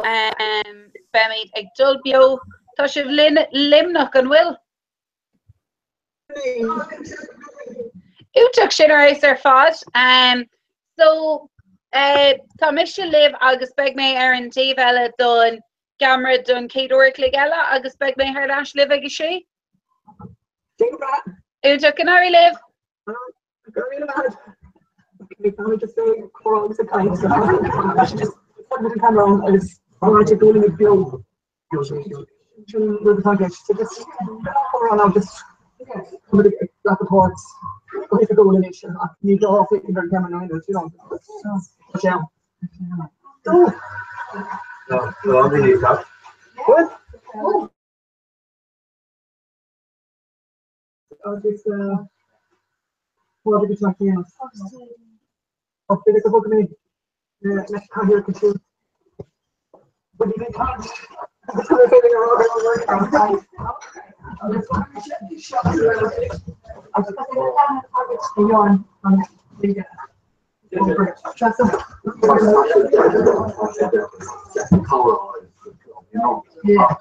Beimid ag dul beo. Tá sibh linn Luimneach, an bhfuil? Iontach sin ar fheabhas ar fad. So tá mise libh agus beidh mé ar an taobh eile don gceamara don chéad uair a chloig eile agus beidh mé thar n-ais libh ag a sé. Iontach, go n-éirí libh! Go raibh míle maith agat. Okay, tá just ag comhrá agus ag caint. Just put the camera on agus ráite go bhfuilimid beo. Sin rud atá i gceist. So just comhrá now just táimid ag glacadh páirt go hoifigiúil anois ach ní gá féachaint ar an gceamara nó aon rud, you know. Tá sé ann. What? Agus Pádraig atá céanna. Ach b'fhéidir go bhfágfaidh mé leis cathaoir acu siúd. But you can't. Yeah.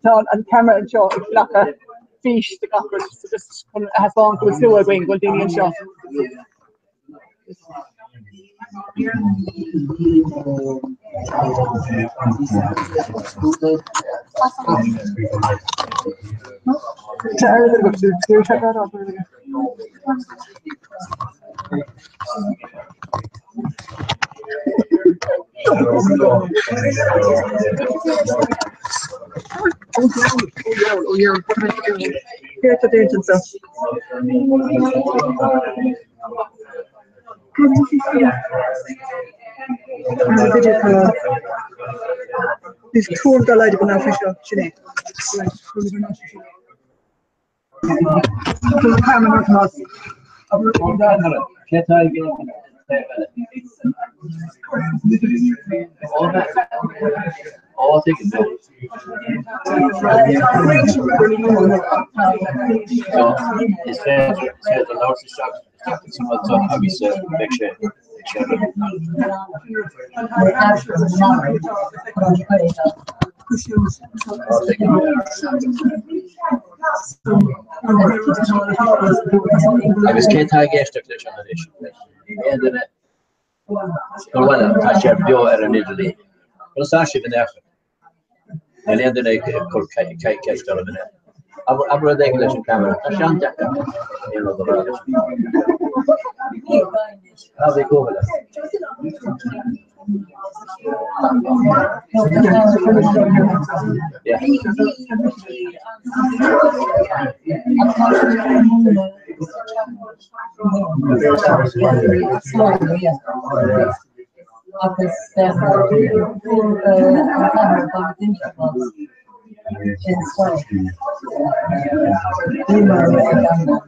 Tá an camera anseo ag glacadh. fís de gach rud so just chun a thaispeáint go bhfuil slua againn, go bhfuil daoine anseo. Is tuairim dá laghad agam faoi seo, sin é. Is féidir labhairt isteach sa rud seo agus beidh sé ag sé Agus cé tá ag éisteacht leis an anois? Aon duine gur bhfuil tá sé beo ar an idirlíon. Conas tá sibh in airche? Níl aon duine ag cur ceist orm in Abair rud éigin leis an camera. Tá sé an-deacair aon rud a rá leis an Ná bí cúthail. Yeah. Agus fuair an t-athair gan duine sin scoil. Bhíomar ag an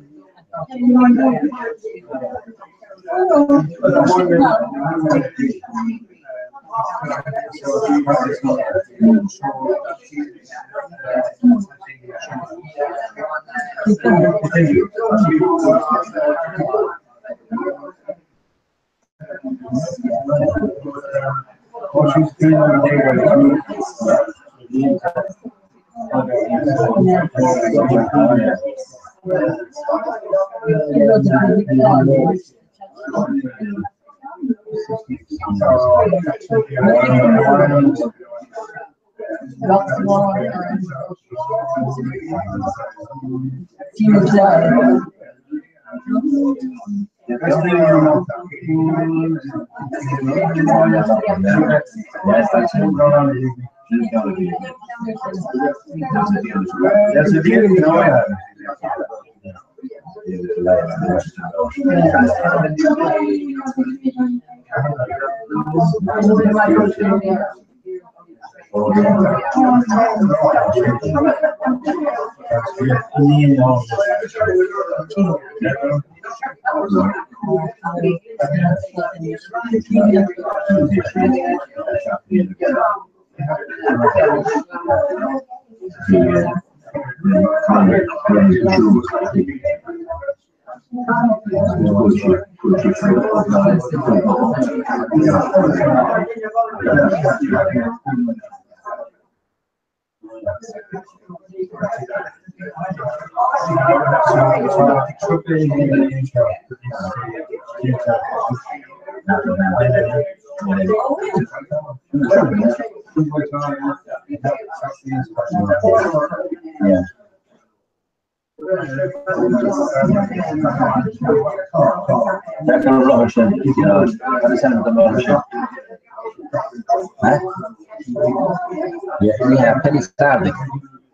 Yeah, Penny Farthing.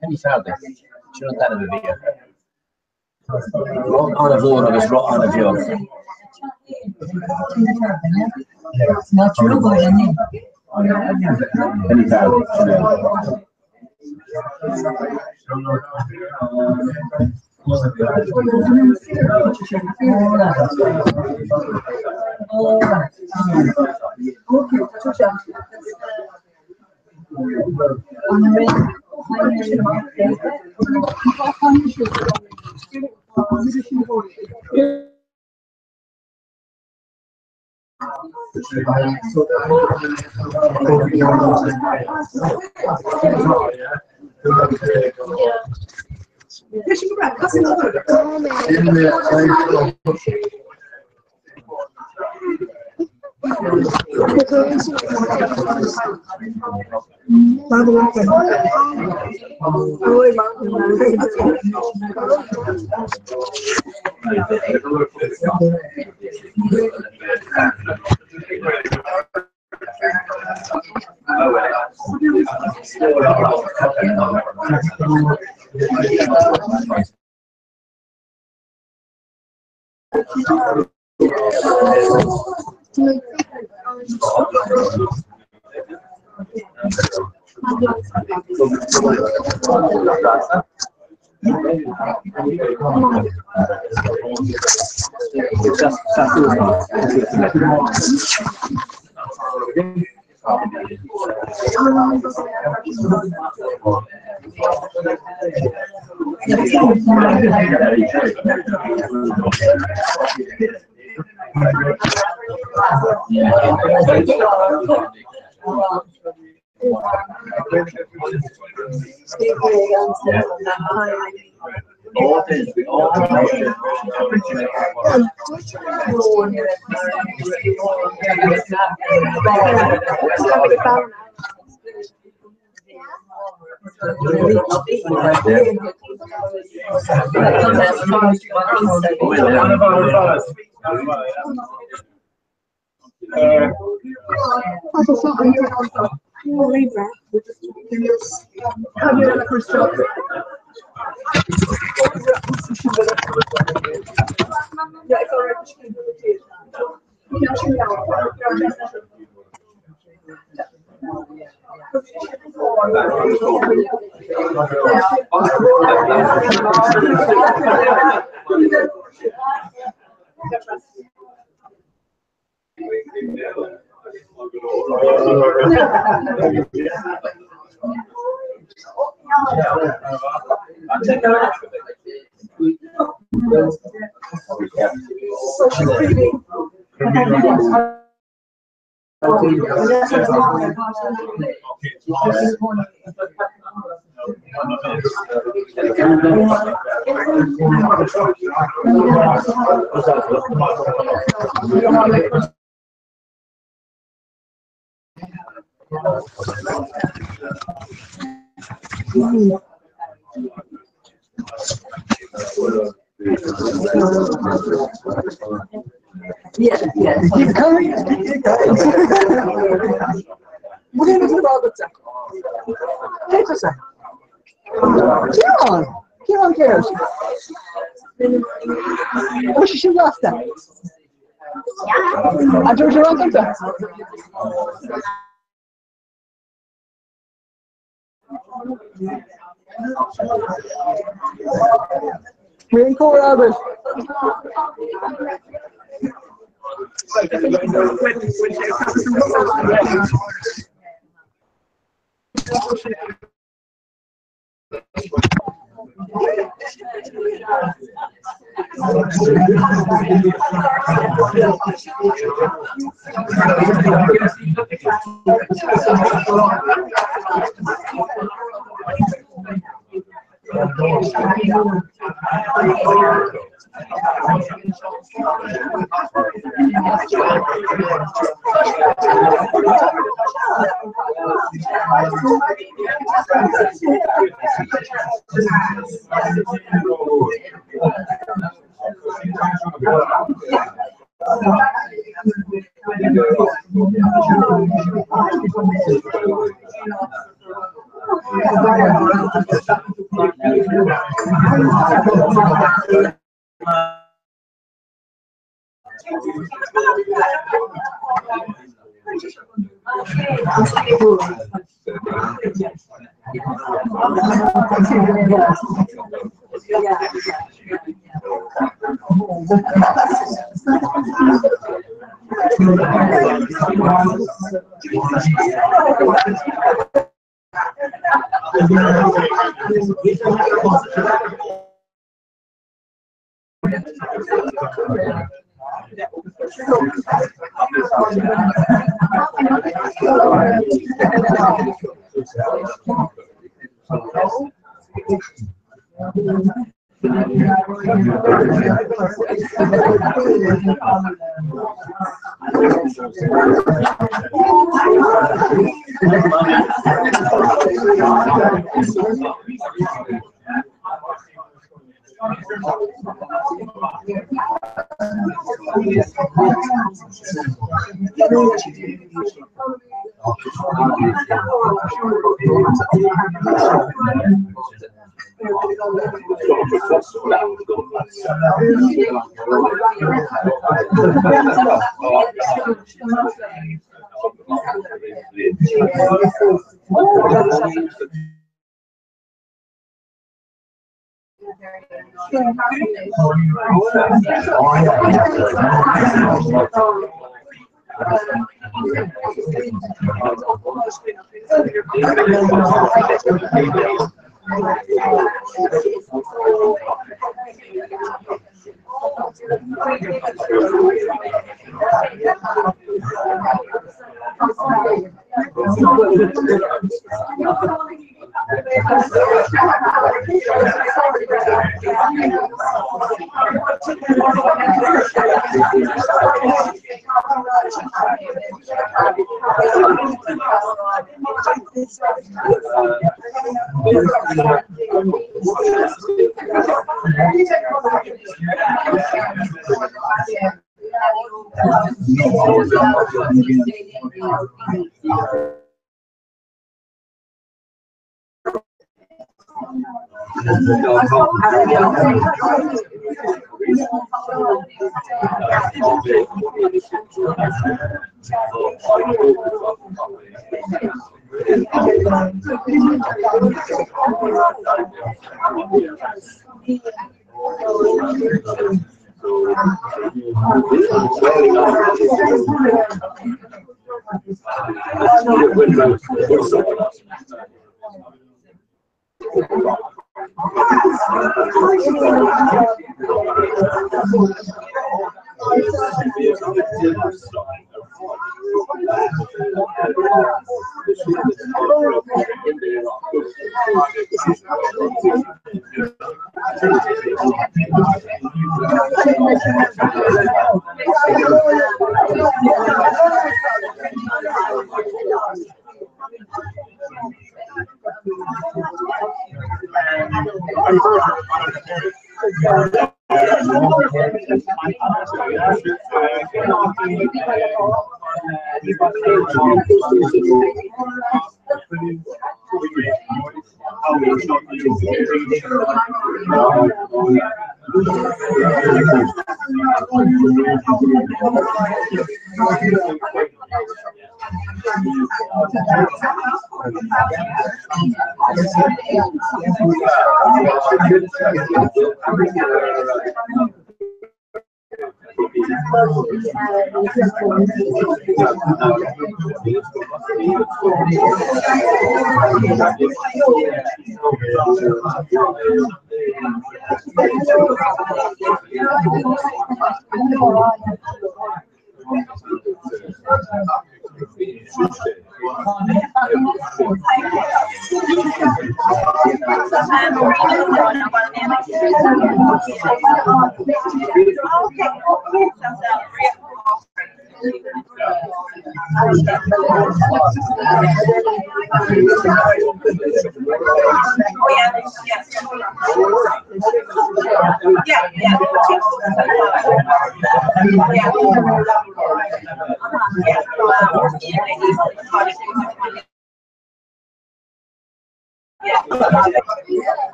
Penny Farthing. Sin an t-ainm a bhí air. Roth an-mhór agus roth an-bheag. Penny Farthing, sin é.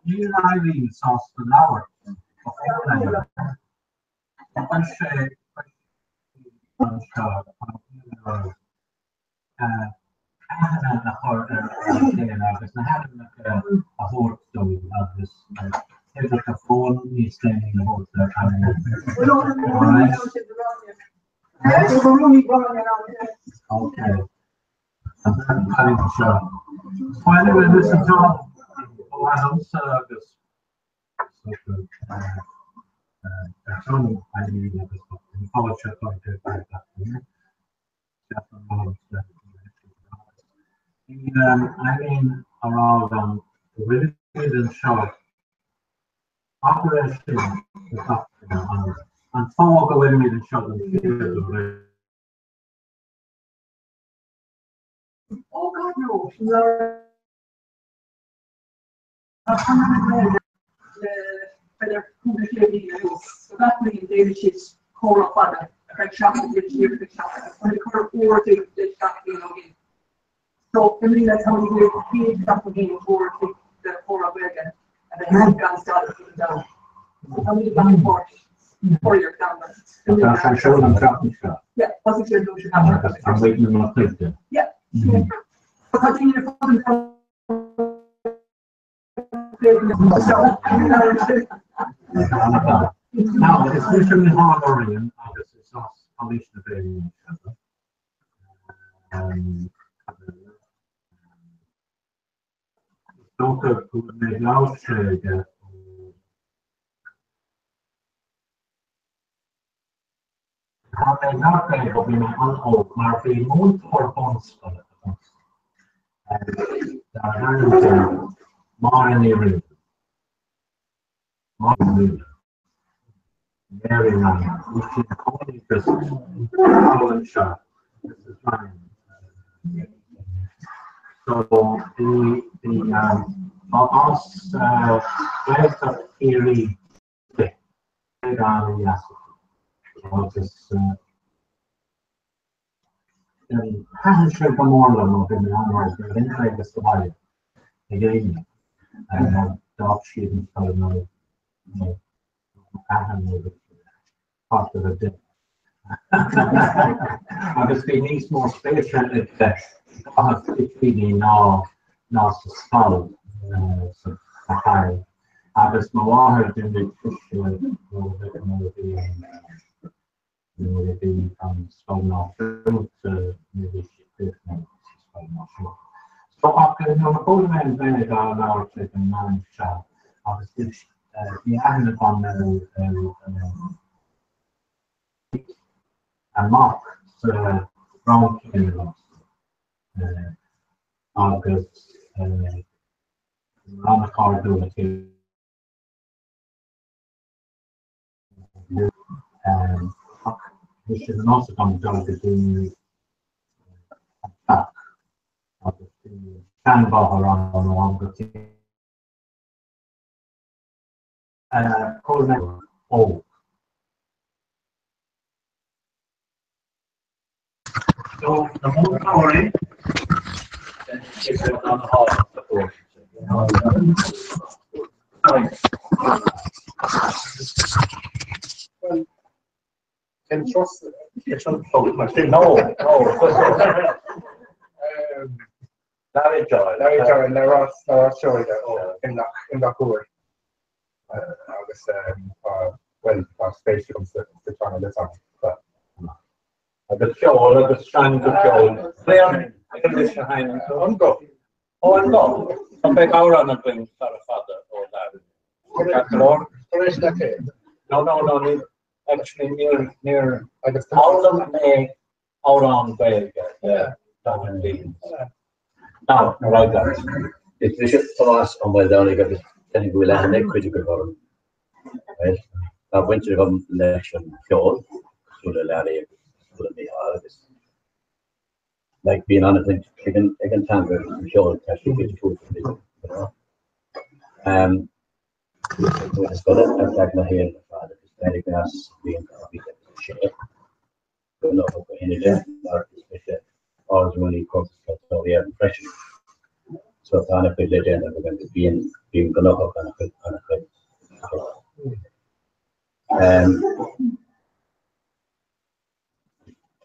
Níl Eileen sásta labhairt Chuir sé anseo aithne a chur ar a chéile agus na hainmneacha a thabhairt dúinn agus uimhreacha fóin níos déanaí a thabhairt ar Alright. Okay. Finally, listen Tom ó agus Eileen a rá agam go bhfuil anseo abair é sin do gach duine an fáth go bhfuilimid anseo don chéad uair. Oh God, no. Le cúpla sé mhí anuas. So gach bliain déanann siad comhrá fada ar feadh seachtain, déanann siad ar feadh seachtain agus tá cur uair déag de seachtain ó shin. So i mbliana táimid ag iarraidh chéad seachtain féin an uair de chomhrá Gaeilge a bheith ann gan stad ar fud an domhain. So táimid ag glacadh páirt foriar teanga. Tá sé seo an tseachtain seo. Yeah, thosaigh sé an dóú seo caite. Agus tá muid ina chuid de. Yeah. So tá daoine ar fud an domhain Now, is mise Micheál Ó Riain agus is as Calaois na Gaillimhe Is dócha go bhfuil mé ag labhairt Gaeilge ó Tá mé ag labhairt Gaeilge ó bhí mé an-óg mar bhí múinteoir bunscoile agam darbh ainm di Máire Ní Riain. Máire Ní Riain. Mary Ryan. Bhí sí ina cónaí just thall anseo. Mrs Ryan. So bhí bhí ba as Gaeltacht Chiarraí di. An-dheas aici. Agus Thaitin sé go mór liom ó bhí mé an-óg go raibh an Ghaeilge sa bhaile ag éinne. D'fhág siad an scoil nó athair nó páiste a bheith duine. Agus bhí níos mó spéise aige i gcaitheamh toitíní ná ná sa scoil sa chathair. Agus mo mháthair d'imigh sise nuair a bhí an nuair a bhí an scoil náisiúnta nuair a bhí sí críochnaithe sa scoil náisiúnta. So ach nuair a chuala mé an Ghaeilge á labhairt ag an mbean seo agus bhí aithne agam ar a mac sa rang céanna liomsa agus an-chairdiúil le chéile. Ach bhí sé de nós agam dul go dtí an teach agus bhí seanmháthair ann ó am go chéile. Chuala mé óg. So, na múinteoirí, Cén turas mar sin? No, no. Larry Joy. Larry Joy, le Ross Seoige ó Imleach Úr. Agus bhuel, tá spéis agam sa teanga le tamall. Agus ceol agus seinm go ceol. Pléann leis a sheinm an guth. Ó an guth. Tá beidh amhrán againn sara fada ó Larry. Ceart go leor? Tar éis le chéile. No, no, no, ní, actually níor, níor agus fhoghlaim mé amhrán Gaeilge le Dublin Beans. Now, ar aghaidh leat. Is mise Tomás Ó Maoldomhnaigh agus déarfainn go bhfuil aithne ag cuid agaibh orm. Bhuel, tá baint agam leis an cheol, cosúil le Larry agus cosúil le Mícheál agus like bíonn an-bhaint ag an ag an teanga agus an cheol, tá sé cuid fuaite you know. Um, Bhí scoile ar feadh mo shaoil ar fad agus d'éirigh mé as sa bhliain 2006. Go ó shin i leith mar is mise Ard-Rúnaí Comhaltas Ceoltóirí Éireann freisin. So tá an-chuid le déanamh agam agus bíonn bím gnóthach an-chuid an-chuid. Um,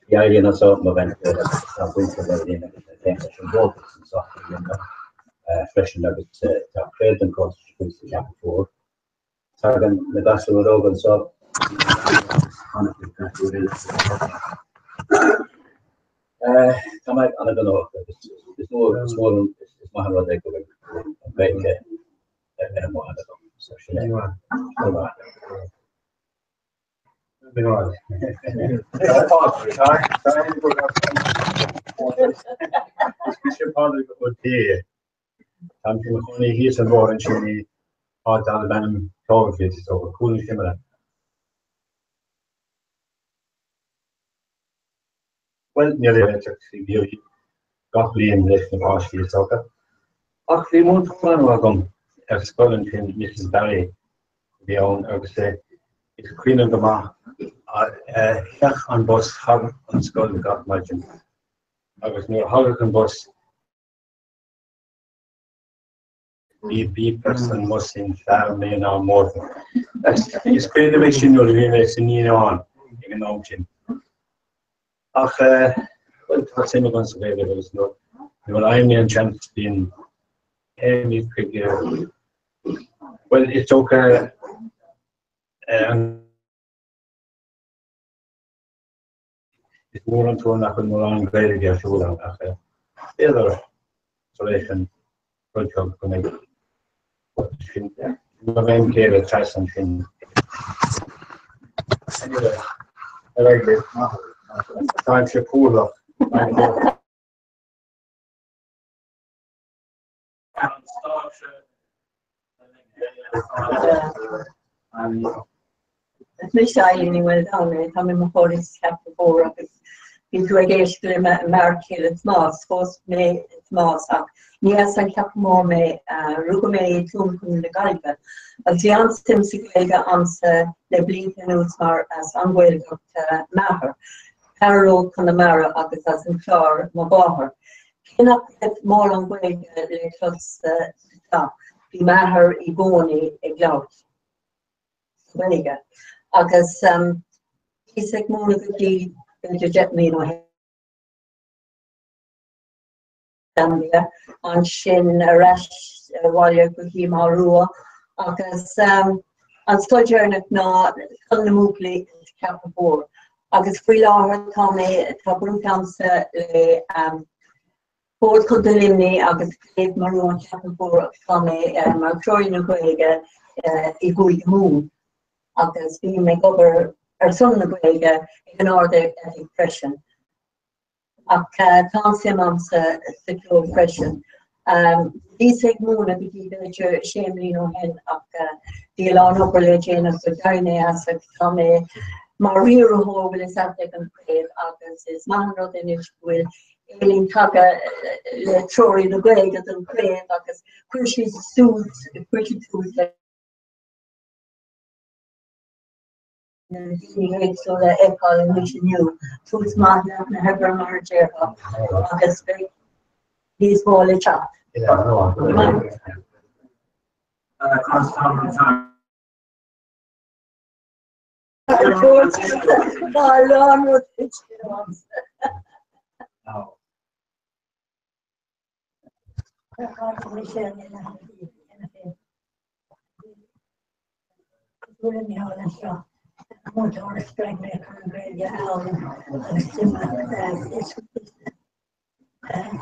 Bhí Eileen anso mo bhean chéile agus tá baint ag Eileen agus mé féin leis an gComhaltas anso i Luimneach freisin agus tá craobh den Chomhaltas againn sa Cheapach Mhór. Tagann na gasúir óga anseo an-chuid gasúir eile sa Tá mé an-ghnóthach agus is mór is mór is maith an rud é go bhfuil an Ghaeilge ar an mbóthar agam. So sin é. Go maith. Is Pádraig Ó Dé. Táim i mo chónaí thíos an bóthar ansin i áit darb ainm Cloverfield is dócha, Cúl na Simile. Bhuel, níl aon réiteach i bhfíor gach bliain leis na páistí is dócha. Ach bhí múinteoir nua agam ar scoil ansin, Mrs Barry a bhí ann agus is cuimhin liom go maith théadh an bus thar an scoil gach maidin agus nuair a thagadh an bus Bhí bíp san mbus sin fear mé ná mórtha. Is cuimhin liom é sin nuair a bhí mé sa naíonán ag an am sin. Ach bhuel tá suim agam sa Ghaeilge agus nuair a fhaigheann mé an seans bíonn téimid chuig bhuel is dócha an Is mór an trua nach bhfuil mórán Gaeilge ar siúl ann ach b'fhéidir tar éis an rud seo go mbeidh sin mo bhean chéile trasna ansin. Anyway, ar aghaidh libh. Táimse cúthalach. Is mise Eileen Ní Mhaoldomhnaigh, tá mé i mo chónaí sa Cheapach Mhór agus bhí tú ag éisteacht le m'fhear céile Tomás, phós mé Tomás ach ní as an Cheapach Mhór mé, rugadh mé i dTuaim Contae na Gaillimhe agus bhí an-suim sa Ghaeilge a'msa le blianta anuas mar as an Ghaeltacht m'athair. Fear ó Chonamara agus as an Chlár mo mháthair. Cé nach raibh mórán Gaeilge le clos sa teach, bhí m'athair i gcónaí ag labhairt sa Ghaeilge. Agus bhíos ag múineadh go dtí b'fhéidir 10 mbliana ó shin. Zambia, ansin ar ais abhaile go dtí Maigh Rua agus an scoil deireanach ná Scoil na mBuachaillí sa Cheapach Mhór. Agus faoi láthair tá mé, tá baint agamsa le Bord Chontae Luimnigh agus Craobh Maigh Rua An Cheapach Mhór agus tá mé mar Threoraí na Gaeilge i gCúige Mumhan agus bím ag obair ar son na Gaeilge ag an Ard-Oifig freisin. Ach tá an-suim a'msa sa cheol freisin. Bhíos ag múineadh go dtí b'fhéidir sé mbliana ó shin ach bhí a lán obair le déanamh so d'éirigh mé as agus tá mé mar riarthóir bhfuil fhios a'd ag an chraobh agus is maith an rud anois go bhfuil Aileen tagtha le treoraí na Gaeilge don chraobh agus chuir sí suas, chuir sí tús le na daoine éagsúla a fheiceáil anois inniu, tús maith na hoibre mar a déarfá, agus beidh níos mó le teacht. Tá a lán rudaí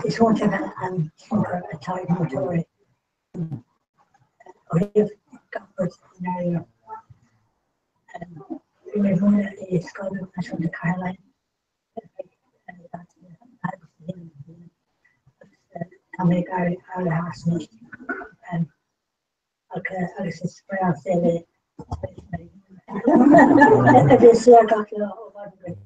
Is iontach an tionchar atá ag múinteoirí ó thaobh gach rud i ndáiríre. Bhí mé ag múineadh i Scoil Náisiúnta Cathair Tá mé ag éirí as anois agus is breá an saol é a bheith saor gach lá ó mhaidin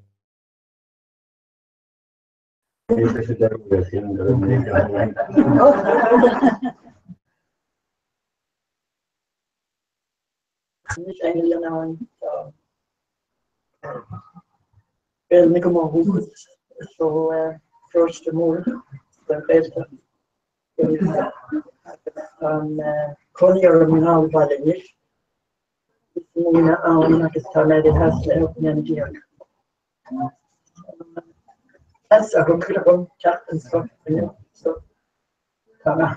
go. Gaelainn agam ó dhúchas is ó Pharóiste Múrach sa Ghaeltacht agus tá cónaí orm i nGallbhaile anois. Is múineadh ann agus tá mé ag theas le 18 mbliana. Is a thug cuireadh dom teacht anseo inniu so tá mé.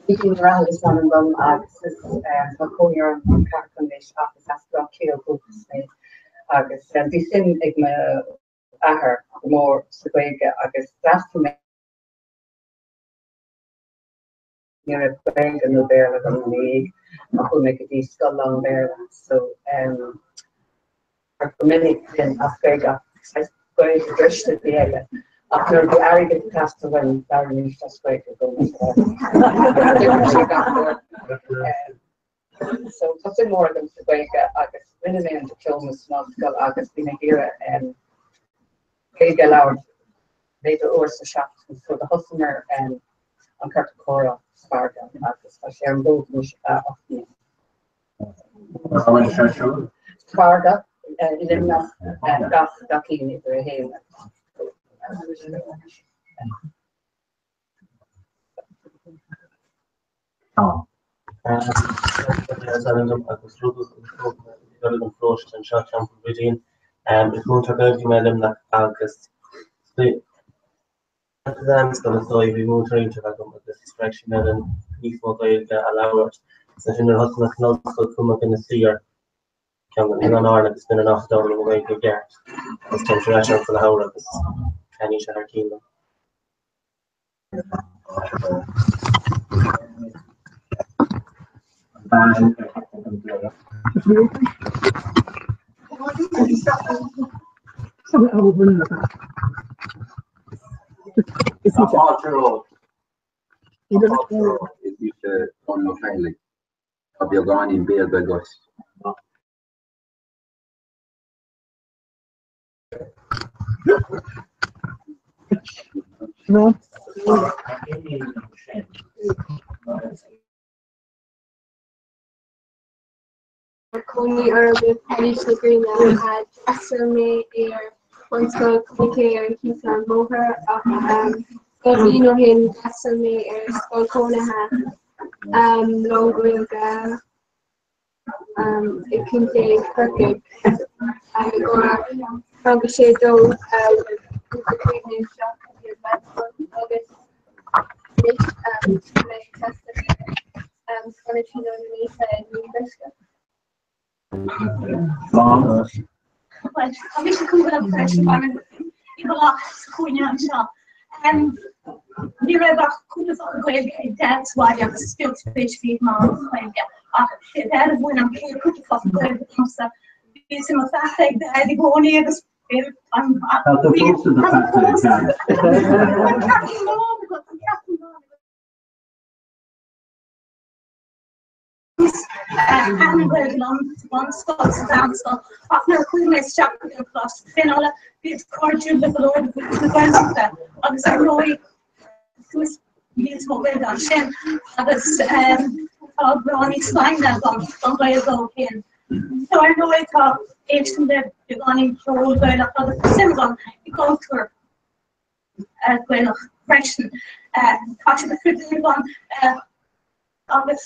Bídín Reathail is ainm dom agus is tá cónaí orm an Ceathrú anois ach is as Baile Átha Cliath ó dhúchas mé agus bhí suim ag m'athair go mór sa Ghaeilge agus d'fhreastail mé Ní raibh Gaeilge nó Béarla agam ina dhiaidh ach chuaigh mé go dtí scoil lán Béarla so go minic bhínn as Gaeilge ach saghas Gaeilge briste a bhí aige ach nuair a bhí airgead ag teastáil uaim labhraímis as Gaeilge i gcónaí so gach uair. So tá suim mhór agam sa Ghaeilge agus rinne mé an dioplóma san ollscoil agus bhí mé ag iarraidh Gaeilge a labhairt b'fhéidir uair sa seachtain so do thosaíomar an ciorcal comhrá sa mhargadh agus tá sé ar an bhfód anois 8 mbliana. Cá bhfuil sé ar siúl? Sa mhargadh i Luimneach gach gach Aoine idir 1 agus 2. Is ainm dom agus rugadh agus tógadh mé i gCoill an Pharóiste anseo i Teampall Bhrídín. Is múinteoir Gaeilge mé i Luimneach agus sa mheánscoil is dóigh bhí múinteoir iontach agam agus spreag sí mé le níos mó Gaeilge a labhairt. Agus ansin nuair a thosaigh mé san ollscoil chuaigh mé go hInis Oírr, ceann in Oileáin Árann agus b'in an áit a d'fhoghlaim mé Gaeilge i gceart. Agus táim ar ais ann sa shamhradh agus taitníonn sé thar cinn liom. Is mise Dónal Ó Fathaigh. Tá beagáinín Béarla agat. Cónaí orm i bPailís na Gréine. D'fhreastail mé ar bhunscoil Chnoc ar an thíos an bóthar ach 2 bhliain ó shin d'fhreastail mé ar scoil chónaithe lán-Ghaeilge i gContae Chorcaigh i gcomhair rang a 6 2 agus anois tá mé ag freastal Scoil Tríonóide Naofa i nDún Brisce. Bhuel, tá mise cúthaileach freisin mar i bhfolach sa chúinne anseo. Ní raibh ach cúpla focal Gaeilge ag Dad sa bhaile agus is beag spéis a bhí ag Mam sa Ghaeilge ach sé Dad a mhúin an chéad cúpla focal Gaeilge domsa. Bhí suim mo pheata ag Dad i gcónaí agus Tá tú fós i do pheata ag Dad. An ceart lán agat, an ceart lán agat. Thaitin an Ghaeilge liom sa bhunscoil, sa mheánscoil, ach nuair a chuaigh mé isteach go dtí an Coláiste Traenála, bhíos cairdiúil le go leor de mhuintir na Gaeltachta agus ar ndóigh fuair níos mó Gaeilge ansin agus tá grá níos doimhne agam don Ghaeilge ó shin. So ar ndóigh tá éistim le beagáinín ceol Gaelach agus tá suim agam i gcultúr Gaelach freisin. Tá sé de phribhléid agam agus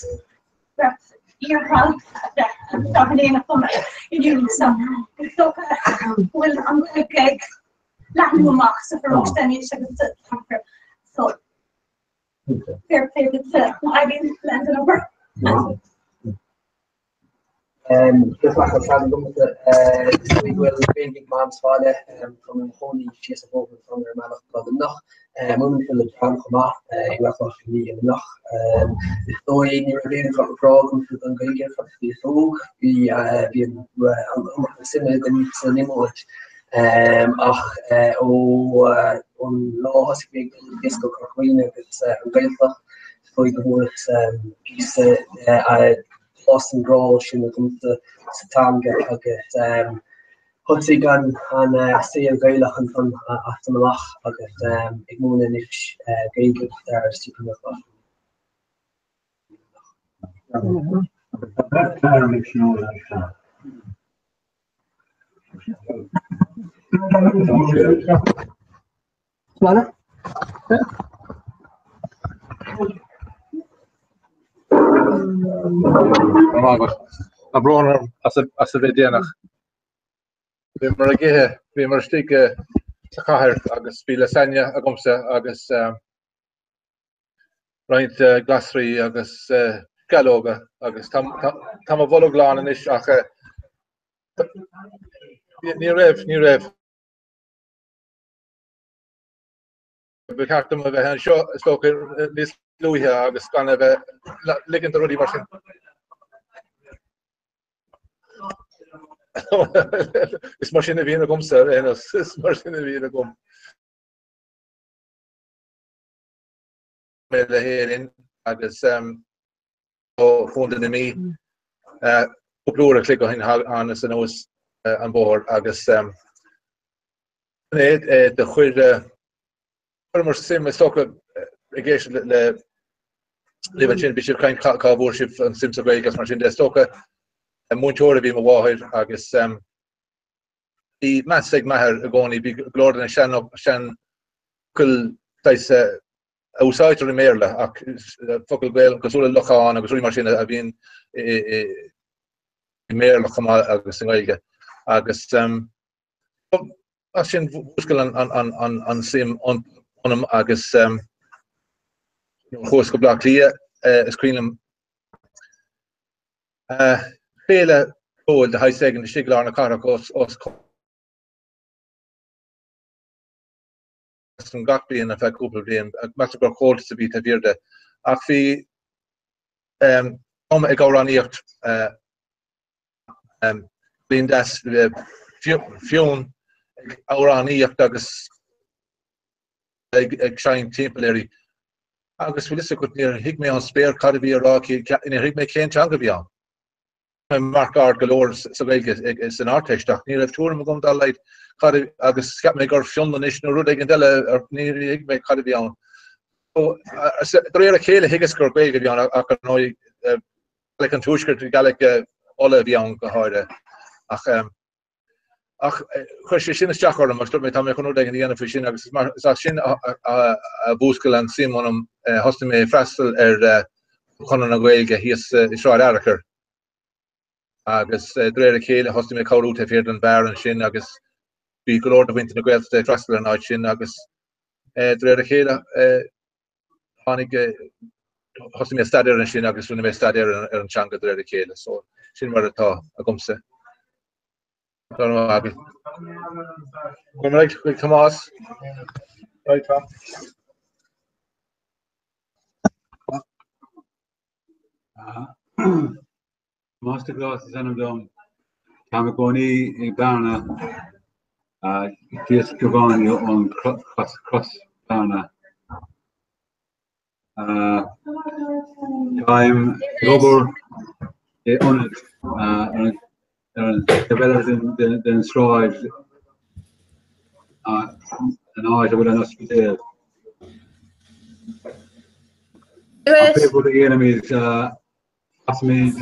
beirt iardhalta a bheith anseo in éineacht liom inniu so is dócha go bhfuil an Ghaeilge ag leathnú amach sa pharóiste anois agus sa cheantar so fair play duit Eileen lean den obair. Is maith an t-ainm agamsa. Is dóigh go bhfuil Gaeilge ag Mam sa bhaile. Tá mé i mo chónaí síos an bóthar ansan ar an mbealach go Luimneach. Múinim le John chomh maith i nGaelcholáiste Mí i Luimneach. Is dóigh ní raibh aon ghrá agamsa don Ghaeilge fad is bhíos óg. Bhí bhí an iomarca suime againn san iomáint. Ach ó ón lá a thosaigh mé ag dul go Gaelscoil Chorca Dhuibhne agus an Ghaeltacht, is dóigh go bhfuaireas píosa D'fhás an grá sin agamsa sa teanga agus thosaigh an saol Gaelach ansan as san amach agus ag múineadh anois Gaeilge agus Stair istigh i nGaelcholáiste Luimneach. Agus tá beirt fear misniúil anseo. Tá brón orm as a bheith déanach. Bhíomar ag ithe, bhíomar istigh sa chathair agus bhí lasagne agamsa agus roinnt glasraí agus sceallóga agus tá mo bholg lán anois ach ní raibh, ní raibh. Ba cheart dom a bheith anseo is dócha níos luaithe agus gan a bheith ligint do rudaí mar sin. Is mar sin a bhíonn agamsa ar aon nós, is mar sin a bhíonn agam. Mé le hÉirinn agus ó Chontae na Mí cúpla uair a chloig ó shin thánas anuas an bóthar agus é do chuir chuireamar suim is dócha ag éisteacht le libh ansin bhí sibh ag caint cá bhfuair sibh an suim sa Ghaeilge agus mar sin de is dócha múinteoir a bhí mo mháthair agus bhí meas ag m'athair i gcónaí bhí go leor de na sean seanfhocail saghas a úsáidtear i mBéarla ach focail Gael cosúil le lochán agus rudaí mar sin a bhíonn i mBéarla chomh maith agus i nGaeilge agus as sin mhúscail an suim ionam agus chuas go Baile Átha Cliath is cuimhin liom féile ceoil de shaghas éigin istigh i lár na cathrach os san gach bliain ar feadh cúpla bliain, measaim gur Comhaltas a bhí taobh thiar de, ach bhí drum ag amhránaíocht bliain deas Fionn ag amhránaíocht agus ag seinnt timpeall uirthi. Agus bhfuil fhios agat, níor thuig mé ón spéir cad a bhí á rá aici, níor thuig mé cén teanga a bhí ann. Tá marc ard go leor sa Ghaeilge san Ardteist ach ní raibh tuairim agam dá laghad cad a, agus cheap mé gur Fionlainnis nó rud éigin eile, níor thuig mé cad a bhí ann. De réir a chéile thuigeas gur Gaeilge a bhí ann ach ar ndóigh Gaelic an Tuaiscirt, Gaelic Uladh a bhí ann go háirithe. Ach Ach chuir sé sin isteach orm agus dúirt mé tá mé chun rud éigin a dhéanamh faoi sin agus is as sin a mhúscail an suim ionam. Thosnaigh mé ag freastal ar Chonradh na Gaeilge thíos i Sráid Fhearchair agus de réir a chéile thosnaigh mé ag cabhrú taobh thiar den bheár ansin agus bhí go leor de mhuintir na Gaeltachta ag freastal ar an áit sin agus de réir a chéile tháinig, thosaigh mé ag staidéar ansin agus rinne mé staidéar ar an teanga de réir a chéile. So sin mar atá agamsa. Go raibh maith agat. Go raibh maith ag Tomás. Right, Tom. Tomás de Grás is ainm dom. Táim i gcónaí i mBearna, thíos beagáinín ón Chros Bhearna. Táim ag obair i ionad ar an taobh eile den sráid, an áit a bhfuil an ospidéal. An príomhrud a dhéanaimid, casaimid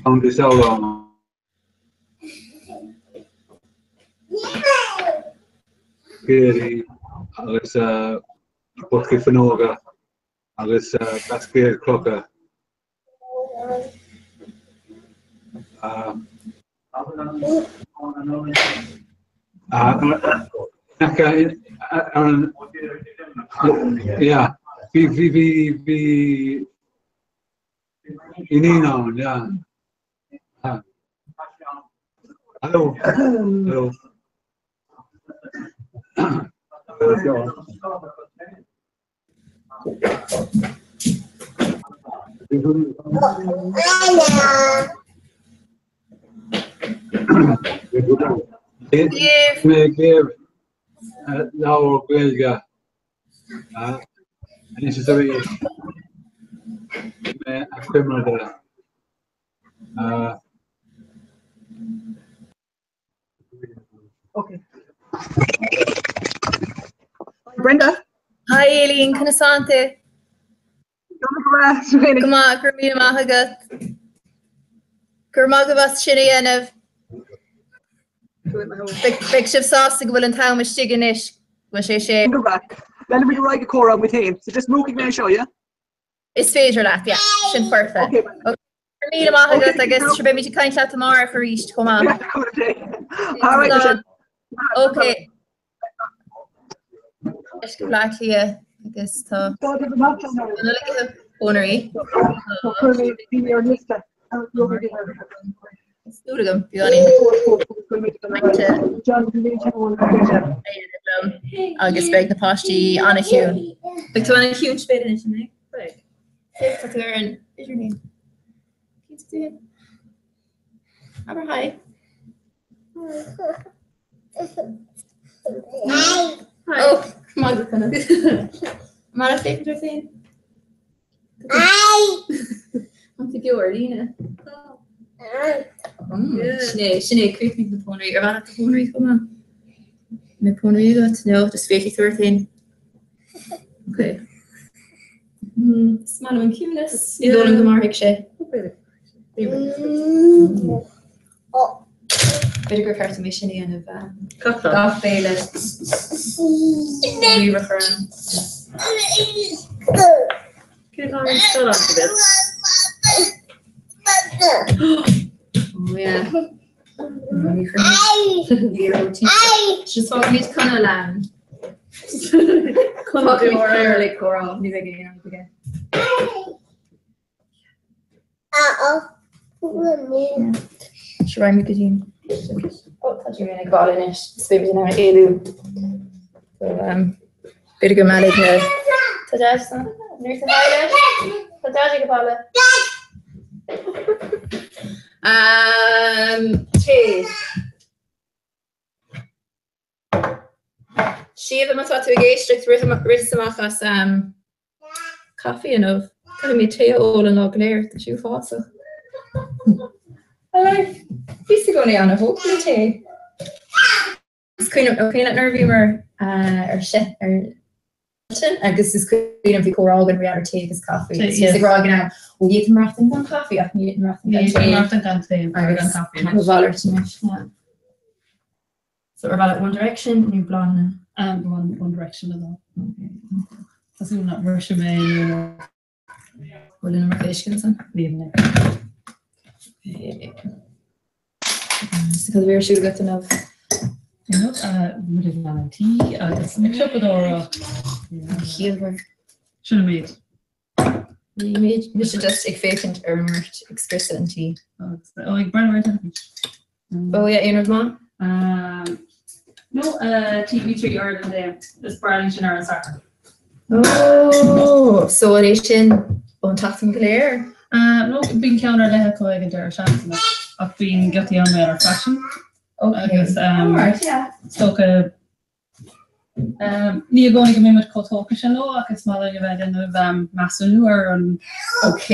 fonn is amhrán. Péirí agus boscaí fuinneoga agus bascaeid clocha. Yeah, bhí bhí bhí bhí iníon ann, yeah. Hello. Hello. Mé ag léamh leabhar Gaeilge anois is arís mé achoimre de. Okay. Brenda. Hi Aileen, conas tánn tú? Go maith, go raibh míle maith agat. Go raibh maith agaibh as sin a dhéanamh. Beidh sibh sásta go bhfuil an t-am istigh anois, go bhfuil sé sé. Go raibh. Leanfaimid ar aghaidh ag comhrá muid féin. So just múchfaidh mé seo, yeah? Is féidir leat, yeah. Sin foirfe. Okay. Okay. Míle maith agat agus sure beimid ag caint leat amárach arís chomh maith. All right, sin. Okay. Leis go Bleá Cliath agus tá pónairí. Súil agam beagáinín agus beidh na páistí an-chiúin. Beidh tú an-chiúin spéir anois, an mbeidh? Beidh. Cé tá tú ar an idirlíon? Cén tú féin? Abair hi. Hi. Oh, maith go Mar a féidir tú féin? An tú beo ar líne? Sin é, sin é, críochnaigh na pónairí. Ar mhaith leat do phónairí chomh maith? Na pónairí agat? No, just féachfaidh tú ort féin. Okay. Is maith liom an ciúnas. Ní dóigh liom go mairfidh sé. B'fhéidir gur cheart dom é sin a dhéanamh gach béile. Ní raibh orm. Cé tá an scoil ann go Oh yeah. Sin fágfaimid Conall ann. Fágfaimid Conall ag comhrá, ní bheidh aon fhadhb aige. Sure raghaimid go dtí an Ó tá Julian ag baile anois, is beimid in ann éalú. So um, b'fhéidir go meallfaidh na Tá Dad san nuair sa bhaile? Tá Dad ag baile. Um, Té. Síomha má tá tú ag éisteacht rith amach as um, Caife inniu. Caithfidh mé tae a ól an lá go léir, tá sé uafásach. I like, bhíos i gcónaí an-thógtha le tae. Is cuimhin liom nuair a bhíomar ar ar agus is cuimhin liom bhí comhrá againn ar tae agus caife. Bhíos ag rá ag an am, ó d'fhéadfainn maireachtaint gan caife ach ní fhéadfainn maireachtaint gan tae. Maireachtaint gan tae agus gan caife. Mo mhalairt anois. So ar mhaith leat One Direction nó Bláthanna? Um, one, one Direction a dó. Tá súil nach mbrisfidh mé nó. Bhfuil an iomarca uisce ansan? Líon é. So cad a bhí ar siúl agat inniu? Inniu, muid ag glanadh an tí agus ag siopadóireacht. Chiallmhar. Sin an méid. Mise just ag féachaint ar an mbeirt ag scriosadh an tí. Ó ag breathnú ar an teilifís. Ó yeah, aon rud maith? No, TV3 Ireland é. Is breá linn sin ar an Satharn. Ó, so an é sin ón tseachtain go léir? No, bíonn ceann ar leith acu ag an deireadh seachtaine ach bíonn giotaí an air freisin. Agus is dócha Ní i gcónaí go mbímid chomh tógtha sin leo ach is maith linn a bheith ag déanamh measúnú ar an. Ok.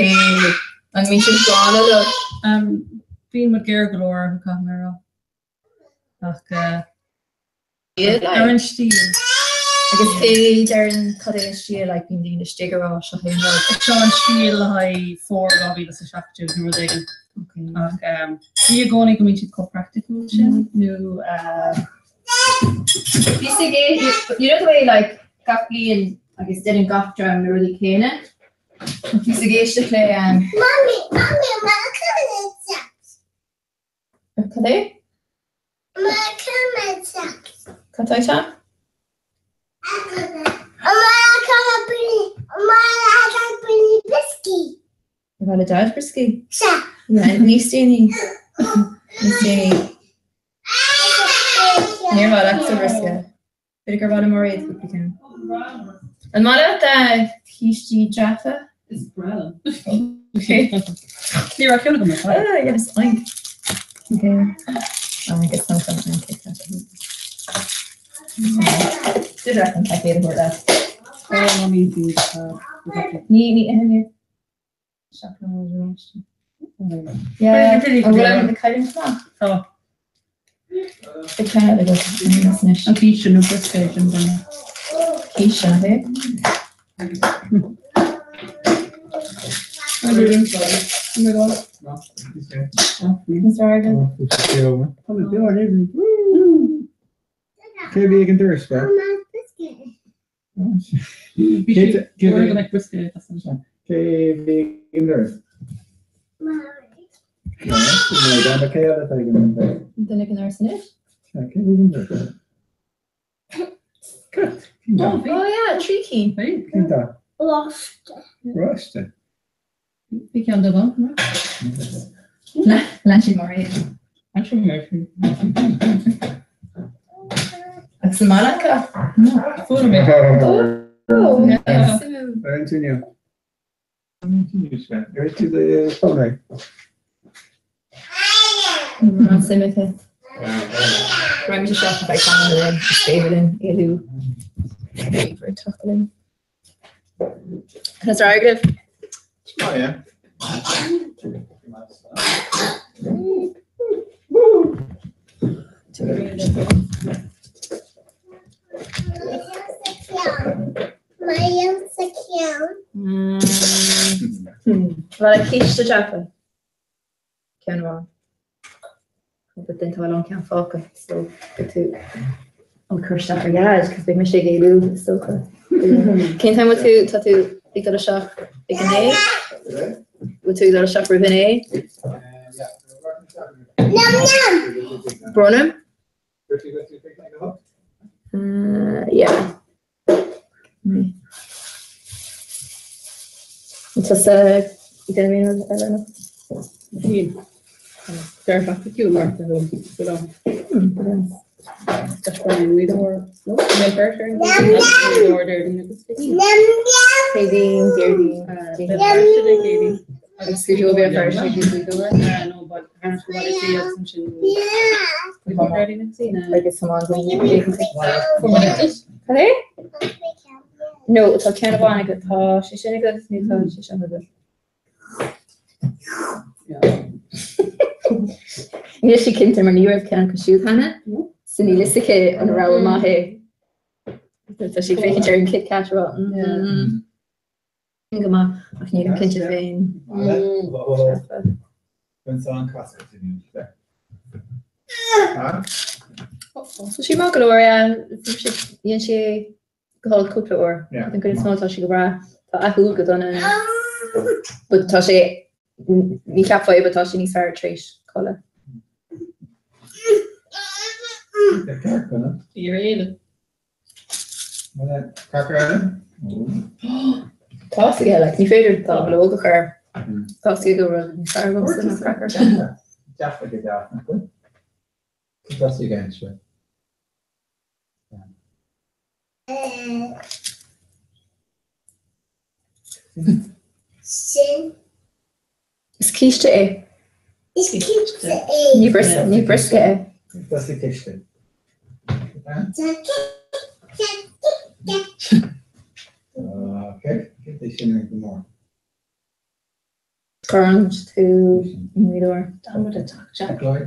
An mbíonn sibh gránna leo? Bíonn muid géar go leor orthu, caithfidh mé a rá. Ach ar an stíl. Agus cé deireann cad é an stíl like bíonn daoine istigh ag rá seo é an rud. Seo an stíl le haghaidh fómhar 2017 nó rud éigin. Ach ní i gcónaí go mbíonn siad chomh praiticiúil sin nó. Bhíos ag you know the way like gach bliain agus déanann gach dream na rudaí céanna. Bhíos ag éisteacht le um, Mummy, mummy, ma Cad é? Ma Cad tá sé? Ar mhaith le Daid brioscaí? Sea. Yeah, níos déanaí. Níos déanaí. Níor mhaith leatsa briosca. B'fhéidir gur mhaith le Máiréad cúpla ceann. An maith leat cístí deafa? Is breá liom. Ní raibh ceann agam ar fad. Ah, yes, oink. Okay. Agus an an Did an paicéad a thabhairt leat? Ní ní itheann iad. An císte nó briosca é sin duine? Císte nach é? Cé bhí ag an doras, bhí? Cé bhí ag an doras? Cé eile atá ag an doras? Duine ag an doras anois? Cé bhí ag an doras? Cat. Oh yeah, trí cinn. Cén dath? Rosta. Rosta. Bhí ceann dubh ann. Lean sí Máiréad. Agus an maith leat cat? Fuair mé. Ar an tú inniu? Ar tú do fón An suim aici. Raibh mise isteach a bheith tamall linn, is féidir linn éalú. Bhí teacht linn. Conas ar éirigh libh? Oh yeah. Bhuel, císte deafa. Ceann amháin. But then tá a lán ceann fágtha so beidh tú ag cur isteach ar Dhaid cos beidh mise ag éalú is dócha. Cén t-am bhfuil tú tá tú ag dul isteach ag a naoi? Bhfuil tú ag dul isteach roimh a naoi? Bronnam? Uh, yeah. Tusa ag déanamh aon rud eile nó? Níl. Dearfach mar go Céadaoin, Déardaoin, Agus go deo bheith feirste Agus Cad é? No, tá ceann amháin agat, tá sé sin agat nó tá sé seo agat. Níl sí cinnte mar ní raibh ceann acu siúd cheana, so níl fhios aici an rogha maith é. Tá sí ag féachaint ar an Kit Kat rá mm. Go maith, ach nílim cinnte féin. Tá sí maith go leor, yeah. Dhein sé go holc cúpla uair. Den gcuid is mó tá sé go breá. Tá a shúil go dona anois. But tá sé, ní cheapfá é but tá sé níos fearr tar éis codladh. Tá fhios aige, like, ní féidir dallamullóg a chur. Tá fhios aige go raibh níos fearr agamsa ná cracker. Sin. Is císte é. Is císte é. Ní briosca, ní briosca é. Is císte. Okay, get this in go mór. Cuireann tú i nGaoth Dobhair.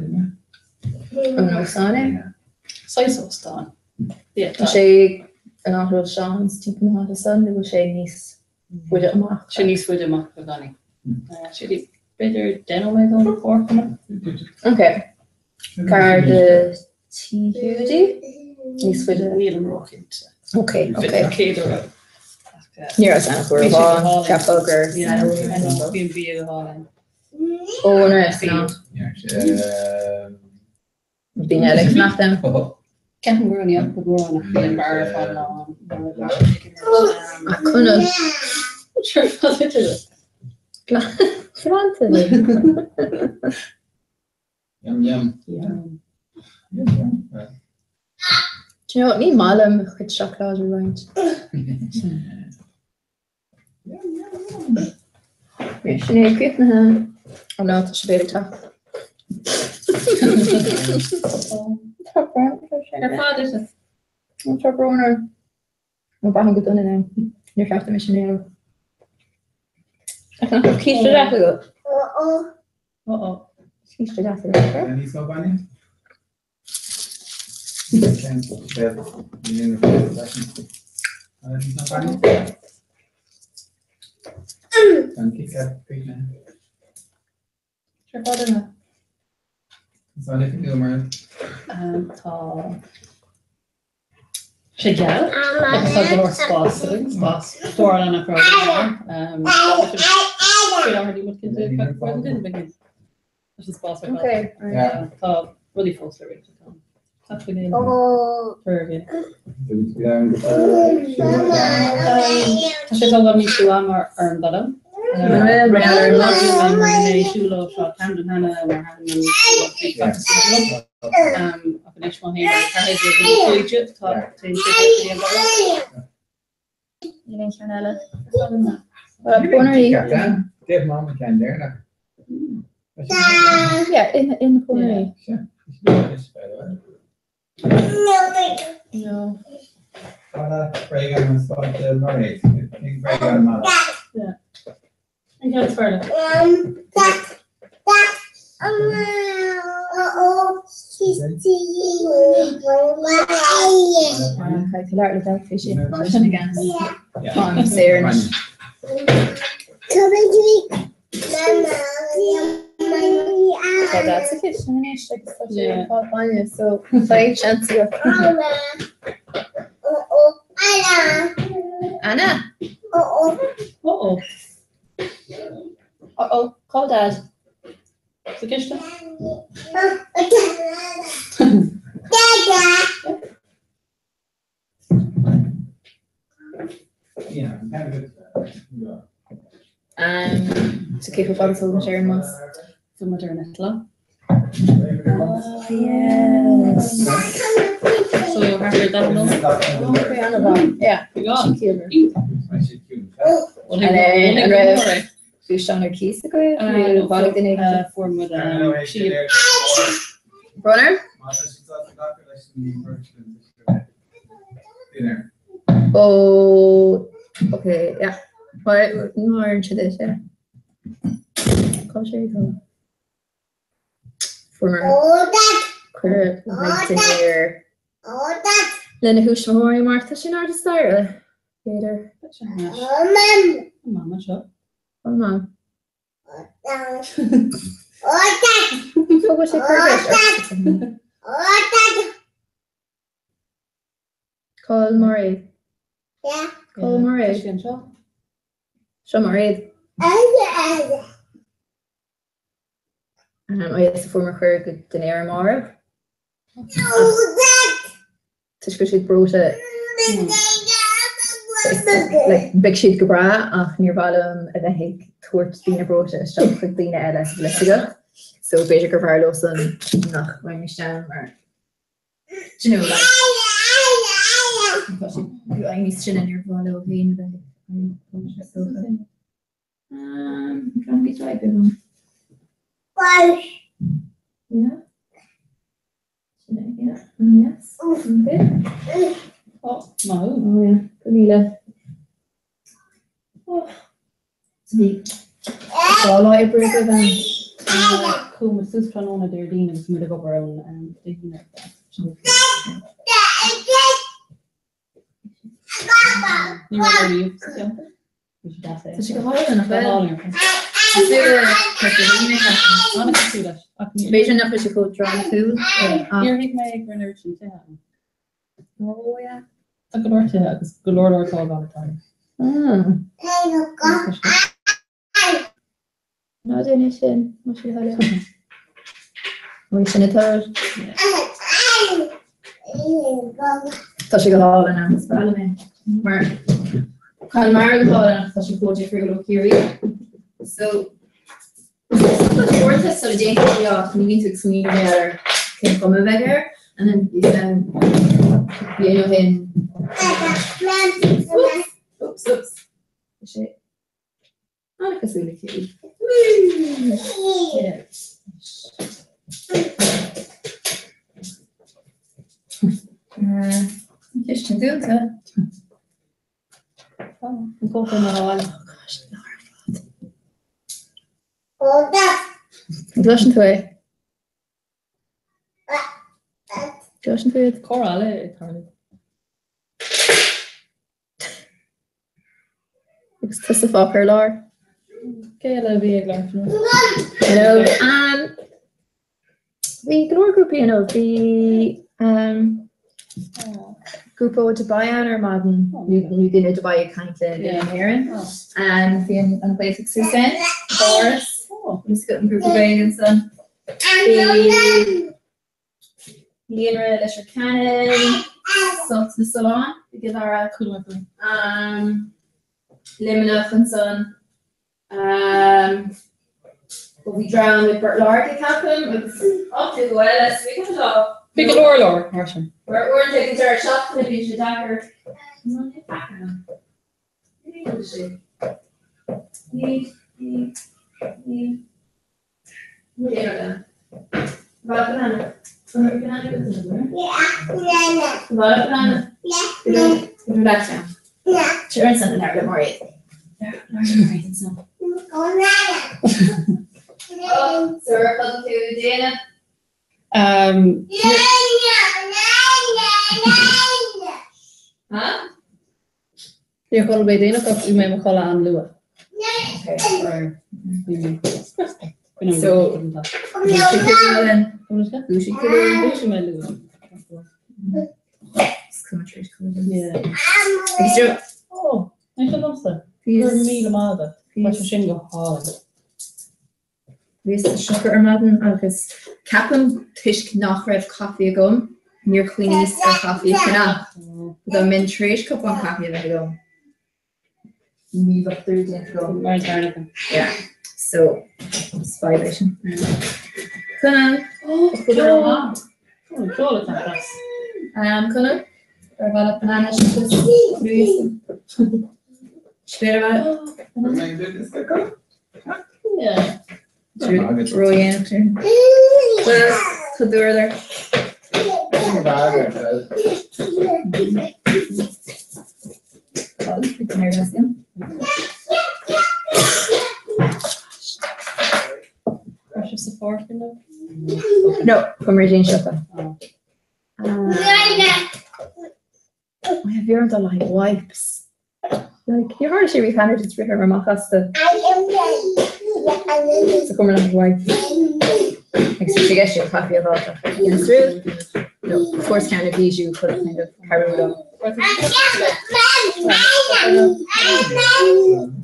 An óstán é? Saghas óstán. Tá sé in áit a bhfuil Sean's timpeall na háite san nó bhfuil sé níos faide amach? Sé níos faide amach beagáinín. Sé b'fhéidir 10 nóiméad ón Chomharchumann. Ok. Gar do Tí Hiúdaí? Níos faide. Nílim róchinnte. Ok, ok. Céad uair. Ní raibh ann ach uair amháin, cheapfá gur. Bíonn bia go hálainn. Ó, nuair is ná. Daoine eile ag fanacht ann. Ceapaim gur an go mór ann ach bíonn beár ar fad lá ann. Ach conas? Glanta. Yum yum. Yum. Yum yum. Do you know what? Ní maith liom mo chuid seacláid a roinnt. Sin é críochnaithe. Ó no, tá sé béal ag teacht. Tá brón Ar fad is é. Tá brón orm. Nó braithim go dona now. Níor cheart dom é sin a dhéanamh. Ach nach raibh císte deas agat? Uh-oh. Císte deas agat. Níos mó bainne? Tá sé geal agus tá go leor spás againn, spás stórála nach raibh againn. Faoi láthair níl muid cinnte cad Leis an spás ar fad. Tá rudaí fós le réiteach ann. Tá faoin aon foirgneamh. Tá sé tógáil níos lú ama orm dul ann. Siúl ó Sráid Camden cheana mar thaitin an siúlóid trí feachtas Ach anois má théim ar 14:05 tá téann sé go dtí an doras. Níl aon cheann eile. Pónairí. Déan mám an ceann deireanach. Yeah, in in pónairí. No. An ceann is fearr leat. Caithfidh tú labhairt le Dad faoi sin. Sin again. Táim saor anois. Tá Dad sa chistin anois agus tá sé ag fáil bainne so beidh seans agat. Anna! Uh-oh. Uh-oh, call Dad. Sa chistin? Um, so cé chomh fada is a thógann sé ar an mbus? Bhí muid ar an eitleán. Oh, yes. So thart ar 40 nóiméad. Okay, an-mhaith. Yeah. Sin ciallmhar. And then an raibh gluaisteán ar cíos agaibh? Nó bhailigh duine éigin? Fuair muid síob. Brunner? Ó Ok, yeah. Mar mar sé duit, yeah. Cá sé go? Fuair cuireadh le dinnéar lena thuismitheoirí mar tá sin ard staighre. B'fhéidir. Mama seo. Ó mam. Thóg sé cur Cá bhfuil Mairéad? Cá bhfuil Mairéad? Seo Mairéad. Oh yes, fuair mé cuireadh go dinnéar amárach. Toisc go bhfuil siad breoite like beidh siad go breá ach níor mhaith liom a bheith ag tabhairt daoine breoite isteach chuig daoine eile sa bhfuil a fhios agat. So b'fhéidir gur bhfearr leosan nach mbeidh ann mar do you know like tá siad níos sine níor mhaith leo féin a bheith ag Um, can be driving. Yeah. Yeah. Yes. Okay. Oh, maith. Oh yeah. Go míle. Oh. Bhí dhá lá oibre agaibh ann. Chuaigh muid suas tráthnóna Déardaoin agus muid ag obair ann Dé hAoine. Ní raibh mé riamh sa cheantar. Bhí sé deas é. Tá sé go hálainn, nach bhfuil? Go hálainn. An-cosúil leis. Ach ní- B'fhéidir nach bhfuil sé chomh drámatúil. Níor thuig mé go raibh an oiread sin tithe ann. Oh yeah. Tá go leor tithe agus go leor leor tógáil ag tarlú. Ah. Ná déan é sin, má sé do thoil. Bhí sin atá. Tá sé go hálainn ann, is breá liom é. Mar Conamara go hálainn ach tá sé chomh difriúil ó Chiarraí. So uaireanta sula dtéann tú ach ní bhíonn tú ag smaoineamh ar cén chuma a bheidh air and then bliain ó shin Oops, oops. Is é An-chosúil le Ciarraí. An chistin dúnta. An cóta mar fháil. An gcloiseann tú é? Gcloiseann tú iad? Cor eile ag tarlú. Agus tusa fágtha ar lár. Cé eile a bhí ag labhairt inniu? Hello. Um, bhí go leor grúpaí inniu. Bhí um, grúpa ó Dubai ann ar maidin, nó duine ó Dubai ag caint le duine in Éirinn. Um, bhí an an Ghaeltacht Susan, Boris, agus an grúpa Gaeilge ansan. Bhí Líonra Leitir Ceanainn, Sult na Sollán i gCill Dara, Luimneach ansan. Ó bhí dream i bPort Láirge ceapaim agus áit go eile so bhí cúpla lá. Bhí go leor leor mar sin. Mar uaireanta ag an deireadh seachtaine bíonn sé deacair. Níl sé. Ní, ní, ní. Níor chodlaigh mé déanach ach bhí mé i mo chodladh an-luath. So, Dhúisigh mé luath. Ó, ní sin domsa. Go raibh míle maith agat. Tá sé sin go hálainn. Bhíos sa siopa ar maidin agus ceapaim toisc nach raibh caife agam, níor chuimhníos ar chaife a cheannach. Dá mbeinn tar éis cupán caife a bheith agam, ní bheadh dearúd déanta agam. Mar an tarna agam. Yeah, so is fadhb é sin. Conall, Ceol! Ceol atá deas. Conall, ar mhaith leat banana seachas Spéir a bheith? Ródhéanach sin. Well, tá dúradar. Raibh sibh sa pháirc inniu? No, chuamar go dtí an siopa. Bhí orm dul le haghaidh wipes. Like, níor tharla sé riamh cheana just rith orm amach astu. So chuamar le haghaidh wipes. Agus bhí sé i gceist agam caife a fháil ach No, of course ceann a Bijou chun kind of cabhrú liom.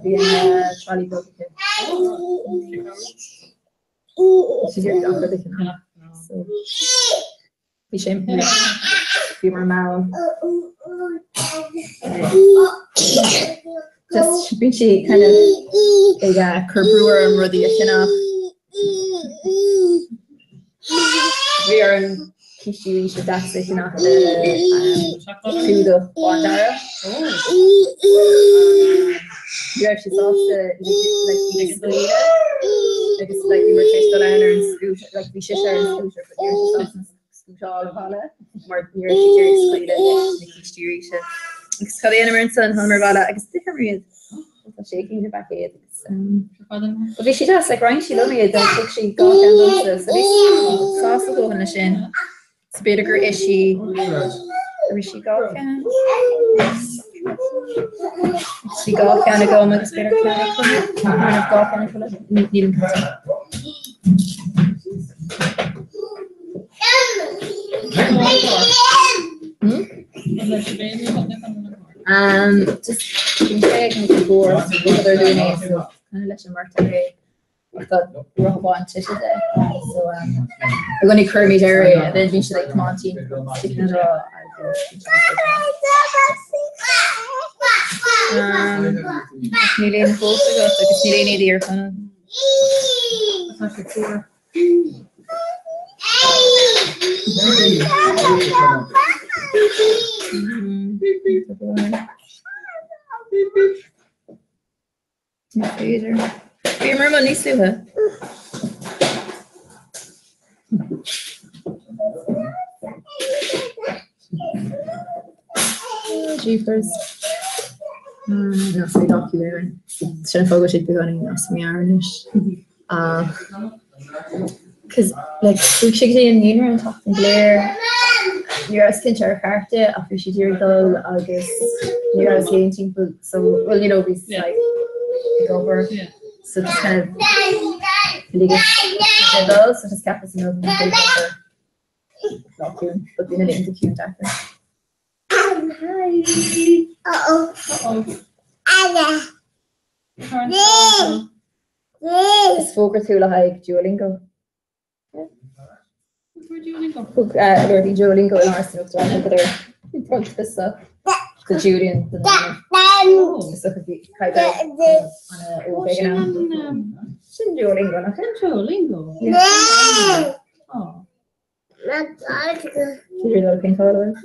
Bhí an trolley beag aici. Sí d'iarraidh gach rud aici. So bhí sé bhí mar mall. Just bhí sí kind of ag cur brú orm rudaí a cheannach. Bhí orm cístí ríse deasa a cheannach le clúdach bándearg. Ní raibh sí sásta like iad a scaoileadh agus like bhí muid tar éis dul ann ar an scooter like bhí sise ar an scooter but ní raibh sí sásta an scootáil abhaile mar ní raibh sí ag iarraidh scaoileadh leis na cístí ríse. Agus cad a dhéanamar ansan? Thánamar abhaile agus d'itheamar iad. Tá sé cinn i bpaicéad agus But bhí sí deas, like roinn sí liom iad agus thug sí dhá cheann domsa, so bhí sásta dóthain leis sin. So b'fhéidir gur ith sí, gur ith sí dhá cheann. Bhí dhá cheann agam agus b'fhéidir ceann ag Conor, nó dhá cheann ag Conor, nílim cinnte. Hmm? Um, just bíonn sé ag an gcór rud ar dúinn é so kind of leis an mbeirt é ach tá rud amháin tite de so um, i gcónaí cuirimid air é and then bíonn siad ag tiomáint timpeall seo agus um, níl aon chóta agat agus níl aon éadaí ar Chonall. Tá sé fuar. Ní féidir. Bhíomar amuigh níos luaithe. Jeepers. Nó faoi docu éireann. Sin fág siad beagáinín as meabhair anois. Ach cos like chuaigh sé go dtí an naíonra an tseachtain go léir. Ní rabhas cinnte ar cheart di ach bhí sí ag iarraidh dul agus ní rabhas féin timpeall so well you know bhí like ag obair so just kind of ligeas di dul so just ceapas an rud lá ciúin but bhí na laethanta ciúin deacair. Hi. Uh-oh. Uh-oh. Is fógra tú le haghaidh Duolingo. Thug nuair a bhí Duolingo in Áras an Uachtaráin thugadar bronntanas do Julian don leanbh. Is dócha bhí caithfidh an-óg ag an am. Sin Duolingo nach ea? Duolingo. Féidir dul péinteáil uaibh?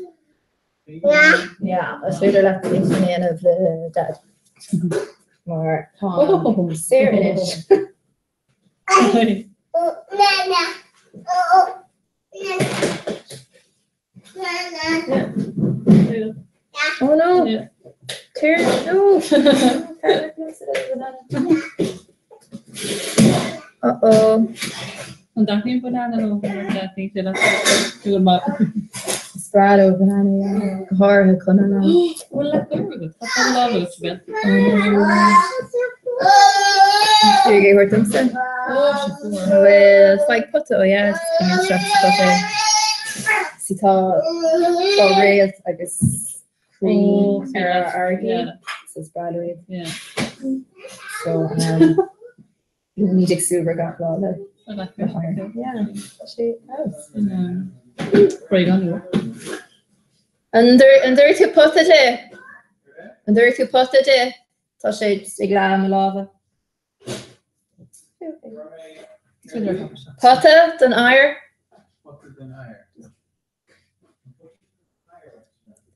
Yeah, is féidir leat é sin a dhéanamh le Dad. Mar tá saor anois. Oh no! Tear no! Uh-oh. An dtaitníonn banana leo nó an dtaitníonn sé leat dúil maith? Is breá leo banana, yeah. Go háirithe Conall. Bhfuil leath uair agat? Tá tá lámh agat sa bhean. Bhí ag thabhairt domsa. Bhfuil faigh pota ó yeah, just cinn isteach sa phota. See tá tá réalt agus croí ar a airgead so is breá leo iad. So um, Ní ag súgradh gach lá le sé An dtabharfaidh tú pota di? An dtabharfaidh tú pota di? Tá sé ag leá mo lámha. Pota don oighear?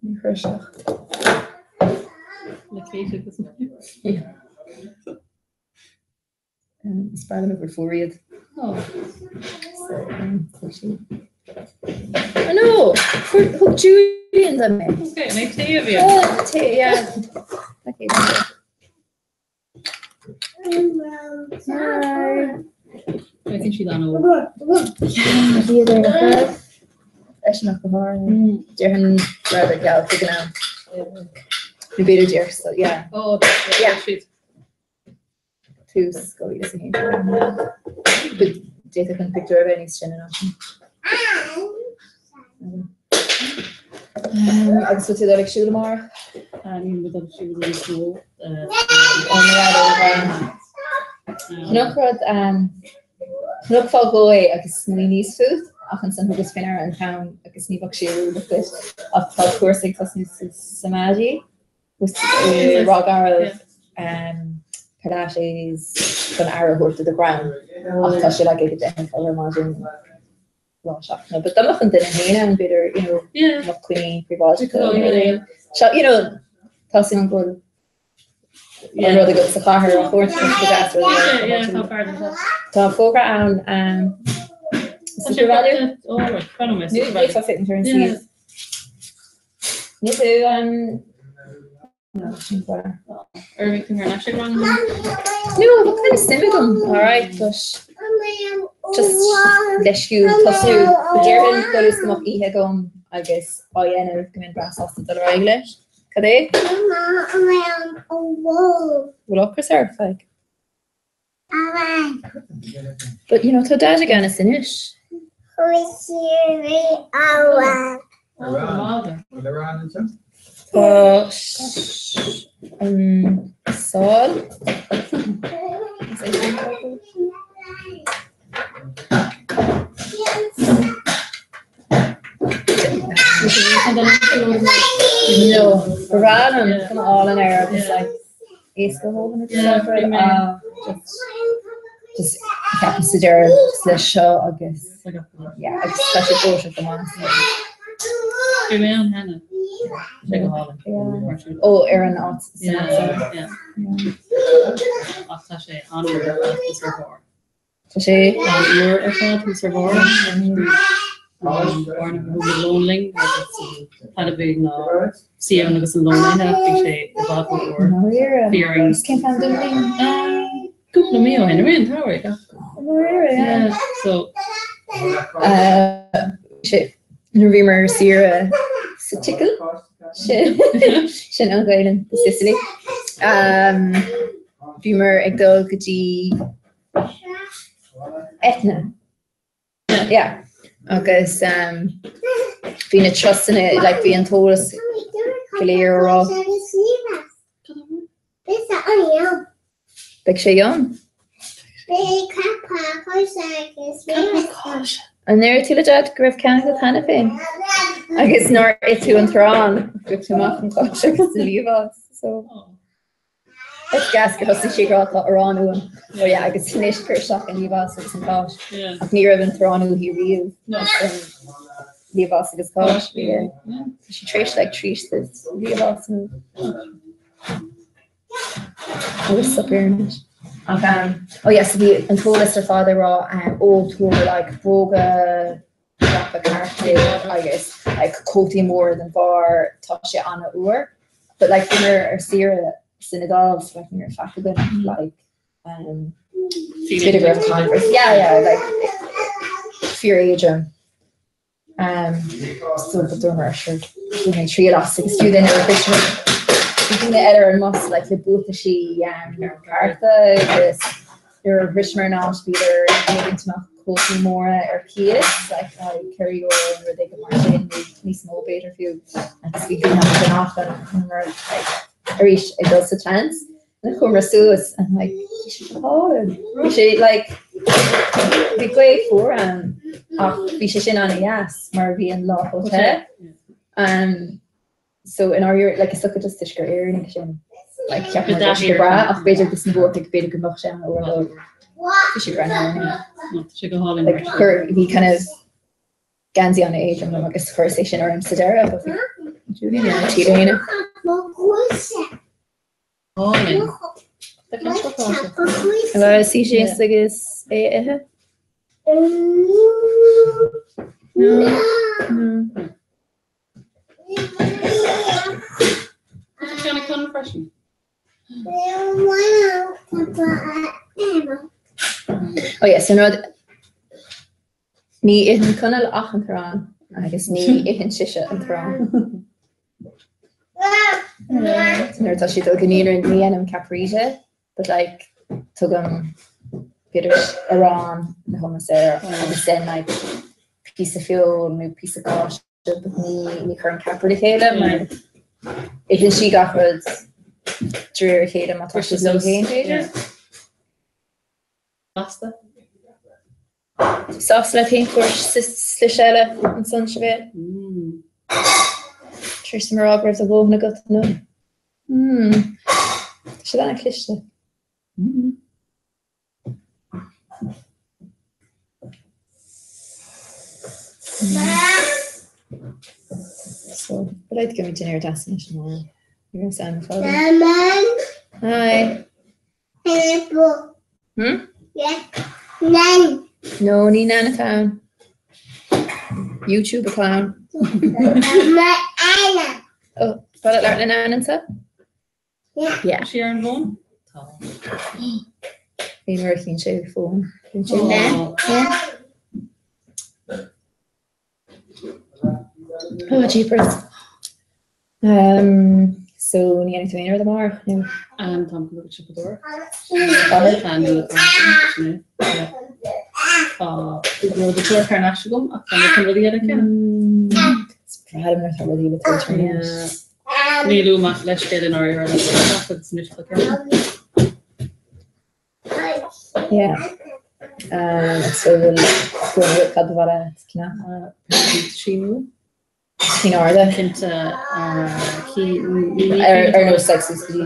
Ní chroiseach. Le Kate agus Is breá liom gur fuar iad. So, tá sí. Oh no! Thug Julian dom é. Okay, mé tae a bhí. Oh, tae, yeah. Bhí siad an-óg. Yeah, bhíodar nach raibh? Eisean ach go háirithe. Déarfainn go rabhadar geal ag an am. Nó b'fhéidir díreach so, yeah. Ó, Yeah. siad. Tús 2001. But d'fhéadfadh an pictiúr a bheith níos sine ná sin. Agus bhfuil tú ag dul ag siúl amárach? Níl mé ag dul ag siúl níos mó. Chonac rud, chonac fá dhó é agus smaoiníos fút ach ansan thugas faoi ndeara an t-am agus ní bheadh sé oiriúnach duit ach tá cúrsa ag tosnú sa Samadhi i Ráth Garbh Pilates chun aire a thabhairt do do dhroim ach tá sé like ag 10 a chlog ar maidin. lá seachtaine. But dá mbeadh an duine féin ann, b'fhéidir, you know, mbeadh coinní príobháideacha nó rud éigin. So, you know, tá súil agam go bhfuil an rud agat sa chathair a thabhairt go deas rud éigin. Tá fógra ann um, SuperValu. Nó tá féachaint ar an suíomh. Ní tú um, No, sin fearr. Ar bhí tú thar n-ais ag rang? No, bheadh kind of suim agam, alright, but just leisciúil tosú. But déarfainn go luas go mbeadh oíche agam agus á dhéanamh go mbeinn breá sásta dul ar aghaidh leis. Cad é? Bhfuil ocras ort, like? But you know, tá Dad ag anois anois. Tá an sál. No, ba bhreá liom cuma álainn air agus like éasca a thógaint agus stuff right ah just just ceapaim sa deireadh just leis seo agus yeah agus tá sé dóite go maith so. Bhí mé ann cheana. Sé go hálainn. Ó ar an áit san áit seo. Yeah. Ach tá sé an-fhuar ar fad thuas ar bharr. Tá sé an-fhuar ar fad thuas ar bharr. Barna thug an lón linn agus fad a bhí ná suí ann agus an lón a ithe bhí sé i bhfad rófhuar. Bhí orainn. Cén t-am don bhliain? Cúpla mí ó shin, ar aon tsamhraidh. Dáiríre, yeah. So. Sé nuair a bhíomar ar saoire sa tSicil, sin an Ghaelainn do Sicily, bhíomar ag dul go dtí Etna. Yeah. Agus um, bhí na turasanna, like, bhí an t-eolas go léir á rá. Beidh sé ann. An ndeir tú le Dad go raibh ceann agat cheana féin? Agus nár ith tú an t-arán, go tú amach an cháis agus an liamhás. So. Is gas gur thosaigh sí ag rá tá arán uaim. Oh yeah, agus anois cuir isteach an liamhás agus an cáis. Ach ní raibh an t-arán uaithi riamh. An liamhás agus cáis. Tá sí tar éis like tríd liamhás nó agus suipéar anois. Ach um, oh yes, bhí an t-eolas ar fad ag rá um, ó tabhair like bróga dreaptha ceart agus like cótaí móra don bharr tá sé an-fhuar. But like bhíomar ar saoire san Iodáil so like ní raibh faic againn ach like um, b'fhéidir go raibh Converse. Yeah, yeah, like fíor éadrom. Um, so but dúramar sure bhí mé triail as agus fiú duine ar bhris bhí daoine eile ar an mbus like le buataisí um, cearta agus Nuair a shroiseamar an áit bhíodar ag ligint amach cótaí móra ar cíos, like €4 nó rud éigin mar sin, nó níos mó b'fhéidir fiú, agus bhí daoine an-ghnách ann mar like arís ag dul sa tseans. And chuamar suas and like bhí sé go hálainn. Bhí sé like bhí gaoth fuar ann ach bhí sé sin an-dheas mar bhí an lá chomh te. Um, So in our like is dócha just toisc gur Éireannaigh sinn like cheap muid go raibh sé go breá ach b'fhéidir dos na Búrcaigh b'fhéidir go mbeadh sé an-fhuar dóibh. Bhí sé breá Tá sé go hálainn. Like chuir bhí kind of geansaí an-éadrom liom agus chuir sé sin orm sa deireadh but bhí Julian ar an tír éine. Álainn. Bhuel suí síos agus é a ithe? No. No. Tá sé an freisin. Oh yeah, sin rud ní itheann Conall ach an t-arán agus ní itheann sise an t-arán. Nuair atá sí ag dul go naíonra ní dhéanaim caprese, but like tugaim b'fhéidir arán le hummus air agus then like píosa feoil nó píosa cáise but ní ní chuirim ceapaire le chéile mar itheann sí gach rud de réir a chéile má tá sí léi féin b'fhéidir. Blasta. Sásta leat féin slis eile ansan Sinéad? Tar éis dom a rá go raibh do dhóthain agat nó? Tá siad an-chliste. So, but I'd give me dinner deas anois amárach. You're gonna sound fada. Hi. Hmm? Nan. No, ní Nan atá ann. YouTube atá ann. Oh, tá le labhairt le Nan anseo? Yeah. Sí ar an bhfón? Tá. Bhí nuair a chinn sé fón. Oh, jeepers. Um, so ní dhéanfaidh tú aon rud amárach nó? Um, táim chun dul ag siopadóireacht. Tá plean nua agam. Tá rud a tabhairt thar n-ais agam ach tá mé chun rudaí eile a cheannach. Is breá liom nuair atá rudaí le tabhairt thar n-ais. Ní lú maith leithscéal in áirithe le teacht agus anois tá ceann. Yeah. Um, so bhfuil go bhfuil cad ba mhaith leat ceannach? Síniú. Cinn arda. Cinnte cinn Ar nós like suas go dtí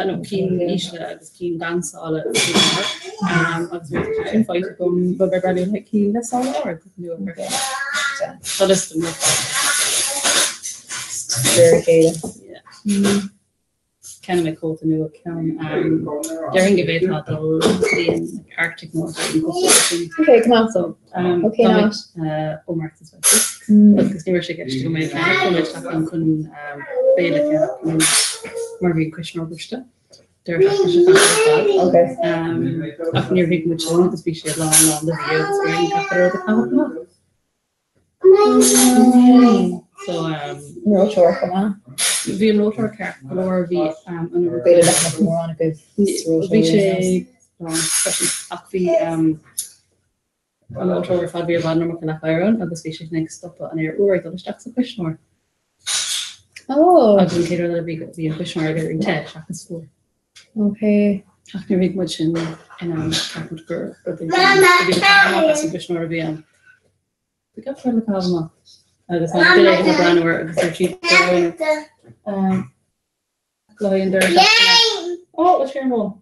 nó cinn ísle agus cinn gan sála agus nuair atá sin faighte agam ba bhreá liom cinn le sála ard nó Tá liosta mór De réir a chéile. Cheannaigh mé cóta nua, ceann déarfainn go bhféadfá dul go dtí an Arctic nó an cosúil sin. Ok, come on. So Ok, nice. ó Marks and Spencer. Agus ní raibh sé i gceist go mbeadh ceannach go mbeadh isteach ann chun béile a cheannach nó mar bhí an cuisneoir briste. Deireadh seachtaine seo caite ar fad. Ok. Ach níor thuig muid sin agus bhí sé lán lán de bhia agus bhí orainn gach rud a chaitheamh amach. So an reoiteoir chomh maith. Bhí an reoiteoir ceart go leor, bhí an B'fhéidir nach mbeadh mórán agaibh sa reoiteoir Bhí sé lán freisin ach bhí an reoiteoir ar fad bhí i bhfad an iomarca leac oighir ann agus bhí sé sin ag stopadh an aer úr ag dul isteach sa chuisneoir. Oh. Agus an chéad rud eile bhí bhí an chuisneoir ag éirí te seachas fuar. Ok. Ach níor thuig muid sin in am, cheap muid gur rud éigin a bhí le caitheamh amach as an gcuisneoir a bhí ann. Bhí gach rud le caitheamh amach agus tháinig duine éigin ag breathnú air agus dúirt siad go raibh le haghaidh an deireadh seachtaine. Ó, bhfuil sé ar an bhfón?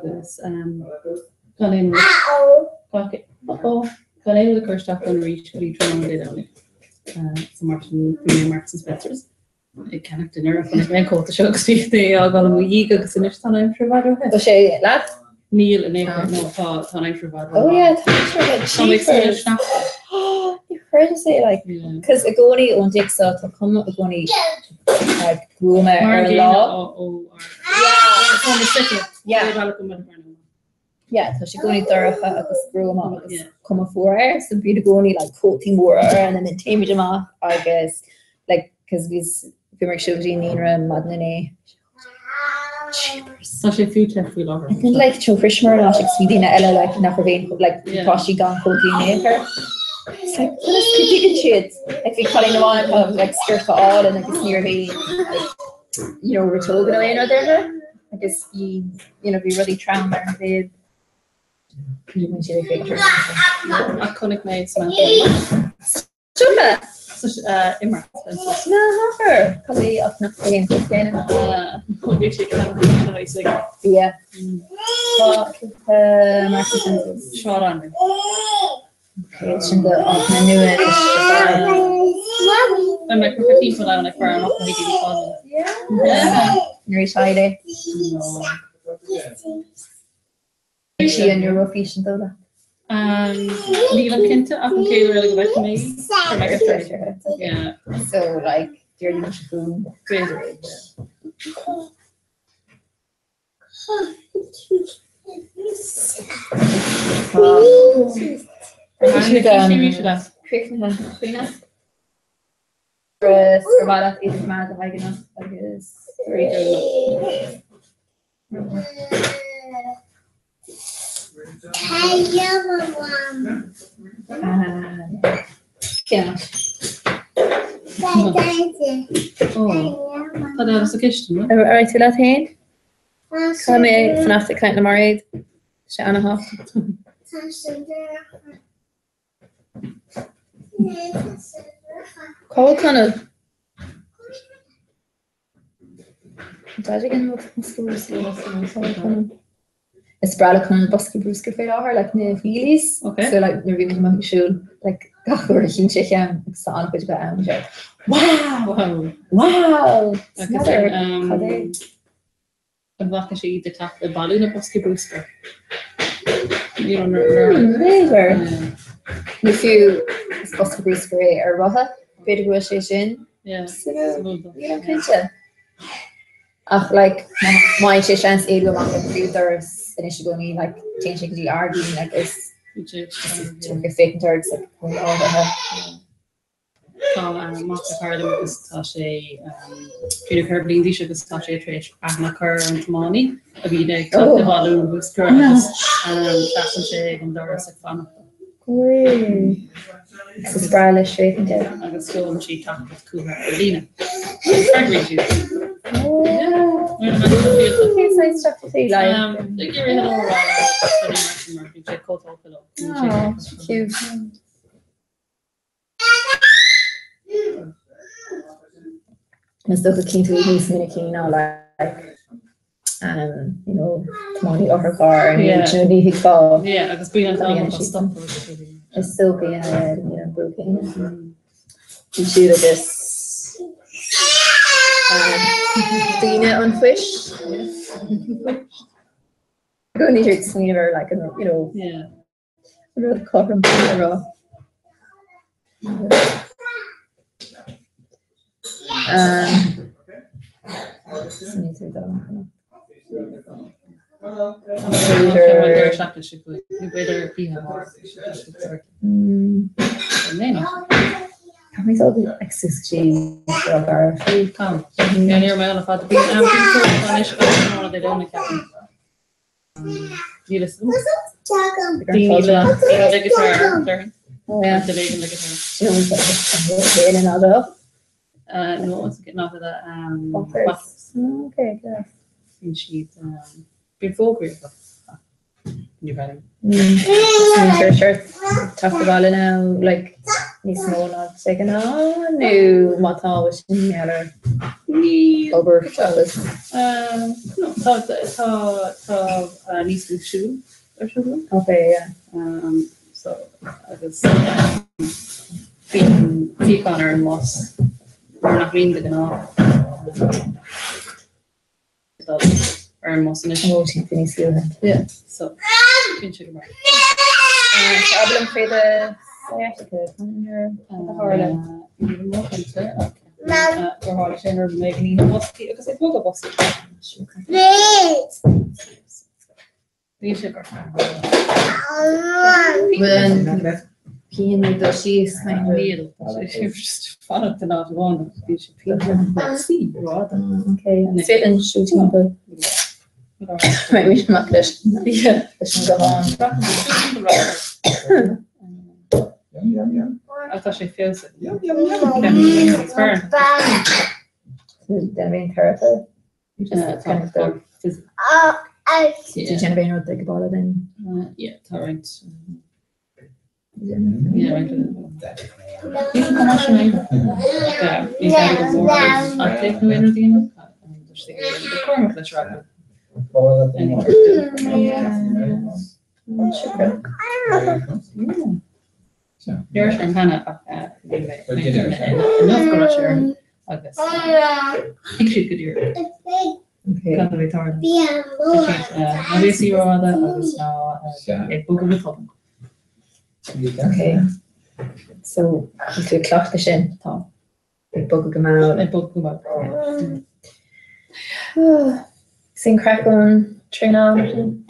Agus gan aon rud gan aon rud a chur isteach ann arís go dtí tráthnóna Dé Domhnaigh. So mar sin bhí mé i Marks and Spencers. ag ceannach dinnéar a chonaic mé an cóta seo agus bhí mé á fhágáil i mo dhiaidh agus anois tá an aimsir i bhfad róthe. Tá sé leat? Níl in aon chor, no, tá tá an aimsir i bhfad Oh yeah, tá an aimsir i bhfad Tá mé ag súil le sneachta. Ní chreidim é, like, cos i gcónaí ón Jigsaw tá cuma i gcónaí like gruama ar an lá. Tá mé suite. Yeah. Yeah, tá sé i gcónaí dorcha agus gruama agus cuma fuar air, so bíonn i gcónaí like cótaí móra orainn and then téimid amach agus like cos bhí bhíomar ag siúl go dtí an naíonra maidin inné. Jeepers. Tá sé fiú te faoi láthair. I think like teo shroiseamar an áit agus bhí daoine eile like nach raibh aon like bhí páistí gan cótaí in aon chor. It's like conas go dtuigeann siad? Like bhí cailín amháin atá like sciorta álainn agus ní raibh aon like you know riteog nó aon rud uirthi agus bhí you know, bhí rudaí trom ar an bhféad. Bhí siad ag féachaint orthu. Ach chonaic mé Samantha. Siopa! I Marks and Spencer. Ná habair! Cad é ach nach bhfuil aon chuid déanamh? Bhí sé ag ceannach an Bia. Tá Marks and Spencer. Sráid Anraí. Sin do áit na nua anois ar fad. Beidh mé curtha timpeall ann ag faire amach na huigínní fada. Nuair is é. Sí an Eurofís an dóla. Nílim cinnte ach an chéad uair eile go bhfeicfidh mé í. So like, dear ní fún. B'fhéidir. Críochnaithe. Agus gur mhaith leat iad a choimeád le haghaidh anocht agus Tá dad sa chistin. Ar tú leat féin? Caithfidh mé fanacht ag caint le Mairéad. Tá sé an-thábhachtach. Cá bhfuil Conall? Is breá le Conall boscaí bruscair faoi láthair, like na wheelies. Okay. So like nuair a bhí muid amach ag siúl, like gach uair a tchíonn sé ceann agus tá an-chuid acu ann, sé Wow! Wow! Wow! Agus N'fheadar an, cad é. An bhfaca sé iad ag teacht ag bailiú na boscaí bruscair? B'fhéidir. Nó fiú is bosca bruscair é ar rotha, b'fhéidir go bhfuil sé sin. Nílim cinnte. Ach like má fhaigheann sé seans éalú amach an príomhdhoras anois i gcónaí like téann sé go dtí ár gcinn like is ag féachaint air agus like ábhartha. Tá mac ag cara liom agus tá sé trí nó 4 bliain d'aois agus tá sé tar éis aithne a chur ar an tiománaí a bhíonn ag teacht ag bailiú an bhruscair agus seasann sé ag an doras ag fanacht. Agus is breá leis féachaint air. Agus foghlaim sí teachtaireacht chucu ar líne. Freagraíonn siad. Cén saghas teachtaireachtaí? Ag iarraidh hello a rá leo agus rudaí mar sin mar bíonn sé chomh tógtha leo. Aw, cute. Is dócha cíonn tú níos minicí ná like um, you know, tiománaí otharchairr nó Yeah. you know, ní thuigfeá. Yeah, agus bíonn an t-am acu stop Is dócha yeah, yeah, an brú céanna. Bhí siad agus um, daoine an phoist. Go ní smaoineamh ar like, an, you know, Yeah. Rud cothrom a rá. Teacht abhaile now like níos mó ná de ghnáth nó má tá sin mar obair agus Tá tá níos mó siúl ar siúl. Okay, yeah. So agus bíonn suíochán ar an mbus mar nach mbíonn de ghnáth. Ar an mbus anois. Ó, sin níos luaithe. Yeah, so bíonn sé go maith. Abair liom faoi do sciatica, cad a tharla? Ní raibh mé cinnte ach gur tharla sé nuair a bhí mé ag ní na boscaí agus ag bogadh boscaí. Bhí sé go. Bhfuil an pian ag dul síos? Níl, tá sé just fanacht in áit amháin agus bhí sé pian sí rá. Okay, is féidir an siúl timpeall. Beidh mé amach leis leis an guthán. Ach tá sé feabhsaithe. Déanamh aon teiripe? Déanamh aon rud ag baile then? Yeah, tá roinnt. Okay. So tá tú ag cleachtadh sin? Tá. Ag bogadh go mall. Ag bogadh go mall. Sin craic ón traenáil mar sin.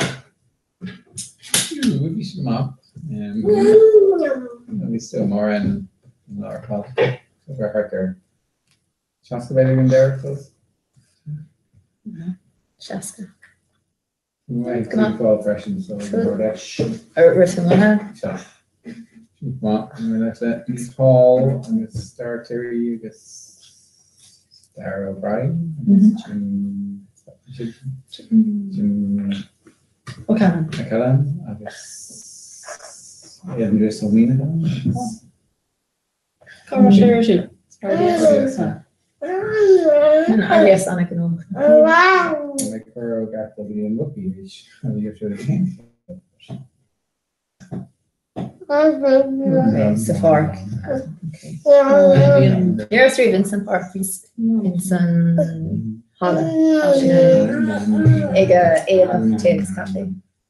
Bhí sé maith. Bhí still mar an lá ar fad. Thart ar 60 b'fhéidir ag an deireadh fós. 60. Go freisin so Rith maith. Sea. Maith leis le Paul agus Dara Cleary agus Dara O'Brien agus Jim Jim O'Callaghan O'Callaghan agus Aidan Ó Mianagáin agus Cá raibh sé ar siúl? Agus ana gnóthach. Ag cur ó gceart go dtí an rugbaí arís a bhí ar siúl ag an Sa pháirc. Ní raibh riamh ins an pháirc, bhí ins an halla ag aonach tae agus caife.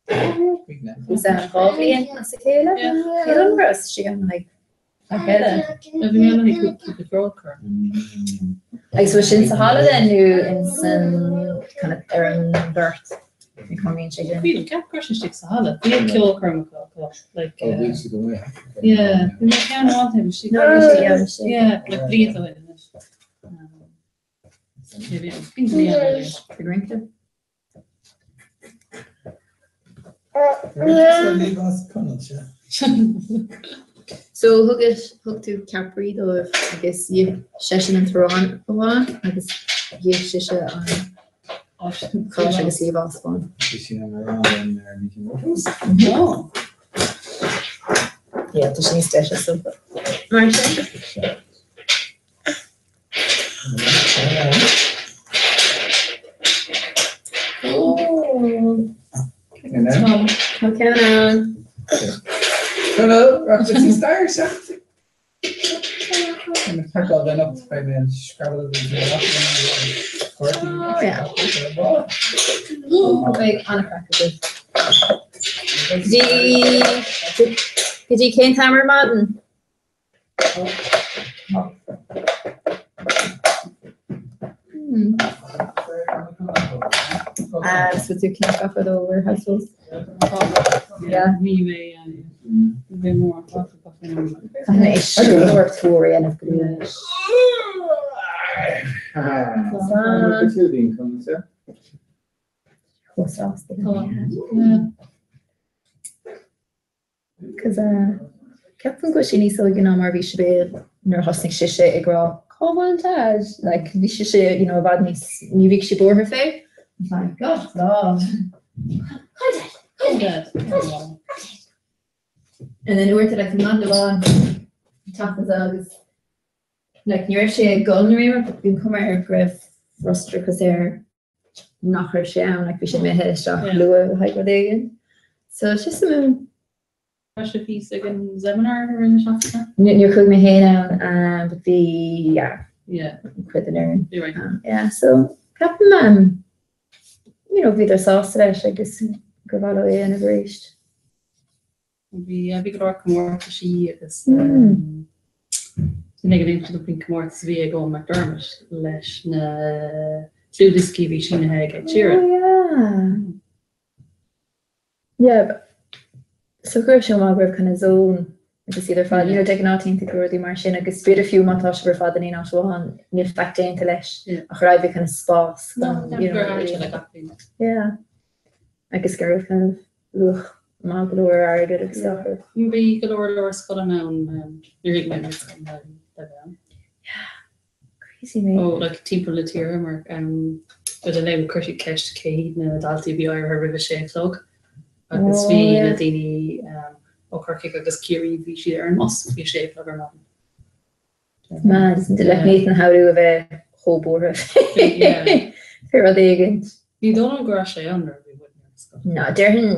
Bhí ann 2 bhliain as a chéile. Níl an raibh sí an like a chéile. Bhí mé ann ag cúpla ceolchoirm. Agus bhfuil sin sa halla then nó in san kind of ar an bport? Ní chomhaoin sé sin. Bhí ceap gur sin istigh sa halla. Bhí ceolchoirm acu acu like Ó bhí siad amuigh. Yeah, bhí mé ceann amháin taobh istigh. No, bhí sé, yeah, bhí sé. Yeah, like blianta ó shin anois. Bhí bliain ó shin. Ag rince. So thugais, thug tú ceapairí dóibh agus d'ith seisean an t-arán amháin agus d'ith sise an cháis agus liamhás bán. Bhí sin an arán ar Mikimoto's? No. Yeah, tá sé níos deise so. Mar sin. Tá ceann ann. Hello, rachaidh stair seach. Tá den up beidh mé an Scrabble Oh yeah. Beidh an-chraic agaibh. Go dtí cén t-am ar maidin? So tú cén gafa dó ar households? Yeah. Ní mé bhí mór tuar a dhéanamh go dtí Chomh sásta. Cos ceapaim go bhfuil sí níos óige ná mar a bhí Sibéal nuair a thosnaigh sise ag rá cá bhfuil Dad? Like bhí sise you know i bhfad níos, ní bhíodh sí buartha fé. Like gach lá. Cá bhfuil Dad? Cá bhfuil Dad? Cá bhfuil Dad? And then uaireanta like bhí maidin amháin teacht agus like ní raibh sé ag gol nó aon rud but bhí an cuma air go raibh frustrachas air nach raibh sé ann, like bhí sé imithe isteach luath le haghaidh rud éigin. So it's just a Raibh sé thíos ag an seminar a rinne seachtaine? Níor chuaigh mé féin ann, um, but bhí, yeah, Yeah. cuid den fhoireann. Bhí right. Um, yeah, so ceapaim, um, you know, bhíodar sásta leis agus gur mhaith leo é a dhéanamh arís. Bhí bhí go leor comórtaisí agus bhí ag an aontas faoin comórtas a bhí ag Eoghan McDermott leis na dlúthdhioscaí a bhí sínithe ag Ed Sheeran. Oh yeah. Yeah, so go raibh sé maith go raibh kind of zone agus iad ar fad, you know, de ghnáth téann tú go rudaí mar sin agus b'fhéidir fiú má tá sibh ar fad in aon áit amháin, níl faic déanta leis ach ar aghaidh bhí kind of spás chun, you know, yeah. Agus go raibh kind of luach maith go leor ar airgead agus gach rud. Bhí go leor leor scoileanna ann níor thuig mé an scoil le bheith ann. Yeah, crazy mé. Ó like timpeall na tíre mar rud a léim chuir siad ceist cé hiad na daltaí a bhí éirithe roimh a sé a chlog agus bhí na daoine ó Chorcaigh agus Ciarraí bhí siad ar an mbus faoi a sé a chlog ar maidin. Mad, isn't it? Like ní fhéadfainn a shamhlú a bheith chomh buartha fé rud éigin. Ní dóigh liom go raibh sé ann nuair a bhí muidne ar scoil. No, déarfainn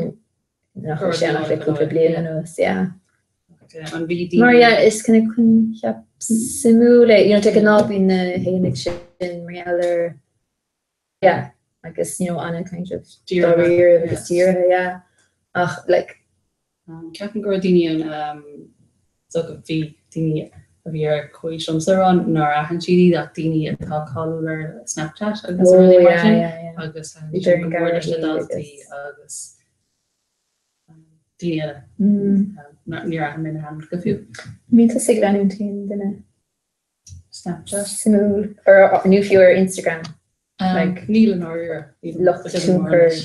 nach raibh sé ann ach le cúpla bliain anuas, yeah. An bhí daoine. Mar yeah, is kind of coincheap suimiúil é, you know, de ghnáth bíonn na haonaigh sin mar gheall ar, yeah, agus, you know, ana kind of dáiríre agus dírithe, yeah. Ach, like. Ceapaim go raibh daoine ann, so go bhí daoine. a bhí ar comhaois liomsa a rá nár aithin siad iad ach daoine atá cáiliúil ar Snapchat agus Oh, rudaí mar yeah, sin yeah, yeah. agus Bhí sin go Doireann mór leis na Garrahy daltaí agus- agus daoine eile. Níor aithin mé na hainmneacha fiú. An mbíonn tusa ag leanúint aon duine? Snapchat. Suimiúil. Or nó fiú ar Instagram. Like Níl i ndáiríre. Lucht tionchair.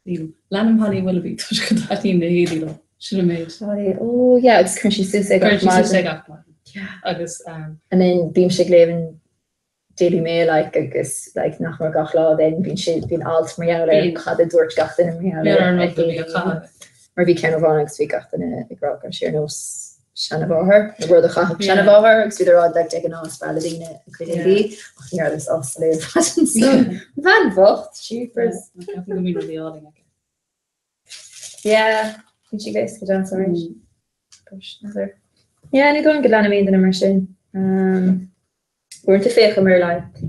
Níl. Leanaim Holly Willoughby toisc go dtaitníonn na héadaí liom. Sin an méid. Holly, oh yeah, agus cuireann sí suas é gach Cuireann sí suas é maidin. gach maidin. Yeah. Agus um, And then bímse ag léamh an Daily Mail like agus like nach mór gach lá then bíonn sé bíonn alt mar gheall ar Bíonn. cad a dúirt gach duine mar gheall Bíonn ar ar an a rud a bhí á héadaí. chaitheamh. Mar bhí ceann amháin agus bhí gach duine ag rá go raibh sé ar nós seanamháthair, nó rud a chaithfeadh Yeah. seanamháthair agus bhíodar á rá like de ghnáth is breá le daoine a cuid Yeah. éadaí ach ní rabhadar sásta léi ar maidin so bhean bhocht, jeepers. Ceapaim go mbíonn rudaí álainn aici. Yeah, bíonn sí gléasta go deas arís. Gosh, n'fheadar. Yeah, ní dóigh liom go leanaim aon duine mar sin. Um, uaireanta féachaim ar like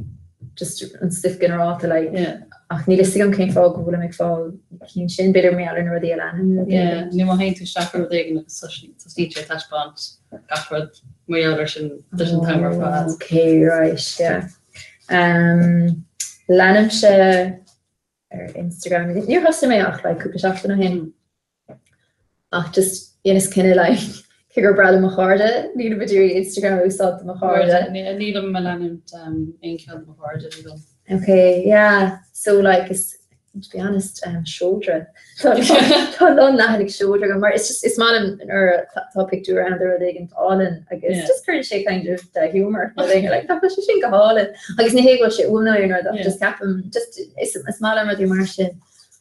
just an stuif ginearálta like Yeah. ach níl fhios agam cén fáth go bhfuilim ag fáil na cinn sin, b'fhéidir mar gheall ar na rudaí a leanaim nó rud Yeah, éigin. nó má théann tú isteach ar rud éigin agus tosnaíonn sé ag taispeáint gach rud mar gheall ar sin leis an t-am ar fad. Okay, right, yeah. Um, leanaimse ar Instagram. Níor thosaigh mé ach like cúpla seachtain ó shin. Ach just dheineas cinneadh like cé gur breá liom mo chairde, nílim ag iarraidh Instagram a úsáid do mo chairde. Nílim ag leanúint aon cheann de mo chairde, nílim. Okay, yeah. So like is to be honest, um, seodra. Tá a lán leathanaigh seodra agam mar it's just is maith liom nuair tá pictiúr ann de rud éigin álainn agus Yeah. just cuireann sé kind of dea-ghiúmar ort rud éigin like tá sé sin go hálainn agus ní hé go bhfuil sé uaim nó aon rud ach Yeah. just ceapaim just is is maith liom rudaí mar sin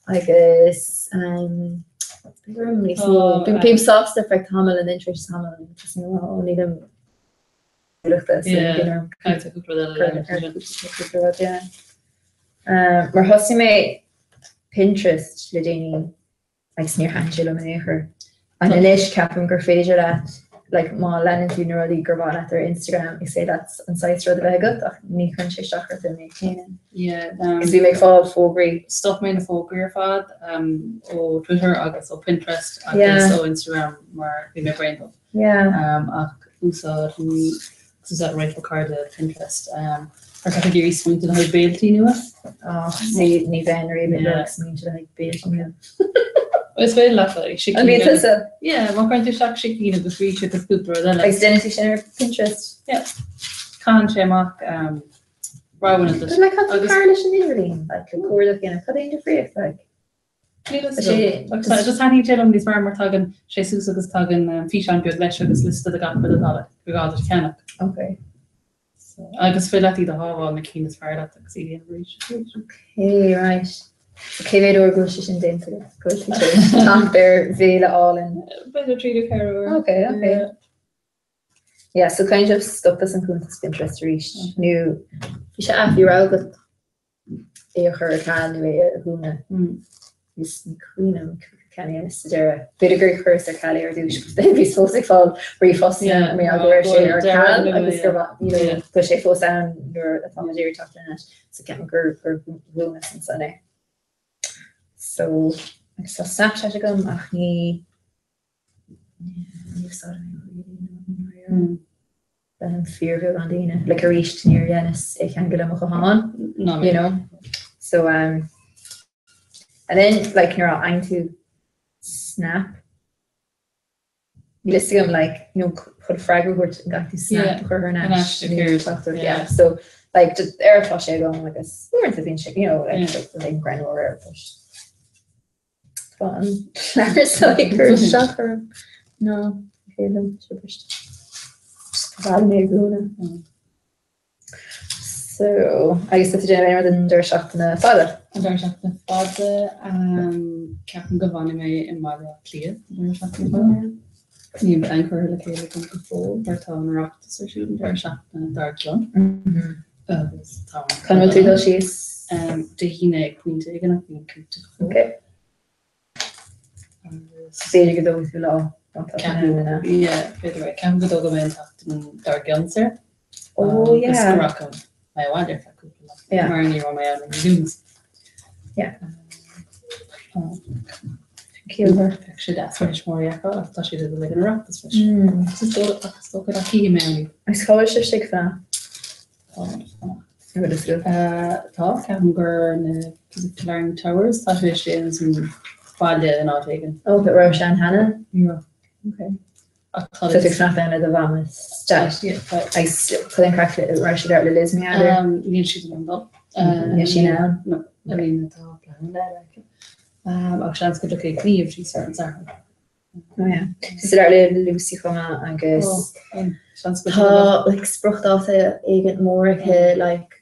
agus um, níos mó Oh, bím sásta feadh tamaill and then tar éis tamaill just nó ó nílim luchta so Yeah, bíonn orm caithfidh tú cúpla rud eile a leanúint ansin. cúpla rud, yeah. Um, mar thosaigh mé Pinterest le déanaí agus níor thaitin sé liom in aon chor. And anois ceapaim gur féidir leat like má leanann tú na rudaí gur mhaith leat ar Instagram is féidir leat an saghas rud a bheith agat ach ní chuireann sé isteach ort an méid céanna. Yeah, um, Cos bhí mé ag fáil fógraí. Stop mé na fógraí ar fad um, ó Twitter agus ó Pinterest agus Yeah. ó Instagram mar bhí mé bréan dóibh. Yeah. Um, ach úsáidim agus úsáidim roinnt mo chairde Pinterest um, mar tá ag iarraidh smaointe le haghaidh béiltí nua. Oh, see, ní bheinn riamh ag Yeah. lorg smaointe le haghaidh béiltí nua. Is féidir leat like, sicín An mbíonn agus- tusa? Yeah, má chuireann tú isteach sicín agus rís agus cúpla rud eile. Agus déanann tú sin ar Pinterest? Yeah. Caitheann sé amach um, roghanna duit. But like, cad Agus- fearr leis an idirlíon? Like, le cuardach a dhéanamh, cad é an difríocht, like? Níl a fhios agam. Agus just taitníonn sé liom níos fearr mar tagann sé suas agus tagann físeán beag leis agus liosta de gach rud atá le gur gá duit a cheannach. Ok. So, agus féidir leat iad a shábháil na cinn is fearr leat agus iad a dhéanamh arís is arís. Ok, right. So cé mhéad uair go bhfuil sé sin déanta agat? Go bhfuil tú tar éis teacht ar bhéile álainn? B'fhéidir 3 nó 4 uair. Ok, ok. Yeah, so kind of stopas an cuntas Pinterest arís. Nó bhí sé, ah, bhí rogha agat é a chur ar ceal nó é a dhúnadh. Agus ní cuimhin liom cén a dhéanas sa deireadh. B'fhéidir gur chuireas ar ceal é ar dtús but then bhíos fós ag fáil ríomhphostanna mar gheall go raibh sé ar ceal agus gur you know go bhfuil sé fós ann nuair atá mé ag iarraidh teacht ina ais. So ceapaim gur gur dhúnas ansan é. So agus tá Snapchat agam ach ní ní úsáidim é really nó Leanaim fíorbheagán daoine. Like arís níor dheineas é cheangal le mo ghuthán, you know. So um, and then like nuair a fhaigheann tú snap, níl fhios agam like you know chun freagra a thabhairt an gcaithfidh tú snap a chur thar n-ais nó teachtaireacht, yeah. So like just ar atá sé agam agus uaireanta bíonn sé you know like bíonn greannmhar air but Tá an leabhar seo ag cur isteach orm. Ná féidir sé briste. Bhail mé ag dúnadh. So, agus tá tú déanamh aon rud an deireadh seachtaine fada? An deireadh seachtaine fada, ceapaim go bhfanfaidh mé i mBaile Átha Cliath an deireadh seachtaine fada. Níl aon curtha le chéile agam go fóill mar tá an Oireachtas ar siúl an deireadh seachtaine dár gcionn. Agus tá. Cá bhfuil tú ag dul síos? Dé hAoine ag pointe éigin ach nílim cinnte go fóill. Ok. Agus. B'fhéidir go dtógfaidh tú lá má tá tú in ann. Yeah, b'fhéidir é. Ceapaim go dtógfaidh mé an tseachtain dár gcionn saor. Oh yeah. Agus go rachaidh mé abhaile ar feadh cúpla lá. Yeah. Mar ní raibh mé ann i mí Lúnasa. Yeah. Ciallmhar. Bheadh sé deas ar thuismitheoirí a fheiceáil ach tá siad ag dul ag an Oireachtas freisin. Is dóigh ach is dócha nach chífidh mé ann iad. Agus cá bhfuil sibhse ag fanacht? Tá, ceapaim gur na Killarney Towers, tá sé sin san baile in áit éigin. Ó, but raibh sé ann cheana? Ní raibh. Ok. Ach tá So tú ag fanacht ann le do mham is dad. Agus cad é an craic le, raibh siad out le Liz mé eadar? Níl siad in ann dul. Níl sí in ann? No, I mean tá pleananna eile aici. Ach seans go dtiocfaidh Niamh síos ar an Satharn. Oh yeah. Is ar le Lucy chomh maith agus tá like spriocdháta éigin mór aici like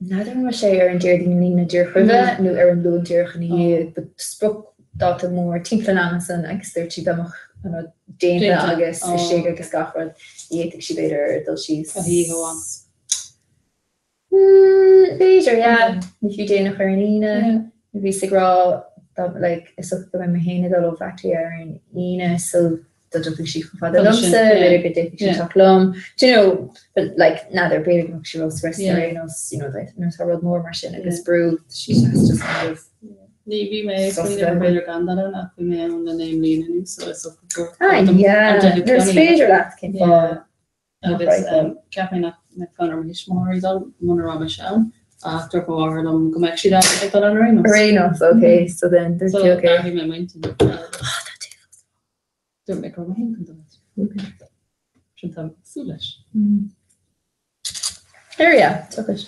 n'fheadar an raibh sé ar an Déardaoin nó díreach roimhe nó ar an Luan díreach ina dhiaidh but spriocdháta mór timpeall an ama san agus dúirt sí dá mbeadh an rud déanta agus istigh agus gach rud d'fhéadfadh sí b'fhéidir dul síos. B'fhéidir, yeah. Ní fiú déanach ar an Aoine. Bhíos ag rá dá, like, is dócha go mbeidh mé féin ag dul ó Bhaile Átha Cliath ar an Aoine so dá dtiocfadh sí chomh fada liomsa, b'fhéidir go dtiocfadh sí teacht liom. Do you know, but like, n'fheadar, b'fhéidir go mbeadh sí ró-stressed ar aon nós, you know, like, nuair atá rud mór mar sin agus brú, she has just kind of Ní bhí mé ag smaoineamh ar b'fhéidir gan dul ann ach bhí mé ann le 9 mbliana anuas so is dócha gur Ah, yeah, nuair is féidir leat, cén fáth? Agus cheap mé nach mbeadh fonn ar mo thuismitheoirí dul muna raibh mise ann, ach dúirt mo mháthair liom go mbeadh siad ag dul ann ar aon nós. Ar aon nós, ok, so then dúirt So tú ok. d'athraigh mé m'intinn. Dúirt mé go raibh mé féin chun dul leis. Sin táim ag súil leis. There yeah, tiocfaidh.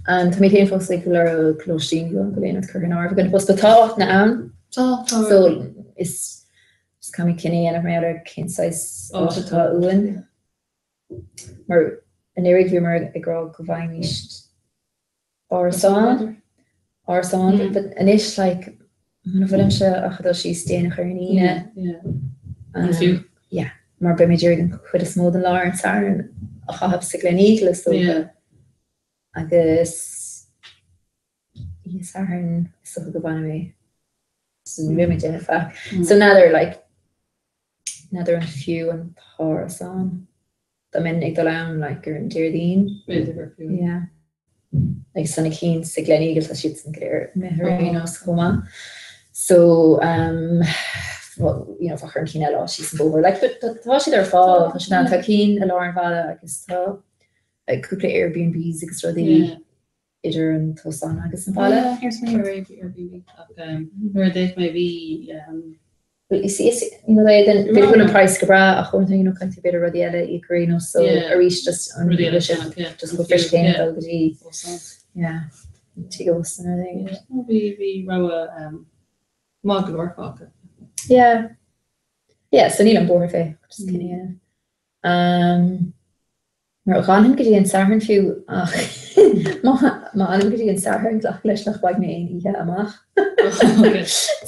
Tá mé féin fós ag lorg lóistín go bhfuil aon rud curtha in áirithe againn fós, but tá áiteanna ann. Tá, tá. So is Just caithfidh mé cinneadh a dhéanamh mar gheall ar cén saghas áit atá uainn. Mar anuraidh bhíomar ag rá go bhfaighimís árasán, árasán, but anois like muna bhfuilimse ach ag dul síos déanach ar an Aoine, An fiú? yeah, mar beidh mé ag iarraidh an chuid is mó den lá ar an Satharn a chaitheamh sa Gleneagle is dócha agus oíche Sathairn is dócha go bhfanfaidh mé so ní bheidh mé ag déanamh faic. So n'fheadar like n'fheadar an fiú an t-árasán dá mbeinn ag dul ann like ar an Déardaoin. B'fhéidir gur fiú. Yeah. Like so na cinn sa Gleneagle tá siad san go léir imithe ar aon nós chomh maith. So um well, you know bheadh orm cinn eile a fháil síos an bóthar. Like but tá siad ar fáil, tá siad ann, tá cinn i lár an bhaile agus tá like cúpla Airbnbs agus rudaí. Yeah. idir an t-óstán agus an baile. Yeah, níor smaoinigh mé ar Airbnb ach nuair a d'fhéach mé bhí Well, you see, is, you know, then b'fhéidir go bhfuil an price go breá ach uaireanta, you know, caithfidh tú b'fhéidir rudaí eile a íoc ar aon nós, so arís just an Rudaí eile bhfuil sé cheannach, yeah. just chomh fuirist céanna Yeah. dul go dtí Óstán. yeah, tigh ósta nó rud éigin. Yeah, no, bhí bhí rogha maith go leor fágtha. Yeah. Yeah, so nílim buartha fé, just cinneadh a dhéanamh. Um, Mar dh'fhanfainn go dtí an Satharn fiú ach má fhanaim go dtí an Satharn glac leis nach bhfaighidh mé aon oíche amach.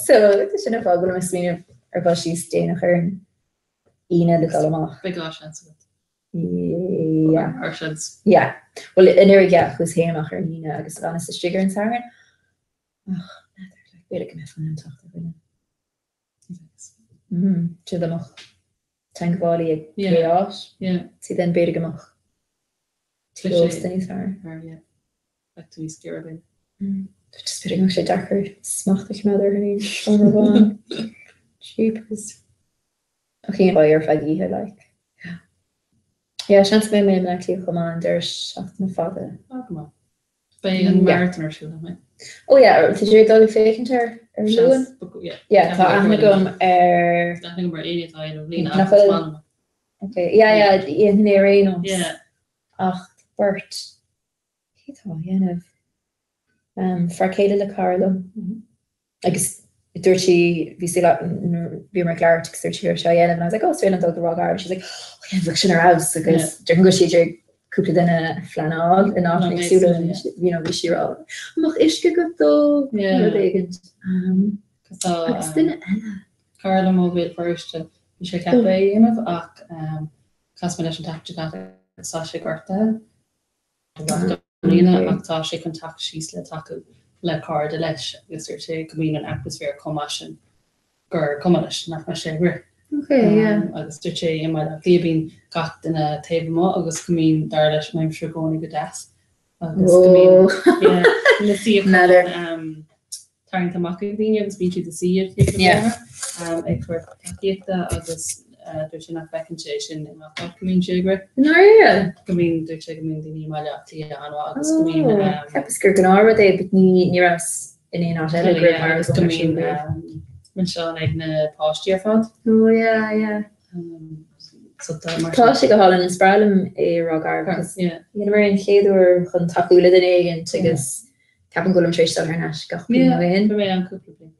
So sin an fáth go bhfuil mé ag smaoineamh ar dhul síos déanach ar an Aoine le dul amach. Beidh lá seans agat. Yeah. Ar seans. Yeah. Well anuraidh yeah chuas féin amach ar an Aoine agus d'fhanas istigh ar an Satharn. Ach n'fheadar, like b'fhéidir go mbeidh fonn orm teacht ar dhuine. Dá mbeadh teagmhálaí ag pé áit. See then b'fhéidir go mbeadh tigh ósta níos fearr. Bheadh tú níos giorra b'fhéidir. Just b'fhéidir go mbeadh sé deacair smacht a choimeád ar an seomra amháin. Jeepers. Ach cén fáth ar feadh oíche like. Yeah, seans go mbeidh mé i mBleá Cliath chomh maith an deireadh seachtaine fada. Ah, go maith. Beidh an marathon ar siúl, nach mbeidh? Oh yeah, tá tú ag dul ag féachaint air ar an Luan? Yeah, tá aithne agam ar... Aithne agam ar éinne atá ar an bhliain Nach bhfuil? Okay, yeah, yeah, dhéanfainn é ar aon nós. Yeah. Ach beirt, cé atá á dhéanamh? Um, fear céile le cara liom. Agus dúirt sí, bhí sí, bhíomar ag labhairt agus dúirt sí go raibh sé á dhéanamh and I was like, oh, is féidir liom dul go Ráth Garbh. She was like, oh yeah, bheadh sin ar fheabhas agus déarfainn go bhfuil sí ag iarraidh cúpla duine a phleanáil in áiteanna éagsúla and you know, bhí sí ag rá, an mbeadh uisce agat dó? Rud éigin. Agus duine eile. Cara liom ó Bhéal Feirste, bhí sé ceaptha é a dhéanamh ach chas mé leis an tseachtain seo caite agus tá sé gortaithe. I mbliana ach tá sé chun teacht síos le tacú le cairde leis agus dúirt sé go mbíonn an atmaisféar chomh maith sin gur cuma leis nach mbeidh sé ag rith. Agus dúirt sé i mBaile Átha Cliath bíonn gach duine taobh amuigh agus go mbíonn, dar leis, an aimsir i gcónaí go deas agus go mbíonn na suíocháin. tarraingthe amach ag daoine agus bíonn siad ina suí ar thaobh an bhóthair ag tabhairt tacaíochta agus dúirt sé nach bhfeiceann sé sin i ngach áit go mbíonn sé ag rith. I ndáiríre? Go mbíonn, dúirt sé go mbíonn daoine i mBaile Átha Cliath an-mhaith agus go mbíonn. Cheapas gur gnáthrud é but ní ní rabhas in aon áit eile go raibh agus go mbíonn milseáin ag na páistí ar fad. Oh yeah, yeah. So tá mar Tá sé go hálainn, is breá liom é i Ráth Garbh because dheineamar é an chéad uair chun tacú le duine éigin agus Ceapaim go bhfuilim tar éis dul thar n-ais gach bliain ó shin. Bhí mé ann cúpla bliain.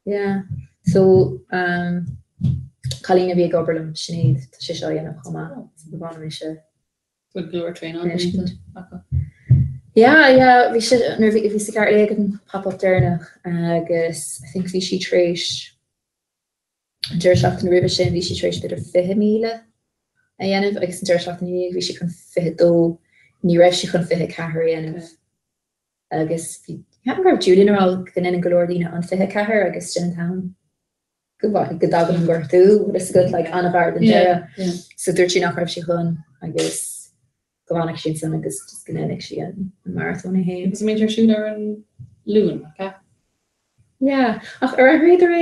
Yeah. So, um, cailín a bhí ag obair liom, Sinéad, tá sise á dhéanamh chomh maith. So ba mhaith liom ise. Bhfuil go leor traenáil déanta acu? Yeah, yeah, bhí sé, nuair bhí, bhí sa gceart léi ag an pop-up deireanach agus I think bhí sí tar éis an deireadh seachtaine roimhe sin bhí sí tar éis b'fhéidir 20,000 a dhéanamh agus an deireadh seachtaine ina dhiaidh bhí sí chun 22, ní raibh sí chun 24 a dhéanamh agus bhí, ceapaim go raibh Julian ag rá go ndéanann go leor daoine an 24 agus sin an t-am go go dtagann an gortú, bhfuil fhios agat, like an-ghar don deireadh. So dúirt sí nach raibh sí chun agus go bhfanfadh sí ansan agus just go ndéanfadh sí an maratón í féin. Agus an mbíonn sé ar siúl ar an Luan, nach ea? Yeah, ach ar athraíodar é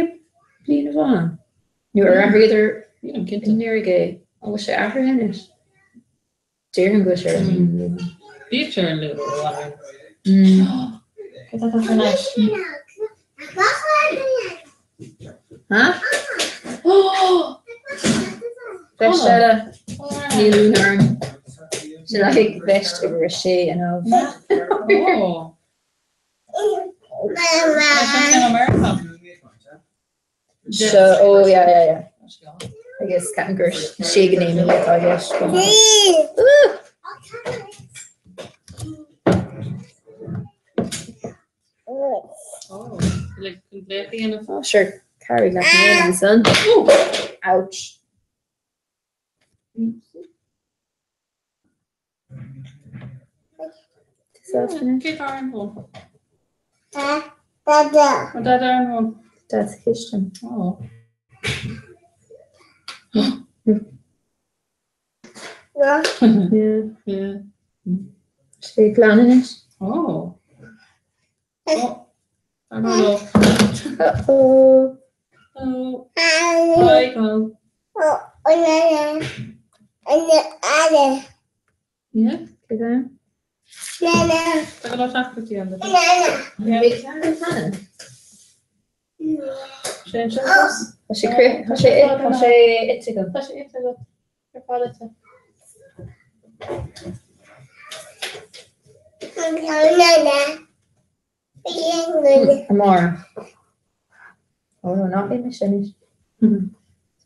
bliain amháin? Nó ar athraíodar anuraidh é? An bhfuil sé athraithe anois? Déarfainn go bhfuil sé ar an Luan. Bíodh sé ar an Luan ó amháin. Cad tá thar n-ais? Ha? Veist eile. Níl lúcháir orm. Sin aghaidh veist uimhir a sé inniu. Seo, ó, yeah, yeah, yeah. Agus ceapaim gur sé go naoi míle atá i gceist. Oh, sure, cabhraigh leat mé ansan. Ouch. Cé tá ar an bhfón? Dada. An Dada ar an bhfón? Dad sa chistin. Oh. Yeah. Yeah. Sé glan anois. Oh. Oh. I don't know. Uh-oh. Oh. Hi, Colin. Yeah. Cé tá? Tá go leor teachtaireachtaí ann. Sé an seachas? Tá sé cri, tá sé, tá sé ite agam. Tá sé ite agat. Ar fad ite. Amárach. Ó, ná bí mise anois.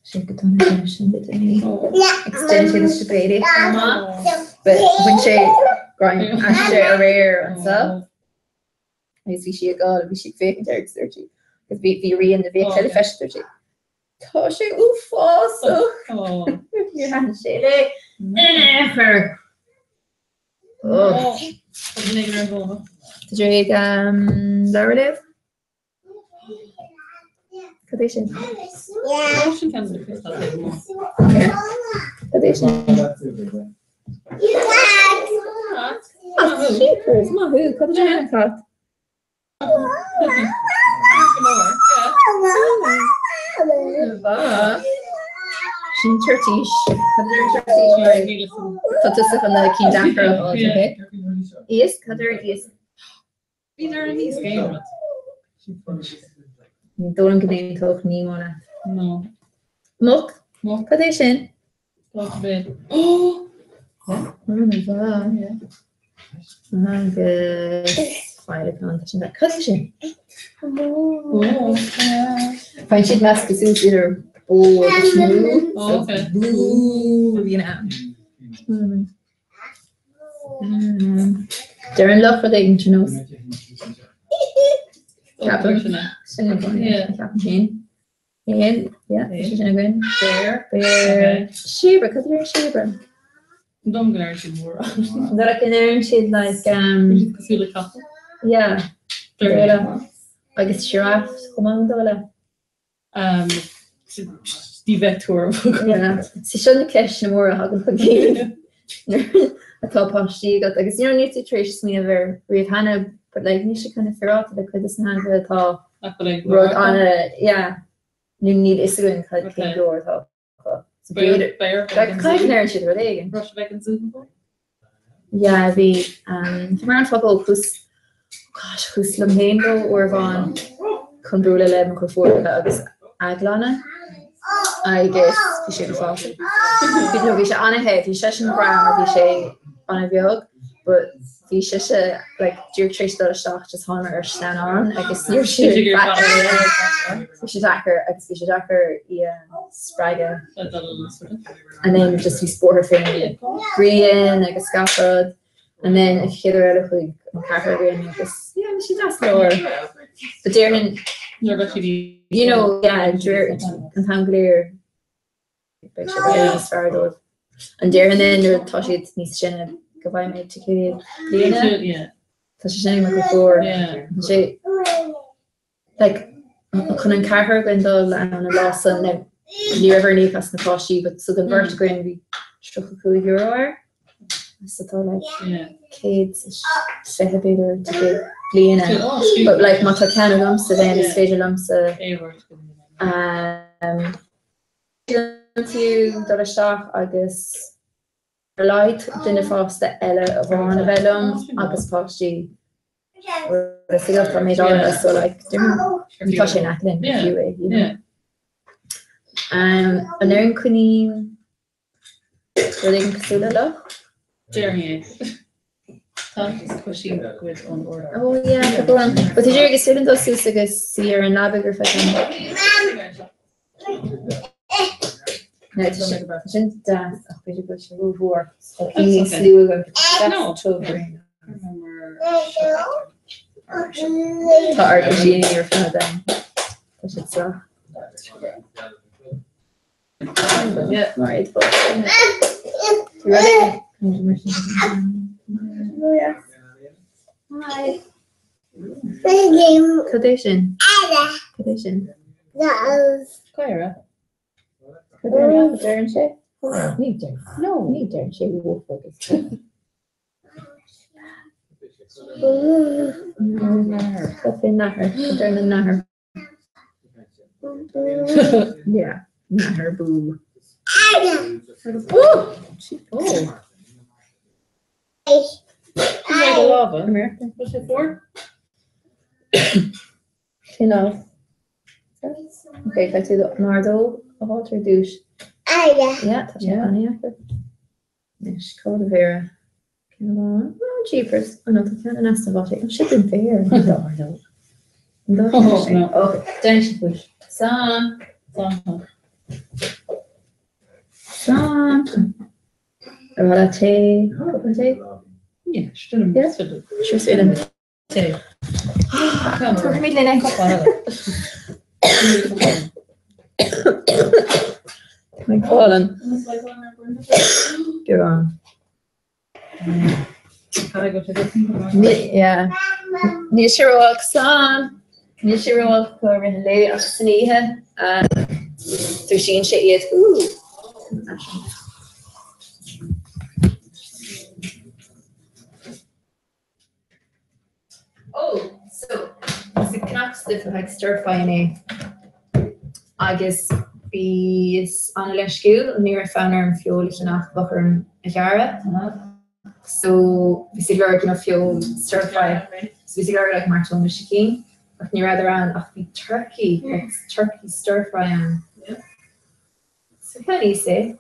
Sé go dona sin sin le déanaí. Agus déanann sé na sibéirí chomh maith. But bhain sé greim aisti aréir anseo. Agus bhí sí ag gol, bhí sí ag féachaint air agus dúirt sí, agus bhí bhí rian na bhfiacail eile freisin, dúirt sí, Tá sé uafásach! Níor thaitin sé léi in aon chor. Tá tú ag leabhar a léamh? Cad é sin? Cad é sin? Jeepers, maith thú, cad é sin cat? Sin toirtís. Cad é toirtís mar tá tusa chun na cinn deacra a fháil, ok? Iasc, cad é iasc? Bhí ar an iasc aon rud. Ní dóigh liom go n-aontódh Nemo leat. No. Muc? Muc. Cad é sin? Loch Bhinn. Agus féileacán tá sin cad é sin? Faigheann siad measctha suas idir bó agus mú. So bú a bhíonn ann. Deir an luch rud éigin ar nós. Ceapaim. Sin ceapaim féin. Éan, yeah, tá sé sin againn. Béar. Béar. Síobra, cad a deireann síobra? Dom go ndeireann siad mór. Nuair a ndeireann siad like um Cosúil le capall. Yeah. Deireann. Agus giraffe chomh maith an dóigh leat? Um, ní bheadh tuairim agam. Yeah. So seo na ceisteanna móra a thagann chun cinn nuair atá páistí agat agus you know níl tú tar éis smaoineamh air riamh cheana but like níl sé kind of féaráilte le cuid de na hainmhithe atá. Nach bhfuil aon ghlór Rud acu? ana, yeah, nó níl fhios againn cad cén Okay. glór atá acu. So B'fhéidir b'fhéidir, b'fhéidir like, bheith ag an caithfidh zoo. go ndeireann siad rud éigin. Raibh sibh ag an zoo before? Yeah, bhí, bhí mé ar an phobal, chuas, gosh, chuas liom féin leo uair amháin chun bualadh le mo dheirfiúracha agus a gclanna agus bhí sé uafásach. Bhí, no, bhí sé an-the, bhí seisean breá mar bhí sé an-bheag, but bhí sise, like, díreach tar éis dul isteach just thángamar ar sleamhnán agus ní raibh sé bhí sé deacair agus bhí sé deacair í a spreagadh. And then just bhí buartha faoin ghrian agus gach rud. And then an chéad uair eile chuaigh an ceathrar againn agus yeah, bhí sé deas go leor. But déarfainn, you know, yeah, an t-am go léir beidh sé níos fearr dóibh. An déarfainn then nuair atá siad níos sine go bhfaighidh mé ticéad bliana. Tá sé sin ag mo dheirfiúr. Tá sé like chun an ceathrar againn dul ann an lá san now ní raibh orainn íoc as na páistí but so don bheirt againn bhí €35 air so tá like 120 b'fhéidir ticéad bliana but like má tá ceann agamsa then is féidir liomsa um fiú dul isteach agus ar a laghad duine fásta eile amháin a bheith liom agus páistí Is ag tá mé dáiríre so like tá sé in aice linn fiú é you know. An ndeireann coinín rud éigin cosúil le luch? Déarfainn é. Tá coisín cuid ón urlár. Oh yeah, tá go ann. But tá sé is féidir linn dul suas agus suí ar an leaba gur feicim. Now tá sin tá sin deas ach b'fhéidir go bhfuil sé rófhuar. Tá cinn níos lú agam. Deas tiubh. Tá ár gcuisíní ar fad ann. Tá siad sách. Mar iad fós. Hi. Cad é sin? Cad é sin? Caora. Cad é deireann sé? Ní deireann. No, ní deireann sé woof agus. Cad é nathair? Cad é an nathair? Yeah, nathair bú. Oh! Oh. Come here. What's it for? Cineál. Ok, caithfidh tú an ordóg a fháilt ar dtús. Yeah, tá sé an-deacair. Anois, cá bhfuil do mhéara? Ceann amháin. Oh, jeepers. Oh no, tá ceann in easnamh áite. Oh, sin den mhéar. An dá ordóg. An dá Oh, sin. no. Ok, déan sin faoi. San. San. San. Ar mhaith leat tae? Cupán tae? Yeah, sin Yeah? Sure is féidir. Tae. Tabharfaimid linn é. Ag fálann. Beagán. Yeah. Níl sé ró-olc san. Níl sé ró-olc i rith an lae ach san oíche. Dúisíonn sé iad. Ooh. Oh, so, is ag ceannach stuif le haghaidh stir fry inné agus bhíos an-leisciúil, ní raibh fonn orm feoil a cheannach, bheadh orm a ghearradh. So, bhíos ag lorg, you know, feoil stir fry. So bhíos ag lorg like mairteoil nó sicín, ach ní rabhadar ann ach bhí turkey, like turkey stir fry ann. So cheannaíos é.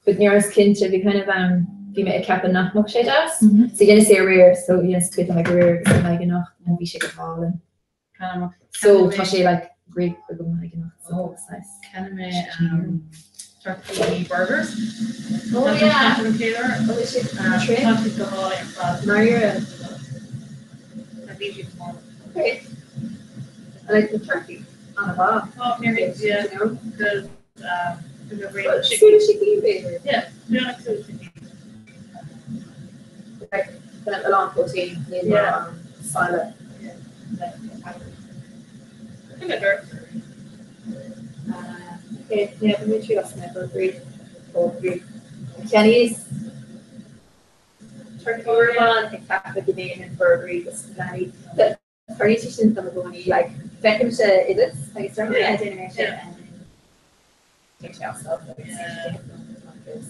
But ní rabhas cinnte, bhí kind of um bhí mé ag ceapadh nach mbeadh sé deas. So dheineas é aréir, so dheineas cuid le haghaidh aréir agus le haghaidh anocht and bhí sé go hálainn. So tá sé like réidh agam le haghaidh anocht, so that's nice. Cheannaigh mé um turkey burgers. Oh yeah. An chéad uair. Oh is siad trim? Tá siad go hálainn ar fad. Mar Bhí siad go hálainn. Okay. I like the turkey. An-mhaith. Oh, nearly, yeah, because um, Súil sicín b'fhéidir. Yeah, súil sicín. Like, a lán protein, níl yeah. salad. Okay, yeah, bhí mé as mé burgerí. Cheannaíos turkey amháin ag ceapadh go ndéanann burgerí dos na leanaí. Tarlaíonn sé sin dom i gcónaí, like, feicimse oideas agus deirim, yeah, déanfaidh mé sin, and then téann sé as agus agus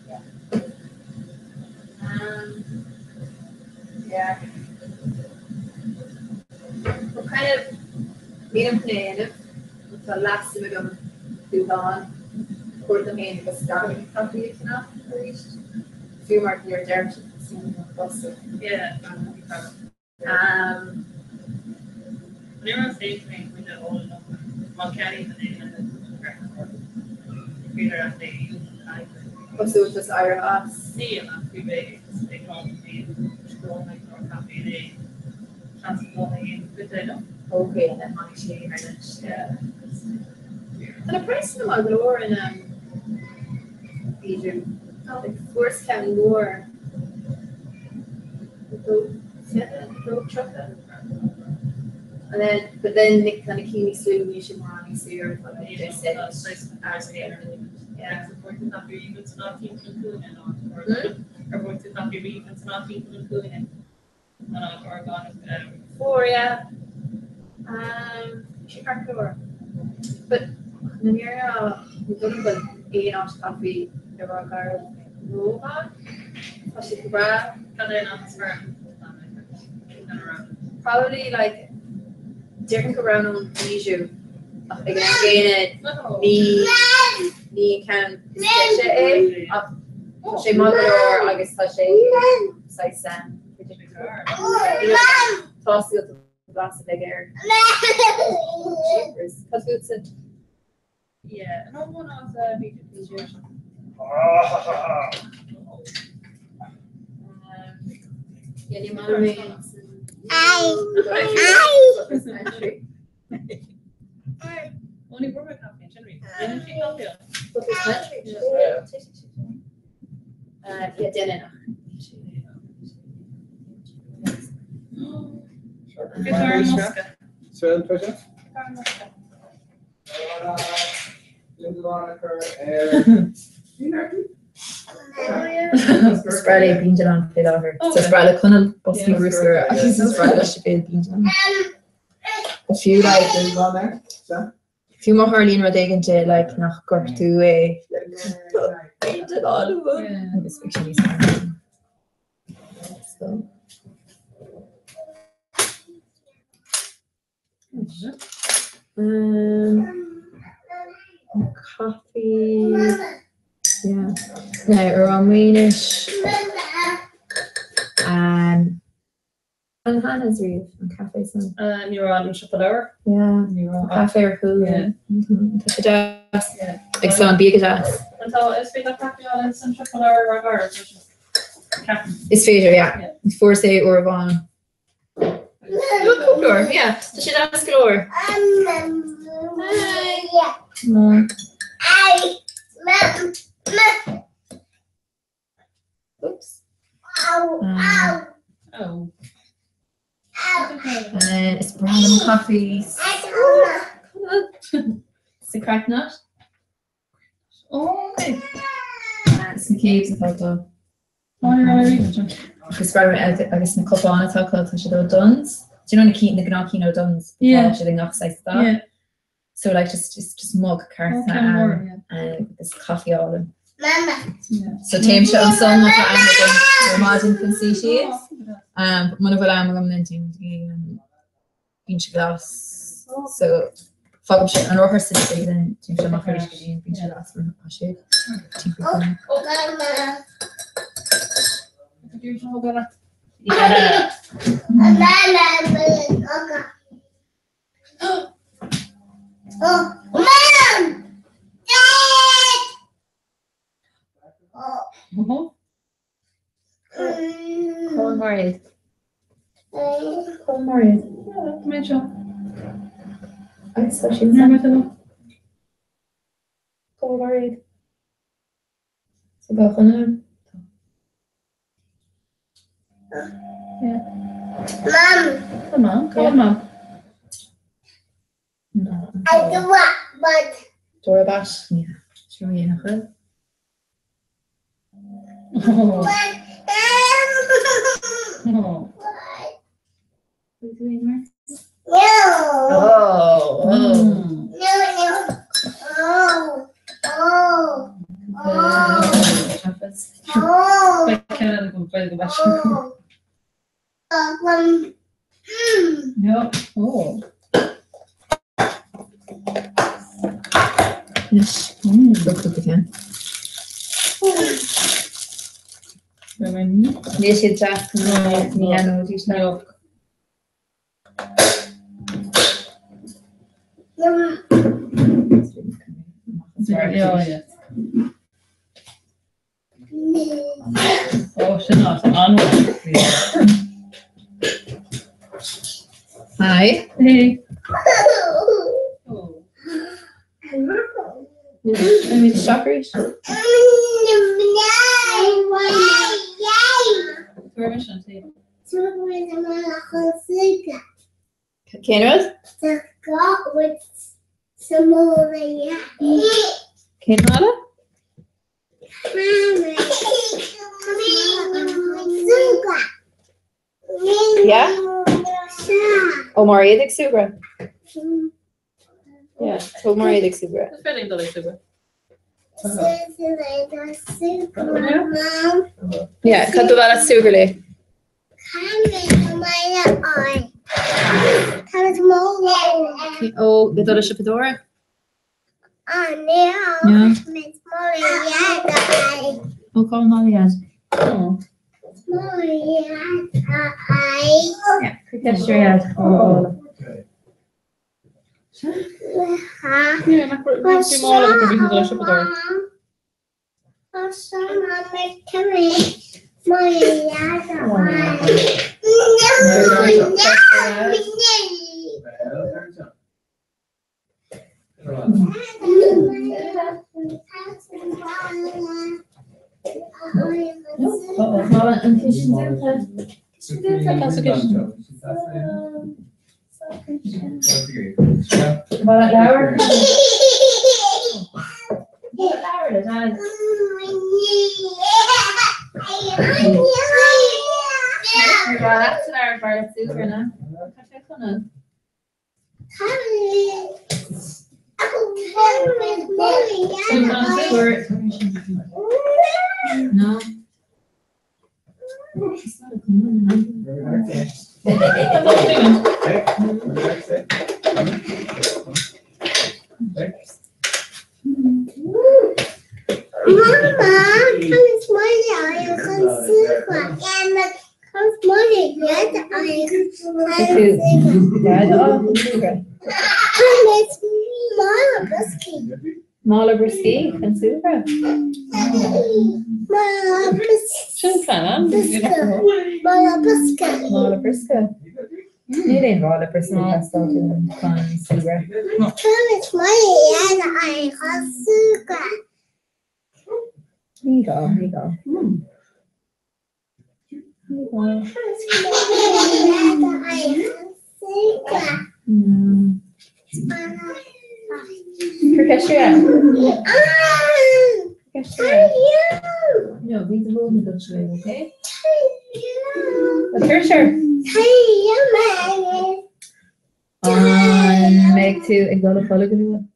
yeah. Um, yeah. Well, kind of, nílim chun é a dhéanamh, tá leathshuim agam dúshlán a thabhairt dom féin agus gan caife a cheannach arís. Fiú mar nuair a deirimse Yeah. Um, Ní raibh safe mé go bhfuil ól má ceannaím an éigin féidir as é Cosúil just éirithe as. Níl ach bhí mé ag rá go scrónaigh nó caife é seans go bhfuil cuid eile. Ok, and then tháinig sé thar n-ais. Tá na praghsanna maith go leor in um, Bijou. Like fuaireas ceann mór 2.20, 2.30. And then, but then tá na cinn níos lú, níl siad mórán níos saoire, tá like 10 cent. Yeah. Fuair, yeah. Um, bhí sé ceart go leor. But na fírinne ní dóigh liom go bhfuil aon áit caife ar Ráth Garbh rómhaith. Tá siad go breá. Cad é an áit is fearr? Probably like déarfainn go roghnóinn Bijou ach ag an am gcéanna ní ní an ceann is deise é ach tá sé maith go leor agus tá sé saghas Tá súil blas a bheidh air. Jeepers. Cad fútsa? Yeah, no one else uh, Bijou. Yeah, ní maith mé. Only Burma coffee in January. Didn't she coffee? Yeah, déanann. Sven, pleasure. Is breá léi bindealán faoi láthair. So is breá le Conall boscaí bruscair agus is breá le Sibéal bindealán. Fiú like fiú má tharlaíonn rud éigin di like nach gortú é bindealán agus beidh sé níos fearr. So. Um, coffee. Yeah. Now, ar an Maoinis. Um, an Hannah's riamh an caife san. Uh, ní raibh an siopa leabhar. Yeah. Ní raibh. Caife ar chúl. Yeah. Tá sé deas. Yeah. Agus tá an bia go deas. An tá is féidir caife a fháil san siopa leabhar ar gharr. Is féidir, yeah. Fuaireas é uair amháin. Cúpla uair, yeah. Tá sé deas go leor. Oops. Oh. And then is breá liom coffee. Sa crack nut. Oh, okay. Sna caves atá dó. Agus agus na cupáin atá acu tá siad ó Dunnes. Do you know na cinn na gnáthchinn ó Dunnes? Yeah. Tá siad i ngach saghas dath. Yeah. So like just just just mug ceart Oh, ceann mór, yeah. agus caife álainn. Yeah. So téimse ansan má tá am agam ar maidin chun suí síos. Um, but muna bhfuil am agam then téim go dtí an Binse Glas. So fágaimse an rothar sa tigh then téimse amach arís go dtí an Binse Glas mar tá sé timpeall an Call Mairéad. Call Mairéad. Mé seo. Agus tá sin san. Call Mairéad. So go chun Yeah. Mom. Come on, come on. No. Dora Bat. Yeah. Seo dhéanach. Oh. Oh. What are you doing, Mark? Beidh ceann eile agam, beidh go mbeidh sin agam. No. Oh. Anois, cúpla ceann. Níl siad deas ní dhéanfaidís leo. Ó, sin áit an-mhaith. Hi. Hey. Beimid isteach arís. Cén rud? Cén mála? Yeah? Ó Mairéad ag súgradh? Yeah, tá Mairéad ag súgradh. Is féidir dul ag súgradh. Yeah, cad ba mhaith leat súgradh léi? Ó, ag dul ag siopadóireacht? Ó, cá bhfuil Molly agat? Yeah, cuir ceist ar Dhaid. No. Mála brioscaí chun súgradh. Sin plean an. Mála briosca. Níl aon mhála briosca ag teastáil chun súgradh. Ní gá, ní gá. Ní gá. Cuir ceist ar Cuir ceist ar No, bhí do bhóna go sé, okay? Cuir ar. An mbeidh tú ag dul a chodladh go luath?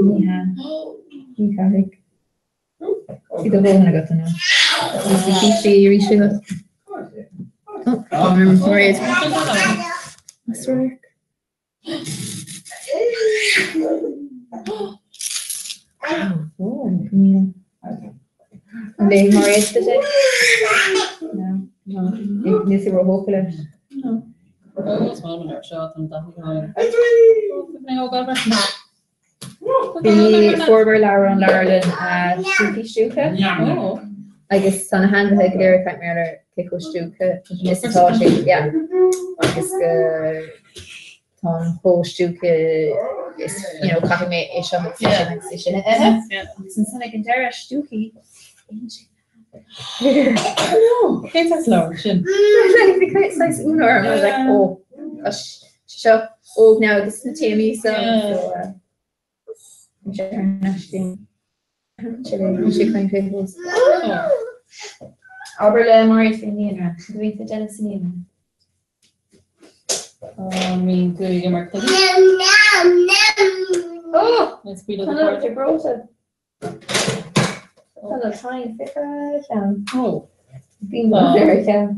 Ní hea. Ní chaithfidh. Bhí do dhóthain agat inniu. Bhí sí arís agat. Mairéad. An léifidh Mairéad duit é? No. Níl sí róthógtha leis. Bhí fuaireamar leabhar ón leabharlann Stiúcaí Stiúgtha agus tá na hainmhithe go léir ag caint mar gheall ar cé chomh stiúgtha is atá siad yeah agus go táim chomh stiúgtha is you know caithfidh mé é seo agus é sin agus é sin a ithe agus ansan ag an deireadh stiúcaí Cén saghas leabhar sin? Bhí saghas ionadh orm, I was like, oh, tá seo óg now agus na téamaí so Abair le Mairéad faoin naíonra, cad a bhíonn tú ag déanamh sa naíonra? Bíonn tú ag imirt cluichí? Oh! Let's be the Tá breoite. Tá time fi cheann. Oh. Bíonn ar cheann.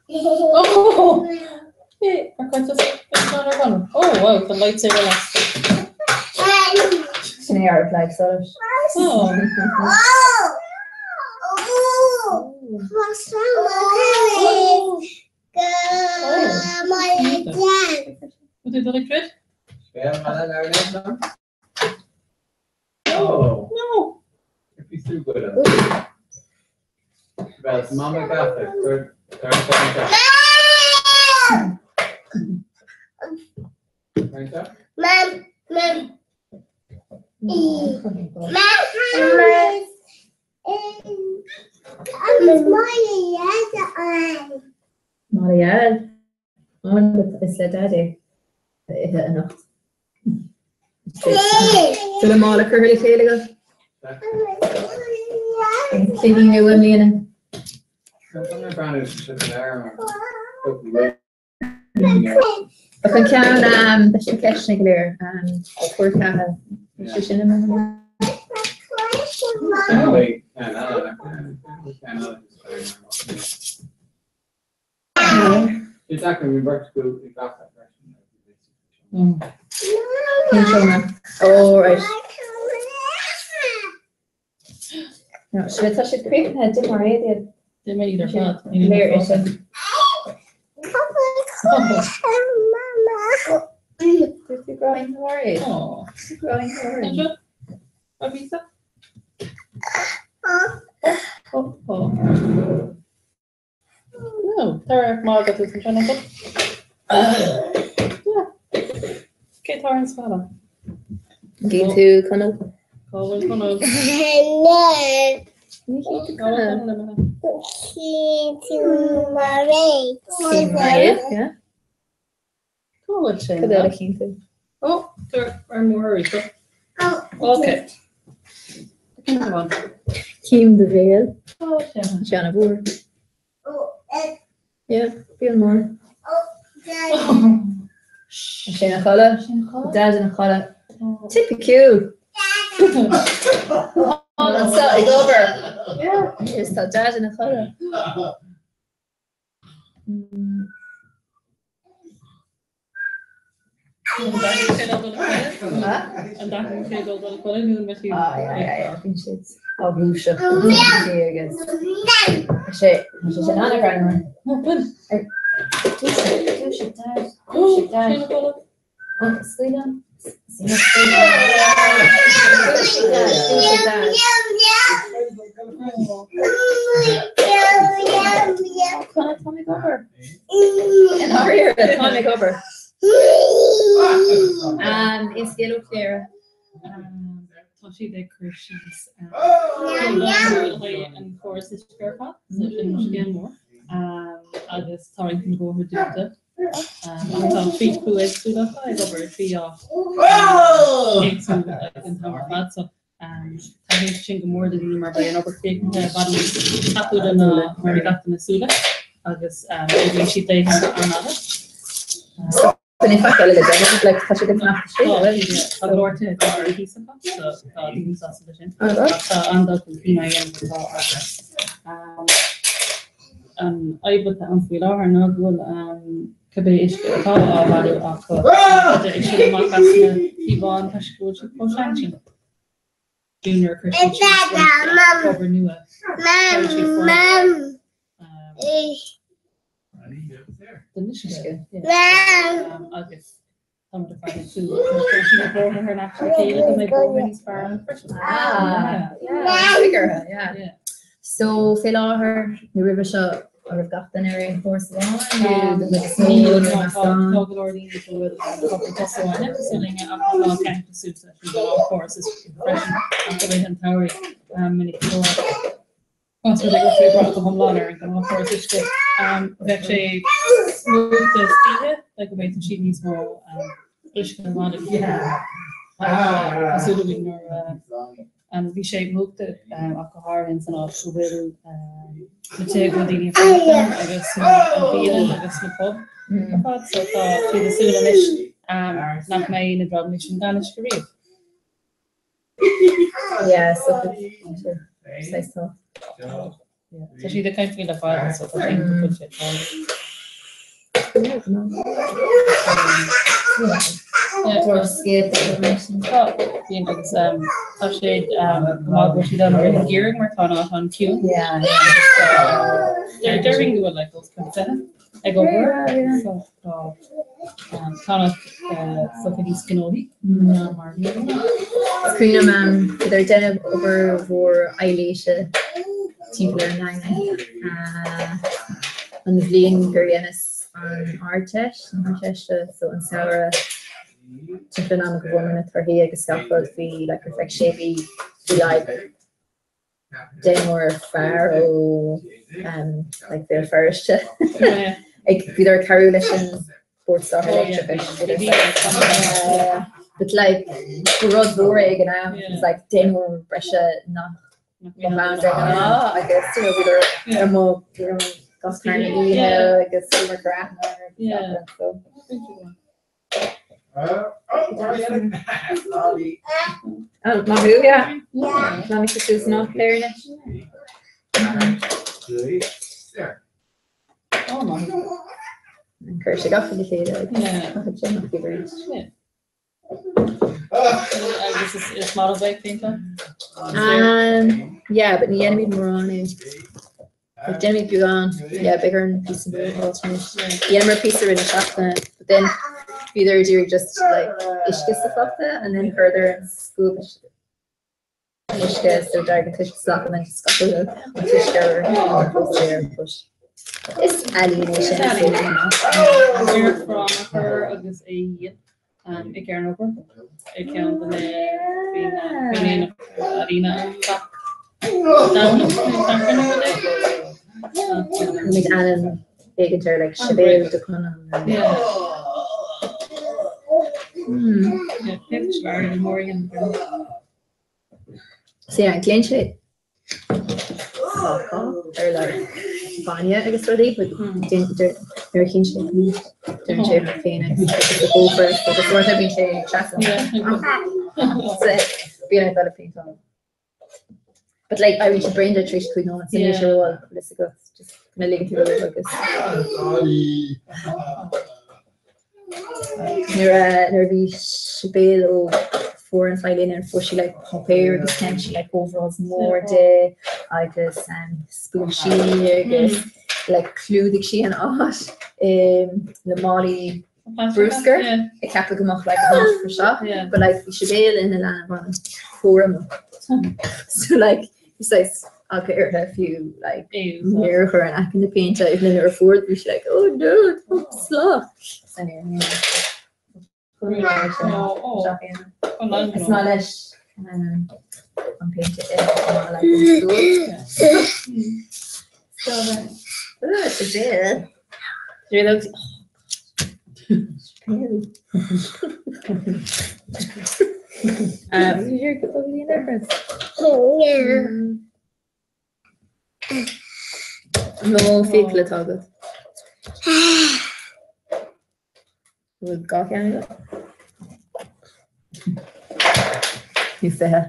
Oh! Hey, ar chuid ar bun. Oh, wow, the lightsaber last. Sin é ar like solais. Oh. Would you like it? Oh. No. If you still good. Well, Mama Gaffer, third, third, third, third. Mom, mom. Marielle. Is le Daddy ithe anocht. Tá le mála curtha le chéile agat? Cluichí nua i mbliana. Ach an ceann leis na ceisteanna go léir, tuar ceatha, sé sin an Cén seomra? Oh, right. No, sé tá siad críochnaithe de mar éad. De mé iad ar fad. Léir ite. Tú growing worried. Oh. Tú growing worried. Abisa? Oh, oh. No, tá má go tú san agat. Cé tá an sfada? Gí tú Conall? Cá bhfuil Conall? Ní hí tú Conall. Yeah. Cá bhfuil sé? Cad eile cinn tú? Oh, ar mór arís. Okay. Cím do bhéal. Oh, sin. Seanna mhór. Yeah, béal mór. Sé ina chodladh? Dad ina chodladh. Tipiciúil! Anseo ag obair. Yeah, is tá Dad ina chodladh. Bíonn siad á gluaiseacht agus sé sin an-ghreannmhar. Dúisigh Dad, dúisigh Dad. Scaoil an Dúisigh Dad, dúisigh Dad. Conall, tá mé ag obair. I ndáiríre, tá mé ag obair. Is scéal ó Chléire. Tá siad ag cur síos an córas uisce ar fad, so sin scéal mór. Agus tá roinnt den bhóthar dúnta. Tá trí chriú éagsúla ag obair trí áit éagsúla ag an t-am ar fad so taitníonn sé sin go mór do dhaoine mar beidh an obair críochnaithe i bhfad níos tapúla ná mar a bhí gach duine ag súil leis agus oibríonn siad laethanta an-fhada. Ní faic eile le déanamh, like, tá siad ag fanacht istigh, bhfuil? Tá go leor tithe go háirithe thíos acu so tá daoine sásta leis sin. Ach tá an-dul chun cinn á dhéanamh atá agus An fhadhb atá ann faoi láthair ná go bhfuil cibé uisce atá á bhailiú acu ag sileadh amach as na píobáin toisc go bhfuil siad chomh sean sin. Junior chuir siad síos roinnt obair nua. Chuir siad foirm don uisce. Agus Táimid ar fad ag súil go gcuirfidh siad na bóithre thar n-ais le chéile go mbeidh bóithre níos fearr ann freisin. Ah, yeah, yeah. Yeah. So fé láthair nó roimhe seo an raibh gach duine ar aon chóras amháin nó den chuid is mó nó meascán? Tá go leor daoine go bhfuil cúpla cos amháin cosúil linne ach tá ceangal suas leis an ngnáthchóras uisce freisin ach i rith an tsamhraidh minic go leor. Más rud é go bhfuil sé ag brath go hiomlán ar an ngnáthchóras uisce, bheadh sé múchta istoíche le go bhféadfadh siad níos mó uisce a bhailiú. Tá súil againn nuair a bhí sé múchta ach go háirithe san áit go bhfuil na tithe go bhfuil daoine ag fanacht ann agus an bhialann agus na pub ar fad so tá siad ag súil anois. Nach mbeidh na drámaí sin gan uisce riamh. Yeah, so saghas tá. Tá siad ag caint faoi le fada so tá sé go bhfuil sé Tá bíonn agus tá sé go maith go bhfuil siad ann i rith an gheimhridh mar tá an áit an-chiúin. Déarfainn go bhfuil like os cionn 20 ag obair so tá tá an áit sórt níos gnóthaí ná mar a bhí. Is cuimhin liom bhíodar ag déanamh obair mhór aibhléise timpeall ar an nDaingean an bhliain gur dheineas an Ardteist, an Ardteist so an samhradh timpeall an ama go bhfuair mé na torthaí agus gach rud bhí like ar feadh sé mhí bhí like deichniúr fear ó like Béal Feirste ag bhíodar ag cabhrú leis an Bord Soláthair Leictreachais but like ba rud mhór é ag an am it was like deichniúr breise nach mbeadh ann de ghnáth agus you know bhíodar ar mo gach tarna oíche agus bhíomar ag brath air so. Oh, maith thú, yeah. Tháinig sé suas an áit léir anois. Chuir sé gach le chéile agus caithfidh sé nach iad arís. Agus is maith libh é péinteáil? Yeah, but ní dhéanaimid mórán é. Like déanaimid beagán, yeah, beidh orainn píosa nua a fháilt anois. Dhéanamar píosa i rith na seachtaine, but then bhíodar ag iarraidh just like uisce sa phota and then chuireadar an scuab uisce so d'éirigh an t-uisce salach and then just scaipeadh an t-uisce ar an póstaer but is ealaín é sin. Ar fráma chur agus é dhíon. I gcearnóg ar ceann de na ealaíona gach Domhnach nó Satharn nó rud éigin. Muid ainm éigin ar like Sibéal de Conán. So yeah, glaonn sé cácá ar like bainne agus rudaí but nuair a chíonn sé deireann sé leis féin agus agus go first agus uaireanta bíonn sé trasna. So bíonn air dul ag péinteáil. But like éiríonn sé bréan de tar éis cúig nóiméad so níl sé rómhall le agat just na ligeann tú dó agus Nuair a nuair a bhí Sibéal óg fuair an feighlín an fuair sí like páipéar agus dhein sí like overalls mór di agus um, spúinsí agus like chlúdaigh sí an áit um, le málaí bruscair ag ceapadh go mbeadh like an áit praiseach but like bhí Sibéal ina leanbh an-chúramach so like bhí saghas eagla uirthi fiú like méar a chur in aice na péinte even nuair a fuair bhí sí like oh no tá salach so anyway Is maith leis um, an péinte é So uh, Sibéal. Nó fiacail atá agat. Bhfuil gach ceann agat? Nó 20.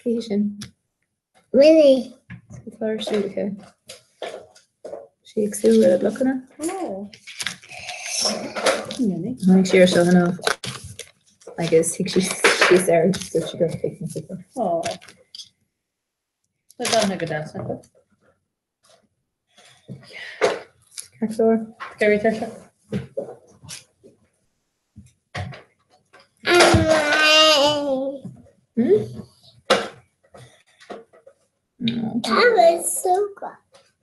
Cé hí sin? Winnie. Cad atá ar siúl aici? Sí ag súil le blocanna? Tháinig sí ar seo inniu agus shuigh sí síos air agus dúirt sí go raibh picnic aici. Tá danna go deas acu. Ceart go leor. Gary tuirseach.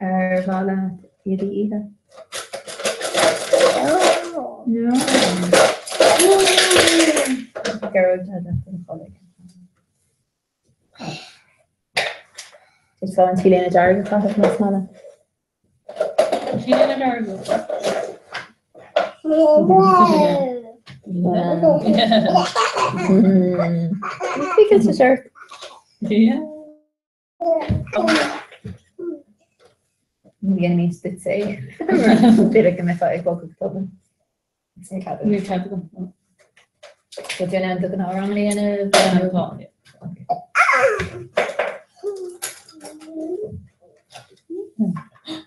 Ar mhaith leat éadaí oíche? No. Gearóid tá leat don chodladh. D'fhéadfá an t-léine dearg a chaitheamh más maith leat. T-léine dearg. Ficail sa seart. Ní dhéanfaimid duit é mar b'fhéidir go mbeifeá ag bogadh go tobann. Níl cead agam. Níl cead agam. Tá tú in ann do ghnáthranganna a dhéanamh? Tá.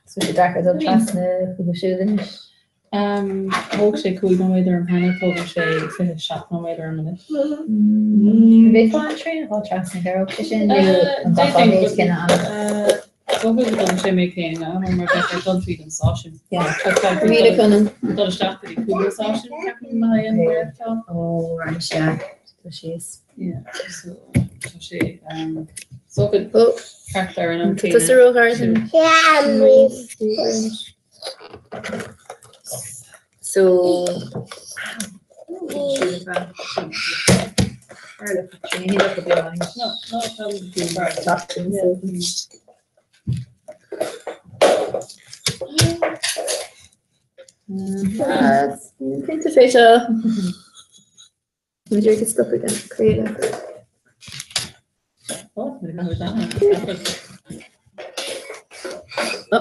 So sé deacair dul trasna chucu siúd anois. Thóg sé 5 nóiméad orm cheana, tógann sé 27 nóiméad orm anois. An bhféadfá an traein a fháil trasna, cabhródh sé sin nó an gcaithfeá an méid céanna ama? Dócha go dtógann sé méid céanna ama mar bheadh ort dul tríd an stáisiún. Míle Conall. Dul isteach go dtí cúl an stáisiúin, ceapaim, le haghaidh an ceann. Ó, right, yeah. Tá síos. Yeah, so tá sé so go thart ar an am Tá tusa róghar don So Cinnte fé seo. B'fhéidir go stopfaidh an craoladh.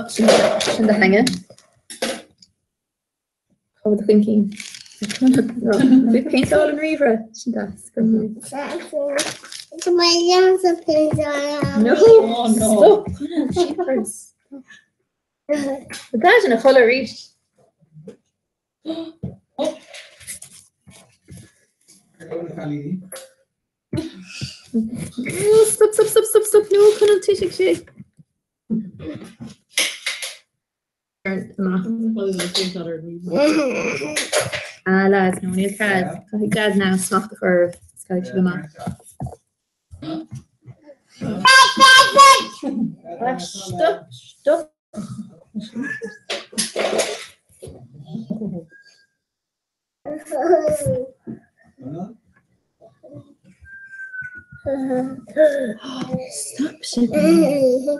Sin do theanga. Cá bhfuil do chuincín? Bhí péinteáil an ríomhaire. Sin deas. No! Stop! Jeepers! Tá Dad ina chodladh arís. Stop, stop, stop, stop, stop, no, Conall, titfidh sé. Ah, lads, no, níl cead. Caithfidh Dad now smacht a chur oraibh. Caithfidh sibh amach. Stop, stop. Stop sin.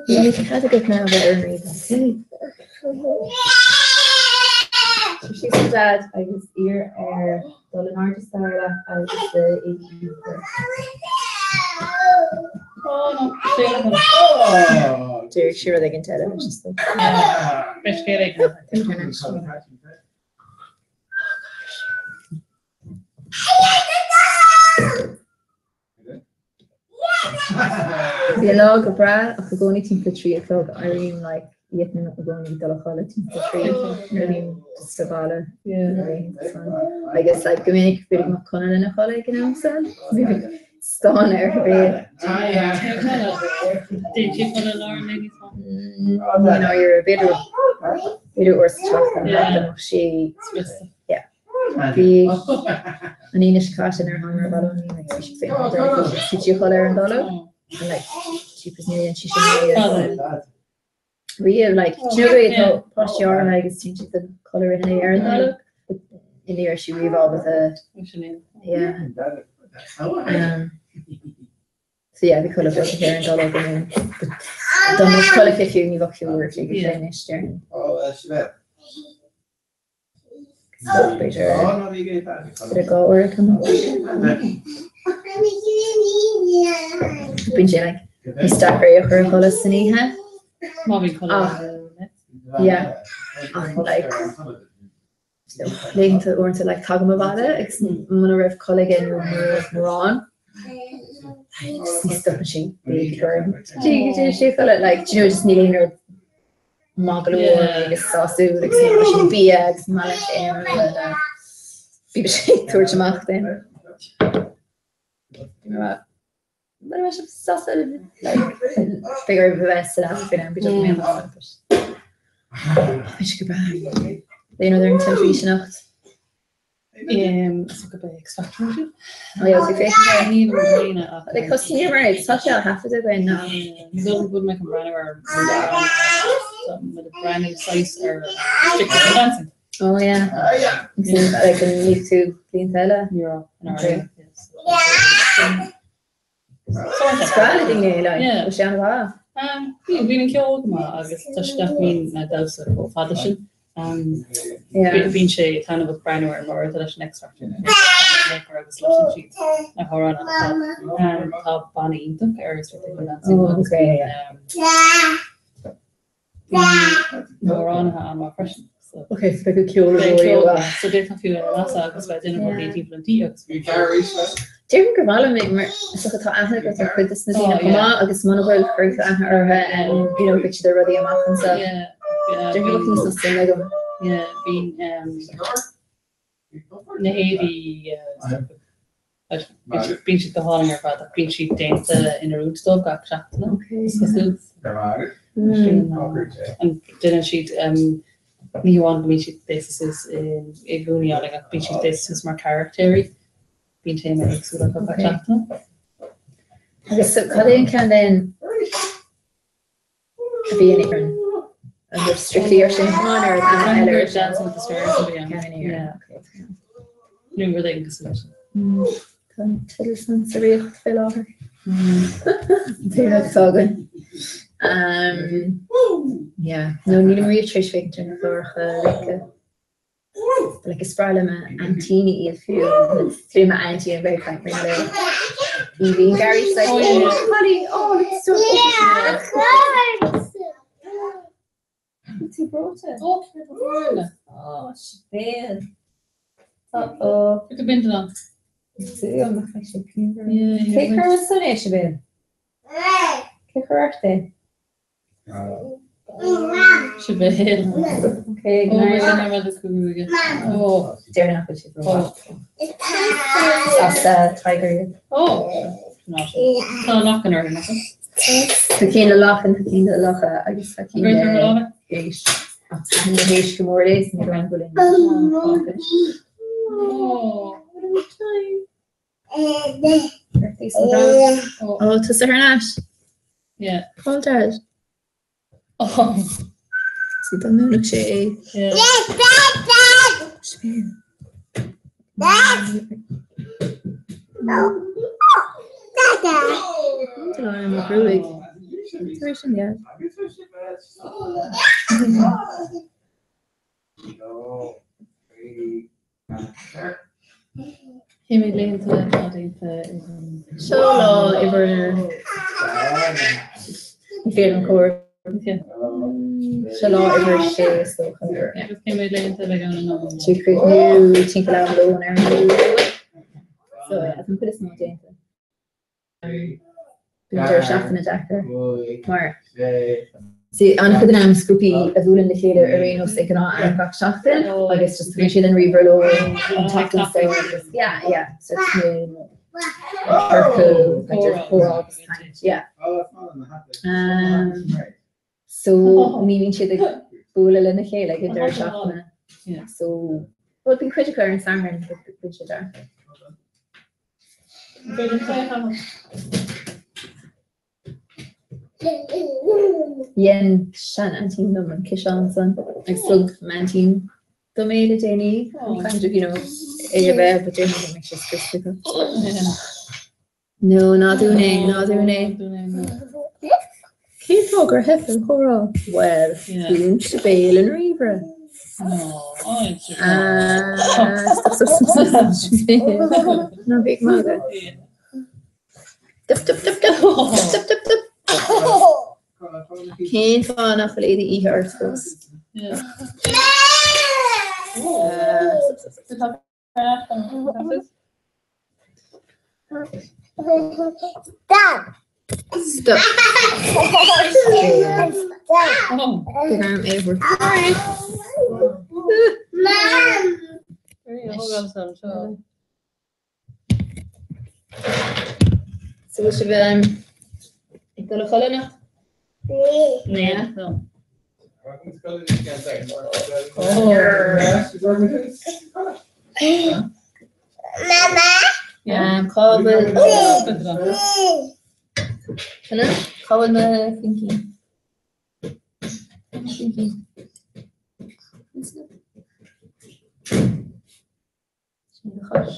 Níl cead agat now bheith ar an ríomhaire. Síos le Dad agus iarr air dul in airde staighre leat agus D'éirigh sé rud éigin eile leis is dócha. Bhí an lá go breá ach i gcónaí timpeall a 3 a chlog éirím like dhéanfainn i gcónaí dul a chodladh timpeall a 3 nuair a bhím sa bhaile. Agus like go minic b'fhéidir go mbeadh Conall ina chodladh ag an am san. Stán ar a bhéal. Ní náire b'fhéidir b'fhéidir uair sa tseachtain go mbeadh sé yeah. Bhí an Aoine seo caite nuair a thángamar abhaile ón Aoine bhí sí féin bhí sí a chodladh ar an dtalamh and like jeepers níor dhein sí sin riamh. Riamh like do you know the way tá páistí áirithe agus téann siad a chodladh rith an lae ar an dtalamh but ní raibh sí riamh ábalta yeah. Um, so yeah bhí codladh beag aici ar an dtalamh go minic but dá mbeadh codladh aici fiú ní bheadh fiú uair a chloig aici anois déarfainn. B'fhéidir 2 uair a chloig. Bíonn sé like níos deacra é a chur a chodladh san oíche. Má bhíonn codladh Ach yeah ach like laethanta uaireanta like tagaim abhaile agus muna raibh codladh aige nó mura raibh mórán just ní stopann sé béic orm. Dé go dté sé a chodladh like do you know just níl aon rud maith go leor agus sásúil agus ní raibh sin bia agus maith leis aon rud a bhí sé ag tabhairt amach duinn. Mura raibh sé sásta like beidh oraibh a bheith sa leaba faoin am go dtiocfaidh mé amach but bhí sé go breá. Aon rud ar an teilifís anocht? Is go b'é X Factor sin. Oh yeah, bhí féachaint air. Níl an bliana ach. Like thosnaíomar é, tá sé á thaifeadadh againn ná. Ní bhfuil mé chun breathnú ar breathnú saghas ar Strictly Come Dancing. Oh yeah. Sin like an níl tú blianta eile? Ní raibh in Ireland. Is breá le daoine é like. Yeah. Bhí sé an-mhaith. Bhí bhí an ceol go maith agus toisc nach mbíonn na damhsa chomh fada sin. Bíonn sé taitneamhach breathnú ar mar atá leis an X Factor agus loiteann siad na hamhráin ach tá tá banna iontach ar Strictly Come Dancing Oh, agus okay, bíonn yeah. Bhí na hamhránaithe an-mhaith freisin. So Ok, so beidh ceol beidh go ceol leor. so d'fhéadfá fiú é a lasadh agus bheith ag déanamh rudaí timpeall an tí agus Déarfainn gur mhaith liom é mar is dócha tá aithne agat ar chuid de na daoine Oh, chomh yeah. maith agus muna bhfuil cuirfidh tú aithne orthu you know beidh siad ar rudaí amach anseo. Yeah, yeah, Déarfainn go bhfuil níos mó suim agam. Yeah, bhí na héadaí bíonn siad go hálainn ar fad ach bíonn siad déanta in oiriúint dóibh gach seachtain. Is cosúil. An déanann siad ní hamháin go mbíonn siad gléasta suas i ngúnaí álainn ach bíonn siad gléasta suas mar charactéirí. Bíonn téama éagsúil acu gach seachtain. Agus so cad é an ceann den a bhí in Éirinn? An raibh Strictly ar sin chomh maith nó an ainm eile ar sin? Dancing with the Stars a bhí ann. Ceann in Éirinn, ok. Nó rud éigin cosúil leis sin. Tá an teideal san sa riocht fé láthair. An t-aon rud atá againn. Yeah, no nílim riamh tar éis féachaint ar na cláracha rince. Like is breá le m'aintíní iad fiú. Trí m'aintín bheith ag caint mar leo. Aoibhinn Gary she's like, oh, Polly, oh, look, so Tú breoite. Oh, Oh, Sibéal. Uh-oh. Look at Bindon on. Tú an nach sé pian. Yeah, Cé chuir san é Sibéal? Cé chuir ort é? Sibéal. Okay, Oh, we're gonna have a cúige. Oh. Deir nach bhfuil siad ró. As Tiger iad. Oh. Tá lachan orthu, nach bhfuil? Tá cinn le lachan, tá cinn le lucha agus tá cinn An bhfuil le lámha? héisc. Ach tá na héisc go mór léis ní raibh go linn. Oh. Ó tá sé thar n-ais. Yeah. Paul Dad. Oh. Sí dá ndúnadh sé é. Yeah. Sibéal. Tá mo ghruaig. Tar éis an yeah. Cé mhéad laethanta atá déanta Seo lá uimhir Ní féidir an comhaireamh. Seo lá uimhir sé is dócha. Agus cé mhéad laethanta a bheidh ann in iomlán? Trí críochnú timpeall am lóin ar an Luan. So yeah, tá an chuid is mó déanta. Bíonn deireadh seachtaine deacair mar See, an-chuid den am is grúpaí a bhuaileann le chéile ar aon nós ag gnáth am gach seachtain agus just tugann siad an ríomhaire leo an tseachtain so agus yeah, yeah, so it's mé ciorcal, kind of comhrá agus caint, yeah. Um, so ní bhíonn siad ag bualadh lena chéile ag an deireadh seachtaine. So, well, bíonn cuid acu ar an Satharn, but bíonn sé deacair. Dhein sean-aintín liom an ciseán san agus thug m'aintín dom é le déanaí, kind of, you know, é a bheith, but déarfainn go mbeidh sé scriosta acu. No, ná dún é, ná dún é. Cén fáth gur theip an chomhrá? Bhuel, dún Sibéal an ríomhaire. Ah, stop, stop, stop, stop, Sibéal. Ná bí ag magadh. Dup, dup, dup, dup, dup, dup, dup. Cén fáth nach bhfuil éadaí oíche ort fós? Stop. Big arm é So bhfuil sibh ag dul a chodladh anocht? Yeah. Cá bhfuil Cá bhfuil na Pinky? Pinky. Sin do chois.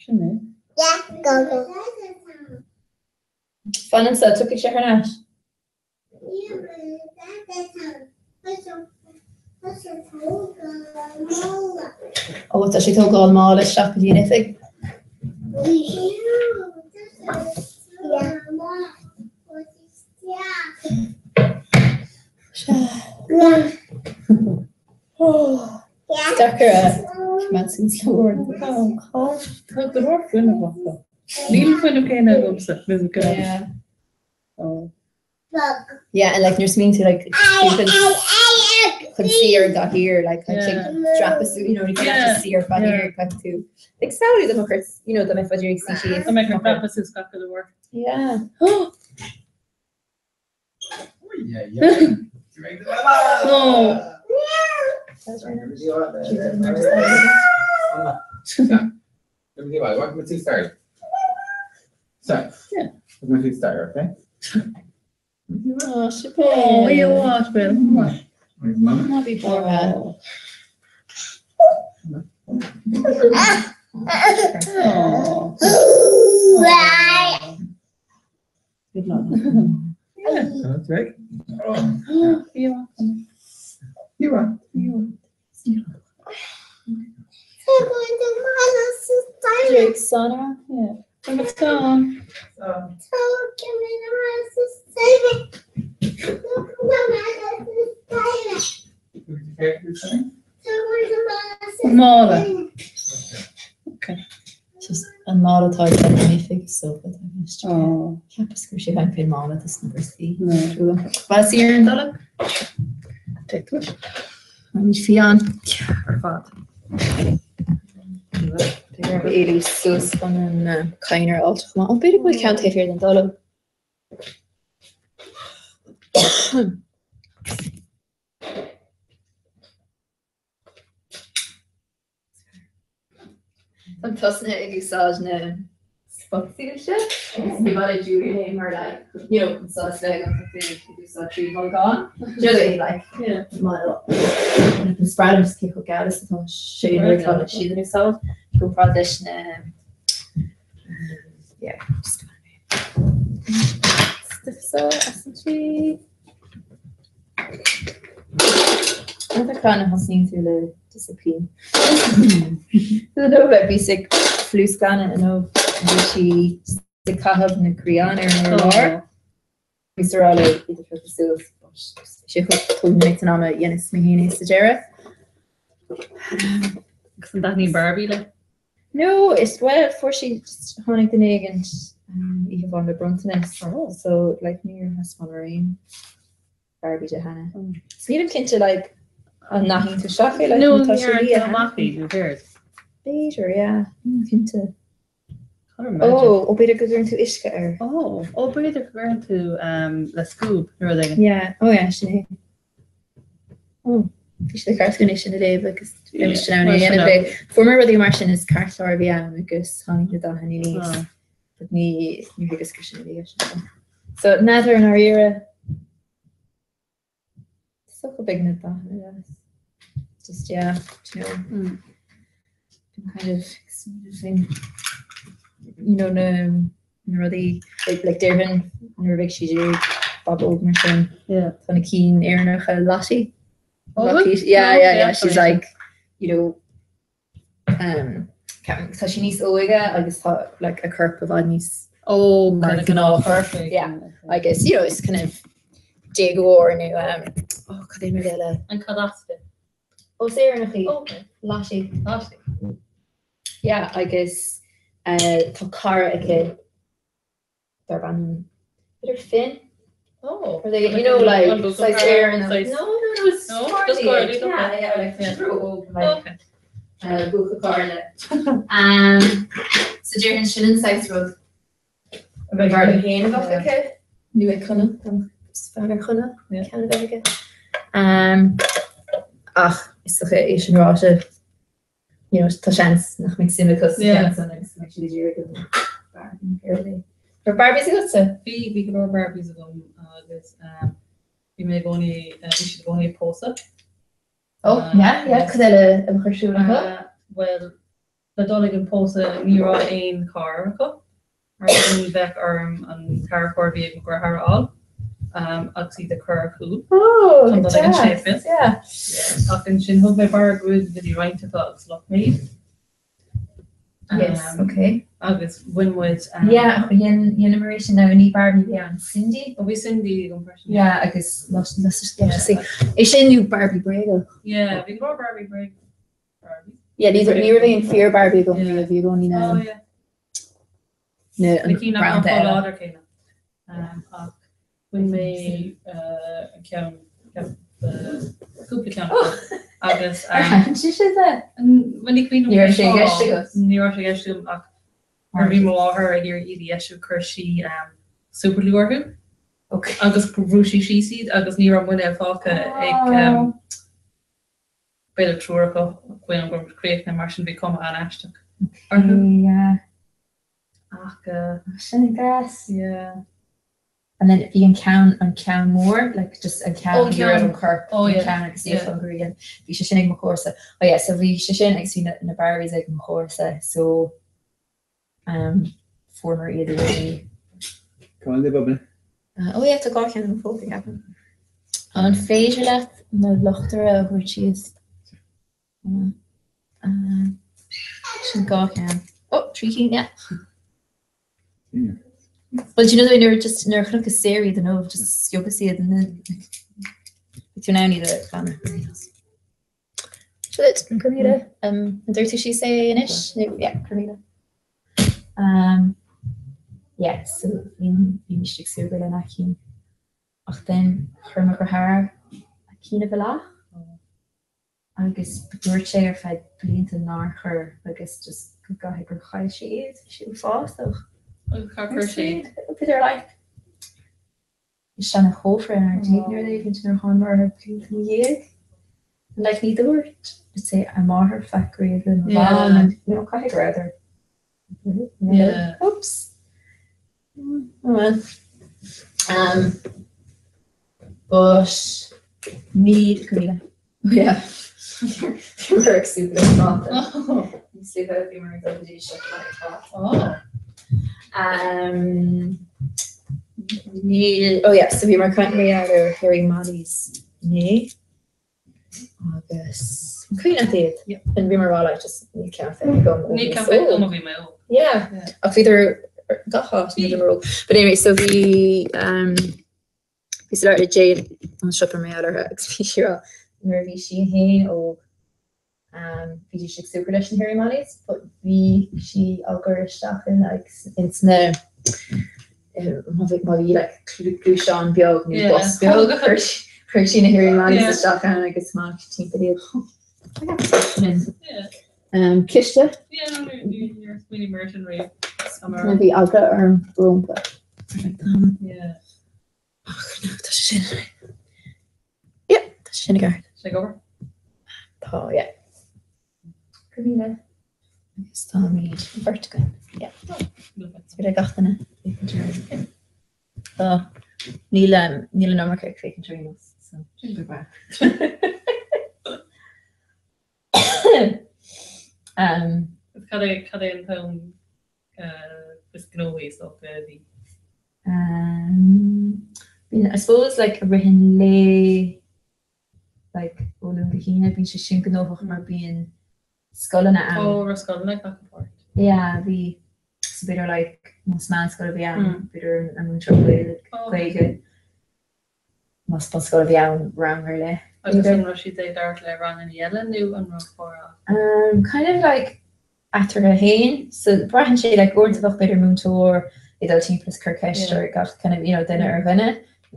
Sin é. Fan anseo, tiocfaidh sé thar n-ais. Ó, tá sé ag tógáil mála isteach go dtí an oifig. Deacair a choimeád suas le uaireanta. Tá go leor fuinnimh acu. Níl an fuinneamh céanna agamsa. Yeah. Yeah, and like nuair a smaoiníonn tú like chun suí ar an gcathaoir like dreapadh suas, you know, ní féidir leat suí ar chathaoir caithfidh tú like samhlaigh do mo you know, dá mbeifeá ag suí síos. Tá mé ag dreapadh suas gach uile uair. Yeah. Yeah, yeah. Oh. Sorry. Yeah. We're going to start, okay? Oh, Oh, you what, Bill? Ná bí buartha. Oh. Good luck. That's right. Oh, you are. You are. You Jake Sana. Yeah. Number 10. Mála. Okay. Just an mála atá ag an oifig so Oh. Cheapas go raibh sé féin mála dos na boscaí. Ba sí ar an dul? Táimid fiáin. Ar fad. Éalú suas chun an cadhnra a fháil chomh maith. Ó, b'fhéidir go bhfuil ceann taobh thiar den dul. Tá tosnaithe ag úsáid na spotsoilse agus ní maith le Julian é mar like, you know, an solas le ag ag úsáid 3 bholgán. Do you know what I mean? Like, mar is breá liom cé chomh geal is atá sé nuair atá siad in úsáid i gcomparáid leis na yeah, just stuff so as an tree. Rud a thosnaíonn tú le disciplín. Nó bhíos ag fliuchghlanadh inniu bhí sí ag caitheamh na gcrián ar an urlár. Bhíos ag rá léi iad a phiocadh suas but sé chomh minic san am a dhéanas mé féin é sa deireadh. Agus an dtaitníonn Barbie léi? No, is well fuair sí just tháinig duine éigin oíche amháin le bronntanas so like níor thaispeánamar aon Barbie di cheana. So nílim cinnte like an n-aithníonn tú isteach é like No, tá sé liath. amach í nó céard? B'fhéidir, yeah, nílim cinnte. Can't imagine. Oh, ó b'fhéidir go gcuireann tú uisce air. Oh, ó b'fhéidir go gcuireann tú le scuab nó rud éigin. Yeah, oh yeah, sin é. Oh, bhí sé ceart go sin a léamh agus bhí sin ann é dhéanamh é. Fuair mé rudaí mar sin is cairtchlár a bhí ann agus tháinig na dathanna aníos. But ní ní thuigeas gur sin a bhí leis. So n'fheadar i ndáiríre is dócha beidh na dathanna deas. Just yeah, you know. Mm. Kind of thing. You know na na rudaí like déarfainn nuair a bheidh siad ag éirí bábóg mar sin. Yeah. Tá na cinn Éireannacha Lottie. Oh, Lottie. Yeah, yeah, yeah. She's like, you know, um, tá sí níos óige agus tá like a corp i bhfad níos Oh, mar kind of gnáthchorp. Yeah. Agus, you know, is kind of déagóir nó um, oh, cad é mar eile? An cad as di? Ó, is Éireannach í. Okay. Lottie. Lottie. Yeah, agus uh, tá cara aici darb ainm b'fhéidir Finn? Oh. Or they, you know, like, saghas Éireannach. No, no, no, it's No, Cardi. just Cardi, Yeah, okay. yeah, like, Yeah. true, like, Okay. uh, buachaille Carla. Um, so déarfainn sin an saghas rud a bheadh ar féin a bheadh aici, nó ag Conor, is fearr ar Chonor ceann a bheith aige. Um, ach is dócha é sin ráite, you know, tá seans nach mbeidh suim acu sa cheann san agus go mbeidh siad ag iarraidh go Barbie. Raibh Barbies agatsa? Bhí, bhí go leor Barbies agam agus um, bhí mé i gcónaí, uh, bhí siad i gcónaí ag pósadh. Oh, yeah, yeah, cad eile a bheadh ar siúl acu? Uh, well, le dul ag an pósadh ní raibh aon carr acu. Mar sin bheadh orm an tarracóir a bhí ag mo dheartháir a fháil agus iad a chur ar chúl chun dul ag an séipéal. Ach ansin thug mé barra gruaige go dtí roinnt acu agus loc mé iad. Yes, okay. Agus bhain muid. Yeah, dheineamar é sin now ní Barbie bhí ann, Sindy? Ó bhí Sindy agam freisin. Yeah, agus sí. É sin nó Barbie bréagach. Yeah, bhí go leor Barbie bréag. Barbie. Yeah, ní ní raibh aon fíor Barbie agam, ní raibh bhí i gcónaí na Oh yeah. na Na cinn nach branda raibh eile. láidir céanna. Ach bhain mé an ceann cúpla ceann agus. Ar thaitin sé sin leat? Bhuel ní cuimhin Ní raibh sé i gceist agat. Ní raibh sé i gceist agam ach nuair a bhí mo mháthair ag iarraidh iad a dheisiú chuir sí superglue orthu agus bhrú sí síos iad agus ní raibh muinéal fágtha ag b'fhéidir triúr acu faoin am go raibh muid críochnaithe mar sin bhí cuma an-aisteach orthu. Ach Sin deas. Yeah. And then bhí an ceann an ceann mór, like just an ceann Oh, an ní raibh ceann. an corp, Oh, an yeah. ceann agus Yeah. an ghrian. Bhí sé sin ag mo chomharsa. Oh yeah, so bhí sé sin agus bhí na, na Barbies ag mo chomharsa, so um, fuaireamar iad uaithi. Come on, Bubba. Oh yeah, tá dhá cheann i mo phóca, ceapaim. An féidir leat mo luchtaire a thabhairt síos? Sin dhá cheann. Oh, trí cinn, yeah. Well, do you know the way nuair just nuair a chonaiceas saor iad inniu, just sciobas iad and then like, bhí tú in ann iad a ghlanadh. Seo duit, an 10,000. Um, an dúirt tú síos é anois? Nó, yeah, 10,000. Um, yeah, so bhí bhí ag súgradh lena cinn. Ach then chuir mo dheartháir a cinn i bhfolach. Agus dúirt sé ar feadh blianta nár chuir agus just go gcaithfidh gur chaill sé iad, bhí sé uafásach. Agus cár chuir sé iad? B'fhéidir like i seana chófra inár dtigh nuair a éigint nuair a thángamar orthu blianta ina dhiaidh. And like ní dúirt let's say a máthair faic riamh le mo mham and you know caithfidh go rabhadar Yeah. Oops. Oh well. Um, but ní go míle. Yeah. Bhíomar ag súgradh le práta. Níos luaithe bhíomar ag dul go dtí siopa le práta. Oh. Um, níl, oh yeah, so bhíomar ag caint mar gheall ar Hairy Mollies inné. Agus an cuimhin leat iad? And bhíomar ag rá like just níl ceann feicthe agam ó Níl bhíos ceann feicthe óg. agam ó bhí mé óg. Yeah. Ach bhíodar gach áit nuair a bhíomar óg. But anyway, so bhí um, bhí mé ag labhairt le Jane ón siopa mar gheall orthu agus bhí sí ag rá nuair a bhí sí féin óg um, bhídís ag súgradh leis na Hairy Mollies, but bhí sí á gcur isteach in like ins na má bhí má bhí like gluaisteán beag nó bus beag chuir chuir sí na Hairy Mollies isteach ann agus amach timpeall iad. Um, cliste? Yeah, no, níor smaoinigh mé air sin riamh. Nó bhí eagla orm rompu. Yeah. Ach no, tá sé sin. Yeah, tá sé sin i gceart. Sé ag obair? Tá, yeah. 10,000. Agus táimid beirt againn. Yeah. Is féidir gach duine féachaint ar. Tá, níl níl an iomarca ag féachaint ar aon nós, so sin go breá. Um, Cad é cad é an t-am is gnóthaí is dócha a bhí? Um, bíonn, I suppose, like, i rith an lae, like, ó Luan go hAoine, bíonn sé sin gnóthach mar bíonn scoileanna ann. Ó, raibh scoileanna ag glacadh páirt. Yeah, bhí, so b'fhéidir, like, más meánscoil a bhí ann, b'fhéidir an múinteoir Gaeilge, más bunscoil a bhí ann, rang ar leith. Agus an raibh siad ag labhairt le ranganna eile nó an raibh comhrá? Um, kind of like eatarthu féin, so braitheann sé like uaireanta bheadh b'fhéidir múinteoir ag dul timpeall is cur ceist ar gach kind of you know duine ar dhuine,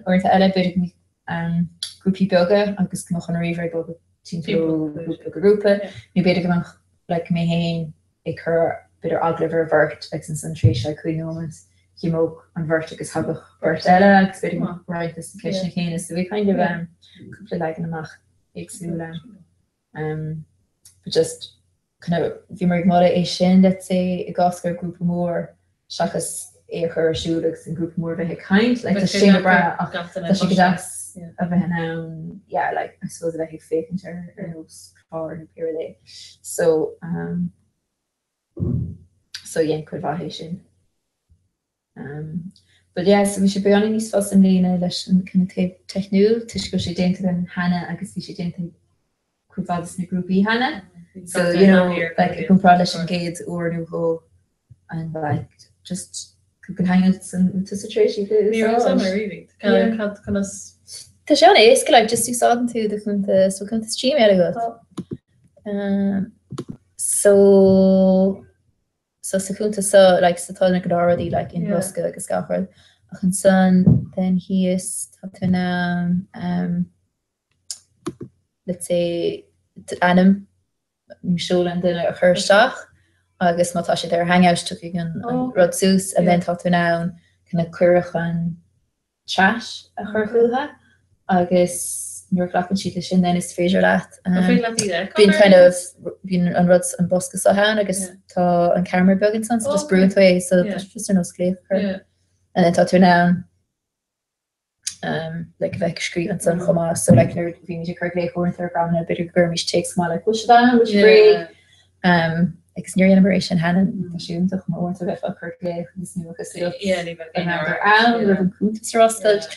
uaireanta eile b'fhéidir go mbeadh um, grúpaí beaga agus go mbeadh an ríomhaire ag dul timpeall ó ghrúpa go grúpa, nó b'fhéidir go mbeadh like mé féin ag cur b'fhéidir agallamh ar bheirt agus ansan tar éis like 5 nóiméad dh'imeodh an bheirt agus thagadh beirt eile agus b'fhéidir go mbeadh roinnt des na ceisteanna céanna so bhí kind of um cúpla leagan amach éagsúil ann. Um but just kind of bhíomar ag moladh é sin let's say i gcás go raibh grúpa mór seachas é a chur ar siúl agus an grúpa mór bheith ag caint like tá sé sin go breá ach tá sé go deas a bheith in ann yeah like I suppose a bheith ag féachaint ar ar nós clár nó pé rud é. So um so dhein cuid mhaith é sin. Um but yeah so bhí sé beagáinín níos fusa i mbliana leis an kind of taobh teicniúil toisc go raibh sé déanta againn cheana agus bhí sé déanta ag cuid mhaith de na grúpaí cheana. So you know like i gcomparáid leis an gcéad uair nó dhó. And like just Google Hangouts and tá sa tréis Ní raibh fhios agam really. Cad conas Tá sé an-éasca like just úsáideann tú do chuntas bhfuil cuntas Gmail agat? Um, so so sa chuntas seo like so tá na gnáthrudaí like in bosca agus gach rud ach ansan then thíos tá tú in ann um, let's say ainm nó seoladh an duine a chur isteach agus má tá siad ar Hangout tiocfaidh an rud suas and then tá tú in ann kind of cuireadh chun chat a chur chucu agus nuair a ghlacann siad leis sin then is féidir leat bíonn kind of bíonn an rud an bosca seo ann agus tá an camera beag ansan so just brúann tú é so tá sé just ar nós glaoch a chur and then tá tú in ann um, like a bheith ag scríobh ansan chomh maith so like nuair a bhímid ag cur glaoch uaireanta ar dhreamanna b'fhéidir go gcuirimid téacs chomh maith like bhfuil sibh ann bhfuil sibh réidh um, agus níor dhéanamar é sin cheana tá sé iontach mar uaireanta bheifeá ag cur glaoch agus ní bheadh fhios agat Yeah, ní bheadh an aon raibh amhras, ann yeah. raibh an cuntas ar oscailt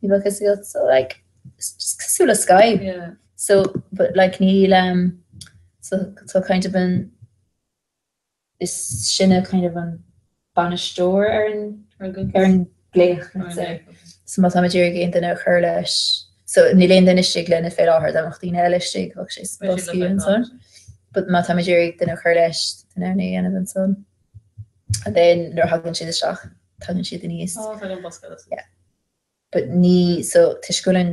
ní bheadh fhios agat so like it's just cosúil le Skype Yeah. so but like níl um, so so kind of an is sinne kind of an bainisteoir ar an ar an glaoch let's say. So má táimid ag iarraidh aon duine a chur leis, so níl aon duine istigh linn fé láthair, dá mbeadh daoine eile istigh bheadh sé sna boscaí ansan. But má táimid ag iarraidh duine a chur leis, tá in ann é a dhéanamh ansan. And then nuair a thagann siad isteach, tagann siad aníos. Oh, tagann bosca eile suas. Yeah. But ní, so toisc go bhfuil an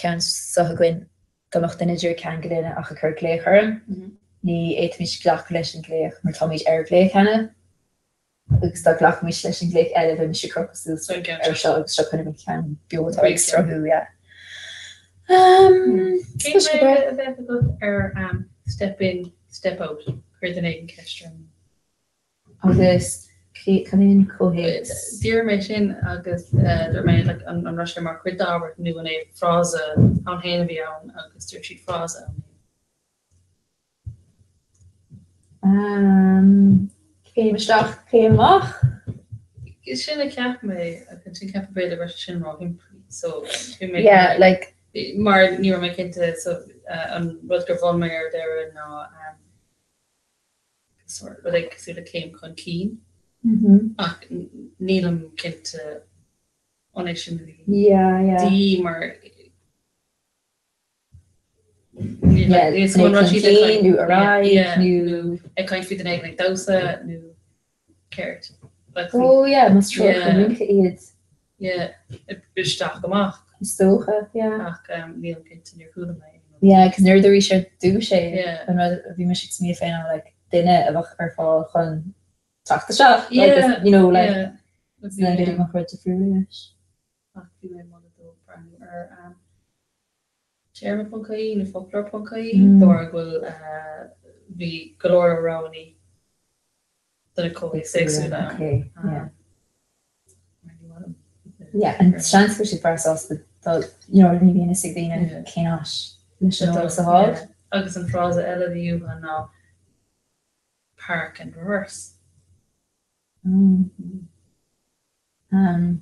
ceann seo againn, dá mbeadh duine ag iarraidh ceangal linn ach ag cur glaoch orm, ní fhéadfaimis glacadh leis an glaoch mar táimid ar ghlaoch cheana agus dá nglacfaimis leis an glaoch eile bheimis ag crochadh suas ar seo agus seo kind of an ceann beo atá ag sruthú, yeah. Um, Cén Ghaeilge a bheadh agat ar step in, step out? Chuir duine éigin ceist orm. Agus cad é an comhthéacs? D'iarr mé sin agus dúirt mé like an raibh sé mar chuid d'abairt nó an é frása ann féin a bhí ann agus dúirt siad frása ann féin. Céim isteach, céim amach? Sin a cheap mé agus ansin cheap mé b'fhéidir go raibh sé sin róshimplí so bhí mé Yeah, like. Mar ní raibh mé cinnte so an rud gur mhol mé ar deireadh ná rud éigin cosúil le céim chun cinn ach nílim cinnte an é sin a bhí de dhíth mar nó ar aghaidh nó ag caint faoi duine éigin ag damhsa nó céard. Oh yeah, más treoracha rince iad. Yeah, isteach amach. Is dócha, yeah. Ach nílim cinnte níor chuala mé. Yeah, cos nuair a dúirt ar dtús é, an rud a bhí mise ag smaoineamh fé ná like duine a bheadh ar fáil chun teacht isteach, like you know like yeah, b'fhéidir go mbeadh rud difriúil i gceist. Ach bhí mé ag moladh dó breathnú ar téarma.ie nó foclóir.ie de bharr go bhfuil bhí go leor roghanna do na comhthéacs éagsúla ann. Yeah, and seans go bhfuil siad breá sásta dul, you know, ní bhíonn fhios ag daoine cén áit leis an dul sa hall. Agus an frása eile a bhí uathu ná park and reverse. Mm. Um,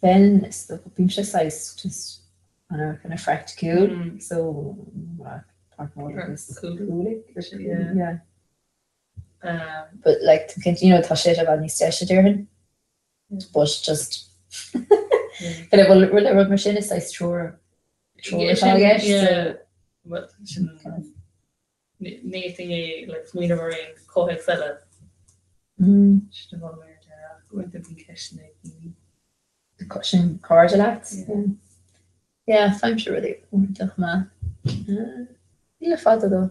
then bímse saghas just ana kind of phraiticiúil, mm. so páirceáil agus cúlaigh, yeah. But like you know tá sé i bhfad níos deise déarfainn. But just kind of well le rud mar sin is saghas treoir treoir atá i gceist so Well sin ní fhéadfainn é like smaoineamh ar aon chomhthéacs eile. Sin a mhol mé ar deireadh ach uaireanta bíonn ceisteanna ag daoine. Sin cairde leat? Yeah, faighimse rudaí uaireanta chomh maith. Ní le fada though.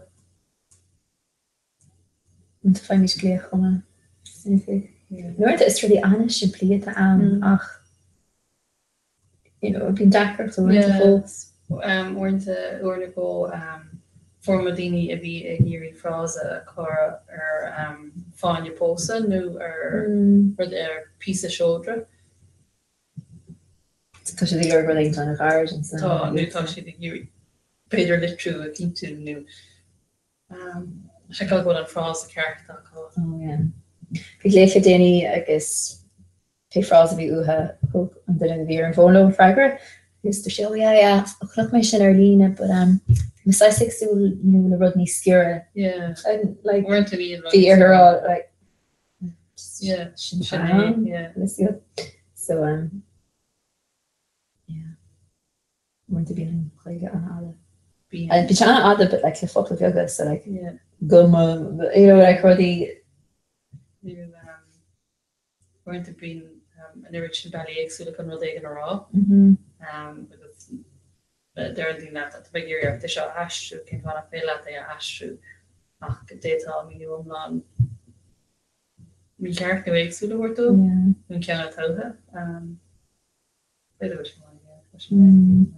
Faighimid glaoch chomh maith. Uaireanta is rudaí an-simplí atá ann ach you know bíonn deacracht uaireanta fós. Uaireanta, uair nó dhó, fuair mé daoine a bhí ag iarraidh frása a chur ar fáinne pósadh nó ar rud ar píosa seodra. Tá siad ag lorg rud éigin an-ghairid ansan. Tá, nó tá siad ag iarraidh b'fhéidir litriú a chinntiú nó Seiceáil go bhfuil an frása ceart acu. Oh yeah. Bhí glaoch le déanaí agus pé frása a bhí uathu thug an duine a bhí ar an bhfón leo an freagra agus dúirt sé oh yeah yeah chonaic mé sin ar líne but um bhí mé saghas ag súil you know le rud níos giorra. Yeah. And like Uaireanta bíonn rud bhí níos ar giorra. like. Yeah, sin sin é, yeah. So um, yeah. Uaireanta bíonn an Ghaeilge an-fhada. Bíonn. And bíonn sé an-fhada but like le focail bheaga so like Yeah. go mo you know like rudaí Níl um, uaireanta bíonn um, an oiread sin bealaí éagsúla chun rud éigin a rá. Mhm. Um, agus deireann daoine leat tá mé ag iarraidh ort é seo a aistriú, cén fáth nach féidir leat é a aistriú ach d'fhéadfá míniú iomlán mícheart nó éagsúil a thabhairt dó Yeah. nó an ceann atá uathu. Um, B'fhéidir go bhfuil sé maith, yeah, tá sé maith.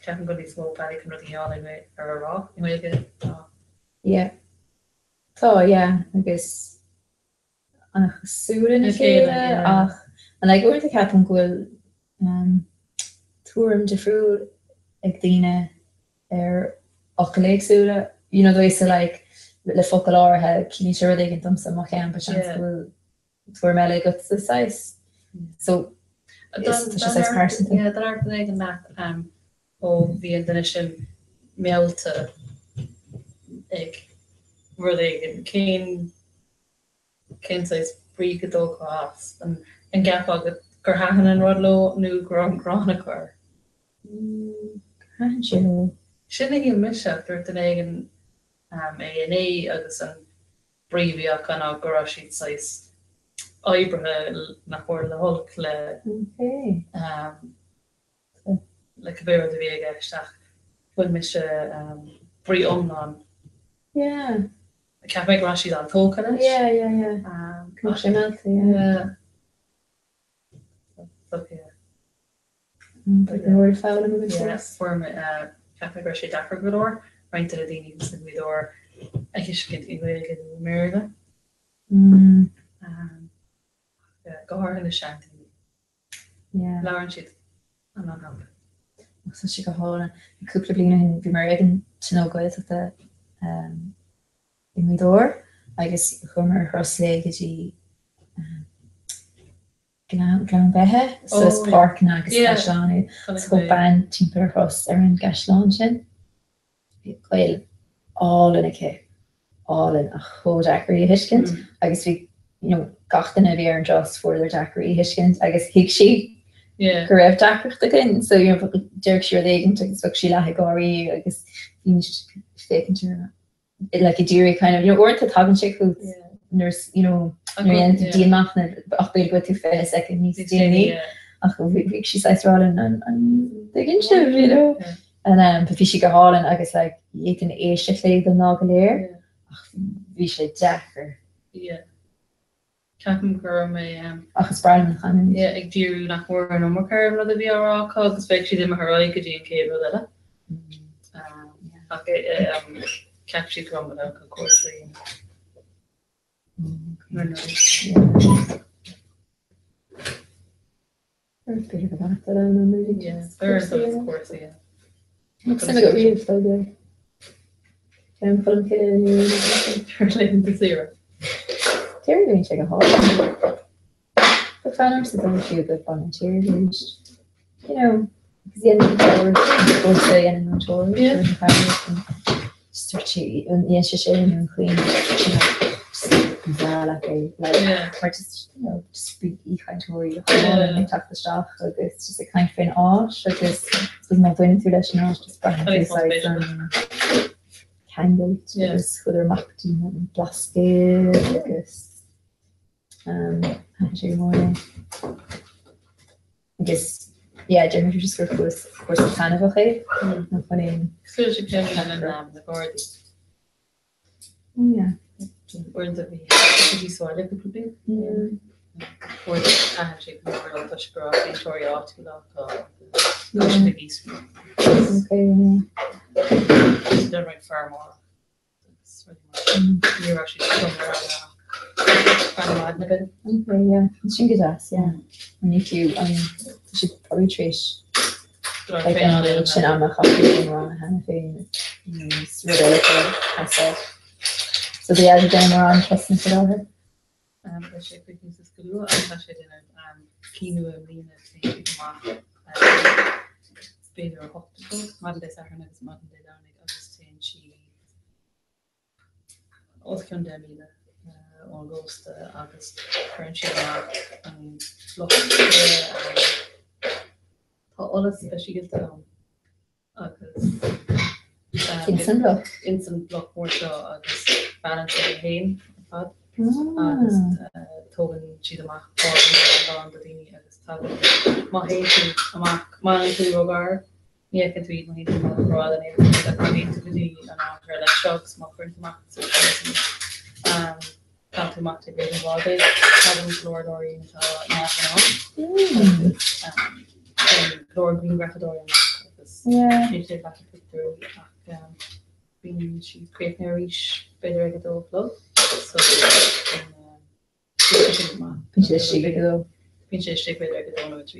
Ceapaim go bhfuil níos mó bealaí chun rudaí a dhéanamh ar a rá i nGaeilge ná. Yeah. Tá, yeah, agus an-chosúil lena chéile ach and like uaireanta ceapaim go bhfuil um, tuairim difriúil ag daoine ar fhocail éagsúla, you know the way so like le focal áirithe ciallaíonn sé rud éigin domsa i mo cheann but seans go bhfuil tuairim eile agat sa saghas. So tá sé saghas pearsanta. Yeah, dá ndéarfadh duine éigin leat ó bhí an duine sin meallta ag rud éigin, cén cén saghas brí go dtógfá as? An an gceapfá gur thaitin an rud leo nó go raibh an ghráin acu air? Gur thaitin sé leo. Sin a shíl mise, dúirt duine éigin é inné agus an brí a bhí acu ná go raibh siad saghas oibrithe nach mór le holc le le cibé rud a bhí i gceist ach bhain mise brí iomlán. Yeah. Cheap mé go raibh siad an-tógtha leis. Yeah, yeah, yeah. Go raibh sé meallta, yeah. So, yeah. Leor foghlaim agus Yeah, fuair mé, cheap mé go raibh sé deacair go leor, roinnt de na daoine thuas i nGaoth Dobhair a thuiscint i nGaeilge nó i mBéarla. Go háirithe na seandaoine. Yeah. Labhrann siad an-an-tapa. Ach tá sé go hálainn. Cúpla bliain ó shin bhí mé ag an Tionól Gaeltachta i nGaoth Dobhair agus chuamar ar thuras lae go dtí Gleann Beithe, so is páirceanna agus caisleán é. So chuaigh bean timpeall ar thuras ar an gcaisleán sin. Bhí Gaeilge álainn aici, álainn ach chomh deacair í a thuiscint agus bhí you know gach duine a bhí ar an dturas fuaireadar deacair í a thuiscint agus thuig sí go raibh deacracht againn so you know déarfadh sí rud éigin agus bheadh sí leath ag gáirí agus bhímis ag féachaint ar like ag iarraidh kind of you know uaireanta tagann sé chugat nuair you know nuair a dhéanann tú dianmhachnamh ach b'fhéidir go bhfuil tú 20 soicind níos déanaí ach bhí sí saghas rá linn an an dtuigeann sibh you know and um but bhí sí go hálainn agus like d'fhéadfainn éisteacht léi don lá go léir ach bhí sé deacair. Yeah. Ceapaim go raibh mé Ach is breá liom an chanúint. yeah, ag díriú nach mór an iomarca ar an rud a bhí á rá acu agus bheadh siad imithe ar aghaidh go dtí an chéad rud eile. Ach cheap siad go raibh mé ann chun cúrsa a dhéanamh. Mar nós. B'fhéidir go bhfeadh do leanbh an rud Yeah, ar an cúrsa, yeah. Suim agat riamh dó go Gleann Cholm Cille nó Ar laethanta saoire. Déarfainn go mbíonn sé go hálainn. Ba fonn ormsa dul fiú go Baile an Tír arís. You know, because dhéanann an cúrsa a dhéanann múinteoir Just dúirt sí, dhein sé sin an chaoi bhreá leat é like mar just you know just bhí aoichainteoirí ag teacht isteach agus just ag caint faoin áit agus suppose má bhaineann tú leis an áit just braitheann tú saghas an ceangal agus chuadar amach go dtí an Blascaod agus um thaitin sé go mór linn. Agus yeah déarfainn just gur cúrsa taitneamhach é nach bhfuil aon Cosúil leis an ceann na Gardaí. Oh yeah. Uaireanta bhí bhí sa bhaile cúpla bliain. Uaireanta thaitin sé go mór leo toisc go raibh cainteoirí áitiúla acu agus bhí siad ag íosú. Okay, yeah. Déan roinnt feirmeoireacht agus rudaí mar sin. Ní raibh siad chun ar ach feadh na maidine b'fhéidir. Okay, yeah. Sin go deas, yeah. Ní fiú an tá siad probably tar éis Like an méid sin ama a chaitheamh ag an rang cheana féin is rud eile atá ag teastáil. So bhí ag déanamh mórán trasna faoi láthair. Beidh sé ag críochnú suas go luath agus tá sé ag déanamh cinn nua i mbliana téann siad amach b'fhéidir a 8 a chlog, maidin Dé Sathairn agus maidin Dé Domhnaigh agus téann sí os cionn 10,000. ón gcósta agus cuireann siad amach an bloc Tá ola speisialta ann agus Ins an bloc? Ins an bloc mór seo agus beanann sé é féin ar fad agus tógann siad amach bád lán de daoine agus tagann má théann tú amach má fhanann tú ró-ghar ní fheiceann tú iad má théann tú amach rófhada ní fheiceann tú iad ach má théann tú go dtí an áit ar leith seo agus má chuireann tú amach Tá tú amach taobh thiar den bhád é. Tagann go leor leoraí atá neamhghnách agus go leor grianghrafadóirí amach agus bíonn siad ag glacadh pictiúirí ach bíonn siad críochnaithe arís b'fhéidir ag a dó a chlog so bíonn sé sin go maith. Bíonn sé istigh ag a dó. Bíonn sé istigh b'fhéidir ag a dó nó a trí.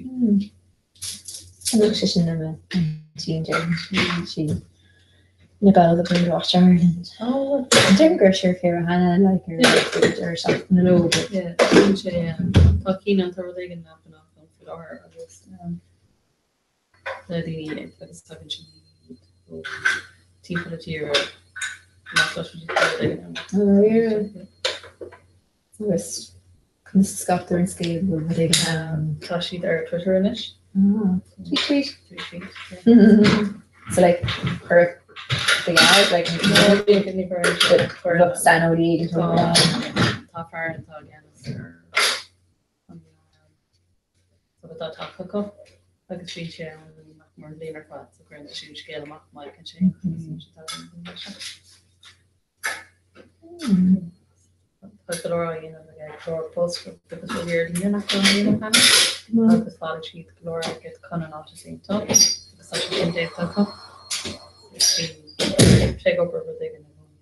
Thaitneodh sé sin liom an tSín déarfainn. Sí na Bells of Blue Watch Ireland. Déarfainn go raibh sé ar Chéire cheana like ar deireadh seachtaine leo but Yeah, bíonn sé tá cinn an tá rud éigin neamhghnách ann faoi láthair agus na daoine agus tagann siad ó timpeall na tíre má chloiseann siad rud éigin ann. Oh yeah. Agus conas a scaiptear an scéal go bhfuil rud éigin ann? Tá siad ar Twitter anois. Ah, tweet tweet. Tweet tweet, yeah. So like cuireadh the ad like No, ní ní chuireann siad but lucht saineolaí éigin Tá tá fear atá i gceannas ar an so atá teach acu agus bíonn sé ann nach mór an bhliain ar fad so cuireann sé an scéal amach má fheiceann sé agus bíonn sé tagann leis. Tá go leor á dhéanamh aige, go leor bolscaireachta agus rudaí ar líne nach raibh á dhéanamh cheana agus bhailigh siad go leor airgid chun an áit a phéinteáil agus tá sé sin déanta acu. Bíonn sé ag obair rud éigin i gcónaí.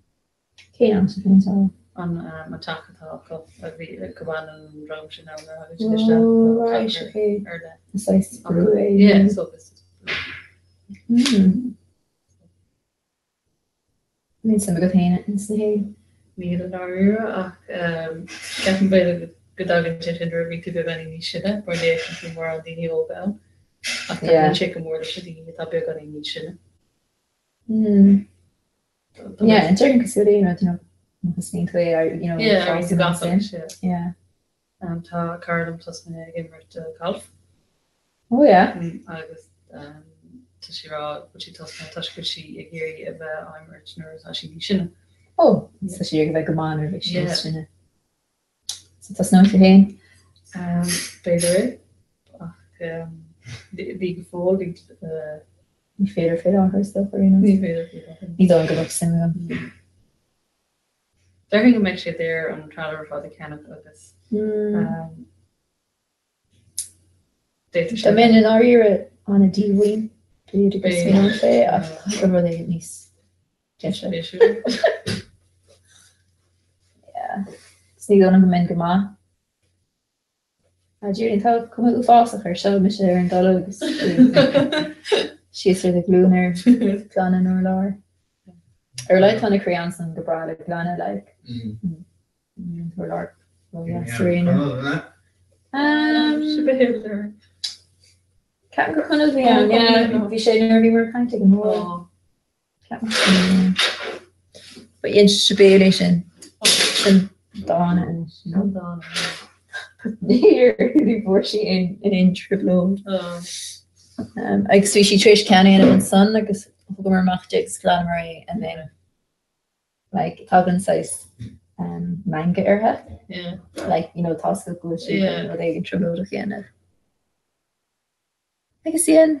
Cén áit a phéinteáil? An teach atá acu a bhí go bhfanann an dream sin ann nuair a thagann siad isteach. Oh right, okay. Ar leith. Saghas brú é. Yeah, so is brú. Níl suim agat féin ins na héin. Níl i ndáiríre ach ceapaim b'fhéidir go dtagann sé sin nuair a bhíonn tú beagáinín níos sine mar ní fheiceann tú mórán daoine óga ann ach taitníonn sé go mór leis na daoine atá beagáinín níos sine. Yeah, and déarfainn cosúil le aon rud, you know, má thosnaíonn tú é, you know, Yeah, fásann an suim. Yeah. Tá cara liom tosnaithe ag imirt galf. Oh yeah. Agus tá sí ag rá go bhfuil sí tosnaithe toisc go bhfuil sí ag iarraidh a bheith á imirt nuair atá sí níos sine. Oh, tá sí ag iarraidh a bheith go maith nuair a bheidh sí níos sine. So tosnóidh tú féin? B'fhéidir é, ach bhí go fóill, bhí. Ní féidir faoi láthair is dócha, ar aon nós. Ní féidir faoi láthair. Ní dóigh go mbeadh suim agam. Déarfainn go mbeadh sé daor an trealamh ar fad a cheannach agus d'fhéadfadh sé. Dá mbeinn i ndáiríre an-díomhaoin, b'fhéidir go smaoineoinn fé ach caithfidh gur rud éigin níos deise. Yeah. Is ní dóigh liom go mbeinn go maith. Déarfainn tá cuma uafásach air seo, mise ar an dtalamh agus síos ar do ghlúin ar ghlanadh an urláir. Ar a laghad tá na crayons san go breá le glanadh like. An t-urlár ródheas ar aon nós. Ceapaim gur Conall a bhí ann, yeah. Bhí sé nuair a bhíomar ag caint ag an mbord. Ba dhein Sibéal é sin. Sin dána anois. Sin dána. Níor ní bhfuair sí in aon trioblóid. Agus bhí sí tar éis ceann a dhéanamh ansan agus thugamar amach di agus ghlanamar é and then like tagann saghas meangadh uirthi. Like you know tá go bhfuil sí rud éigin trioblóideach a dhéanamh. Agus dhein,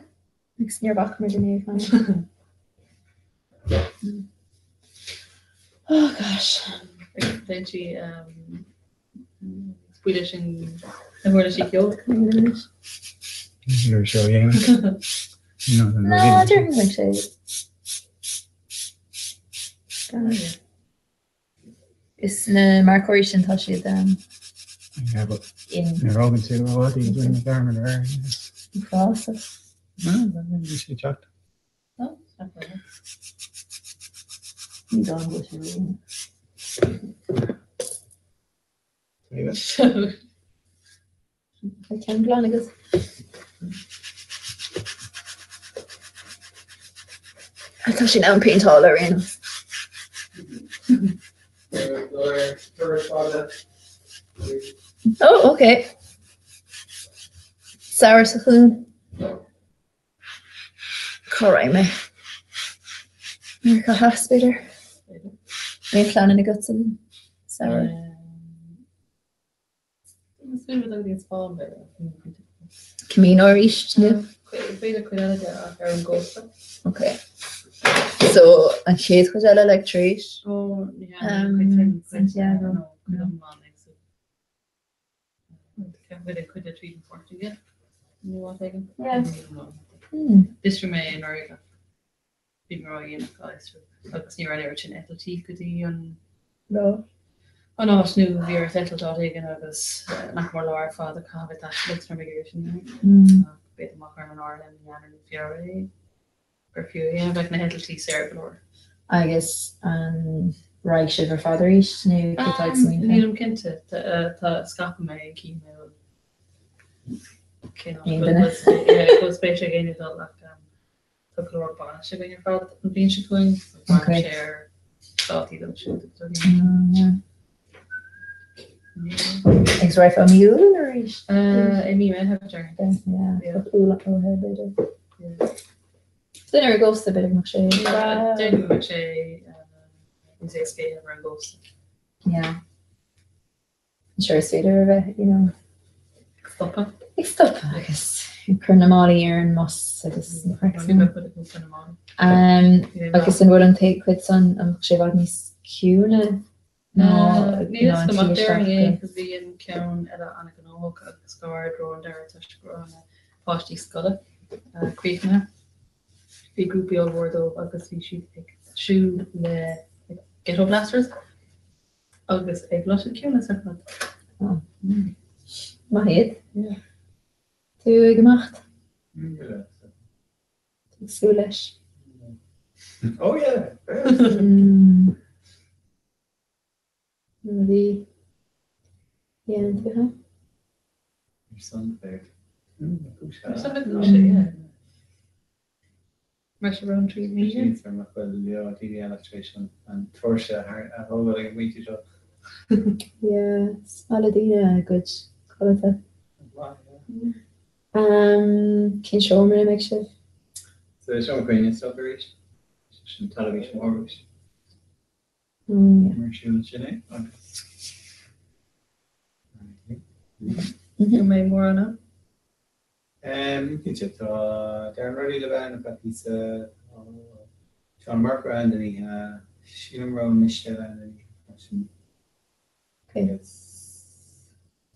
agus níor bhacamar lena é a Oh gosh. Dhein sí buille sin na huirlisí ceoil. Nuair seo dhéanamh. Ná, déarfainn go mbeidh sé. Is na marcóirí sin tá siad in. Nuair a fhágann tú i bhfad iad rinne dearmad air. Uafásach. Bhí sé teacht. Ní dóigh liom go bhfuil sé réidh. Tá ceann glan agat. Tá sé in am péinteáil ar aon nós. Dul ar turas fada. Oh, okay. Samhradh sa Chluain. Cá raibh mé? Meiriceá Theas, b'fhéidir? Aon phleananna agat san samhradh? Camino arís nó? B'fhéidir cuid eile de ach ar an gcósta. Ok. So an chéad chuid eile like tar éis? Ó, ní hea, cuid sin, Santiago. Cuid iomlán éagsúil. B'fhéidir cuid de tríd an Phortaingéil nó áit éigin. Hmm. D'fhiosraigh mé anuraidh ach bhí mé ródhéanach á fhiosrú agus ní raibh an oiread sin eitiltí go dtí an Lá. an áit nó bhí ort eitilt áit éigin agus nach mór lá ar fad a chaitheamh ag taisteal agus raibh mé ag iarraidh sin a dhéanamh. Ach b'fhéidir má chuirim in áirithe i mí Eanáir nó Feabhra é gur fiú é a dhéanamh, bheadh na heitiltí saor go leor. Agus an raghaidh sibh ar fad arís nó cé tá ag smaoineamh? Nílim cinnte. Tá scaipfidh mé é cífidh mé an bhfuil cén áit Aon go duine? bhfuil spéis ag éinne dul ach tá go leor bainise againn ar fad an bhliain seo chugainn so Okay. braitheann sé ar dátaí dóibh siúd agus rudaí. Agus raghfá i mí Iúil arís? I mí Meitheamh, déarfainn. Yeah, Yeah. Iúil ó b'fhéidir. Yeah. Duine ar an gcósta b'fhéidir go mbeadh sé. Déarfainn go mbeadh sé níos éasca a dhéanamh ar an gcósta. Yeah. Sure is féidir a bheith, you know, Ag stopadh. ag stopadh agus ag cur na málaí ar an mbus agus na craic Ní sin. bheadh cuid acu cur na málaí. Um, agus an bhfuil an chuid san an mbeadh sé i bhfad níos ciúine ná Níl ná fhios an go mbeadh tslí déarfainn isteach é go cos bhí an ceann eile an-ghnóthach agus go háirid roimh an deireadh toisc go raibh na páistí scoile críochnaithe. Bhí grúpaí ollmhór dóibh agus bhí siad ag siúl le ghetto blasters agus ag loit an ciúnas ar fad. Oh, maith iad. Tú ag imeacht? Ag súil leis. Oh yeah! Mm. Rudaí dhéanann tú, ha? Ar son bheag. Ar son na cúise, yeah. Mar sin raibh an 3000. Seans ar nach bhfuil leo daoine eile tar éis an tóirse a thógáil ag an bpointe seo. Yeah, is maith le daoine a gcuid codlata. Cén seomra a mbeidh sibh? Sa seomra coinne is dócha arís. Sin teilifís mhór arís. Mm, yeah. Mar siúl sin é agus. An mbeidh mórán ann? Cinnte, tá Darren Ruddy le bheith ann ar feadh píosa, tá Seán Ó Murchú ann don oíche, sílim go raibh mise le bheith ann don oíche freisin. Agus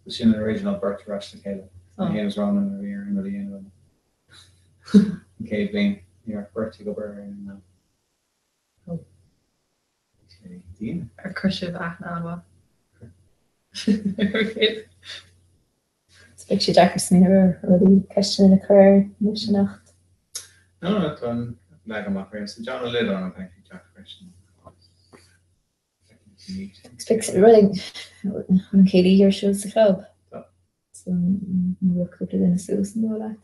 sin an original beirt ar ais le chéile. James Ronan a bhí ar an rud a dhéanamh an chéad bhliain, ní raibh beirt ag obair ar an Ar chuir sibh aithne an-mhaith ar a chéile? Beidh sé deacair smaoineamh ar rudaí, ceisteanna le cur air anois anocht. No, no, tá an leagan amach ar John Ó Loideáin an ag teacht freisin. Beidh rud an chéilí ar siúl sa chlub. Tá. So an bhfuil cúpla duine suas an dóigh leat?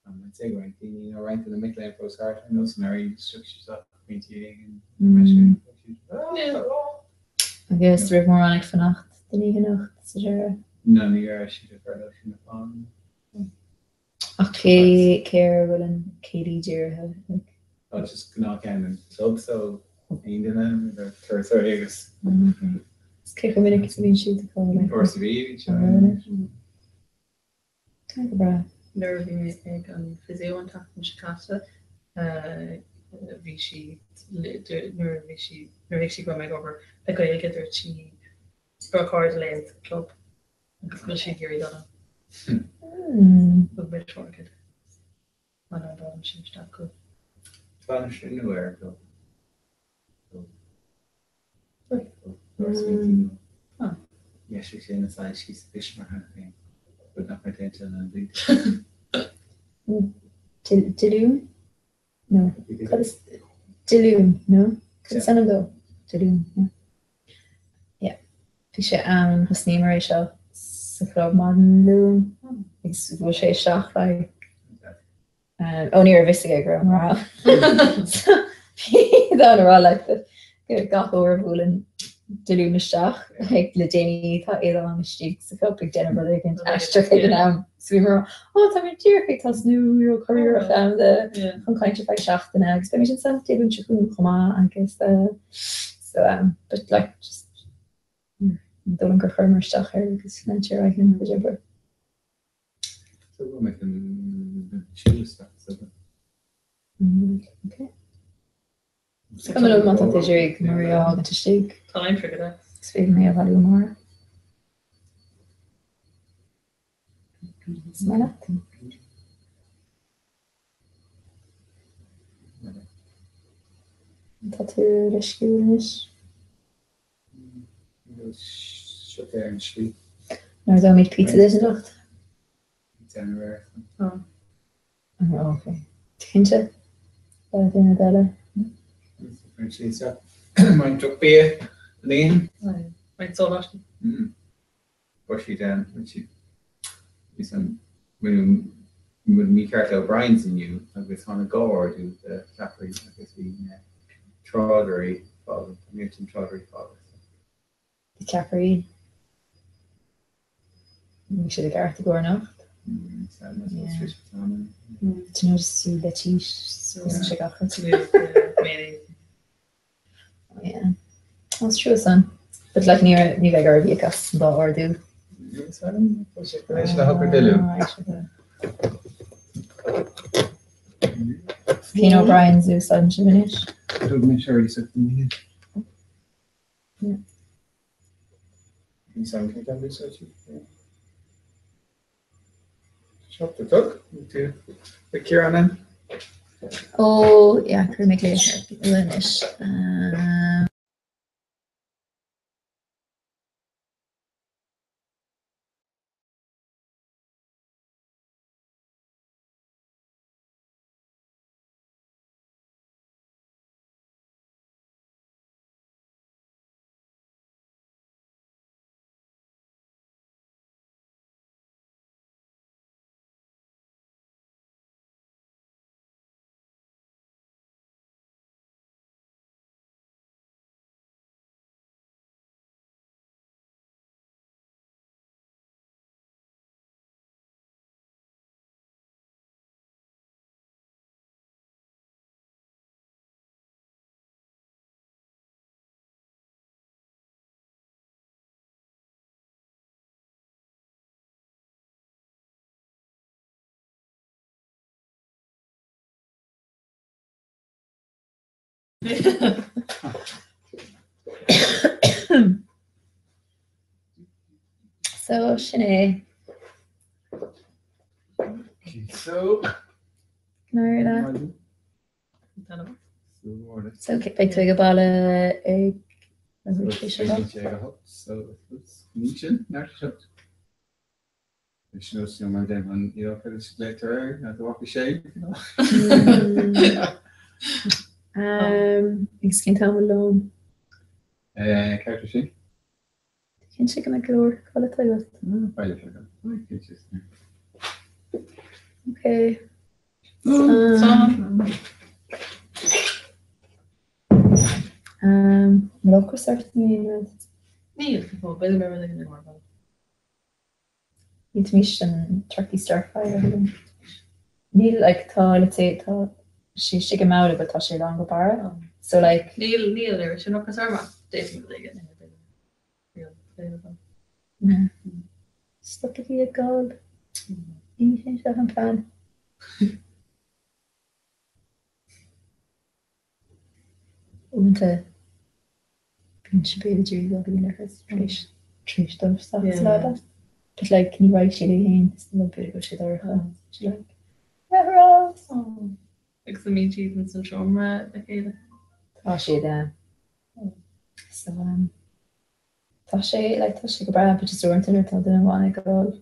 I'd say roinnt daoine nó roinnt de na mic léinn fós thart ar nós an airí isteach pointí éigin. Agus raibh mórán ag fanacht don oíche anocht sa deireadh? No, ní raibh siad ag cur leo sin a fán. Ach cé cé ar a bhfuil an céilí dírithe? Like? Tá just gnáth-cheann an club so aon duine idir turasóirí agus. Is cé chomh minic is a bhíonn siad ag fáil? Uair sa mhí bhíonn siad. Tá go breá. Nuair a bhí mé ag an physio an tseachtain seo caite, bhí sí, nuair a bhí sí, nuair a thuig sí go raibh mé ag obair le Gaeilge, dúirt sí go raibh cairde léi sa club agus go bhfuil sí ag iarraidh dul ann. Thug mé treoir di. Mar an dtagann sin isteach go. Bainisteoir nua ar an gclub. Dheisigh sé na soilsí sa Fisher cheana féin, rud nach raibh déanta le blianta. Diolún? No. Cad is Diolún, no? Cad is ainm dó? Diolún, yeah. Yeah. Bhí sé ann, thosnaíomar é seo sa chlub maidin Luain agus bhuail sé isteach like ó ní raibh fhios aige go raibh an rá. So bhí ann a rá like gach uair a bhuaileann Dé Luain isteach like le déanaí tá Aodhán istigh sa phub ag déanamh rud éigin aisteach ag an am. So bhí mar ó tá mé díreach ag tosnú corruair am de chun caint ar feadh seachtaine agus beimid ansan Dé Luain seo chugainn chomh maith agus uh, so um, but like just ní dóigh liom gur chuireamar isteach air agus lean sé ar aghaidh lena chuid oibre. So we'll make them choose that. So. Okay. Is cuma liom má tá tú ag iarraidh Maria a fhágaint istigh. Tá aimsir go deas. Is féidir mé a bhailiú amárach. Is maith leat? Tá tú leisciúil anois? Níl seo ar an slí. Nuair a d'fhaighimid pizza duit anocht? Déanamh air. Ok. Cinnte. Le duine eile. Roinnt bia líon. Roinnt sóláistí. Fuair siad siad bhí san rud mícheart le O'Brien's inniu agus tháinig dhá ordú de cheapairí agus bhí na tráidirí fágáil. Tá neart an tráidirí fágáil. De cheapairí. Bhí siad i gceart i gcomhair anocht. Do you know just le tís sé gach rud. Oh yeah. That's true son. But like ní ní bheidh oraibh íoc as an dá ordú. Cén O'Brien's a úsáideann sibh anois? Thug mé seo Ó, yeah, cuirfidh mé glaoch air anois. So sin é. So. Nuair So beidh tú ag baile ag Agus cén t-am lón? Ceart sin. Cinnte go mbeidh go leor codlata agat. Ok. An bhfuil ocras ort nó aon rud? Níl, b'fhéidir mé rud éigin ar ball. Ní an turkey stir fry a thugann. Níl like tá let's say tá sé istigh i mbabhla but tá sé lán go barra. So like. Níl níl ar sin ocras orm ach d'fhéadfainn rud éigin a ithe. Stopaigí ag gol. Ní hé seo an plean. Uaireanta bíonn Sibéal ag iarraidh dul go dtí an leithreas tar éis tar éis dul isteach sa leaba. But like ní raghaidh siad é féin is nó b'fhéidir go bhfuil sé dorcha. She's like, leithreas! Agus an mbíonn siad ins an seomra le chéile? Tá siad, yeah. So um, tá sé like tá sé go breá but just uaireanta nuair atá duine amháin ag gol.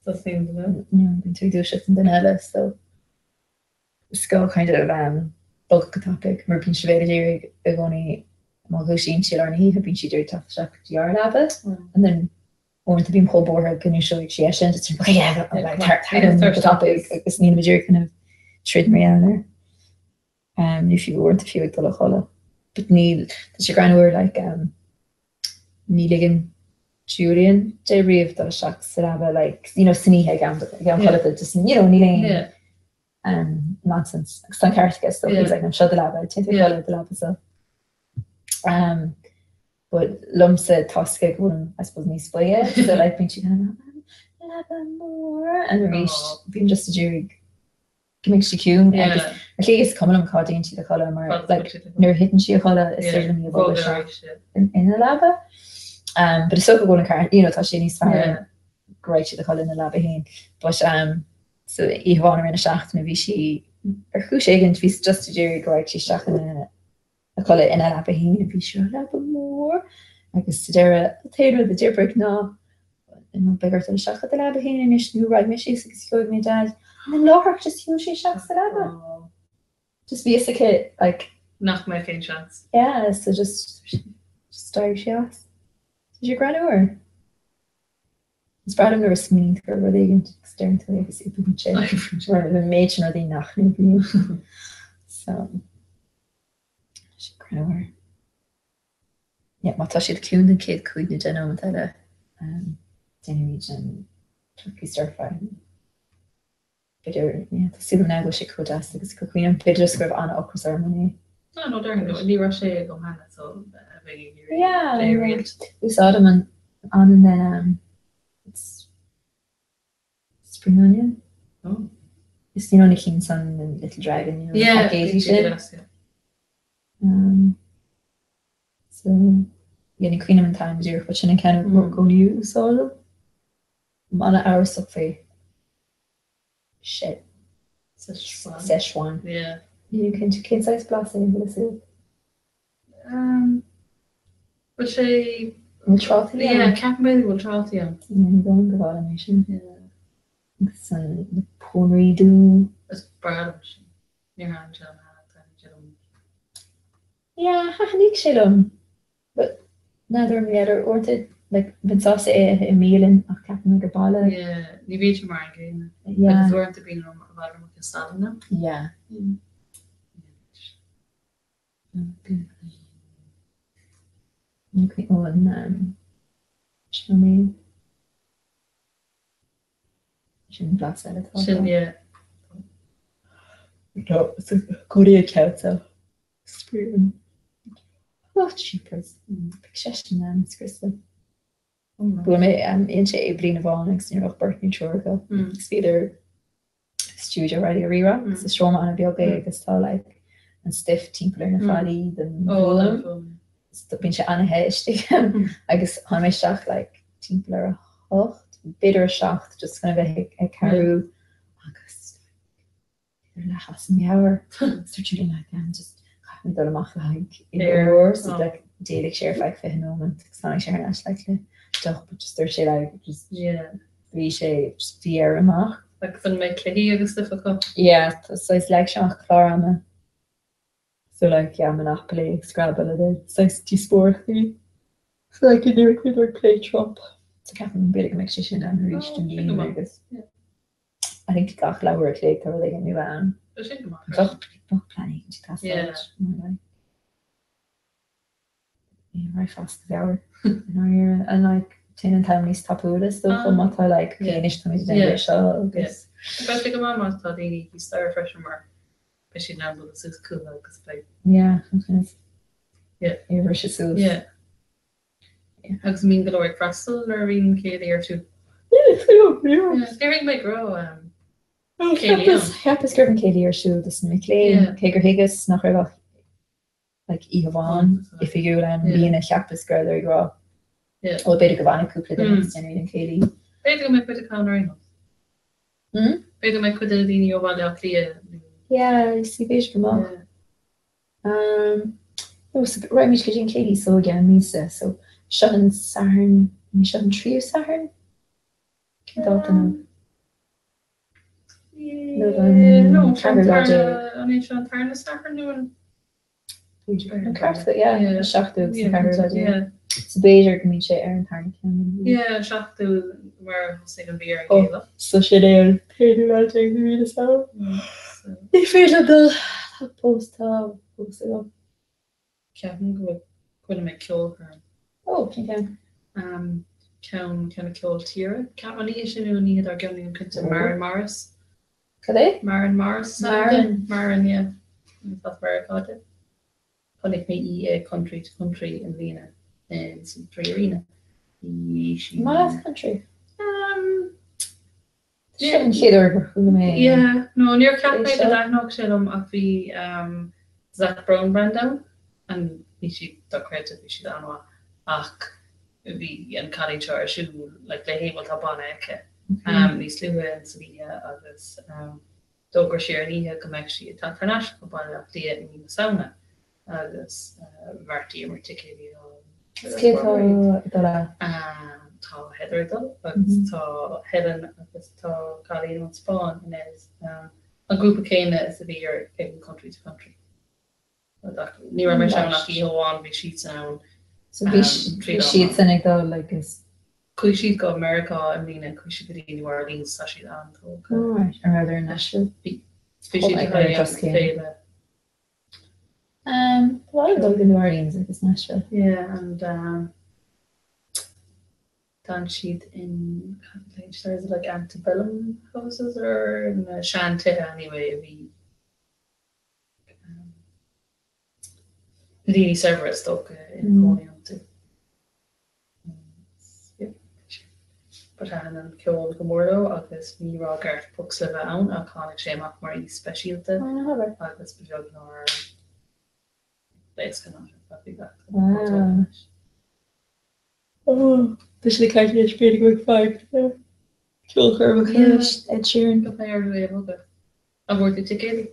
Tosaíonn duine. You know, bíonn tú ag dúiseacht an duine eile so Is gá kind of bogadh go tapaidh mar bíonn Sibéal ag iarraidh i gcónaí má dhúisíonn sí i lár na hoíche bíonn sí ag iarraidh teacht isteach go dtí ár leaba and then uaireanta bím chomh buartha go ndúiseoidh sí eisean just okay yeah like tar tar go tapaidh agus nílim ag iarraidh kind of troid mar gheall air. Um, nó fiú uaireanta fiú ag dul a chodladh. But níl tá sé greannmhar like um, Ní ligeann Julian di riamh dul isteach sa leaba like you know san oíche ag am ag am codlata just you know níl aon Yeah. um, nonsense. Agus tá an ceart aige so he's like no seo do leaba, téann tú a chodladh i do leaba so. Um, but liomsa toisc go bhfuilim I suppose níos boige so like bíonn sí kind of leaba mór and arís bím just ag iarraidh go mbeidh sí ciúin agus ar shlí is cuma liom cá dtéann siad a chodladh mar like nuair a thiteann sí a chodladh is féidir liom í a bhogadh isteach ina leaba. Um, but is dócha go bhfuil an ceart, you know, tá sé níos fearr go raghadh siad a chodladh ina leaba féin. But um, so oíche amháin i rith na seachtaine bhí sí ar chúis éigin bhí just ag iarraidh go raghadh sí isteach ina a chodladh ina leaba féin bhí sí leaba mór agus sa deireadh an t-aon rud a d'oibrigh ná nó beidh ort dul isteach i do leaba féin anois nó raghaidh mé síos agus gheobhaidh mé Dad. And then láithreach just shiúil sí isteach sa leaba. Just bhí fhios aici like Nach mbeadh aon seans. Yeah, so just just d'éirigh sí as. Tá sé greannmhar. Is breá liom nuair a smaoiníonn tú ar rud éigin agus deireann tú agus oibríonn sé. Mar an méid sin rudaí nach n-oibríonn. So tá sé greannmhar. Yeah, má tá siad ciúin don chéad 5 nó 10 nóiméad eile, déanfaimid an turkey stir fry. B'fhéidir, yeah, tá súil agam now go bhfuil sé chomh deas agus gur cuimhin liom. B'fhéidir just go raibh an-ocras orm inné. No, no, déarfainn go, ní raibh sé agam cheana so bheinn ag iarraidh Yeah, é a riail. Úsáidim an an um, it's spring onion. Oh. Is you know na cinn san Little Dragon, you know, Yeah, na paicéidí sin. Deas, yeah. Um, so, yeah, ní cuimhin liom an t-ainm díreach, but sin an ceann i gcónaí a úsáidim. An-amhrasach faoi. Shit. Szechuan. Szechuan. Yeah. Nílim cinnte cén saghas blas é an bhfuil fhios agat? Um, bhfuil sé... Bhfuil trátaí ann? Yeah, ceapaim go bhfuil trátaí ann. Ní dóigh liom go bhfaighim é sin. Yeah. Agus an na pónairí dubha. Is breá liom sin. Níor thaitin sé liom cheana, thaitin sé liom. Yeah, thaitníodh sé liom. But n'fheadar an bhféadfar uaireanta like bheinn sásta é a ithe i mbialann ach ceapaim ag baile. Yeah, ní bhíonn sé mar an gcéanna. Yeah. Agus uaireanta bíonn i bhfad iomarca salann ann. Yeah. Okay, ó an um, chow mein. Sin blas eile atá. Sin, yeah. No, so Korea ceann Spring. Oh, jeepers. Bheadh seisean in ann scriosadh. Bhuail mé dhein sé é bliain amháin agus ní raibh ach beirt nó triúr acu. Agus bhíodar i stiúideo Raidió Rí-Rá agus is seomra an-bheag é agus tá like an stuif timpeall ar na fallaí den bhfuaim. So bíonn sé an-the istigh ann. Agus tháinig mé isteach like timpeall ar a hocht, b'fhéidir a seacht, just chun a bheith ag cabhrú agus Bhíodar leath as a meabhair. Dúirt Julian like um just caithfidh mé dul amach le haghaidh aer úr so like d'éalaigh sé ar feadh 20 nóiméad agus tháinig sé thar n-ais like le deoch but just dúirt sé like just Yeah. bhí sé just bhí air amach. Agus an mbeidh cluichí agus stuif acu? Yeah, so is leag sé amach clár ama. So like yeah Monopoly, Scrabble idir saghas díospóireachtaí. So like inniu bhíodar ag plé Trump. So ceapaim b'fhéidir go mbeidh sé sin ann arís i mbliana agus I think gach leathuair a chloig tá rud éigin nua ann. Tá sin go maith. Bheadh bheadh plean éigin ag teastáil. Raghfá as do mheabhair i ndáiríre. And like téann an t-am níos tapúla is dócha má tá like okay anois táimid ag déanamh é seo agus. Beidh sé go maith má tá daoine thíos staighre freisin mar beidh siad in ann dul suas chucu agus beidh. Yeah, chun kind of Yeah. é a bhriseadh suas. Yeah. Agus an mbíonn go leor ag freastal nuair a bhíonn céilí ar siúl? Yeah, yeah. Níor thuig mé go raibh céilí ann. Cheapas go raibh an céilí ar siúl dos na mic léinn, cé gur thuigeas nach raibh ach like oíche amháin oifigiúil ann i mbliana cheapas go rabhadar ag rá ó b'fhéidir go bhfanfaidh cúpla duine agus déanfaimid an céilí. B'fhéidir go mbeidh cuid acu ann ar aon nós. Hmm? B'fhéidir go mbeidh cuid de na daoine ó Bhaile Átha Cliath nó. Yeah, you see b'fhéidir go mbeadh. Um, oh, so raghaimid go dtí an céilí so i gceann míosa, so seo an Satharn, ní seo an tríú Satharn? Cén dáta ná? Nó an ceathrú lá déag. An é seo an tarna Satharn nó an. An ceathrú, yeah, an seachtú agus an ceathrú lá déag. So b'fhéidir go mbíonn sé ar an tarna ceann. Yeah, an seachtú mar a thosaigh an mhí ar an gcéad lá. So sin é an t-aonú lá déag de mhí na Samhna. Ní féidir dul tá post tá post agam. Ceapaim go bhfuil mé ceolchoirm. Ó, cén ceann? Ceann ceann ceol tíre. Ceann an oíche sin nó an oíche dár gcionn nílim cinnte. Maren Morris. Cad é? Maren Morris. Maren. Maren, yeah. As Meiriceá di. Chonaic mé í i Country to Country i mbliana in san 3Arena. Bhí sí. Maith leat country? Sin an chéad uair gur chuala mé. Yeah, no, níor cheap mé go dtaitneodh sé liom ach bhí Zac Brown Band ann and bhí siad dochreidte, bhí siad an-mhaith ach bhí an cailín seo ar siúl like léi féin, bhuel tá banna aici, níos luaithe san oíche agus D'fhógair sí ar an oíche go mbeadh sí ag teacht thar n-ais go Baile Átha Cliath i mí na Samhna agus bheartaíomar ticéidí a fháil. Is cé atá ag dul ann? Tá Heather ag dul agus tá Helen agus tá cailín ón Spáinn, Inez, an grúpa céanna is a bhí ar ag an Country to Country. Ní raibh mise ann ach oíche amháin, bhí siadsan ann. So bhí siadsan ag dul agus. Chuaigh siad go Meiriceá i mbliana, chuaigh siad go dtí New Orleans, tá siad an-tógtha. Alright, an rabhadar in Nashville? Bhí. Bhí siad ag an féile. Um, ba mhaith liom dul go New Orleans agus Nashville. Yeah, and um, d'fhan siad in, is it like antebellum houses or na sean-tithe anyway a bhí Na daoine saibhre is dócha ina gcónaí iontu. But thaitin an ceol go mór leo agus ní raibh Garth Brooks le bheith ann ach tháinig sé amach mar aoi speisialta agus ba bheag nár phléasc an áit ar fad, bhí gach duine chomh tógtha leis. Tá sé ag caint anois, b'fhéidir go mbeidh fadhb le ceolchoirmeacha leis Ed Sheeran. Go mbeidh orthu é a bhogadh. An bhfuair tú ticéidí?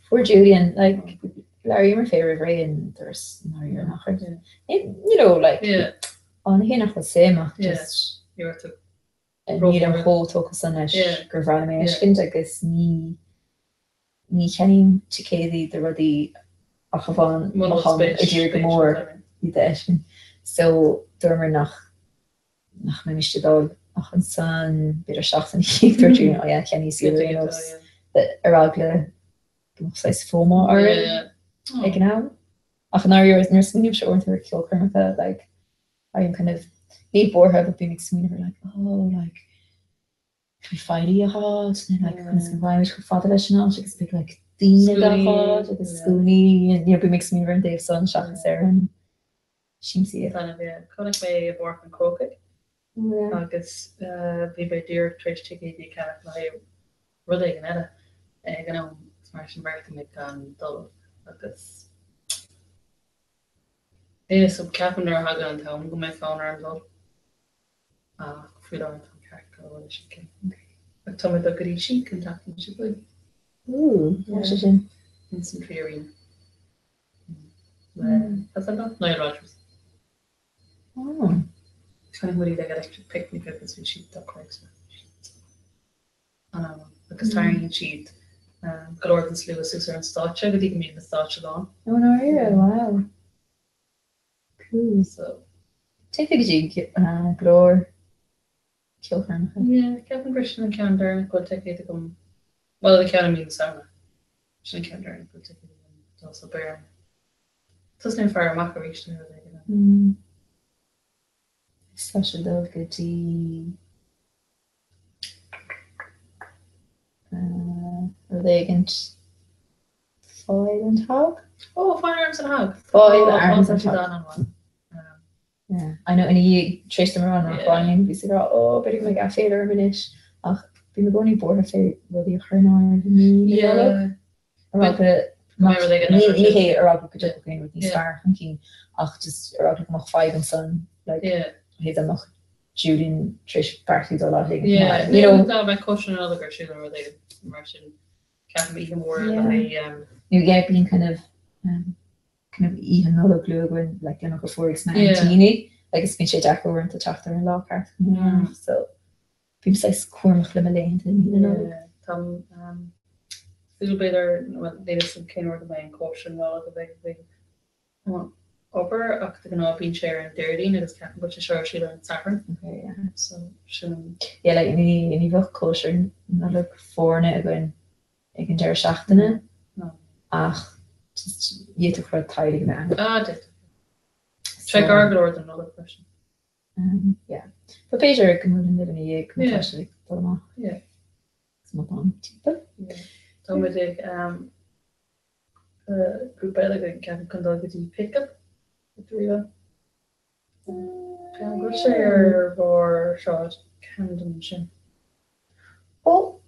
Fuair Julian, like, labhraíomar fé roimh ré an turas ndáiríre nach raibh. You know, like, á ní hé nach bhfuil suim ach just nílim chomh tógtha san leis gur bhreá liom é a fheiscint agus ní Ní cheannaím ticéadaí do rudaí ach amháin má táim ag iarraidh go mór iad a fheiscint. So dúramar nach nach mbeimis ag dul ach ansan b'fhéidir seachtain ina dhiaidh dúirt Julian oh yeah cheannaíos iad ar aon nós ar eagla go mbeadh saghas FOMO orainn ag an am. Ach i ndáiríre nuair a smaoinímse uaireanta ar cheolchoirmeacha like I'm kind of ní buartha but bím ag smaoineamh ar like oh like Caithfidh faillí a fháil, nó like conas go bhfaighimid chomh fada leis an áit agus beidh like daoine gach áit agus scuainí, you know, bím ag smaoineamh ar an dtaobh san seachas ar an siamsaíocht. Tá bhí chonaic mé i bPáirc an Chrócaigh agus bhí mé díreach tar éis ticéidí a cheannach le haghaidh rud éigin eile ag an am agus mar sin bheartaigh mé gan dul agus yeah so ceapaim nuair a thagann an t-am go mbeidh fonn orm dul. Ach faoi láthair táim ceart go leor leis an gcinneadh. Ach tá mé ag dul go dtí Chic an tseachtain seo chugainn. Ooh, cá sé sin? Ins an 3Arena. Le, tá san Nile Rodgers. Oh. Chonaic muid iad ag Electric Picnic agus bhí siad dochreidte. Agus tarraingíonn siad go leor den slua suas ar an stáitse go dtí go mbíonn an stáitse lán. Oh, ndáiríre, wow. Cool. So. Téann tú go dtí go leor ceolchoirmeacha. Yeah, ceapaim gur sin an ceann deireanach go bhfuil ticéad agam. Bhuel, an ceann i mí na Samhna. Sin an ceann deireanach go bhfuil ticéad agam dó so beidh orm tosnú ag faire amach arís nó rud éigin. Mm. Is tá sé dul go dtí rud éigint Foyle and Hogg? Oh, Fáil Arms and Hogg. Fáil Arms and Hogg. Yeah, I know ina dhiaidh tar éis dom a rá nach bhfaighinn, bhíos ag rá ó b'fhéidir go mbeidh aiféala orm anois ach bím i gcónaí buartha fé rudaí a chur in áirithe i mí na Nollag. Ar eagla nach, ní hé ar eagla go dtiocfadh aon rud níos fearr chun cinn ach just ar eagla go mbeadh fadhb ansan like ó thaobh dá mbeadh Julian tar éis beartú dul áit éigin chomh maith. You know? Dá mbeadh cóisir na Nollag ar siúl nó rud éigin mar sin ceapaim oíche mhór le haghaidh. Nó yeah bíonn kind of um, kind of oíche Nollag luath againn like le mo dheirfiúr agus m'aintíní agus bíonn sé deacair uaireanta teacht ar an lá ceart chun é a dhéanamh so bím saghas cúramach le mo laethanta i mí na Nollag. Táim súil b'fhéidir bhuel níl a fhios agam cén uair go mbeidh an cóisir Nollag a bheidh againn ón obair ach de ghnáth bíonn sé ar an Déardaoin agus ceapaim go bhfuil sé seo ar siúl ar an Satharn. Okay, yeah. So sin an. Yeah, like ní ní bheadh cóisir Nollag foirne againn ag an deireadh seachtaine ach just d'fhéadfadh rud teaghlaigh a bheith ann. Ah, d'fhéadfadh. Sé gar go leor don Nollaig freisin. Yeah. But b'fhéidir go mbuailfinn libh ina dhiaidh má tá sibh ag dul amach. Yeah. Is má táim timpeall. Yeah. Tá muid ag grúpa eile againn ceapaim chun dul go dtí Pick Up i dTuaim. An bhfuil sé ar bharr Sráid Camden sin? Ó!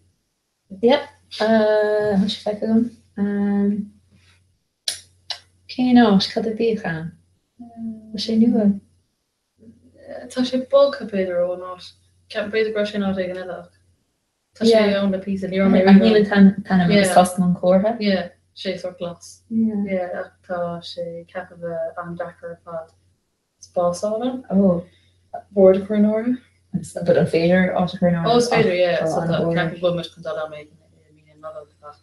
Yep. Tá sé feicthe agam. Cén áit? Cad a bhíodh ann? Bhfuil sé nua? Tá sé bogtha b'fhéidir ón áit. Ceapaim b'fhéidir go raibh sé in áit éigin eile ach tá sé ann le píosa. Ní raibh mé riamh Aithním an t-ainm agus tá an comhartha. Yeah, sé sórt glas. Yeah, ach tá sé ceaptha bheith an-deacair ar fad spás a fháil ann. Oh. Bord a chur in áirithe. But an féidir áit a chur in áirithe? Oh, is féidir, yeah. So tá ceapaim go bhfuil muid chun dul am éigin i mí na Nollag ach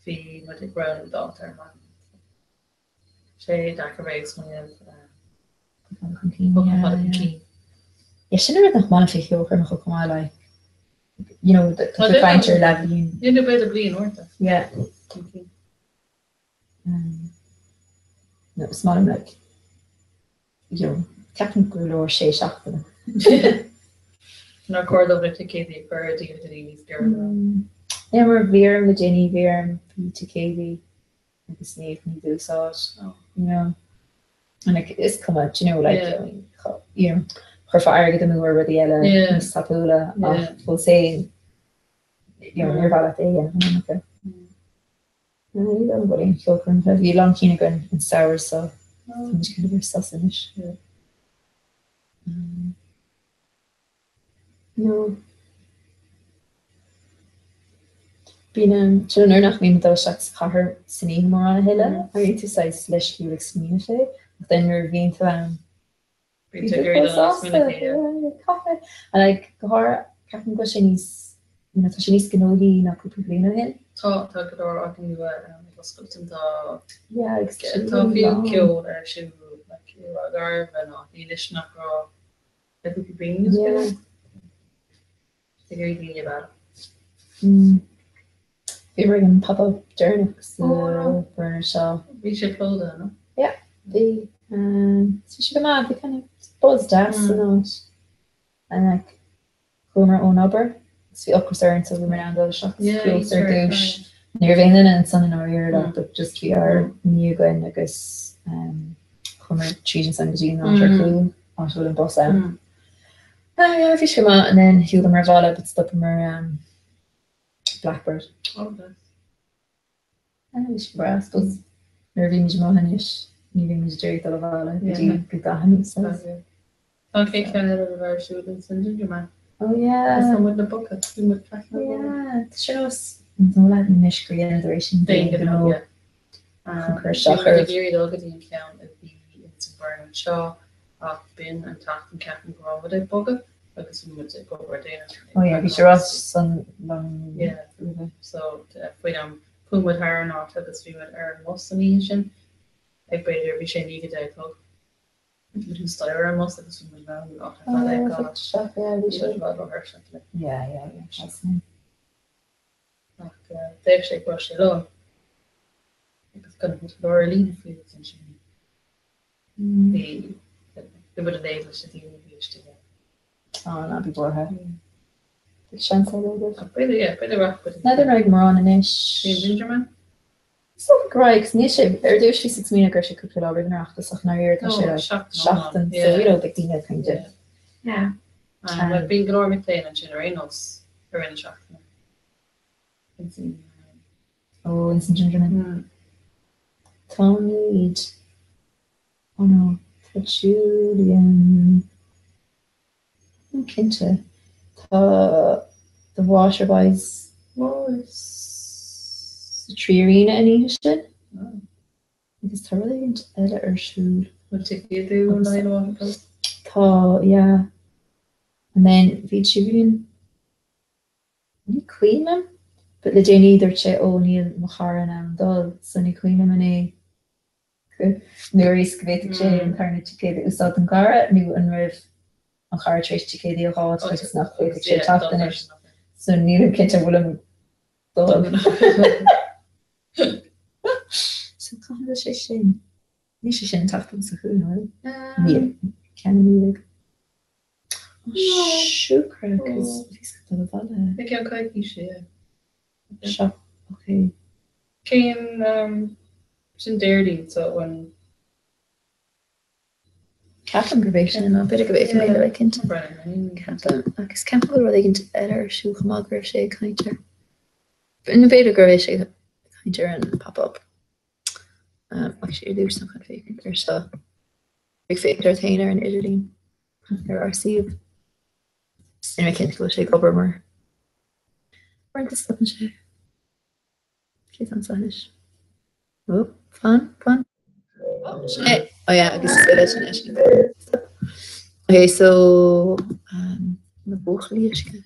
bhí muid ag roghnú dáta ar maidin. Sé deacair bheith ag smaoineamh chun cinn. Chun cinn. Yeah, sin an rud nach maith liom faoi cheolchoirmeacha chomh maith, like, you know, tá tú ag caint ar leathbhliain. Yeah, nó b'fhéidir bliain uaireanta. Yeah. Chun cinn. No, is maith liom, like, you know, ceapaim gur leor sé seachtaine. Nár chóir dóibh na ticéadaí a chur ar díol go dtí níos giorra ná. Yeah, mar bhí orm le déanaí, bhí orm bhí ticéadaí agus ní ní d'úsáid, you know. And like, is cuma, do you know, like, Yeah. you know, chuirfeá airgead amú ar rudaí eile Yeah. níos tapúla ach Yeah. fós féin, you know, níor mhaith leat é a dhéanamh an iomarca. Ní raibh aon cheolchoirmeacha. Bhí a lán cinn againn an samhradh so tá muid kind of ar sos anois. No. Bíonn an, sin an uair nach mbím ag dul isteach sa chathair san oíche mórán a thuilleadh, éiríonn tú saghas leisciúil ag smaoineamh fé, ach then nuair a bhíonn tú ann, Bíonn tú ag iarraidh dul níos minicí, yeah. Caithfidh. And like, go háirithe, ceapaim go bhfuil sé níos, you know, tá sé níos gnóthaí ná cúpla bliain ó shin. Tá, tá go leor áiteanna nua ag oscailt and tá, Yeah, agus tá fiú ceol ar siúl like i Ráth Garbh nó anois nach raibh le cúpla bliain anuas Yeah. Ag iarraidh daoine a mhealladh. Bhíomar ag an pop-up deireanach sa Burner seo. Bhí sé plódaithe, no? Yeah, bhí. Bhí sé go maith, bhí kind of buzz deas san áit. And like, chuamar ón obair, agus bhí ocras orainn so bhíomar in ann dul isteach sa chlós ar dtús. Ní raibh aon duine ansan i ndáiríre like, but just bhí ár ní againn agus chuamar tríd ansan go dtí an áit ar chúl, áit a bhfuil an bus ann. Ah yeah, bhí sé go maith and then shiúlamar abhaile but stopamar um, Blackbird. Oh, nice. Ah, bhí sé breá, I suppose nuair a bhímid amuigh anois ní bhímid ag iarraidh dul abhaile go dtí go gcaithfimid saghas. Tá an chéad cheann eile le bheith ar siúl in San Gingerman. Oh yeah. Is tá muid le bogha, bhí muid trasna an bhóthair. Yeah, tá sé nós an dóigh leat anois gur dheineadar é sin D'aon ghnó, yeah. Chun cur isteach Bhí muid oraibh. ag iarraidh dul go dtí an ceann a bhí in sa Burren anseo ach b'in an tseachtain ceapaim go raibh muid ag bogadh agus bhí muid ag obair déanach. Oh yeah, bhí sé ráite san long Yeah. roimhe. So faoin am chuaigh muid thar an áit agus bhí muid ar an mbus an oíche sin ag b'fhéidir bhí sé 9 go 10 a chlog. Bhí muid thuas staighre ar an mbus agus bhí muid in ann áit ar fad a Oh, fheiceáil. isteach, yeah, bhí Bhí sé. muid i bhfad róthuirseach le. Yeah, yeah, yeah, that's Ach d'fhéach sé go raibh sé lán agus chonaic muid go leor ar líne faoi agus ansin bhí bhí muid in éad leis na daoine a bhí istigh ann. Á, ná bí buartha. Beidh seans eile agaibh. Ach b'fhéidir, yeah, b'fhéidir rachaidh muid. N'fheadar an raibh mórán anois. Bhí an Gingerman? Is dócha go raibh, 'cause níl sé, ar dtús bhíos ag smaoineamh go raibh sé cúpla lá roimh an Oireachtas ach i ndáiríre tá sé like seachtain, so you know beidh daoine kind of. Yeah. Bhuel bíonn go leor mic léinn ansin ar aon nós i rith na seachtaine. Ins an. Oh, ins an Gingerman. Táimid, oh no, tá Julian. Cinnte. Tá The Waterboys sa 3Arena an oíche sin. Agus tá rud éigin eile ar siúl. Bhfuil ticéadú an The Waterboys? Tá, yeah. And then bhí Julian, ní cuimhin liom, but le déanaí dúirt sé ó níl mo chara in ann dul, so ní cuimhin liom an é Nuair is go bhféadfadh sé an tarna ticéad a úsáid don gcara nó an raibh an cara tar éis ticéadaí a fháil agus nach bhféadfadh sé teacht anois. So nílim cinnte an bhfuilim dul. So cathain a bhfuil sé sin? Níl sé sin an tseachtain seo chugainn, an bhfuil? Níl. Ceann ina dhiaidh. Siúcra, cos bhíos ag dul abhaile. I gceann coicíse, yeah. Seo, ok. Cén, sin Déardaoin, so an. Ceapaim gurb é sin, nó b'fhéidir go bhféadfaidh mé le bheith cinnte. Ceapaim, agus ceapaim go bhfuil rud éigin eile ar siúl chomh maith go raibh sé ag caint air. Nó b'fhéidir go raibh sé ag caint ar an pop-up. Ach sé ar dtús ná chun féachaint ar seo. Ag féachaint ort féin ar an idirlíon, ar ár suíomh. Níl mé cinnte go bhfuil sé ag obair mar uaireanta stopann sé. Cé tá anseo anois? Ó, fan, fan. Sin é. Oh yeah, agus is leis anois. Okay, so um, na buachaillí uisce.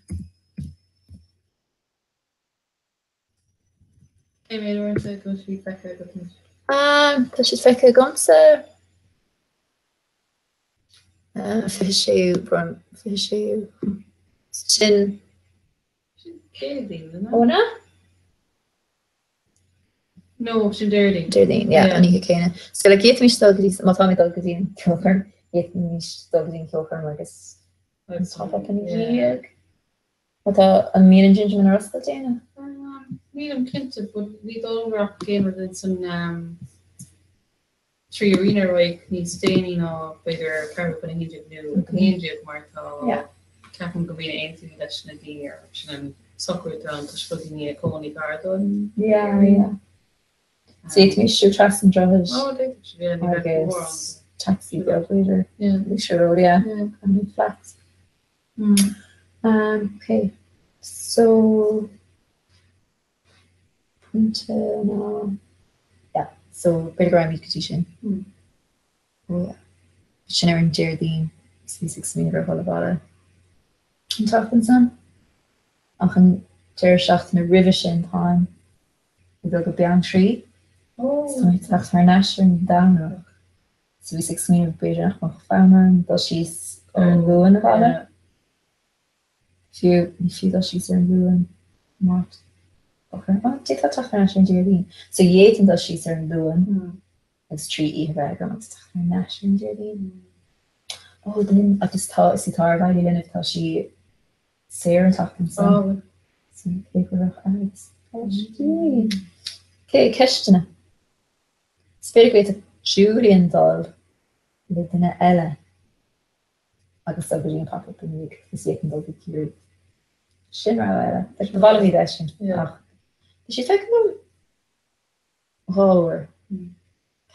Cé mhéad uaireanta go bhfuil siad feicthe agat anois? Um, tá siad feicthe agamsa. Uh, 26 bron, 26 sin. Sin Céadaoin, an ea? Ó, an ea? No, sin Déardaoin. Déardaoin, yeah, an oíche céanna. So like d'fhéadfaimis dul go dtí, má táimid dul go dtí an ceolchoirm, d'fhéadfaimis dul go dtí an ceolchoirm agus an pop-up ina dhiaidh. Má tá an mbíonn an Gingerman ar oscailt Déanamh? Nílim cinnte, but ní dóigh liom go raibh aon rud ins an 3 Arena ar aghaidh níos déanaí ná b'fhéidir ceathrú chun 11 nó 11 mar tá ceapaim go mbíonn aontaithe leis na daoine ar sin an socrú atá ann toisc go bhfuil daoine ina cónaí gar don Yeah, yeah. So d'fhéadfaimis siúl trasna an droichid Oh, d'fhéadfadh sé, yeah, ní bheadh agus mórán. taxi beag b'fhéidir. Yeah. Leisure Road, yeah. Yeah. Kind of flats. Um, okay. So Pointe ná, yeah, so b'fhéidir go raghaimid go dtí sin. Oh yeah. Sin ar an Déardaoin, is bhíos ag smaoineamh ar dhul abhaile an tseachtain san. Ach an deireadh seachtaine roimhe sin táim ag dul go Beanntraí. Oh. So táim ag teacht thar n-ais ar an Domhnach. So bhíos ag smaoineamh b'fhéidir nach mbeadh fonn orm dul síos ar an Luan abhaile. Fiú, ní fiú dul síos ar an Luan, má d'fhéadfá teacht thar n-ais ar an Déardaoin. So d'fhéadfainn dul síos ar an Luan agus 3 oíche a bheith agam agus teacht thar n-ais ar an Déardaoin. Ó, then, agus tá, is í tá ar bhaile linbh, tá sí saor an tseachtain san. So cé go raibh airgead aici. Ok, ceisteanna. Is féidir go bhféadfadh Julian dul le duine eile. agus dul go dtí an pop-up ina dhiaidh agus d'fhéadfainn dul go Ciarraí. Sin rogha eile. Ba mhaith liom iad a fheiscint ach tá siad feicthe agam dhá uair,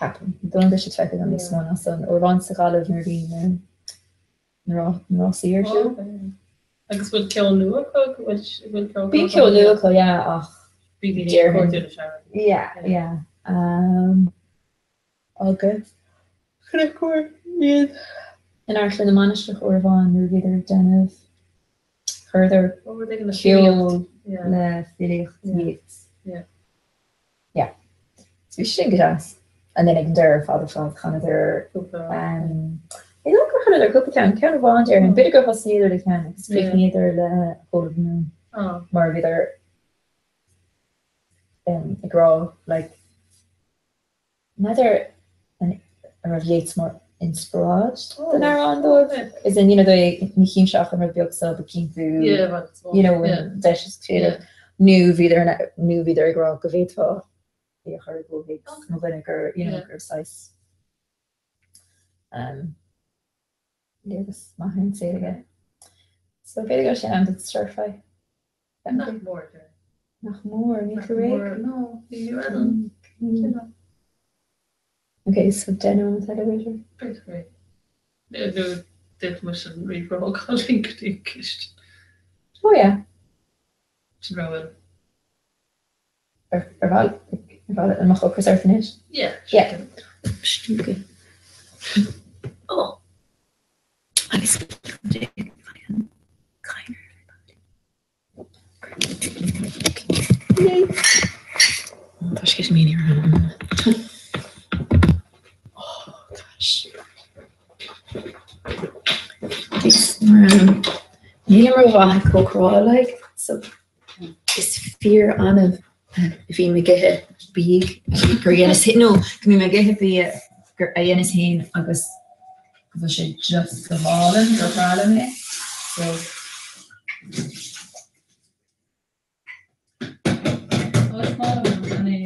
ceapaim. Ní dóigh liom go bhfuil siad feicthe agam níos mó ná san. Uair amháin sa Ghaillimh nuair a bhí na na rásaí ar siúl. Agus bhfuil ceol nua acu? Bhfuil bhfuil ceol Bíonn ceol nua acu, yeah, ach Bíonn daoine ag cuartú leis an. Yeah, yeah. Um, agus chonaiceamar iad in Amharclann na Mainistreach uair amháin nuair a bhíodar ag déanamh, chuireadar ceol le filíocht Yeats. Yeah. So bhí sin go deas. And then ag an deireadh ar fad ar fad chanadar um, ní dóigh gur chanadar cúpla ceann, ceann amháin déarfainn, b'fhéidir gur thosnaíodar le ceann agus chríochnaíodar le Whole of the Moon mar bhíodar um, ag rá like N'fheadar an raibh Yeats mar inspioráid don amhrán dóibh? As in, you know, ní chímse ach an rud beag seo but cíonn tú, you know, an deis is creative. Nó bhíodar nó bhíodar ag rá go bhféadfá é a chur i gcomhthéacs mo dhuine gur, you know, gur saghas um, léargas maith ar an saol aige. So b'fhéidir go raibh sé in am duit stir fry. Nach mór, dear. Nach mór, níl tú réidh? No, ní raibh. Ok, so 10 nóiméad eile b'fhéidir? B'fhéidir é. Nó d'fhéadfaimis an ríomhaire a thógáil linn go dtí an chistin. Oh yeah. Sin rogha eile. Ar mhaith ar mhaith an mbeadh ocras ort anois? Yeah. Yeah. Stupid. Oh. Agus Tá sceitimíní orm. Oh gosh. Nílim rómhaith ag cócaráil like so is fíor annamh a bhím ag ithe bídh gur dhéanas nó go mbím ag ithe bia. gur a dheineas féin agus go bhfuil sé just go hálainn, gur breá liom é. So. Ó, is maith liom an é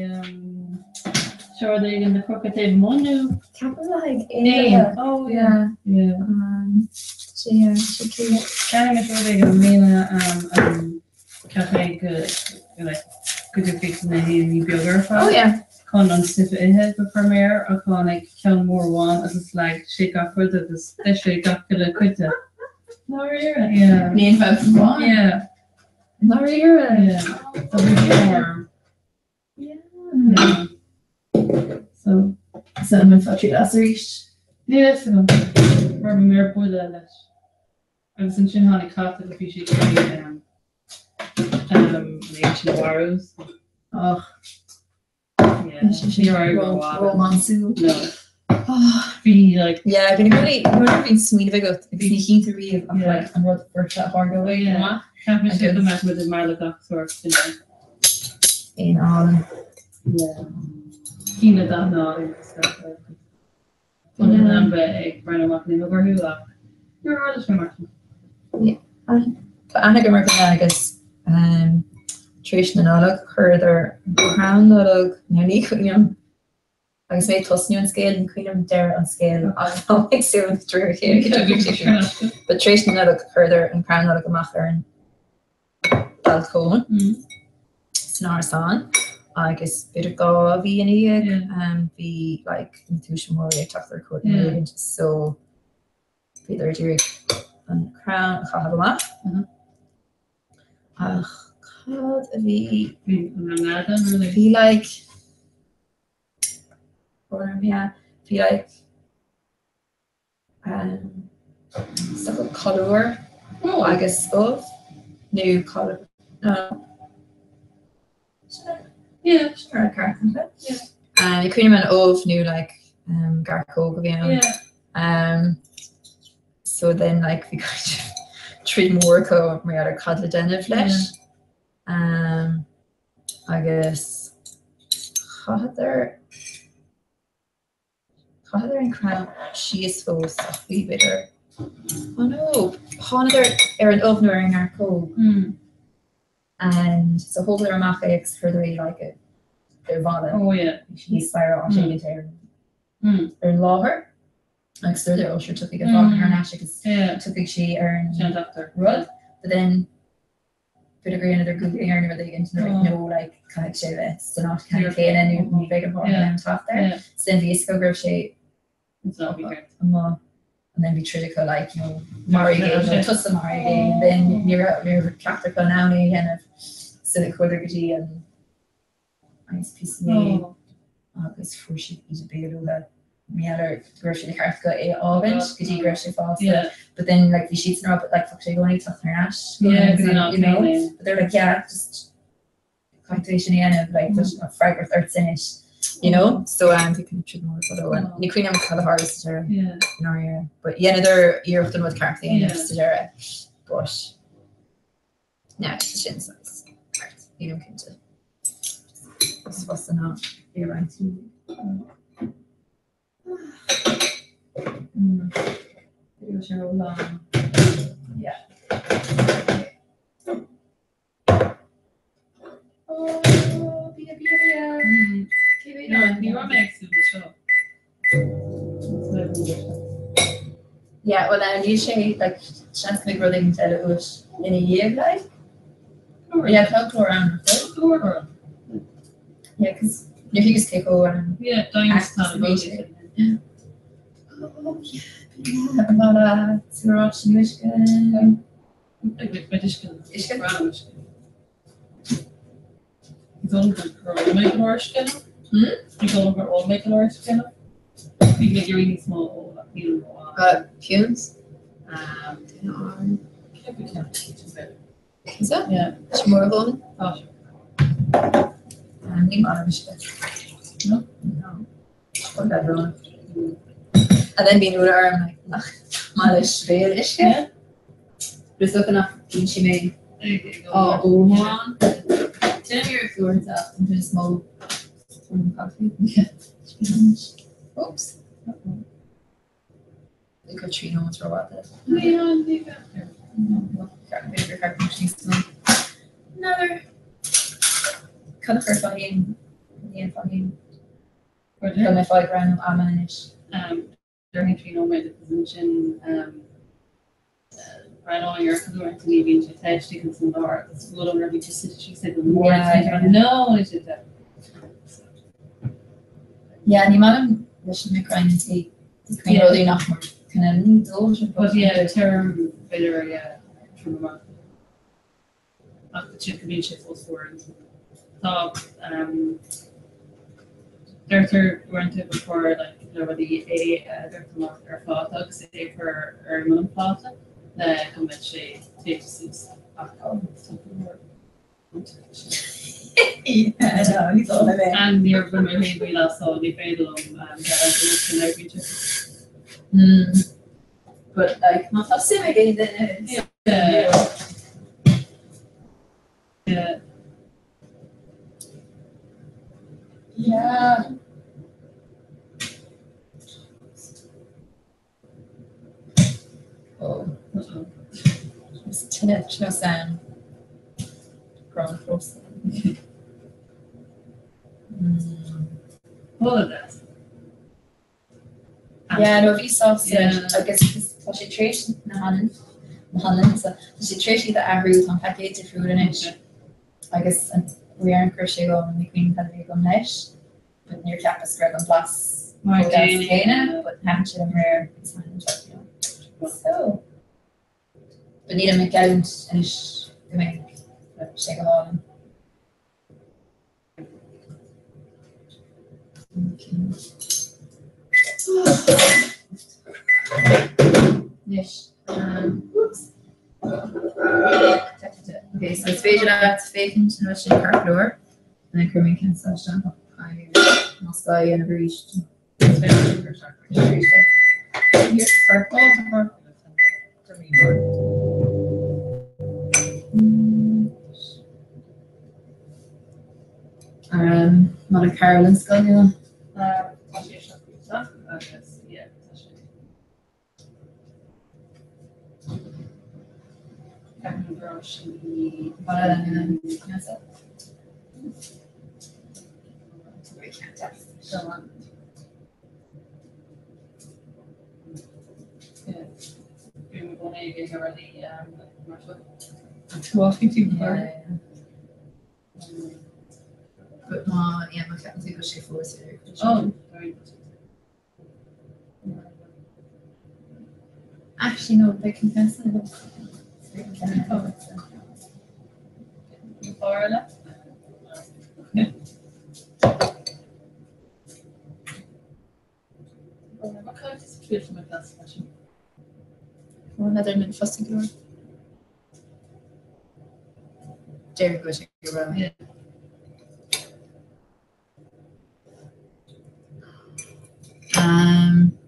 seo rud éigin le crochadh taobh amuigh nó? Ceapaim le haghaidh éan. Oh yeah. Yeah. Sé yeah, sé cute. Ceannaigh mise rud éigin i mbliana cheap mé go like go dtiocfaidh na héin beaga ar fad. Oh yeah. Chun an stuif a ithe gur chuir mé air ach tháinig ceann mór amháin agus leag sé gach rud agus d'ith sé gach uile cuid de. Dáiríre? Yeah. Ní aon fhadhb amháin? Yeah. Dáiríre? Yeah. So bhí sé orm. Yeah. So. So an mbainfeá triail as arís? Níl a fhios agam. Mar bhí mé ar buile leis. Agus ansin tháinig cat agus bhí sé ag iarraidh an éan sin a mharú. Ach. Yeah. Ní raibh rómhaith. Rómánsúil. No. Bhí like. Yeah, bhí na rudaí, nuair a bhíonn smaoineamh agat agus ní chíonn tú riamh ach like an rud foirfe a tharlóidh Yeah. amach. Cheap mise go mbeadh muid ag mealladh gach sórt duine. Éan álainn. Yeah. Cinn le dath álainn agus gach rud. Tá mé in ann bheith ag breathnú amach an fhuinneog orthu ach níor tharla sé mar sin. Tá aithne agam ar dhuine agus tar éis na Nollag chuireadar crann Nollag, nó ní cuimhin liom, agus mé ag tosnú an scéil, ní cuimhin liom deireadh an scéil ach tá mé ag súil de réir a chéile go dtiocfaidh sé sin. But tar éis na Nollag chuireadar an crann Nollag amach ar an balcóin san árasán agus b'fhéidir 2 mhí ina dhiaidh bhí like na tuismitheoirí ag teacht ar cuairt nó éigin so bhíodar ag iarraidh an crann a chaitheamh amach. Ach cad a bhí bhí like bhí like Is dócha colúr agus ubh nó colúr Yeah, sin an ceart Ní cuimhin liom an ubh nó like gearrcóg a bhí ann. So then like bhí troid mhór acu mar gheall ar cad le déanamh leis. Agus chaitheadar Chaitheadar an crann síos fós ach bhí b'fhéidir oh no, thánadar ar an ubh nó ar an ngearrcóg and so thógadar amach é agus chuireadar é like ar bhalla. Oh yeah. Bhí sé thíos staighre áit éigin ar ar an láthair agus dúradar oh sure tiocfaidh an mháthair thar n-ais agus tiocfaidh sí ar an rud but then B'fhéidir gur dheineadar googling air nó rud éigin nó like no like caithfidh sé bheith san áit ceann céanna nó ní bheidh an mháthair in ann teacht air. So then bhí fhios acu go raibh sé amuigh and then bhí troid acu like you know maraigh é nó tusa maraigh é and then ní raibh ní raibh ceachtar acu in ann é a dhéanamh so chuadar go dtí an ISPCA agus fuair siad íde béil uathu mar gheall ar go raibh sé de cheart acu é a fhágaint go dtí go raibh sé fásta but then like bhí siadsan ag rá but like tá sé i gcónaí ag teacht thar n-ais you know but they're like yeah just caithfidh tú é sin a dhéanamh like tá sé freagracht ort anois you know so um bhí kind of troid mór fadó and ní cuimhin liom cad a tharla sa deireadh i ndáiríre but dheineadar iarracht an rud ceart a dhéanamh sa deireadh but Now sin saghas ceart, nílim cinnte. Is fusa ná é a roinnt. Bhí sé ró-lán. Yeah. Oh, bia, bia, bia. Cé mhéad No, ní raibh mé ag súil le seo. Yeah, well now níl sé like seans go mbeidh rud éigin eile uait ina dhiaidh like. Yeah, tá go leor ann. Go leor. Yeah, cos níor thuigeas cé chomh um, Yeah, Diamond tá a bhí sé. Oh yeah, yeah, an bhalla sa ráit sin uisce. Uisce. Uisce. Fumes? Is it? Yeah. Is mór a dhóthain? Ní maith liom uisce. No? No. And then bíonn úlla orm like nach maith leis béal uisce. Is dócha nach gcinntigh mé á ól mórán. Déanaim iarracht uaireanta ach den chuid is mó. Oops. Go 3 nóiméad rófhada. N'fheadar. Cad a chuirfeá féin a dhéanfá féin? Go mbeifeá ag roghnú ama anois. Déarfainn 3 nóiméad agus ansin breathnóinn ar cad uaireanta ní bhíonn sé te istigh ins an lár agus bhuail an rudaí just síos ag an mór no is it Yeah, ní maith liom leis an microghiniúint é kind of rudaí nach mór kind of ní dóigh sin But yeah, tirim b'fhéidir yeah, trim amach. Ach tá sé go mbíonn sé fós fuar ansin. Tá deirtear uaireanta gur chóir like na rudaí é a dhoirteadh amach ar phláta agus é a chur ar imeall an phláta le go mbeidh sé téite suas ach tá go leor And níor bhain mé féin faoi as so ní féidir liom gearán sin ar bith. But like má tá suim ag aon duine Yeah. Yeah. Yeah. Oh. Is tine seo san grán fós. All of that. Yeah, no bhí sásta leis agus tá sé tar éis na hanann na hanann tá sé tar éis iad a athrú tá an paicéad difriúil anois agus an riar chuir sé agam ní cuimhin cad a bhí agam leis but níor cheapas go raibh an blas Mar chomh deas céanna. céanna but thaitin sé liom aréir agus thaitin sé liom. So but nílim ag geallúint anois go mbeidh sé go hálainn. Anois, whoops. Okay, so is féidir leat féachaint an bhfuil sin ceart go leor and then cuir mé ceann isteach más gá a dhéanamh arís. Arís é. Here's purple. Um, Mar a Carolyn scoil nua. Tá sé seo faoi agus yeah, tá sé. Ceapaim go raibh sí But má yeah, má cheapann tú go bhfuil sé fós ar Oh, sorry. Actually no, they can cancel it. Fáile. N'fheadar an fusa go leor. Deir go sé go raibh. Um,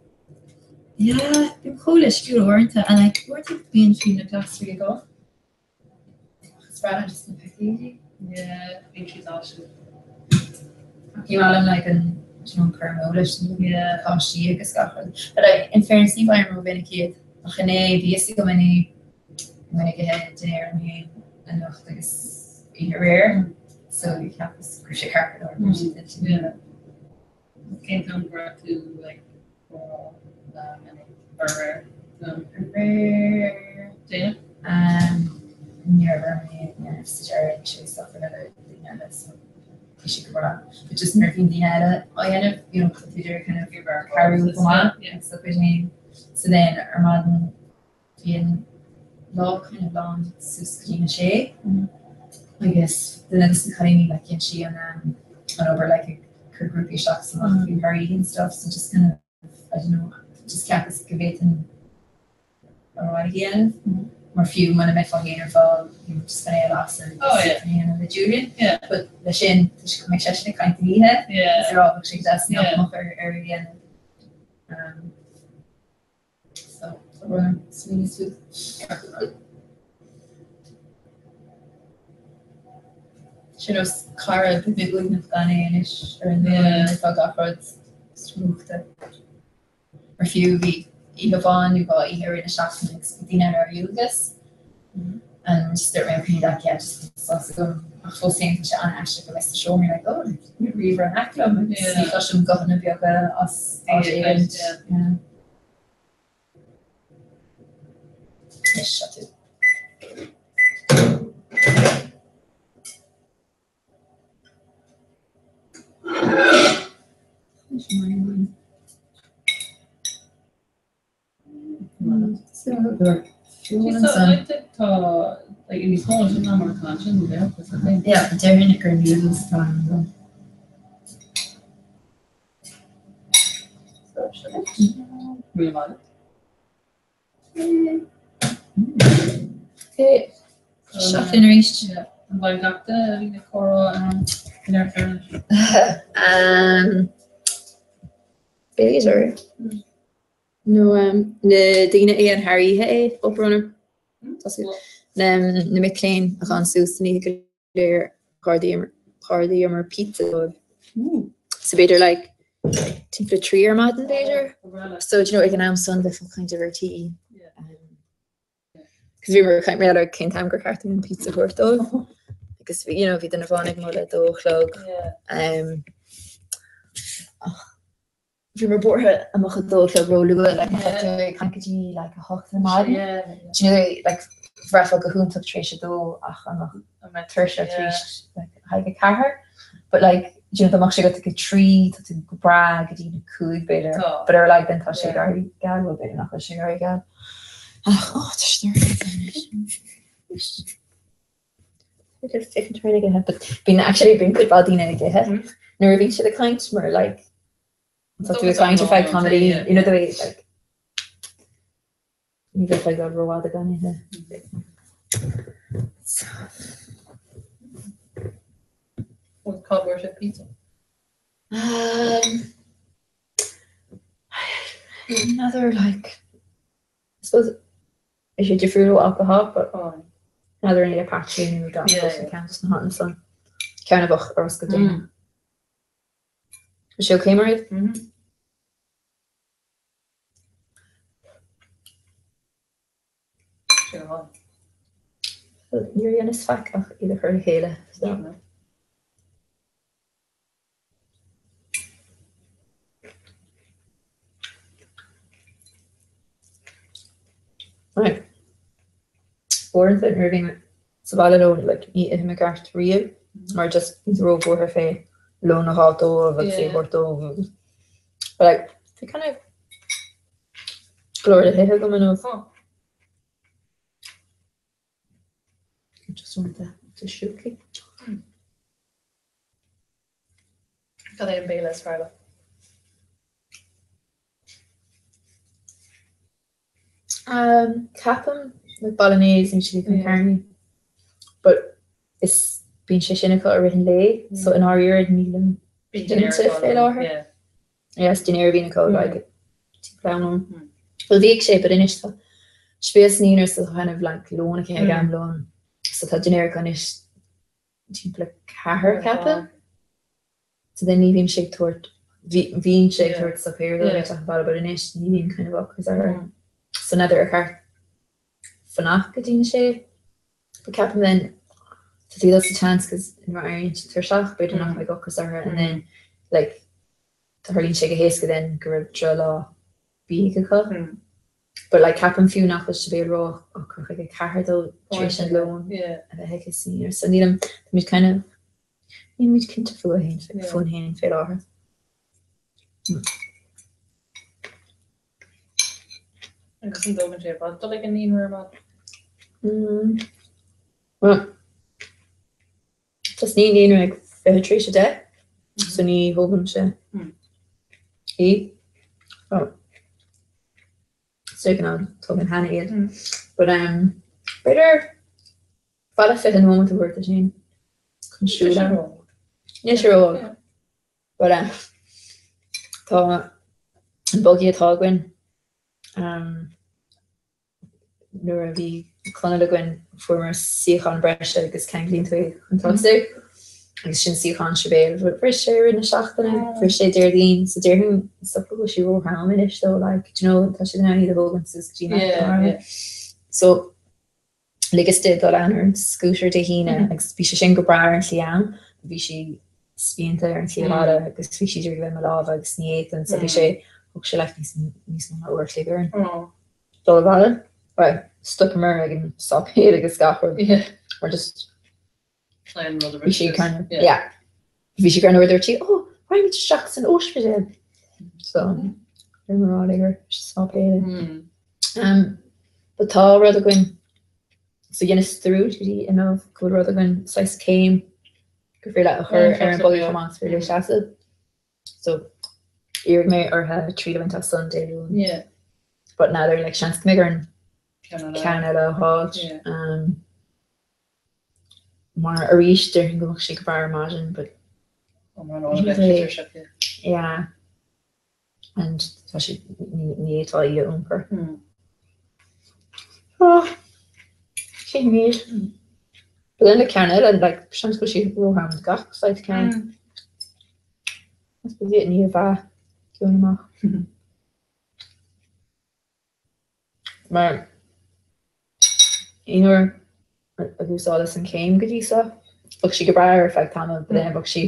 yeah, bím chomh leisciúil uaireanta and like uaireanta bíonn fiú na glasraí agam. Is breá liom just na paicéidí. Yeah, bíonn siad áisiúil. Ní maith liom like an you know, cur amú leis na Yeah. pacáistí agus gach rud. But like, in fairness ní bhfaighim rómhinic iad. Ach inné bhí fhios agam inné go mbeinn ag ithe dinnéar liom féin anocht agus oíche aréir. So cheapas go raibh sé ceart go leor mar sin de. Yeah. Cén t-am go raibh tú like aréir? Aréir. Déanamh? Ní raibh mé sa deireadh sé socair le daoine eile so bhí sé go breá. But just nuair a bhíonn daoine eile á dhéanamh, you know, tá tú kind of cabhrú go maith so cuid féin. So then ar maidin bhí an lá kind of lán suas go dtí na sé agus duine de na cailíní like dhein sí an um, an obair like ag cur grúpaí isteach sa amach faoi thar oíche and stuff so just kind of I don't know just cheapas go bhféadfainn a rá a dhéanamh mar fiú muna mbeifeá féin ar fáil you know, just gan é a lasadh Oh, yeah. a dhéanamh le Julian Yeah. but le sin tá sé go mbeidh seisean ag caint an oíche Yeah. is a rá bheadh sé go deas nach Yeah. mbeadh ar ar a dhéanamh. Um, So tá brón orm smaoineamh fút. Sin nós cara beidh mé uaigneach gan é anois ar an ndóigh Yeah. tá gach rud smúchta. Mar fiú bhí oíche amháin nó 2 oíche i rith na seachtaine agus bhí daoine ar dualgas and just dúirt mé okay like yeah just tá a fhios agam ach fós féin tá sé an-aisteach a bheith sa seomra like oh like níl ríomhaire in aice liom agus ní chloisim guthanna beaga as áit éigin. Yeah. Anois seo tú. Yeah, déarfainn gur noodles atá ann. Seo linn arís. An bhfuil gach duine a bhí ag comhrá in ar B'fhéidir. Nó na daoine a dhéan thar oíche é, obair ionam. Na mic léinn a d'fhan suas san oíche go léir d'ordaíomar pizza dóibh. So b'fhéidir like timpeall 3 ar maidin b'fhéidir. So do you know ag an am san bheifeá kind of ar tí. Cos bhíomar ag caint mar gheall ar cén t-am gur cheart dúinn an pizza a thabhairt dóibh. Agus you know bhí duine amháin ag moladh 2 a chlog. Um, ach Bhíomar buartha an mbeadh 2 a chlog ró-luath, like má tá tú ag caint go dtí like 8 ar maidin, do you know like bhraithfeá go hiontach tar éis 2 ach an mbeadh tuirse tar éis like haghaidh 4? But like do you know dá mbeadh sé agat ag 3 tá tú go breá go dtí 5 b'fhéidir, but ar a laghad then tá sé ag éirí geal, well b'fhéidir nach bhfuil sé ag éirí geal. Ach oh tá sé dorcha anois. Bíonn actually bíonn cuid mhaith daoine ag ithe nuair a bhíonn siad ag caint mar like tá tú ag caint ar feadh tamaillín, you know the way like ní bheifeá ag dul rófhada gan ithe. So. Cá bhfuair sibh pizza? Um, another like I suppose Is sé difriúil ó alcohol but n'fheadar an é Apache nó Domino's nó ceann dos na háiteanna san. Ceann a bheadh ar oscailt Dé. Is sé okay Mairéad? Níor dheineas faic ach iad a chur le chéile so. Right. Uaireanta nuair a bhím sa bhaile leo like ní ithim i gceart riamh mar just bím róbhuartha fé lón a fháil dóibh agus é a thabhairt dóibh agus but like bhí kind of go leor le hithe agam inniu. Just want the tissue. Cad é an béile is fearr leat? Um, ceapaim like bolognese and chili con carne. But is bíonn sé sin acu i rith an lae, so i ndáiríre nílim cinnte fé láthair. Yes, dinnéar a bhíonn acu like timpeall am lóin. Well bhíodh sé but anois tá Sibéal sa naíonra so tá kind of like lón aici ag am lóin. So tá dinnéar acu anois timpeall 4 ceapaim. So then ní bhímse ag tabhairt, bhínnse ag tabhairt suipéar dóibh ag teacht abhaile but anois ní bhíonn kind of ocras orthu. So n'fheadar ar cheart fanacht go dtí na sé. But ceapaim then tá tú ag dul sa tseans cos nuair a éiríonn siad tuirseach b'fhéidir nach mbeidh ocras orthu and then like tarlaíonn sé go héasca then go raibh drochlá bídh acu. But like ceapaim fiú nach bhfuil Sibéal ró-ocrach ag 4 dó tar éis an lón a bheith aici sa naíonra. So nílim, táimid kind of, nílimid cinnte fúinn féin fé láthair. Agus an dtógann sé i bhfad dul ag an naíonra ar maidin? Well, Tosnaíonn an naíonra ag 20 tar éis 10, so ní thógann sé í. So ag an am tógann Hannah iad. But um, b'fhéidir fada 20 nóiméad a thabhairt duit féin chun siúl ann. Níl sé ró. But um, tá an buggy atá againn um, Nuair a bhí Conall againn fuaireamar suíochán breise agus ceanglaíonn tú é chun tosú. Agus sin suíochán Sibéal, bhris sé i rith na seachtaine, bhris sé Déardaoin, so déarfainn is dócha go bhfuil sí róthrom anois dó, like, do you know, tá siad in ann iad a thógaint suas go dtí an áit. So ligeas di dul ann ar an scooter Dé hAoine agus bhí sé sin go breá ar an tslí ann, bhí sí spíonta ar an tslí abhaile agus bhí sí ag iarraidh bheith i mo lámha agus ní fhéadfainn, so bhí sé, thóg sé like níos níos mó ná uair a chloig orainn dul abhaile. Well, stopamar ag an sáipéal agus gach rud mar just Bhí sí kind of, yeah. Bhí sí kind of dúirt sí, oh, raghaimid isteach san ospidéal. So, ar mar rá gur sáipéal. Um, but tá rud againn so dheineas dearúd go dtí inniu go bhfuil rud againn saghas céim gur féidir leat a chur ar an buggy chomh maith is féidir léi seasamh. So iarrfaidh mé orthu triail a bhaint as san Dé Luain. Yeah. But now they're like seans go mbeidh orainn ceann eile a fháilt. Um, Mar arís déarfainn go mbeadh sé go breá ar maidin but yeah and tá sé ní fhéadfá í a iompar. Oh, cén But then le ceann eile like seans go bhfuil sí róthrom do gach saghas ceann. I suppose ní a bheith ciúin amach. Mar aon uair a d'úsáideas an chéim go dtí seo, bheadh sí go breá ar feadh tamaill, but then bheadh sí,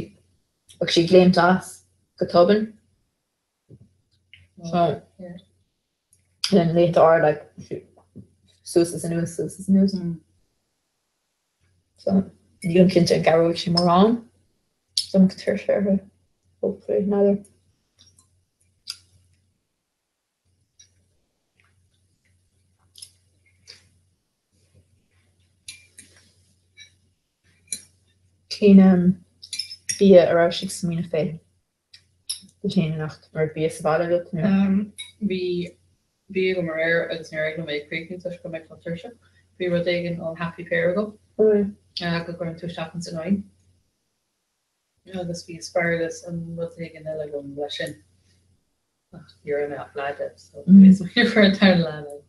bheadh sí ag léimt as go tobann. So, then laethanta áirithe like suas is anuas, suas is anuas. So, nílim cinnte an gcabhróidh sé mórán. So, I'm tuirseach uirthi, hopefully, n'fheadar. Cén bia a raibh sibh ag smaoineamh fé duit féin anocht? An raibh bia sa bhaile agat nó? Bhí bia agam aréir agus níor éirigh liom é a chríochnú toisc go raibh mé chomh tuirseach. Bhí rud éigin ón Happy Pear agam go gcuireann tú isteach ins an oigheann agus bhí asparagus an rud éigin eile agam leis sin. Ach ní raibh mé ach leath de, so bhí mé ag smaoineamh ar an tarna leath eile.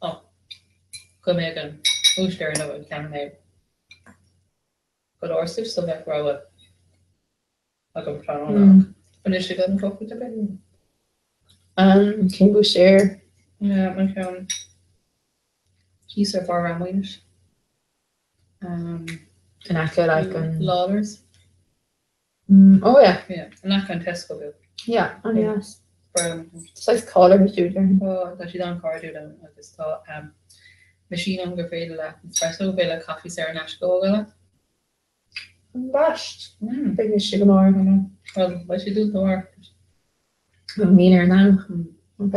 Ó, chuaigh mé ag an bhúistéir inniu agus cheannaigh mé go leor stuif so bheadh rogha agam tráthnóna ach anois ag an gcócaireacht ar bith. Cén búistéir? An ceann thíos ar bharr Rath Maoinis. In aice like an. Lawlers. Oh yeah. Yeah, in aice an Tesco beag. Yeah, an-deas. Saghas cáil orthu siúd, déarfainn. Tá, tá siad an-chairdiúil ann agus tá meaisín ann gur féidir leat espresso, gur féidir leat caife saor in aisce a fhágáil leat. Ambaist! Beidh mise go mór. Bhuel, beidh sé dúnta amárach. Níl ar an Domhnach. Ok.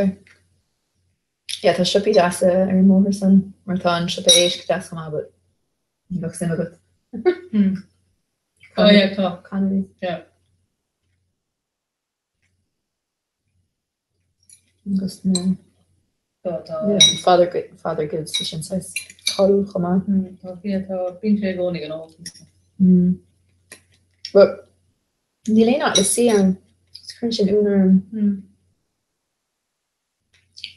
Yeah, tá siopaí deasa ar an mbóthar san, mar tá an siopa éisc deas chomh maith, but ní bheadh suim agat. Oh yeah, tá. Connolly's. Yeah. Agus na Tá, tá. Yeah, Father Good, Fothergill's tá sin saghas cáiliúil chomh maith. Tá, yeah, tá, bíonn sé i gcónaí gnóthach. But níl aon áit le suí ann, is cuireann sin ionadh orm.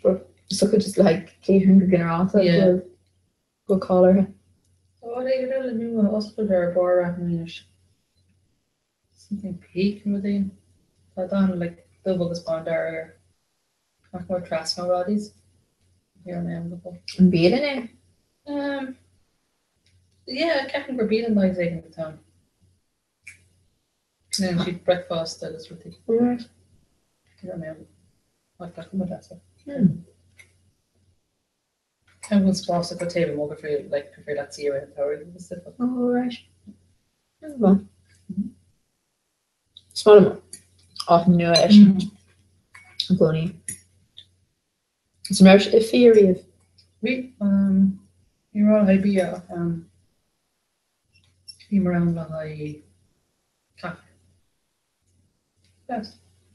But is dócha just le haghaidh catering go ginearálta go bhfuil go bhfuil cáil orthu. Tá áit éigin eile nua oscailte ar bharr Rath Maoinis. Something Peak nó rud éigin. Tá dath like dubh agus bándearg air. Nach mór trasna ó Roddy's. Ní raibh mé ann go fóill. An bialann é? Um, yeah, ceapaim gur bialann de shaghas éigin atá ann. Déanann siad breakfast agus rudaí. Right. Ní raibh mé ann. Ach tá cuma deas air. Ceapaim go bhfuil spás acu taobh amuigh gur féidir like gur féidir leat suí i rith an tsamhraidh agus stuif. Oh right. Well. Is maith liom áit nua a fheiscint i gcónaí. Is an raibh i Fia riamh? Bhí. Ní raibh le haghaidh bia ach bhíomar ann le haghaidh caife. Yes.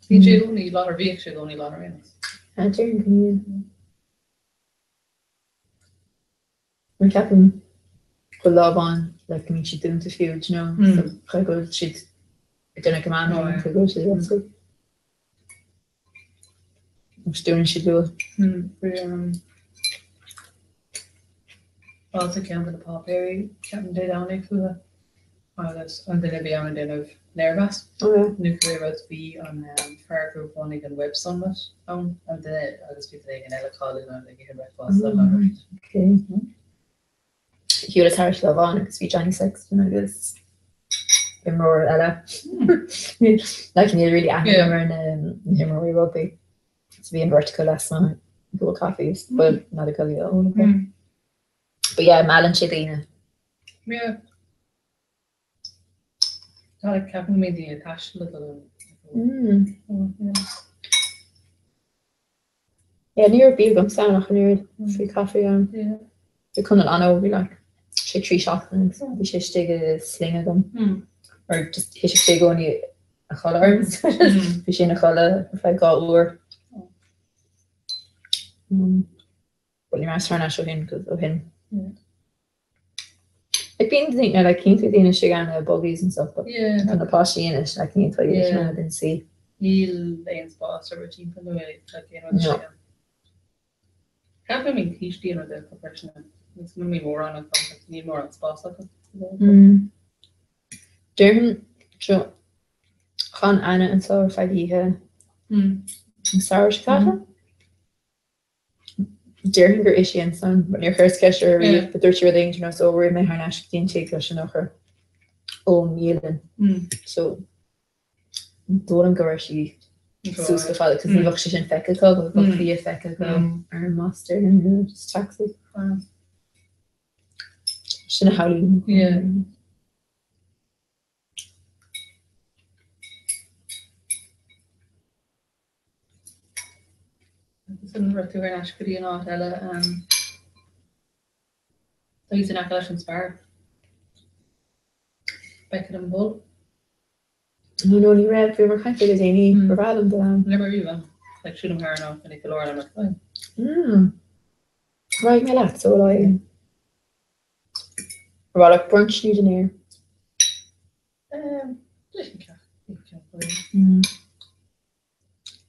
Bíonn sé i gcónaí lán, or bhíodh sé i gcónaí lán ar aon nós. Ah, déarfainn go mbíonn. Mar ceapaim go bhfuil lá amháin like go mbíonn siad dúnta fiú, do you know, so caithfidh go bhfuil siad ag déanamh go maith nó caithfidh go bhfuil siad ag oscailt. Agus dúnann siad luath. Bhí fáilte ceann de na páipéirí ceapaim Dé Domhnaigh fúthu. Agus an duine a bhí ann ag déanamh léirmheas nó cibé rud, bhí an fear gur bhunaigh an Web Summit ann, an duine agus bhí duine éigin eile cáiliúil ann ag ithe bricfeasta an uair. Shiúlas thairis lá amháin agus bhí Johnny Sexton agus imreoir eile. Like níl really aithne agam ar na himreoirí rugbaí. So bhí an bheirt acu lasmuigh ag ól coffees, but not a gully ól. But yeah, meallann sé daoine. Yeah. Tá like ceapaim go mbíonn daoine ag taisteal le dul ann. Mm. Yeah. Yeah, ní raibh bia agamsa ann ach an oiread. Bhí caife ann. Yeah. Bhí Conall an-óg, bhí like sé 3 seachtaine agus bhí sé istigh i sling agam. Mm. Or just thit sé i gcónaí a chodladh orm. Bhí sé ina chodladh ar feadh 2 uair. Mm. But ní raibh thar n-ais ó shin 'cause ó shin. Like bíonn daoine like cinnte daoine istigh ann le buggies and stuff but Yeah. tá na páistí anois like níl toigh Yeah. yeah. den suí. Níl aon spás ar bith timpeall nó é like aon rud No. istigh ann. Ceapaim go mbíonn cístí an rud acu freisin ann. Agus muna mbíonn mórán acu ann, níl mórán spás acu. Mm. Déarfainn seo chan Anna anseo ar feadh oíche Mm. an samhradh seo caite. Déarfainn gur ith sí ansan, but níor chuireas ceist uirthi riamh, but dúirt sí rud éigin ar nós, ó, rith mé thar n-ais go dtí an tigh leis an eochair ón mbialann. So, dóigh liom go raibh sí suas go fada, cos ní bheadh sé sin feicthe acu, but bheadh bia feicthe acu ar an mbus, déarfainn, nó just taxi. Sin a shamhlaím. Yeah. Agus an raibh tú thar n-ais go dtí an áit eile tá thíos in aice leis an Spar? Becket and Bull? No, no, ní raibh, bhíomar ag caint faoi le déanaí, ba bhreá liom dul ann. Ní raibh mé riamh ann. Like, siúlaim thar an áit minic go leor and I'm like, oh. Mm. Raghaidh mé leat, so will I. Ar mhaith leat brunch nó dinnéar? Um, leis an ceacht. Mm.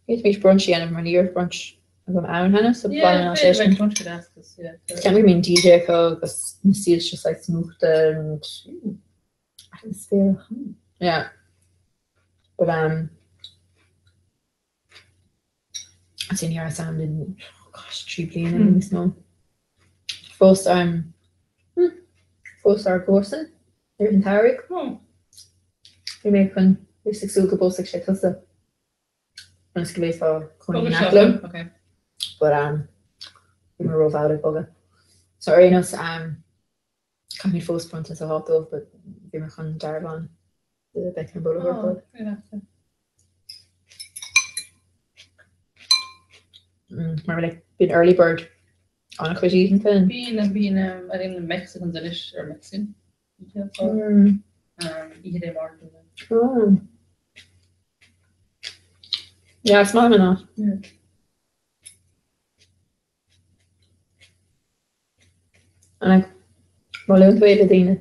Féadfaimis brunch a dhéanamh mar ní raibh brunch agam ann cheana, so baineann sé sin. Ceapaim go mbíonn DJ acu agus na soilse saghas múchta and atmaisféarach. Yeah. But um, sin ní raibh ann in oh gosh, 3 bliana nó níos mó. Phós um, hmm, phós ár gcomharsan i rith an tsamhraidh. Bhí mé chun, bhíos ag súil go bpósfadh sé tusa. Ionas go bhféadfá cónaí in aice liom. Okay. But um, bhí mé rómhall ag bogadh. So ar aon nós, um, caithfimid fós bronntanas a fháil dóibh, but bhí mé chun dearbhán de Becket and Bull a thabhairt Oh, dóibh. very nice. Mm, mar like, bíonn early bird an-chuid oícheanta. Bíonn, bíonn, um, I think the Mexicans anois ar Mexican. Mm. Oíche Dé Máirt. Oh. Yeah, is maith liom an áit. Yeah. And like, má luann tú é le daoine,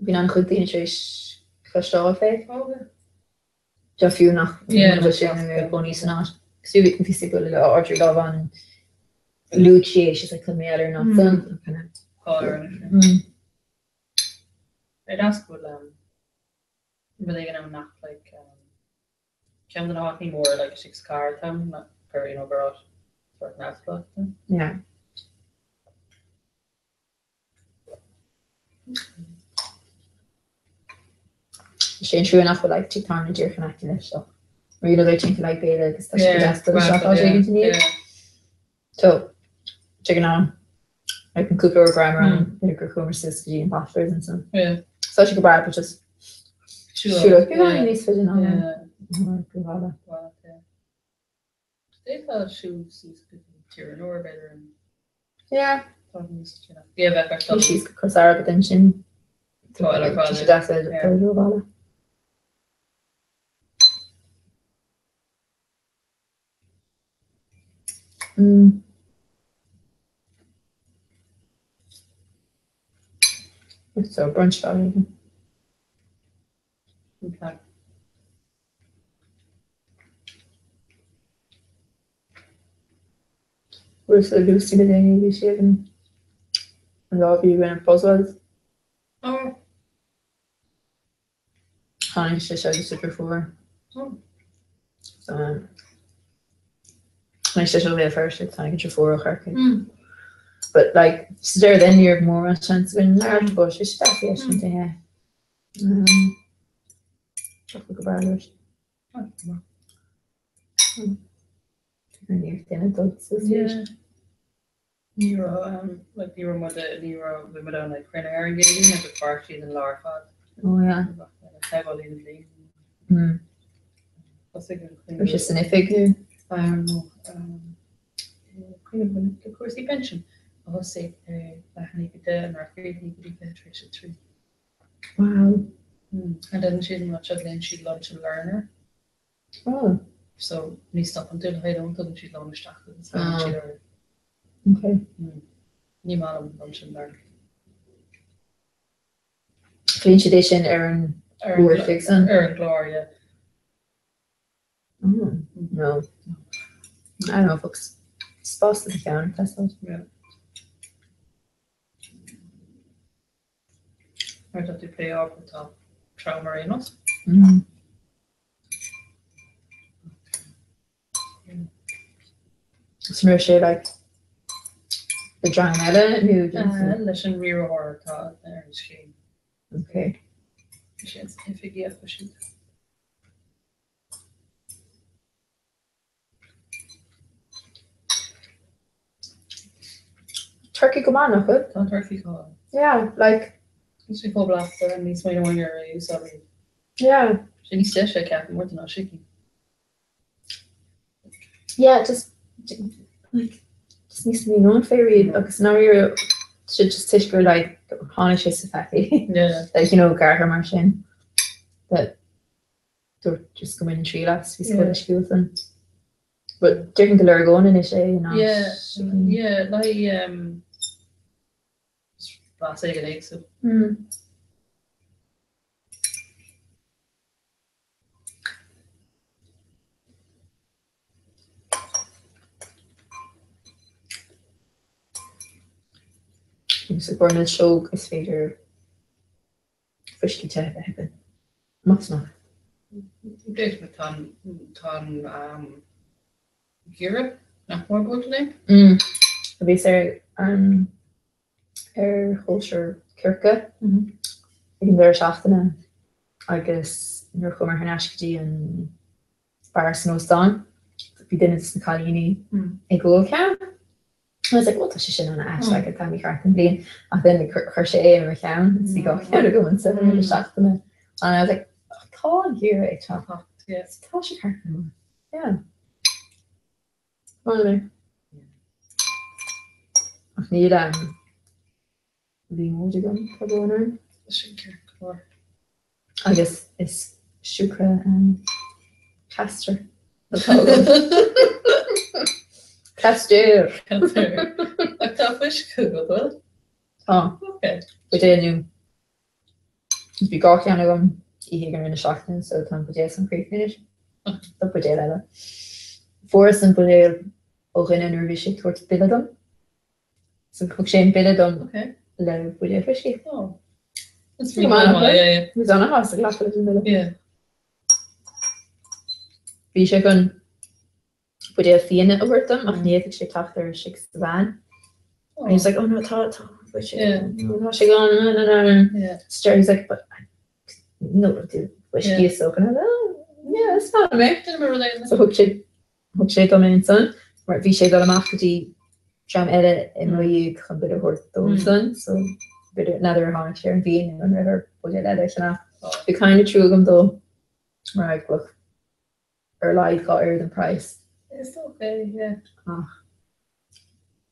bíonn an-chuid daoine tar éis cloisteáil fé. Tá fiú nach bhfuil sé ina gcónaí san áit. Cos bhí bhí sí ag bualadh le Audrey lá amháin and luaigh sí é, she's like tá mé ar an áit san. Kind of. Mm. Ar deas go bhfuil rud éigin ann nach like ceann de na háiteanna móra like istigh sa chathair atá ann nach gur you know gur áit sort neamhspleách atá ann. Yeah. Is é an trua nach bhfuil like tigh tábhairne díreach in aice leis ach mar you know they're timpeall like béile agus tá sé go deas dul isteach áit éigin inniu. So de ghnáth like an cúpla uair go rabhamar ann b'fhéidir gur chuamar suas go dtí an Bottlers ansan. So tá sé go breá but just siúlóid beagáinín níos faide ná go bhfada. D'fhéadfá siúl suas go dtí Tír an Iúir, b'fhéidir, an Yeah. Tá níos sine. Yeah, bheadh ar Bhí síos go Cois Fharraige ansin. Tá eile ar fad. Tá sé deas é dul rómhall. Mm. So brunch value. Okay. Bhuel sa Lucy le déanaí bhí sí ag an lá bhí againn in Buswells. Oh. Tháinig sise agus a deirfiúr. So tháinig sise ó Bhéal Feirste agus tháinig a deirfiúr ó Chorcaigh. But like sa deireadh then ní raibh mórán seans againn labhairt but bhí sé deas í fheiscint yeah. Go breá leis. Ní duine dul suas arís. Ní raibh like ní raibh muid ní raibh bhí muid ann like cruinniú ar an gCéadaoin agus mhair siad an lá ar fad. Oh yeah. Teagmháil an bhliain. Mm. Thosaigh an cruinniú. Raibh sé san oifig nó? I don't know. Cruinniú le cúrsaí pension a thosaigh ar leath i ndiaidh a 10 nár chríochnaigh go dtí 20 tar éis a 3. Wow. Mm. And then siad an seo léann siad lunch and learner. Oh. So ní stopann tú le haghaidh lón, tugann siad lón isteach agus leanann siad orthu. Okay. Ní maith liom lunch and learn. Léann siad é sin ar an uair fix an? Ar an gclár, yeah. Oh, no. I don't know, folks. Spás do cheann, that's all. Yeah. Mar tá tú ag plé ábhar atá trom ar aon nós. Is an raibh sé like le dream eile nó Leis an riarthóir atá ar an scéim. Okay. Bhí sé san oifig a siad. Turkey go maith, nach bhfuil? Tá an turkey go maith. Yeah, like. Níl sé chomh blasta ní smaoineoinn ar é a úsáid. Yeah. Sé níos deise ceapaim uaireanta ná sicín. Yeah, just like just ní smaoineoinn fé riamh agus ndáiríre sé just toisc gur like tháinig sé sa phaca. Yeah. Like you know gearrtha mar sin. But dúirt just go mbainfinn triail as, bhí scoil uisciúil san. But déarfainn go lorgóinn anois é ná Yeah, yeah, like um, blas éigin éagsúil. Mm. Agus i gcomhair milseog is féidir fuiscí te a bheith againn. Más maith. B'fhéidir tá an tá an geimhreadh nach mór buailte linn. Mm. Bhíos ar an ar chóisir coirce ag an deireadh seachtaine agus nuair a chuamar thar n-ais go dtí an beár san óstán bhí duine de na cailíní ag ól ceann. I was like, well, tá sé sin an-ait, like, tá mícheart an bhliain. Ach then chuir sé é i mo cheann, agus bhí dhá cheann agam ansin i rith na seachtaine. And I was like, oh, tá an geimhreadh ag teacht. Yeah. So tá sé ceart go leor. Yeah. Maith liom é. Ach níl um, líomóid agam, tá brón orm. Sin ceart go leor. Agus is siúcra castor atá agam. Castor! Castor. Ach tá fuisce agat, bhfuil? Tá. Ok. Buidéal nua. Bhí dhá cheann agam oíche éigin i rith na seachtaine so tá an buidéal san críochnaithe anois. Tá buidéal eile. Fuaireas an buidéal ó dhuine nuair a bhí sé ag tabhairt bille dom. So thug sé an bille dom le buidéal fuiscí. Oh. That's really cool. Yeah, yeah. Bhí ana-shásta glacadh leis an mbille. Yeah. Bhí sé chun buidéal fíona a thabhairt dom ach ní fhéadfadh sé teacht ar istigh sa veain. And he was like, oh no, tá, tá, tá sé gan, no, no, no. Yeah. So he's like, but no, do fuiscí is so oh, yeah, it's fine, mate. So thug sé Thug sé dom é ansan mar bhí sé ag dul amach go dtí dream eile i mo dhiaidh chun buidéal a thabhairt dóibhsan so b'fhéidir n'fheadar ar tháinig sé ar an bhfíon nó an raibh air buidéal eile a cheannach. Bhí kind of trua agam dó mar like look ar a laghad dhá oiread an praghas. Is dócha é, yeah. Ach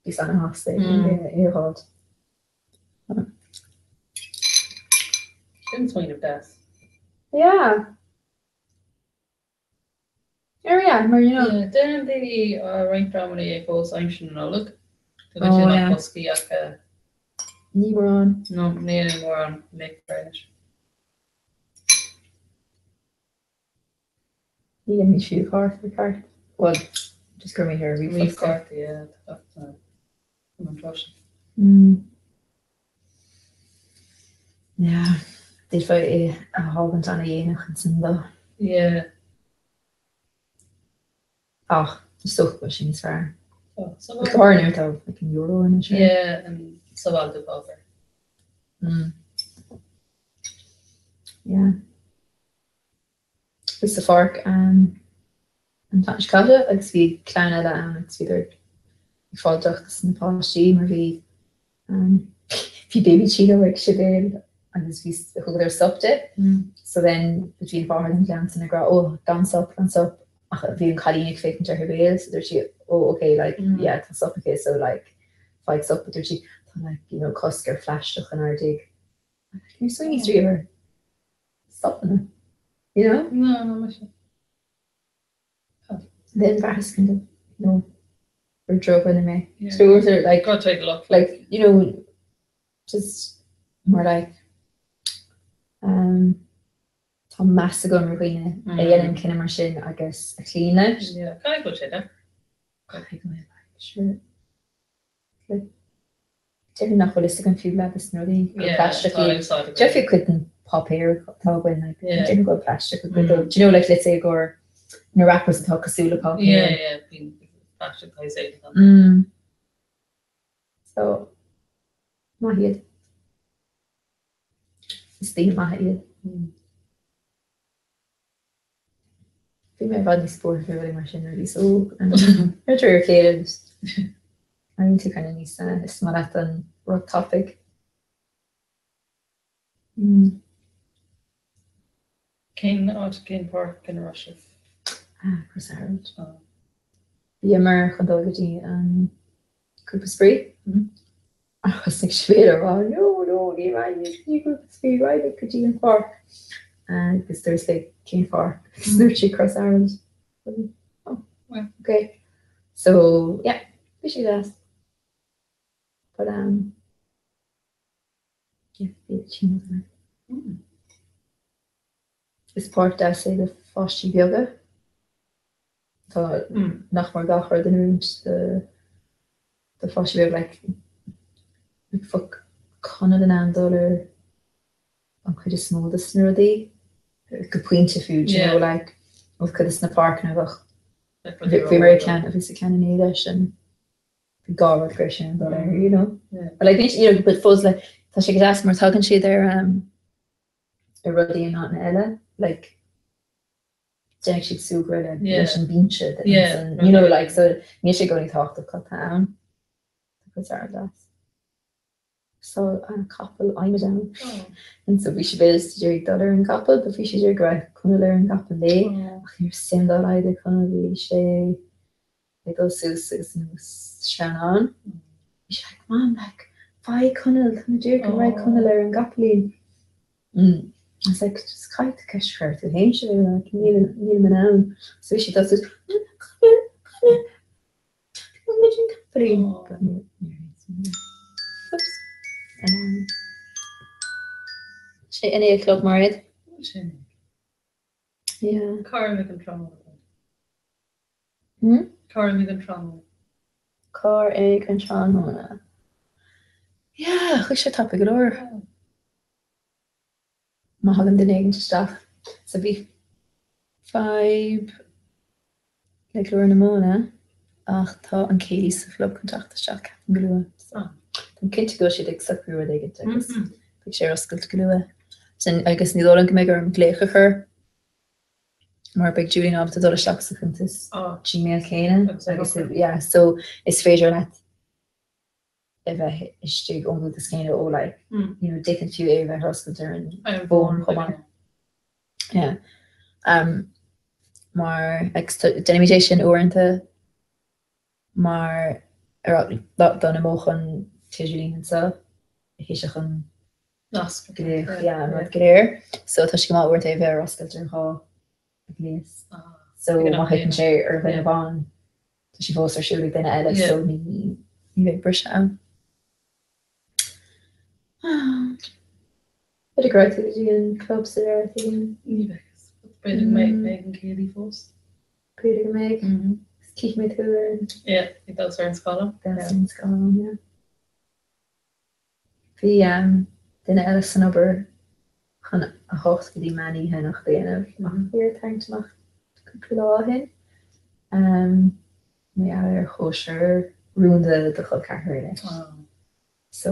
bhíos ana-shásta é a fháilt. Sin smaoineamh deas. Yeah. Ar yeah, mar you know. Yeah, déanann daoine roinnt dreamanna é fós aimsir na Nollag. Tugann siad Oh na yeah. boscaí ach Ní mórán. No, ní dhéanann mórán make anois. Ní dhéanfaidh siad cárta ceart. Well, just cuir mé ar ríomhphost. Ríomhchárta, yeah, tá an tráth sin. Mm. Yeah. D'fhéadfá é a fhágaint ana-dhéanach ansin though. Yeah. Ach is dócha go bhfuil sé níos fearr. Oh, so Go háirithe nuair atá like an euro anois. Yeah, an sabháil do bábhar. Mm. Yeah. Bhí sa pháirc um, an tseachtain seo caite agus bhí clann eile ann agus bhíodar ag fáil deoch dos na páistí mar bhí um, bhí baby Chino ag Sibéal agus bhí thugadar sop di. So then bhí an mháthair den chlann sin ag rá oh gan sop gan sop ach bhí an cailín ag féachaint ar Shibéal so dúirt sí oh okay like mm. yeah tá sop aici so like faigh sop dúirt sí tá like you know cosc ar phlaisteach inár dtigh. Níor smaoiníos riamh ar sopanna, you know? No, no, mise. Then bhraitheas kind of, you know, gur drochdhuine mé. Yeah. So was it like, Go take a look. like, you know, just more like, um, tá meas agam ar dhaoine a dhéanann cinneadh mar sin agus a chloíonn leis. Yeah, caithfidh go bhfuil sé there. Caithfidh go bhfuil, like, sure. Like, Déarfainn nach bhfuil fhios againn fiú leath des na rudaí gur plaisteach iad. Déarfaí cuid den páipéar atá againn, like, déarfainn go bhfuil plaisteach i gcuid dó. Do you know, like, let's say gur na wrappers atá cosúil le páipéar. Yeah, yeah, bíonn plaisteach tá sé ann. Mm. So, maith iad. Is daoine maithe iad. Mm. Bhí mé i bhfad níos buartha faoi rudaí mar sin nuair a bhíos óg. Ar de réir a chéile just éiríonn tú kind of níos is maith leat an rud tapaidh. Mm. Cén áit, cén páirc ina raibh sibh? Ah, Crossharold. Oh. Bhíomar chun dul go dtí an grúpa spraoi. Ach thosaigh Sibéal ag rá, No, no, ní raghaimid go dtí grúpa spraoi, raghaimid go dtí an pháirc. Agus dúirt mé, Cén pháirc? Agus dúirt sí, Crossharold. Oh, okay. So, yeah, bhí sé deas. But, um, yeah, bhí sin mm. Is páirc deas é do pháistí beaga. Tá nach mór gach rud in oiriúint do do pháistí beaga like like bheadh Conall in ann dul ar an chuid is mó de na rudaí go pointe fiú do you know like with cuid de na páirceanna bheadh bhí mar ceann a bhí sa ceann in éide sin bhí dhá rud go raibh sé in ann dul air you know but like you know but fós like tá sé go deas mar tagann siad ar um ar rudaí in áiteanna eile like déanfaidh siad súgradh le leis an binse you know like so níl sé i gcónaí tábhachtach cad tá ann. Tá cuid fearr deas. So an capall adhmaid ann. And so bhí Sibéal ag iarraidh dul ar an gcapall but bhí sí ag iarraidh go raibh Conall ar an gcapall léi ach ní raibh suim dá laghad ag Conall bhí sé ag dul suas agus anuas sleamhnán. Bhí sé like Mom like faigh Conall tá mé ag iarraidh go mbeidh Conall ar an gcapaillín. Mm. I was like just caithfidh tú ceist a chur ort tú féin Sibéal like níl nílim in ann. So bhí sí ag dul suas Conall Conall Tá muid an capaillín. But ní ní Oops. Um, sé inné a chlog mar iad. Sin. Yeah. Cá imigh an tráthnóna? Hmm? Cár imigh an tráthnóna? Cár imigh an tráthnóna? Yeah, chuaigh sé tapaidh go leor. Má thagann duine éigin isteach. So bhí fadhb le Glór na Móna ach tá an céilí sa chlub chun teacht isteach ceapaim go luath. So táim cinnte go bhfuil siad ag socrú rud éigin agus beidh sé ar oscailt go luath. Sin agus ní dóigh liom go mbeidh orm glaoch a chur mar beidh Julian ábalta dul isteach sa chuntas Gmail céanna agus yeah so is féidir leat a bheith istigh ón gcuntas céanna ó like you know d'fhéadfainn fiú é a bheith ar oscailt ar an bhfón chomh maith. Yeah. Um, mar like, déanaimid é sin uaireanta mar ar dá n-imeodh an t-idirlíon anseo thiocfadh an Nasc. glaoch yeah, an rud go léir. So tá sé go maith uaireanta é a bheith ar oscailt ar dhá ghléas. So má theipeann sé ar dhuine amháin tá sé fós ar siúl ag duine eile so ní ní bheidh briseadh ann. B'fhéidir go raibh tú go dtí an club sa deireadh again. Ní bheidh. B'fhéidir go mbeidh mbeidh an céilí fós. B'fhéidir go mbeidh. Cífidh mé tú ar an Yeah, ag damhsa ar an scáileán. Damhsa ar an scáileán, yeah. Bhí duine eile san obair chun a 8 go dtí meán oíche anocht a dhéanamh ach bhí orm tarraingt amach cúpla lá ó shin. Mar gheall ar chóisir rúnda do chol ceathrar anois. So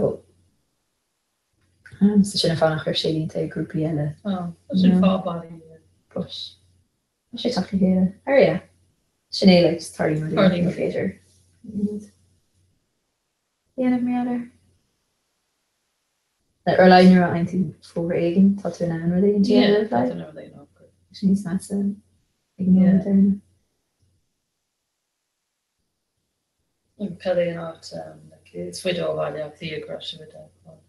so sin an fáth nach raibh sé líonta ag grúpaí eile. Sin fáth bailí. But tá sé ag teacht le chéile. Ar yeah. Sin é like just tarlaíonn rudaí ní féidir. Dhéanamh mar gheall air. Ar a laghad nuair a fhaigheann tú fógra éigin, tá tú in ann rud éigin a dhéanamh, like. Tá sé níos measa ag an nóiméad deireanach. Cad é an áit is faide ó Bhaile Átha Cliath go raibh sibh i dteagmháil?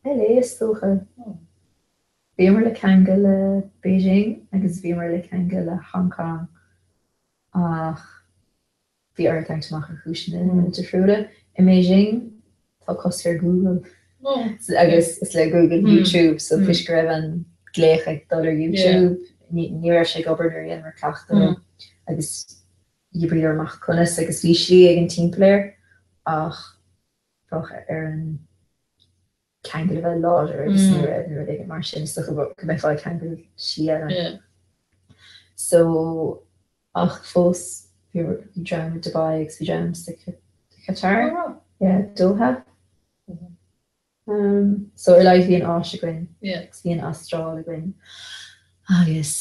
LA is dócha. Bhíomar le ceangal le Beijing agus bhíomar le ceangal le Hong Kong ach bhí orainn tarraingt amach ar chúiseanna difriúla. I mBeijing tá cosc ar Google agus is le Google YouTube so toisc go raibh an glaoch ag dul ar YouTube ní raibh sé ag obair nuair a dheineamar cleachtadh agus d'oibríodar amach conas agus bhí slí éigin timpeall air ach bheadh ar an ceangal a bheith láidir agus ní raibh nó rud éigin mar sin is dócha go mbeifeá ag ceangal slí eile. So ach fós bhí dream i Dubai agus bhí dream sa Qatar, yeah, Doha. Um, so ar a laghad bhí an Áis againn agus bhí an Astráil againn agus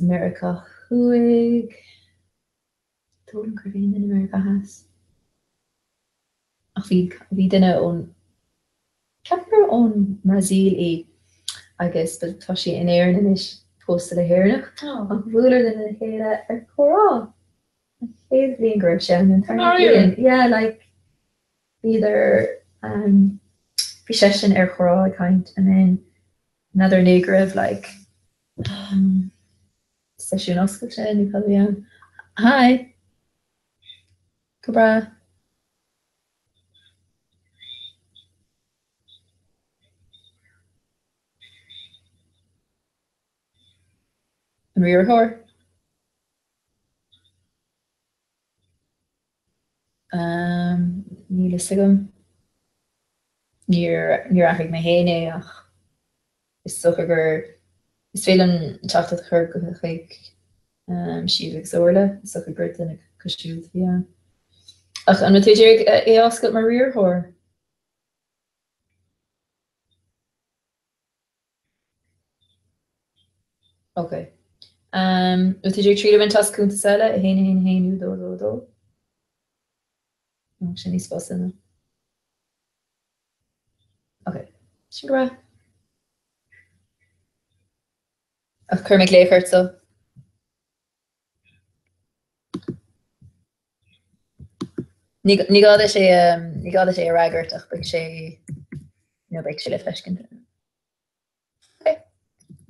Meiriceá Thuaidh. Dóigh liom go raibh aon duine i Meiriceá Theas. Ach bhí, bhí duine ón, ceapaim gur ón mBrasaíl í agus tá sí in Éirinn anois, pósta le hÉireannach, ach bhuaileadar lena chéile ar Comhrá an chéad bhliain go raibh sé ann, an tarna bliain. Yeah, like, bhíodar, um, bhí seisean ar Chomhrá ag caint and then n'fheadar an é go raibh like, um, seisiún oscailte nó cad a bhí ann. Hi! Go breá. An riarthóir? Um, níl fhios agam. Níor, níor athraigh mé féin é ach is dócha gur, is féidir liom teachtaireacht a chur chuig Síomha agus Orla, is dócha gur duine acu siúd a bhí ann. Ach an bhfuil tú ag iarraidh é a oscailt mar riarthóir? Ok. Bhfuil tú ag iarraidh triail a bhaint as cuntas eile, 1 1 1 nó 2 2 2? Nó sin níos fusa nó? Ok, sin go breá. Ach cuirfidh mé glaoch ort so. Ní ní gá duit é ní gá duit é a fhreagairt ach beidh sé nó beidh sé le feiscint. Ok,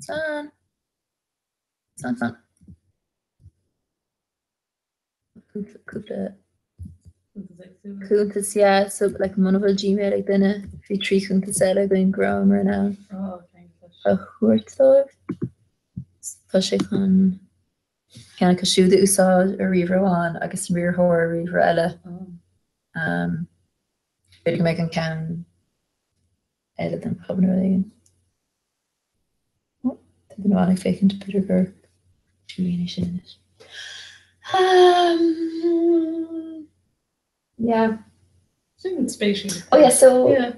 Slán. Slán slán. Cúpla cuntas yeah so like muna bhfuil Gmail ag duine bhí 3 chuntas eile againn go rabhamar in ann a thabhairt dóibh. Tá sé chun ceann acu siúd a úsáid ar ríomhaire amháin agus an riarthóir ar ríomhaire eile. Um, b'fhéidir go mbeidh an ceann eile den chlub nó rud éigin. Tá duine amháin ag féachaint b'fhéidir gur Julian é sin anois. Um, yeah. Sin spéisiúil. Oh yeah, so yeah.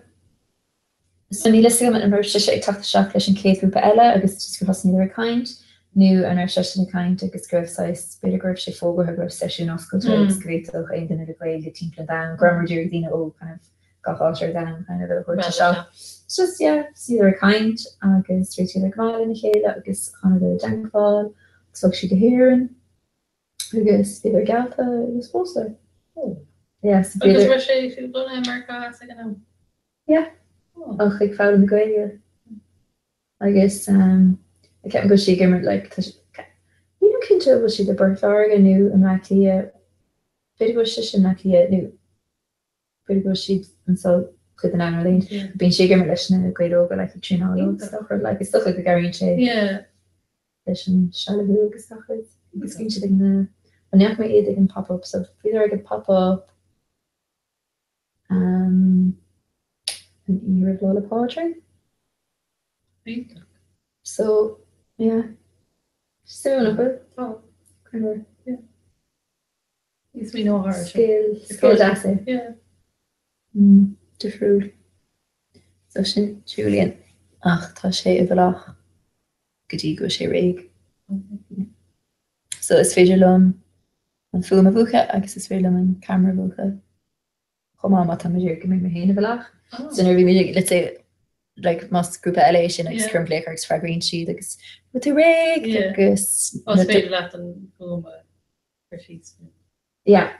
So níl fhios agam an raibh sise ag teacht isteach leis an chéad ghrúpa eile agus just gur thosnaíodar ag caint, nó an raibh seisean ag caint agus go raibh saghas, b'fhéidir go raibh sé fógartha go raibh seisiún oscailte agus go bhféadfadh aon duine le Gaeilge timpeall an domhain, go rabhamar ag iarraidh daoine ó kind of gach áit ar domhan kind of a thabhairt isteach. It's just yeah, thosnaíodar ag caint agus réitíodar go maith lena chéile agus chanadar i dteagmháil agus thug sí go hÉirinn agus bhíodar geallta agus pósadh. Oh. Yeah, so Agus raibh sé fiú lonnaithe i Meiriceá Theas ag an am? Yeah. Ach ag foghlaim na Gaeilge. Agus um, ceapaim go bhfuil sí ag imirt like, tá sí- nílim cinnte an bhfuil siad i bPort Láirge nó i mBleá Cliath. B'fhéidir go bhfuil sise i mBleá Cliath nó B'fhéidir go bhfuil siad anseo cuid den am ar líne. Bíonn sí ag imirt leis na Gaeil Óga like ag traenáil leo agus gach rud like is dócha go gcabhraíonn sé leis an sealbhú agus gach rud. Agus bíonn siad ag na an ndeachaigh mé iad ag an pop up so bhíodar ag an pop up um, an oíche roimh Lá 'le Pádraig. Iontach. So, yeah. Suimiúil nach bhfuil? Tá. Greannmhar. Yeah. Níos mí nó thar Scéal, scéal deas é. Yeah. Mm, difriúil. So sin Julian ach tá sé i bhfolach go dtí go bhfuil sé réidh. So is féidir liom an fuaim a mhúchadh agus is féidir liom an camera a mhúchadh chomh maith má tá mé ag iarraidh go mbeidh mé féin i bhfolach. So nuair a bhí mé ag, let's say, like más grúpa eile é sin agus cuirim glaoch agus freagraíonn siad agus bhfuil tú réidh agus Is féidir leat an fuaim a chur síos. Yeah.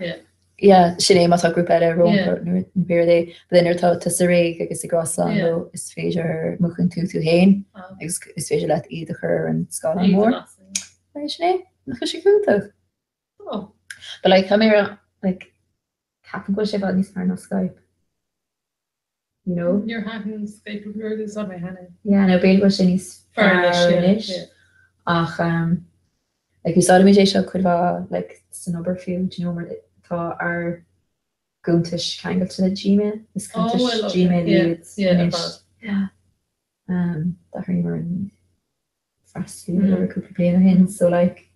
Yeah, sin é má tá grúpa eile rompu nó pé rud é. But then nuair atá tusa réidh agus ag rá slán leo is féidir múchann tú tú féin agus is féidir leat iad a chur ar an scáileán mór. Sin é, nach bhfuil sé iontach? But like tá mé ar like ceapaim go bhfuil sé i bhfad níos fearr ná Skype. You know? Níor thaitin Skype go leor úsáid mé cheana. Yeah, no, b'fhéidir go bhfuil sé níos fearr anois. Ach um, like, úsáidimid é seo cuid mhaith like, san obair fiú, do you know, mar tá ár gcuntais ceangailte le Gmail, is Oh, cuntais well, okay. Gmail Yeah, iad yeah, ar anois. fad. Yeah. Um, D'athraíomar an freastalaí mm. cúpla bliain ó shin, so like,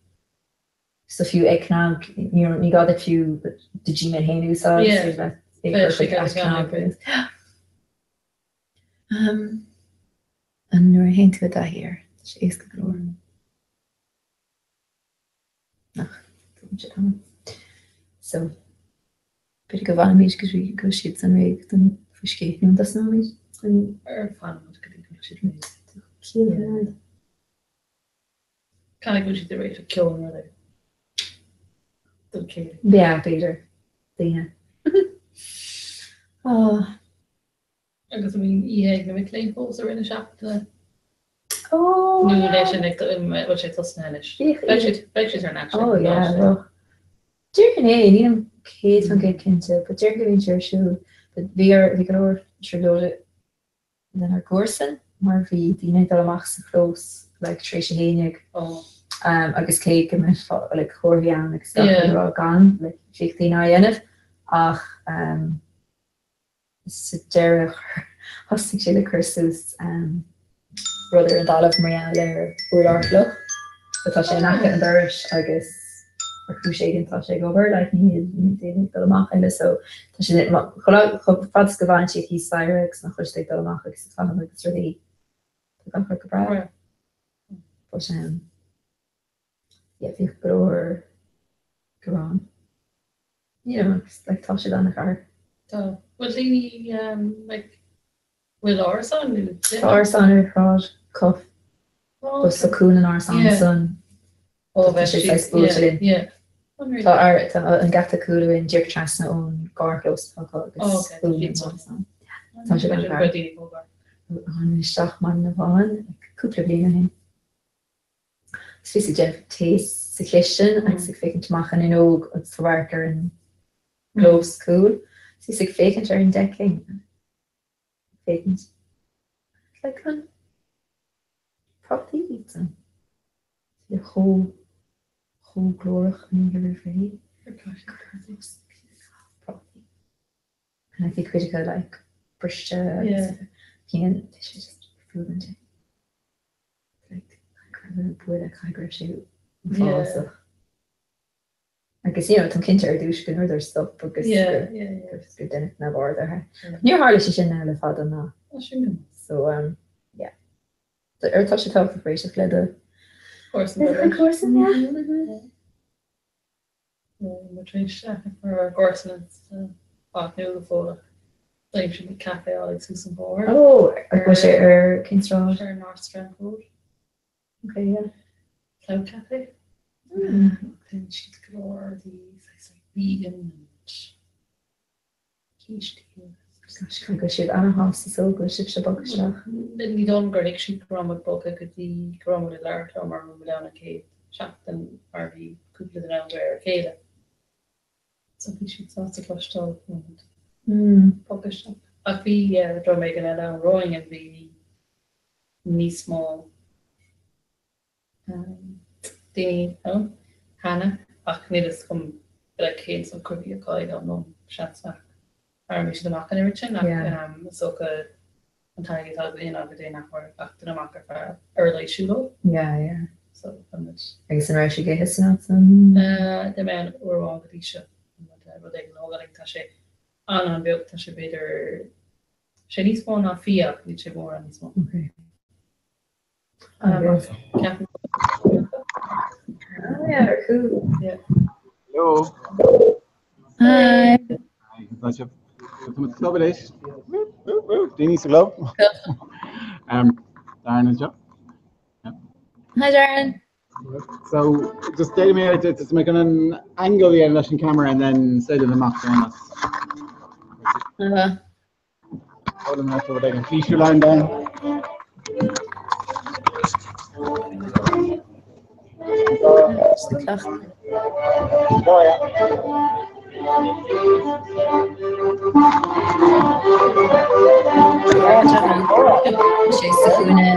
So fiú ag CnaG, ní gá duit fiú do Gmail féin a úsáid, is féidir leat é a chur chuig at CnaG agus nuair a théann tú i dtaithí air, tá sé éasca go leor. Ach tógann sé tamall. So, b'fhéidir go bhfanfaimid go dtí go bhfuil siad san réidh don faoi scéith nó an dtosnóimid? Ar fanfaimid go dtí go bhfuil siad réidh. Ciall. Caithfidh go bhfuil siad ag réiteach ceoil nó rud don chéilí. Yeah, b'fhéidir. Daoine. Oh. Agus an mbíonn oíche ag na mic léinn fós i rith na seachtaine? Oh. Nó é sin ag bhfuil sé tosnaithe anois? Beidh siad beidh siad thar n-ais. Oh yeah, well. Déarfainn é, nílim 100% cinnte, but déarfainn go mbíonn sé ar siúl. But bhí ar bhí go leor trioblóide lenár gcomharsain mar bhí daoine ag dul amach sa chlós like tar éis a haon dhéag agus cé go mbeadh like comharthaí ann agus gach rud a rá gan like bhíodh daoine á dhéanamh ach um, sa deireadh thosaigh siad ag cur suas um, rud ar an dtalamh mar gheall ar urlár fliuch but tá sé in aice an dorais agus ar chúis éigin tá sé ag obair, like níl níl daoine ag dul amach eile so tá sé chomh fada is go bhfanann siad thíos staighre agus nach bhfuil siad ag dul amach agus ag caitheamh agus rudaí tá gach rud go breá. But um, yeah, bhíodh go leor gearán. You know, like tá siad an-ghar. Tá. Bhfuil daoine um, like Bhfuil árasán nó Tá árasán ar Shráid Cuffe but sa cúl an árasáin san tá sé saghas buailte linn. Tá tá an geata cúil againn díreach trasna ón gcarrchlós atá acu agus cúl an árasán. Tá sé an-ghar. Tháinig isteach maidin amháin cúpla bliain ó shin. Is bhíos ag déanamh tae sa chistin agus ag féachaint amach an fhuinneog agus tá radharc ar an gclós cúil. Is bhíos ag féachaint ar an decking. Féachaint like an prátaí iad san. Siad chomh chomh glórach an oíche roimh ré. Prátaí. And I think cuid acu like briste agus cén tá sé just fuath an Like buaile caithfidh go raibh sé uafásach. Agus you know táim cinnte ar dtús go ndúradar stop agus gur deineadh neamhaird orthu. Níor tharla sé sin le fada ná. So um, yeah. Ar tá sé tábhachtach réiteach le do comharsan, yeah. Mo tar éis ar gcomharsana áit nua go fóill ach d'aimsigh mé caife álainn suas an bóthar. Ó, bhfuil sé ar cén sráid? Ar North Strand Road. Okay, yeah. Cloud Cafe. Déanann siad go leor rudaí saghas like vegan and cístí agus. Gosh, caithfidh go bhfuil siad ana-shásta so go bhfuil sibhse bogtha isteach. Ní dóigh liom gur thuig siad go raibh muid bogtha go dtí go raibh muid ag labhairt leo mar raibh muid ann an chéad seachtain mar bhí cúpla duine ann de réir a chéile. So bhí siad sásta cloisteáil go raibh muid bogtha isteach. Ach bhí dream éigin eile ann romhainn and bhí níos mó daoine ann cheana ach níl fhios agam like cén socrú a bhí acu ag an am, seans nach raibh siad amach an oiread sin ach is dócha An taithí atá againn ná go dtéann nach mór gach duine amach ar feadh ar a laghad siúlóid. Yeah, yeah. So tá muid. Agus an raibh sé ag ithe san áit san? D'ith mé ann uair amháin go dtí seo. Rud éigin a thógáil tá sé an-an-bheag, tá sé b'fhéidir sé níos mó ná fia ach níl sé mórán níos mó. Okay. Agus ceapaim Ah, yeah, ar chúl. Yeah. Hello. Hi. Hi, tá sibh. Tá muid sa club anois. Daoine sa gclub. Um, Darren anseo. Hi Darren. So, just déanfaidh mé just mé chun an angle a dhéanamh leis an camera and then séideann amach as. Sé sa chúinne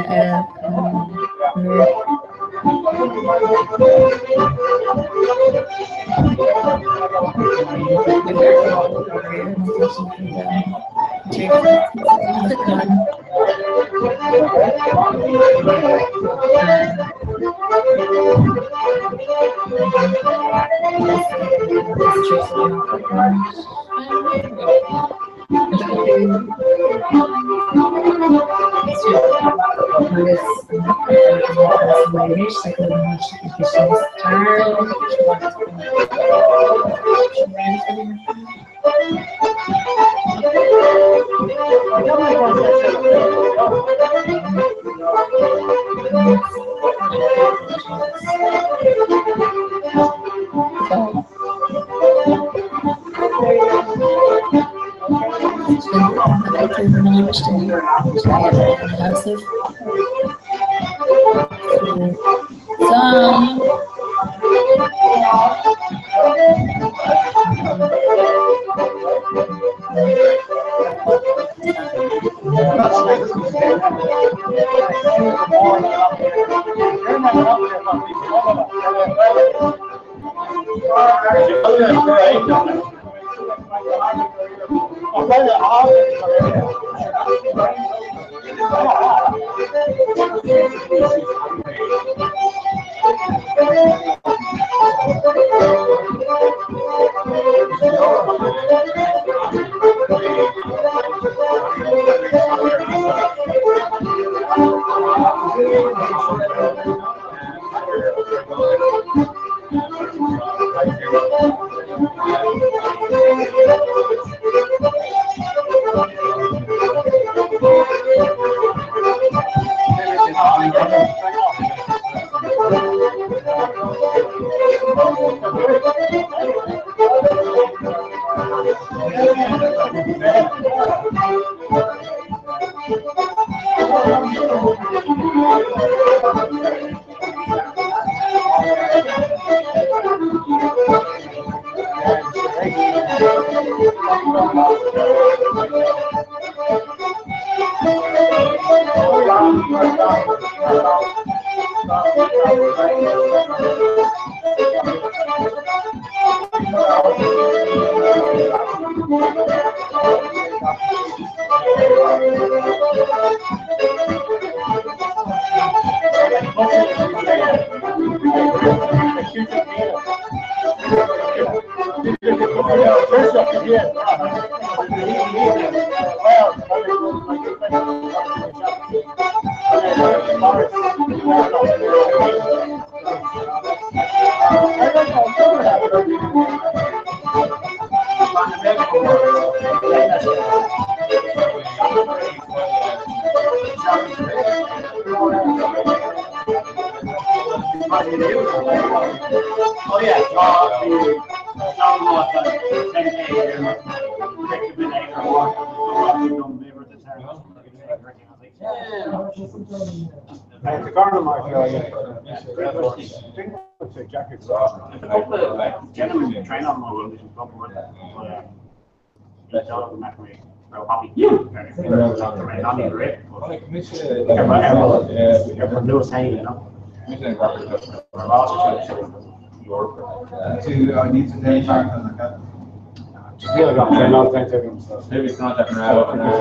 Níl agam traenáil déanta agam so.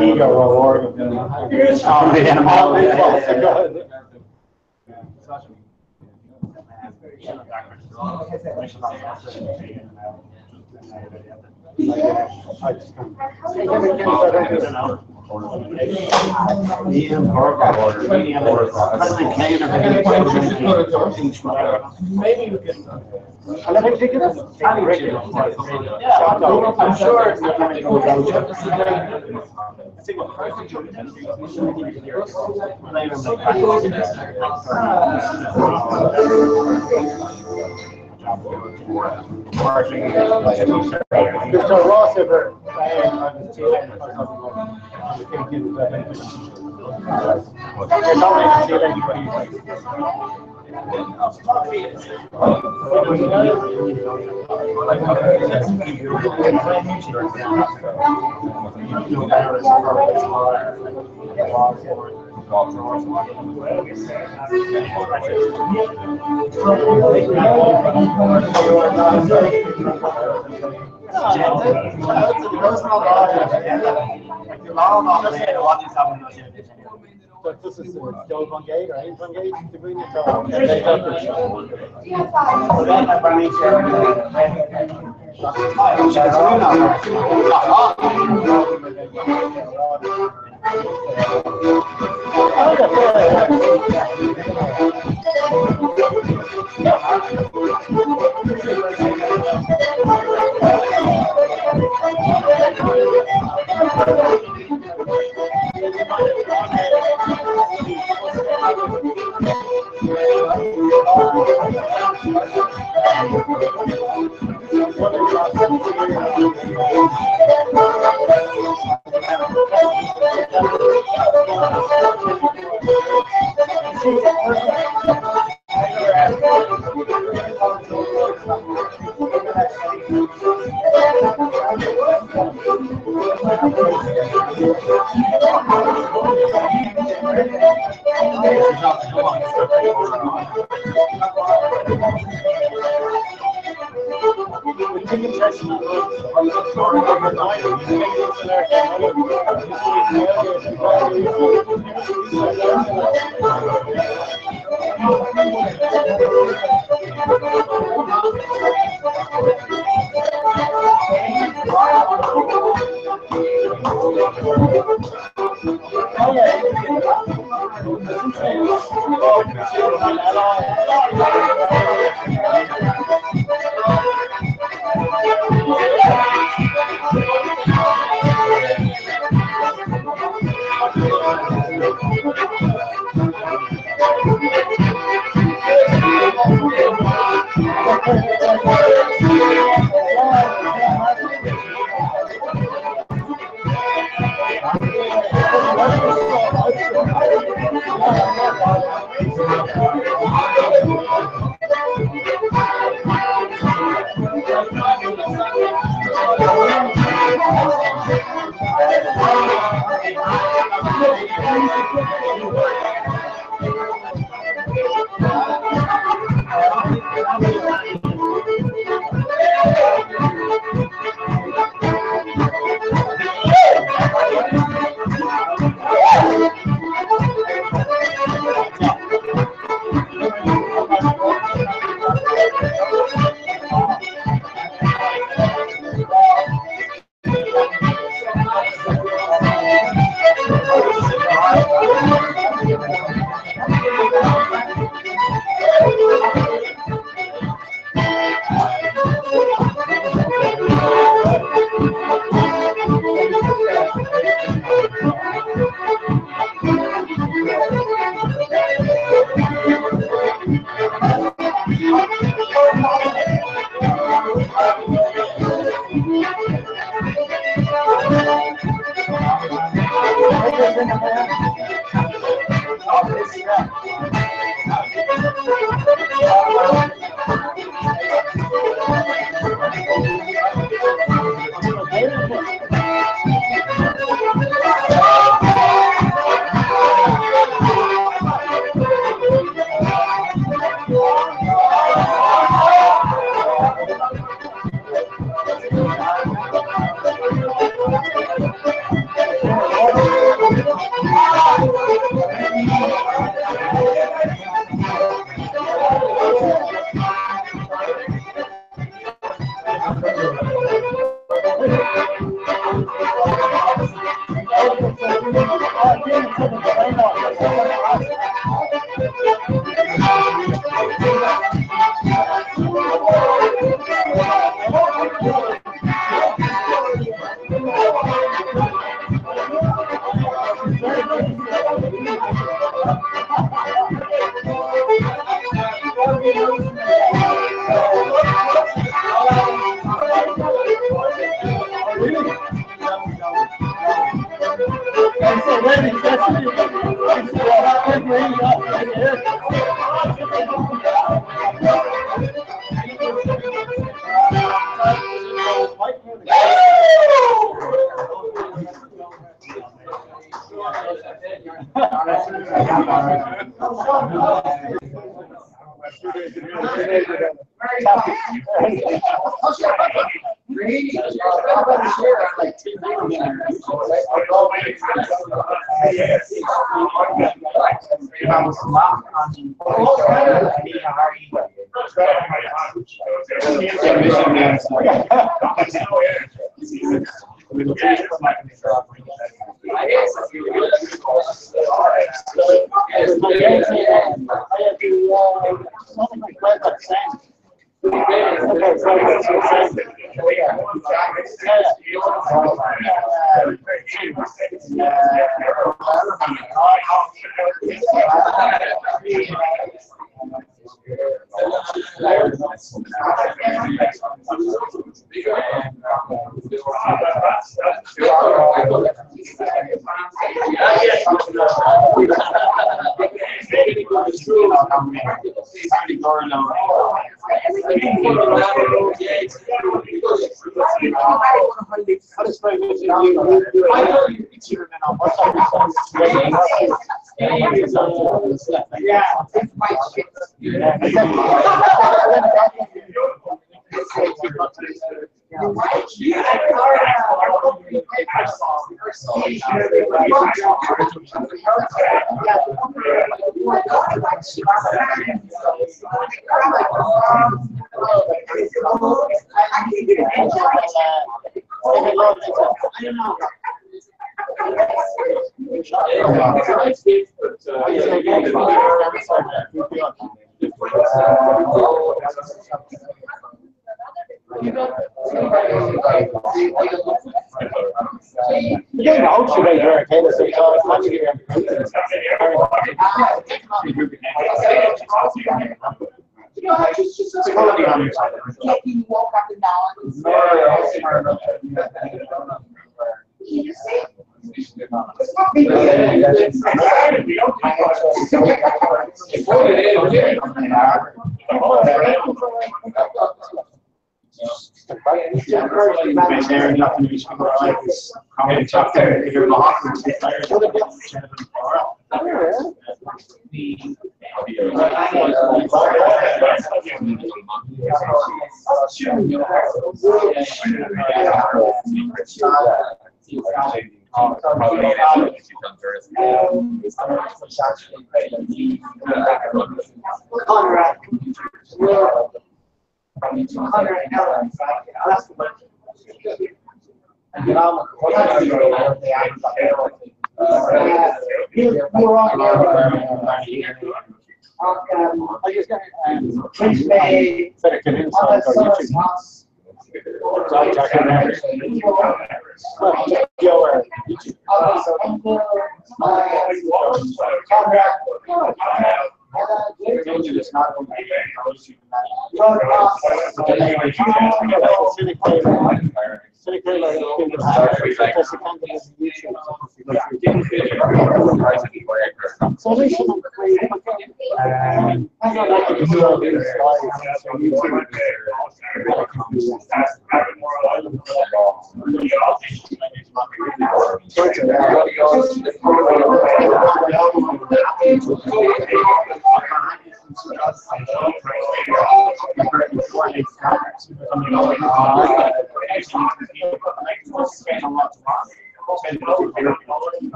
Ego rómhór agam.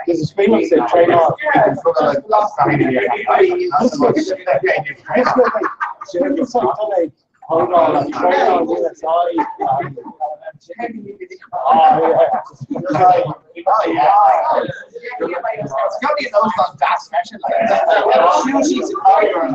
There's a screen up said train off. Hold on, train on USI. Oh, yeah. Oh, yeah. It's got to be those on that special. Like, two sheets of paper.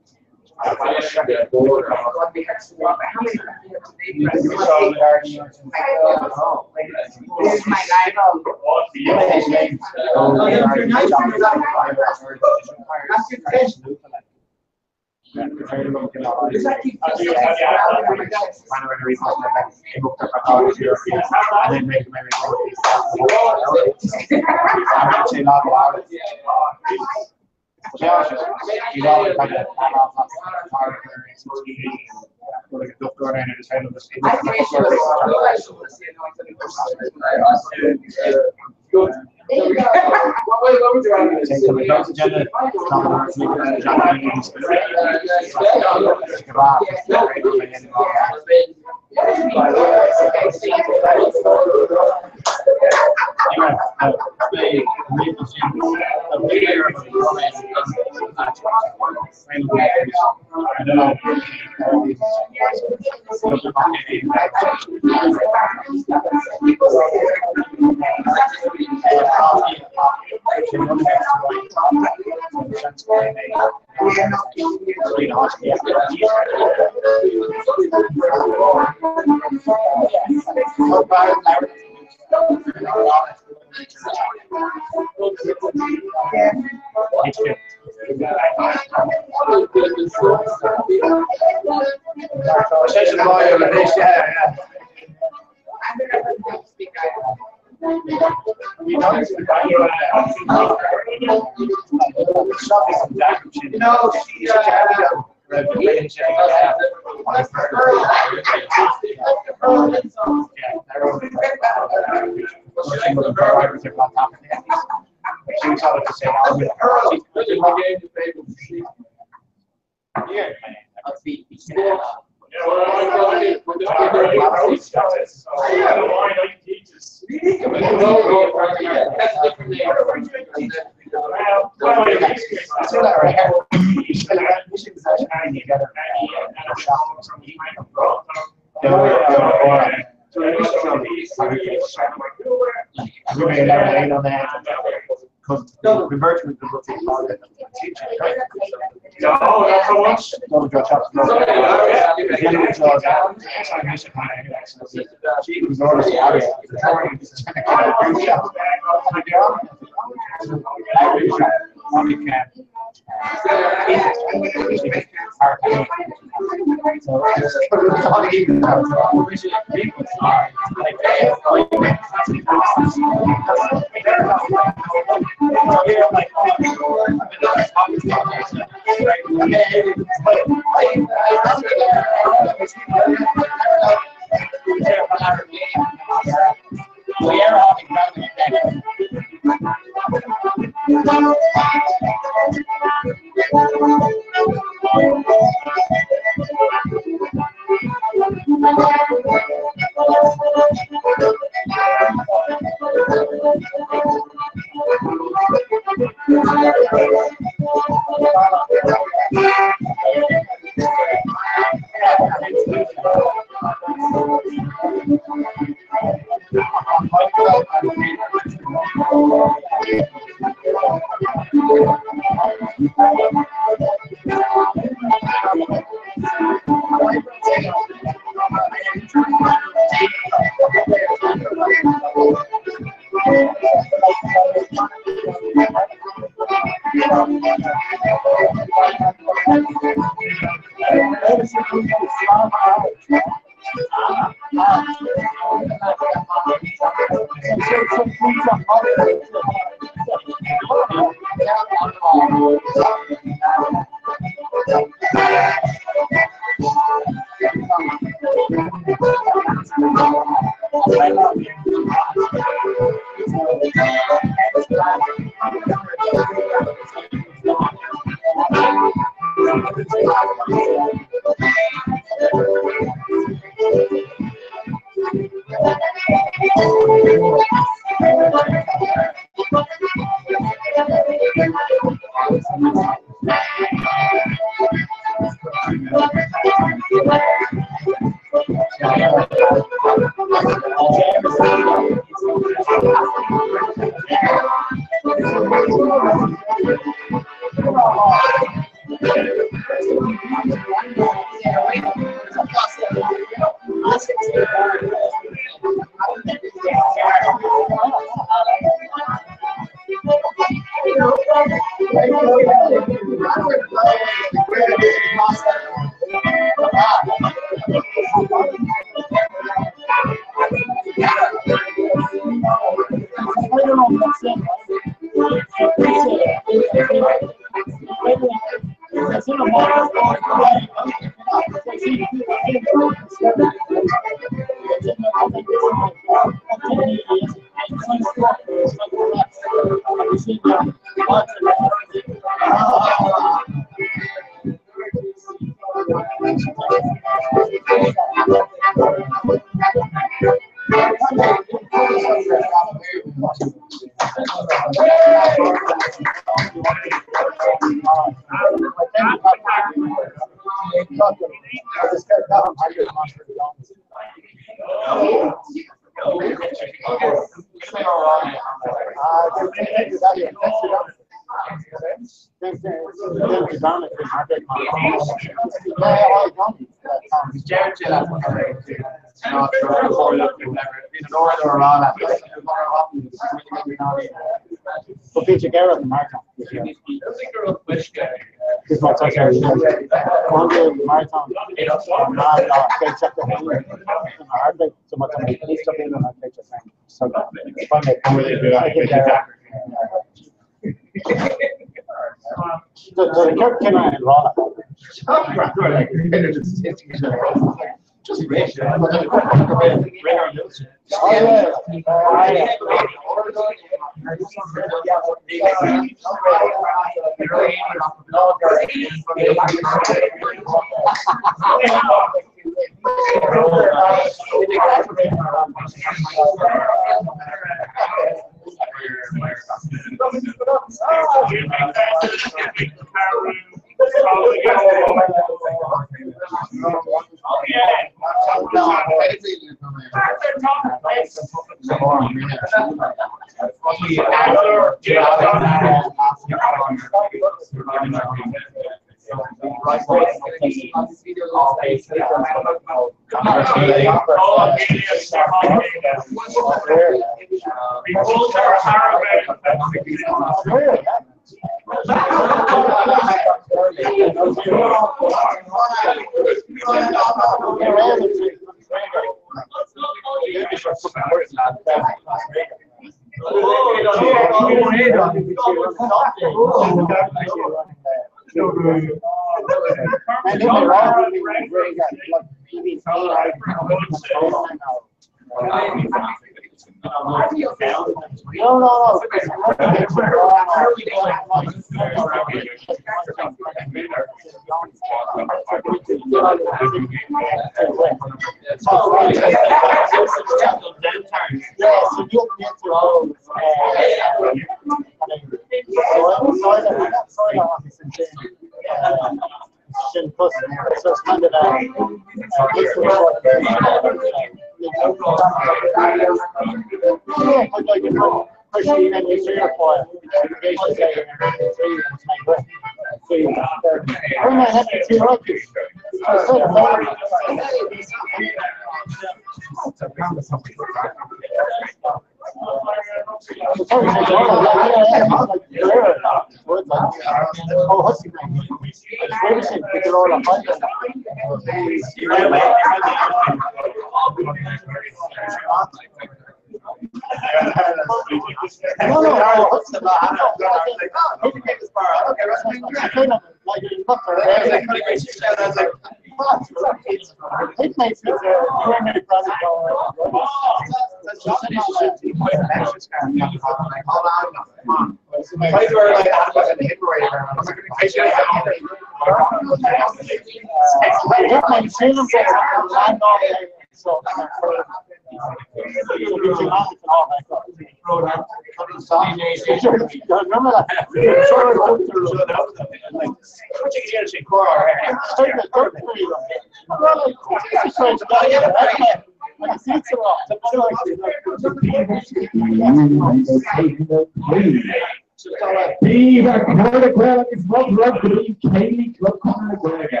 Viva Cairde Gael agus rud rud go dtí Céilí Club Chonradh na Gaeilge.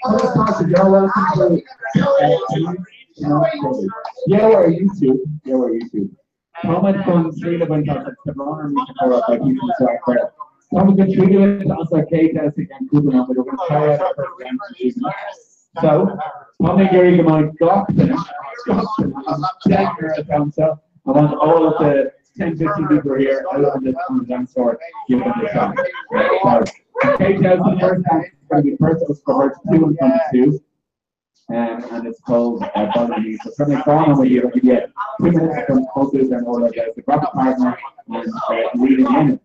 Conas tá sibh? You're welcome to Beo ar YouTube, beo ar YouTube. Táimid chun triail a bhaint as an Tá brón orm a rá beidh píosa anseo ar Táimid chun triail a bhaint as ar chéad test i gceann cúpla nóiméad we're gonna try out our first round in a few minutes. So, tá mé ag iarraidh go mbeidh gach duine, gach duine, an deichniúr atá anseo, I want all of the 10, 15 people are here out on the, on the dance floor, give them the song. Right, so, Kate Townsend, first dance is going to be first of 2 and 22. And it's called Bother Me. So from the on with you, I'll give you 2 minutes from Cultures and all that guys. The graphic partner and leading in.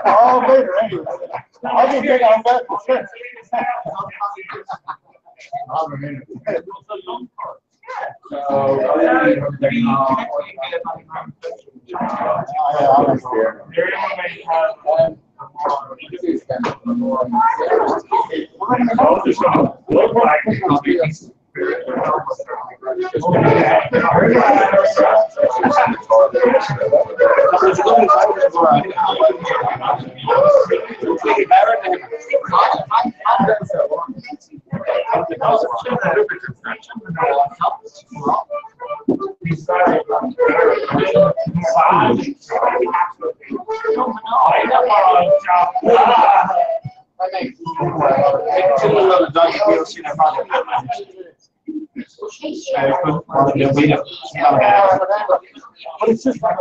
Oh, later, anyway. I just think I'm better. But it's just like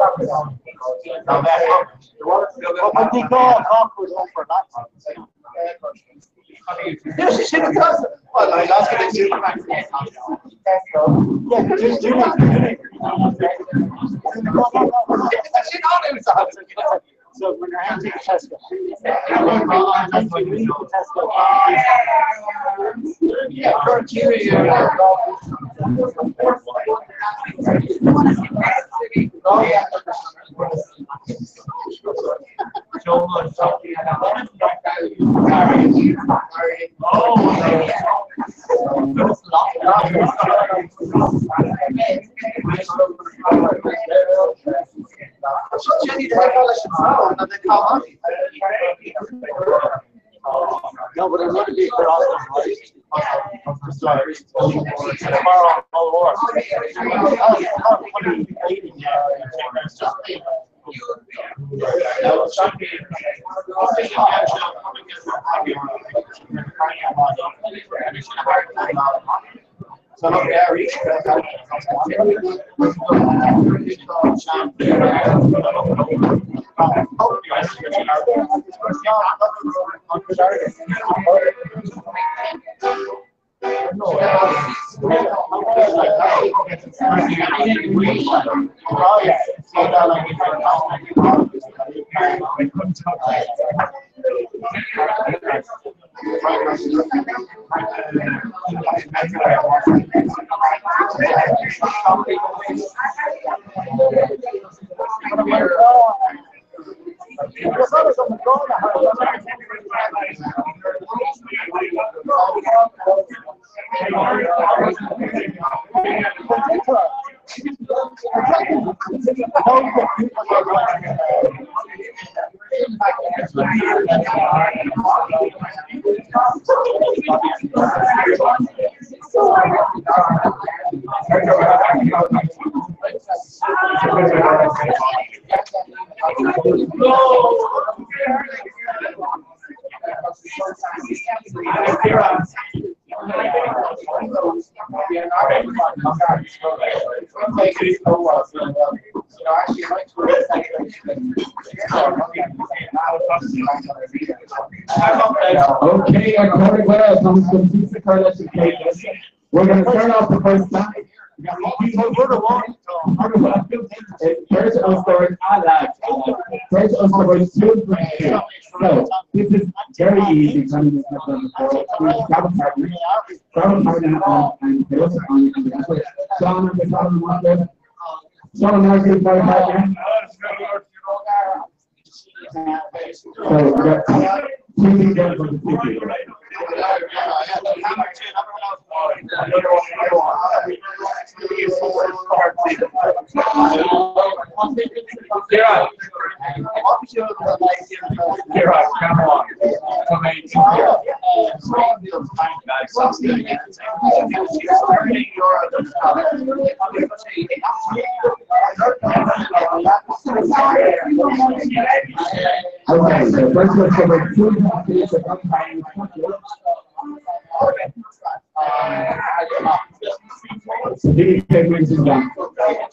So when you're handing Tesco, yeah, No, but I'm going to be for Okay, according well, We're going to start off the first time. First First 2 and 2. So this is very easy. Grab a partner. Grab a partner and on the Sean and the Sean and Marcy, my partner. So we got 2 people for the 2 people. Come on. Okay, so first let's go with two So these segments is done. So the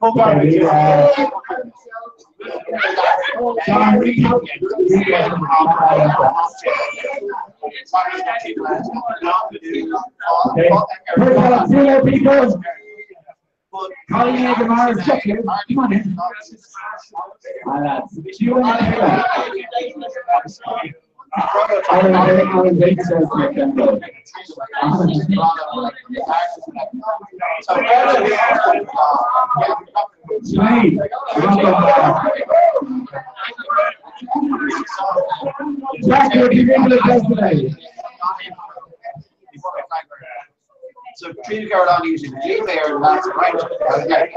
Okay. First people. Colleen Edgemar, come on in. Jack, you're the So treat on using Gmail and that's right. Okay.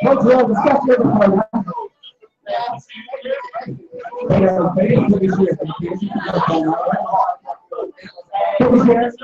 Let's roll the step here before Okay. So,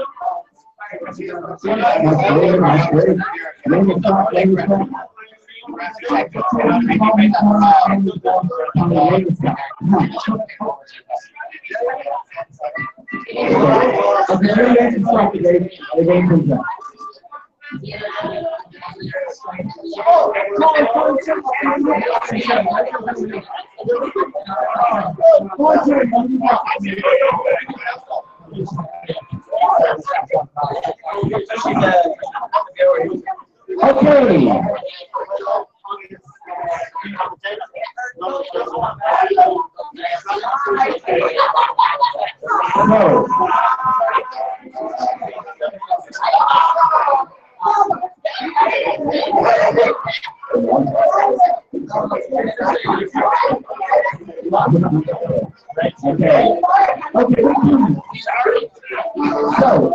Okay. Okay. So,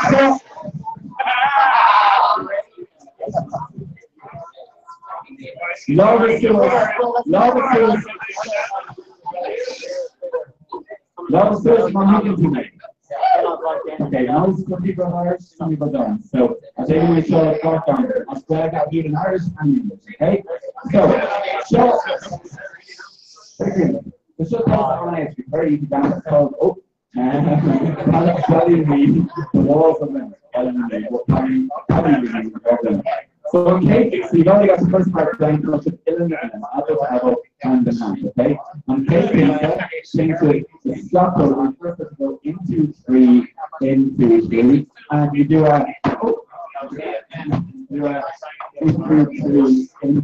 so Laura Lewis, Laura Lewis, tonight. Okay, now some people are Irish, some people don't. So I think we show a clock down. I swear I do in Irish and English. Okay? So, so the show called on it's very easy dance called oh the walls of them. So okay, so you've only got the first part down, so it's and and the hand, okay? On cake, change the stop on first to go into three, into three, and you do a oh, do a into three, into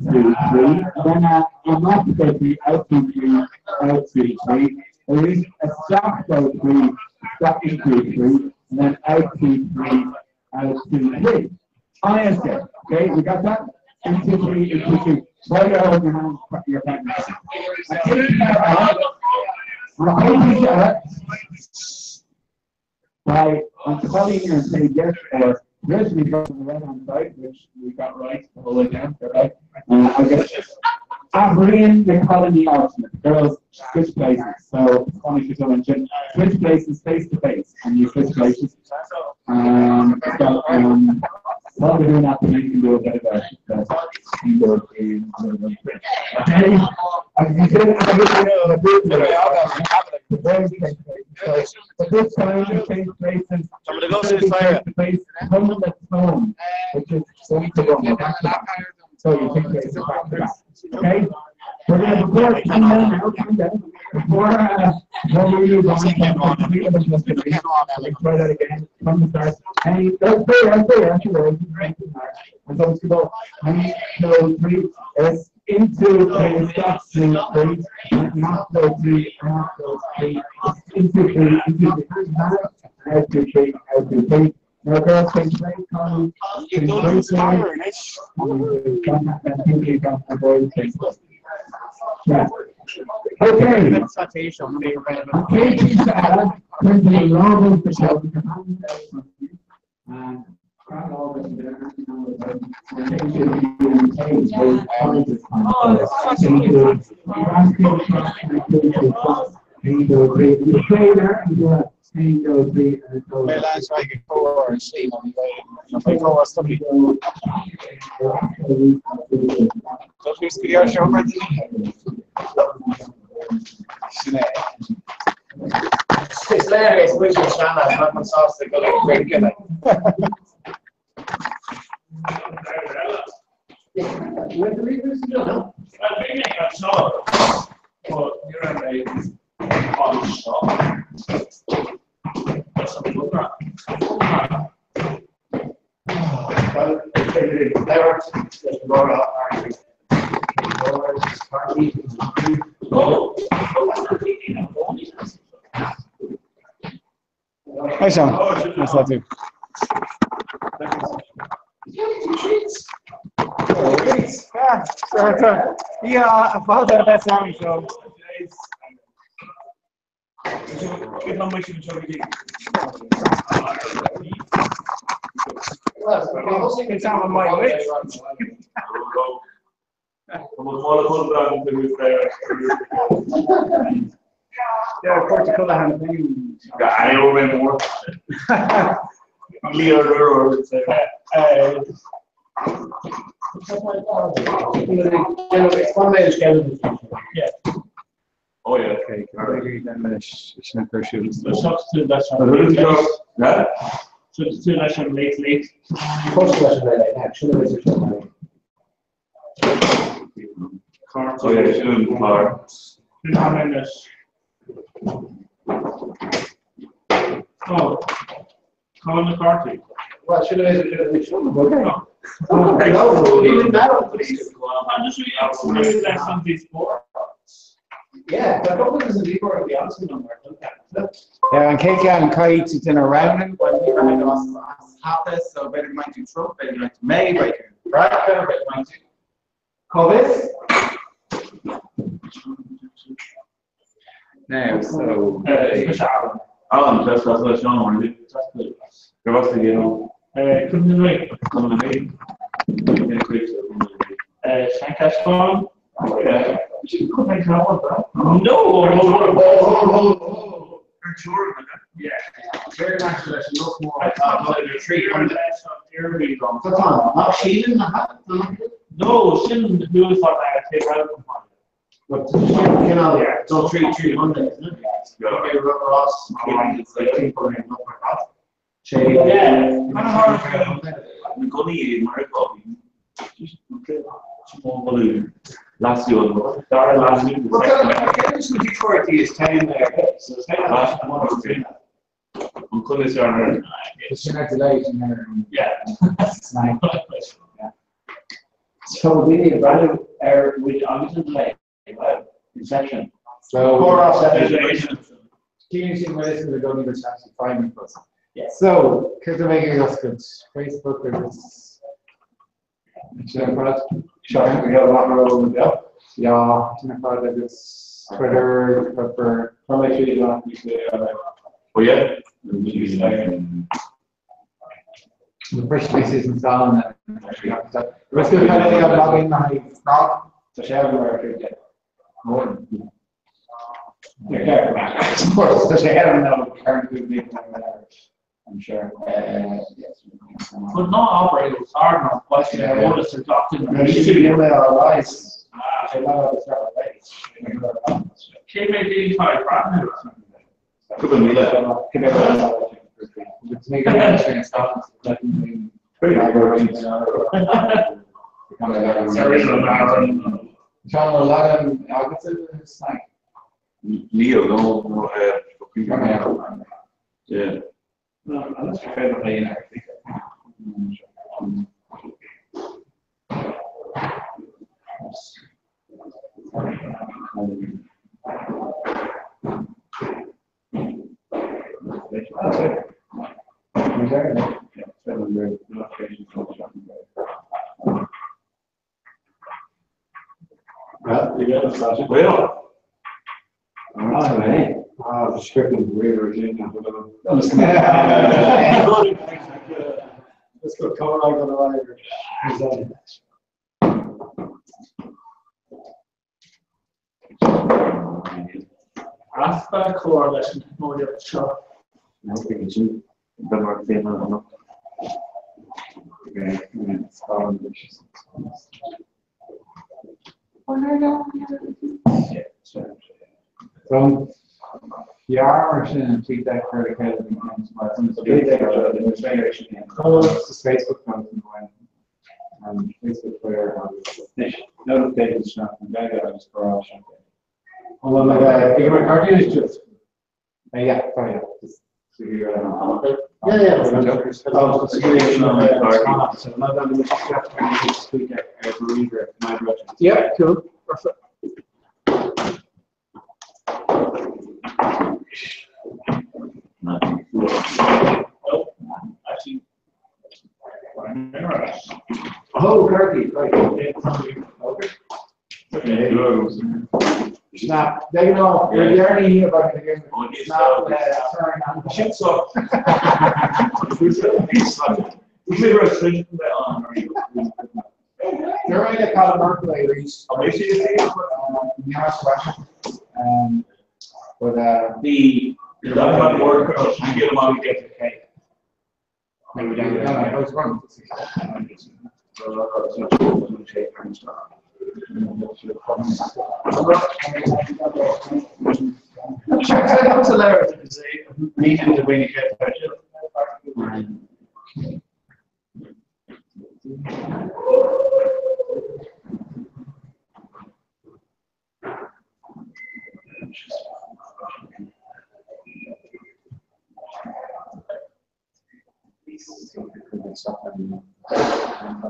three, then a a go three, out to three, out to three, or a stop go three, stop into three, and then out to three, out to three. ISK, okay, we got that? Into three, into two. While you're holding your hand, your partner. By on calling and say yes or originally got on the right hand side, which we got right the whole way down, right? I guess Avreen the colony ultimate. Girls switch places. So it's funny to mention switch places face to face and you switch places. So while we're doing that, then you can do a bit of a But this time we change places. Come the tone, which is 1 to 1, or back to back. So you change places back to back. Okay? We're going to before come down now, come down. Before before we move on, let's try that again from the start. And that's there, that's there, that's your And so it's go 1, 2, 3, S into 3, stop 2, 3, not go 3, not go 3, into 3, into 3, out 2, 3, out 2, 3. Now girls, change place, Connie, change place, and boys, change place. Yeah. Okay. Is léir is muid an seanad nach an sásta go le cuirce. Hi, Sean. Nice to have you. Yeah, so, yeah, I followed that best sound, so. It's on my list. Yeah, of course, you could have I remember. Yeah. Oh yeah. Okay, Late late. Oh yeah, sin clár. Oh, Colin McCarthy. Well, should have been Okay. Yeah, but probably doesn't leave her the answer number. Yeah, and Kate and Kite is in a round when we were in us so better might do Trump, better might do May, better Brad, better might do Call this. Now, so Alan, that's what Sean wanted. Go back to you Couldn't wait. Come to me. Sancaston. Yeah. No. Yeah. Very nice to look more. Not Sheehan, No, sin who thought I take out from But you know, it's all 3 300, isn't it? Yeah. Okay, Ross, it's like 300. Yeah. Kind of hard. Na gunnaí mar balún Last year, Dara last year. Well, Detroit is 10 there. So it's 10. An chunis ar It's not delayed in there. Yeah. Nice. So we need a brand air with obviously delay. Inception. So Yeah. So, because they're making us good Facebook or this. Sean, we have a lot more yeah. Yeah, this Twitter, Twitter. Oh yeah. The first place is on the rest of the kind of thing I'm logging my frog. So Yeah, of course, does she have no current whatever. I'm sure. But ná abair é os ard mar beidh sé ar eolas ar gach duine. Cé mhéad daoine atá ag breathnú? Cúpla míle. Seán an leagan agatsa de Snag? Níl, no, no, yeah. Well, Ah, the script is weird, Let's go cover on the wire. Easpa comhair leis an teicneolaíocht seo. So, fearr mar sin an TweetDeck cur le chéile Facebook Facebook Twitter agus notifications seo an Gaeilge agus comhrá seo. An bhfuil mé ag mar cartoon just yeah, sorry, yeah. Just Yeah, yeah. Yeah, cool. Perfect. Actually, Oh, Kirky, right. Okay. Snap. They know. You're the only about the Snap. Shit suck. They're in a column arís. But the Maybe down there. I was wrong.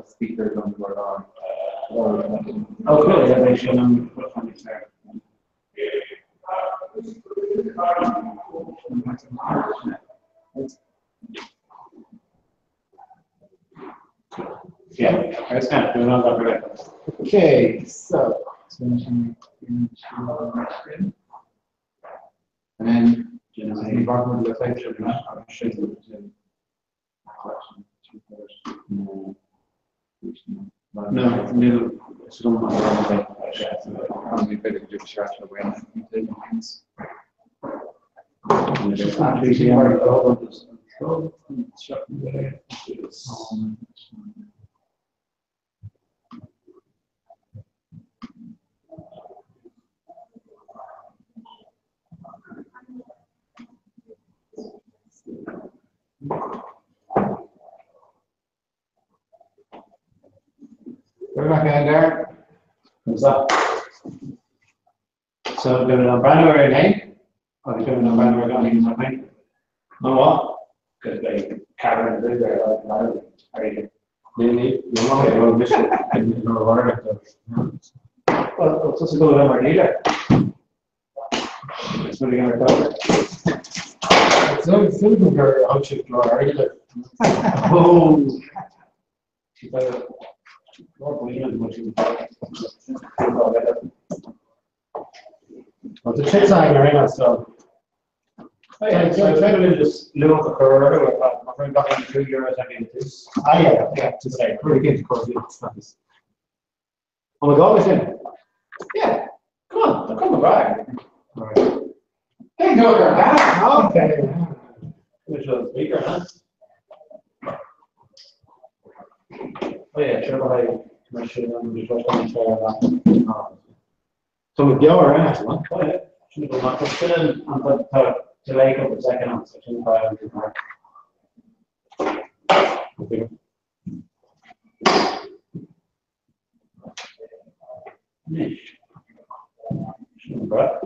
Speakers on the board on. Oh, cool. Yeah, they show them what fun is there. Yeah, that's kind of doing all that right. Okay, so. And then, No, middle. It's on my We're back in there. What's up? So, doing an brand new eh? Or doing an brand new on No what? Because they carry the there like are you? Well, it's just a go over here. It's really gonna go. So it's still very out of your Oh. Well, the chips are in so. Hey, so I try to just look the curve, my friend got in €2 I mean, this. Ah, yeah, yeah, just like pretty good course, it's nice. Oh my God, in. Yeah, come on, come on, right. All right. Hey, go there. Okay. Which was speaker, huh? Oh yeah, sure, but I commercial and we just want to share that. So we go around, huh? Oh yeah, sin go maith. Sin an tá delay cúpla second ann, so sin tá an mar. Anois. Sin breá.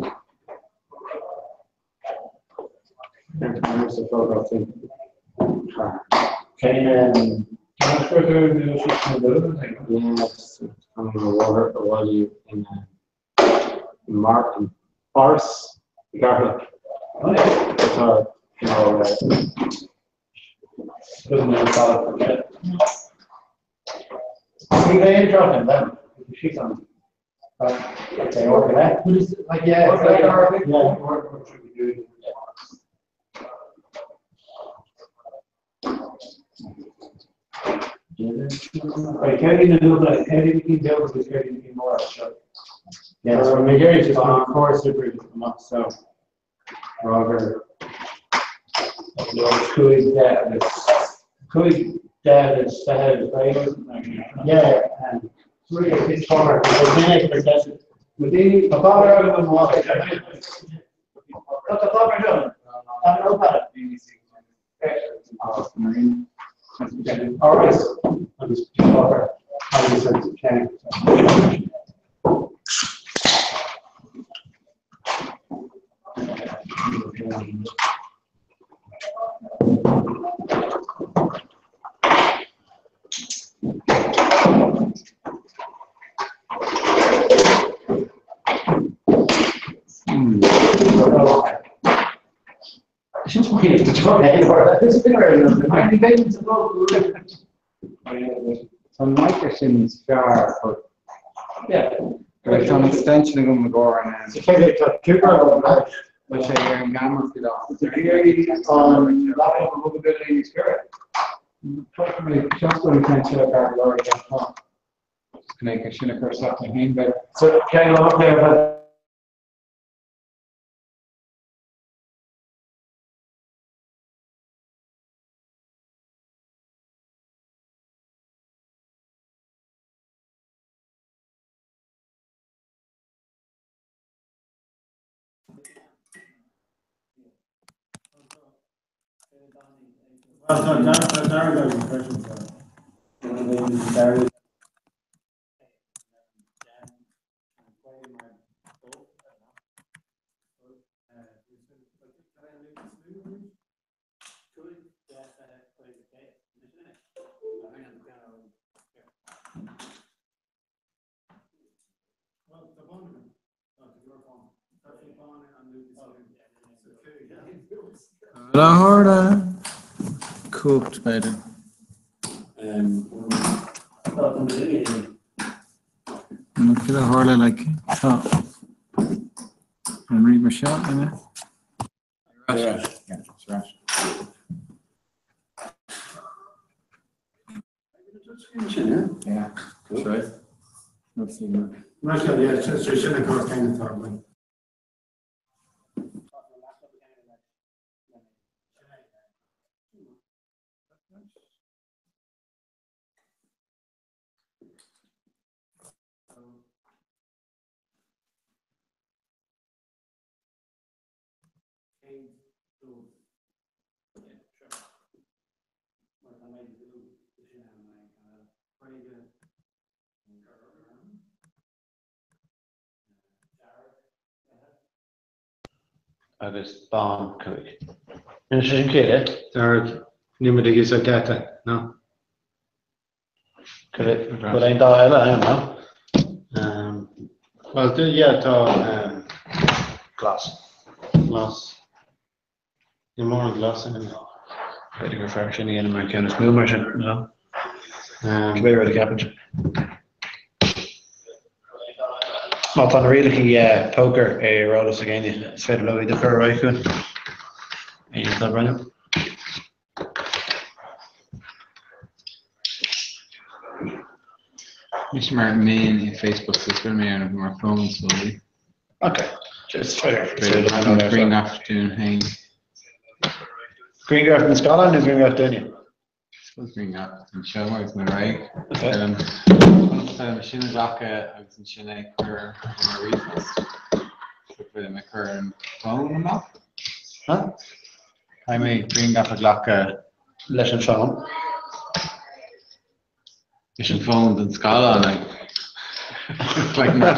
Martin Forest Garlic. Oh yeah. Tá you know, Doesn't know about it. Ní bheidh aon droch in them. She's on. Okay, or that. Like yeah, it's like yeah, or should we do? Right, Kerry na nua, Kerry cín deal agus Kerry cín mór seo. Yeah, so McGarry just on course super amach so Robert Cúig de agus cúig de agus fiche agus Yeah, and it's former. Tá fábhar an Tá fábhar dom. Tá an ópa. All right. Agus fábhar agus an Tá micro sin níos fearr Yeah. Tá an extension agam na gcóir an Tá sé ar an gcamera faoi láthair. sin a chur sa hain be. So can you look there Lahorda cooked beidir. Kill a like tá an rí mar seo ine. Yeah, it's right. Yeah, that's right. Let's see. Yeah, sin a chur céanna tá. Agus bán cúig. Ina sé sin céile? Dar ní muid ag úsáid data, no? Bhfuil aon dá eile ann, no? Well, yeah, tá glas. Glas. Ní mór an glas in. B'fhéidir gur fearr sin a dhéanamh mar ceann is mó mar sin, no? Cibé rud a cheapann sibh. Má tá na rialacha pócair ar eolas ag éinne, is féidir leo iad a chur ar aghaidh chugainn. Éinne atá ag breathnú. Mise mar main i Facebook so chuir mé ar mar phone slowly. Okay. Just Green afternoon féin. Grianghraf den scáileán nó grianghraf dúinne? Suppose grianghraf den seomra agus mé réidh. Okay. Conas féidir sin a ghlacadh agus ansin é cur ar mo ríomhphost? So féidir mé cur an fón amach? Huh? Caithfidh mé grianghraf a ghlacadh leis an bhfón. Leis an bhfón den scáileán like.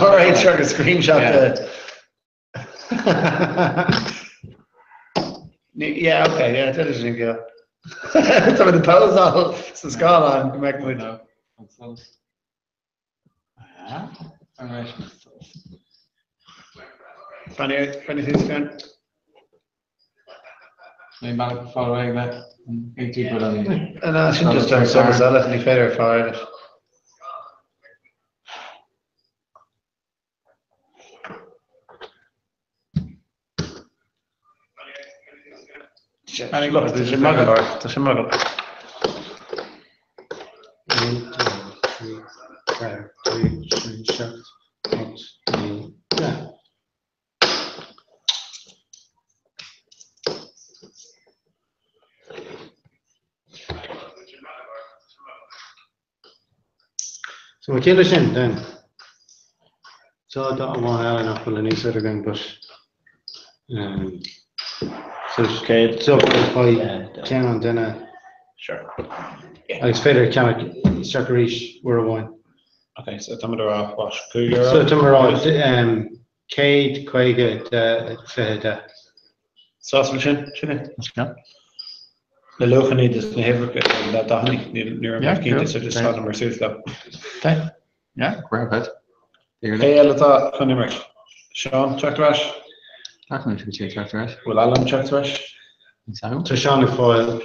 Alright, sure, go screenshot the Yeah, okay, yeah, that is yeah. Tá muid ag pósáil sa scáileán go mbeidh muid. Breathnaigh thuas féin. Ní bealach fáil réidh le an tú go an. Sin just ar solas eile, ní féidir fáil leis. Tá sé maith go leor, tá sé maith go leor. 1, 2, 3, 4, 5, 6, 7, 8, 9, 10. So an chéile sin, then, tá dath amháin eile nach bhfuil in úsáid againn, but um, so so beidh ceann an duine Sure. agus féidir ceannach isteach arís uair amháin. Okay, so tá muid ag rá what, €5? So tá muid ag rá um, 150 de 20 de. Sásúil sin, sin é. Na luachanna dos na huimhreacha na dathanna, ní raibh mé cinnte so just thángamar suas leo. Okay. Yeah, go ahead. Cé eile atá chun imirt? Seán, teacht ar ais? Glacann sé teacht ar ais. Bhfuil Alan teacht ar ais? Tá Seán ag fáil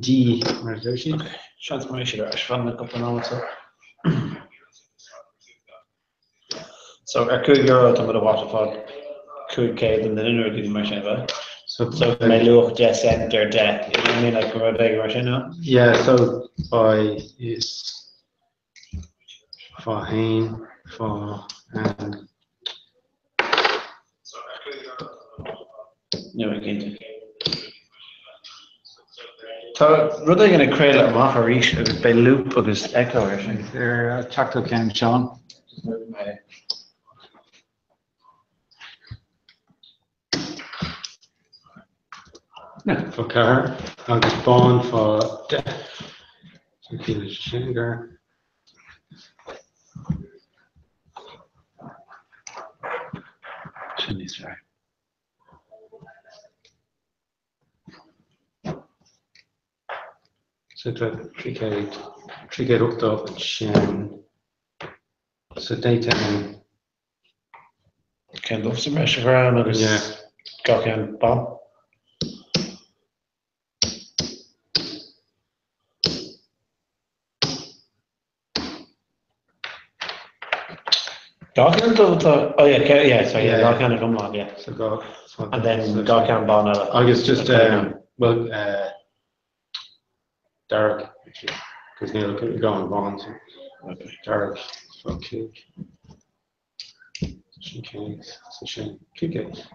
D mar a deir siad. Seans go mbeidh siad ar ais fan na cúpla nóiméad so. So ar €5 tá muid ag what ag fáil 500 an duine nó rudaí mar sin, bheith? So go mbeidh luach 10 cent ar 10, you know what I mean, like rud éigin mar sin, no? Yeah, so by is fá haon fá um. Níl mé cinnte. Tá rud éigin ag craoladh amach arís agus beidh loop agus echo air sin. Ar teacht ó cheann Seán. Fá 4 agus bán fá 10. So cíonn sin gur. Sin níos fearr. So tá 300, 380 ansin. So data in. Ceann dubh sa mbreis a chur ann agus gach ceann bán. Dhá cheann dubh atá, oh yeah, ce- yeah, sorry, yeah, dhá cheann ag iomlán, yeah. So dhá, so And then dhá cheann bán eile. Agus just, um, well, uh, dearg, actually, because níl dhá an bán, so dearg, so cúig. Sin céad, so sin 500.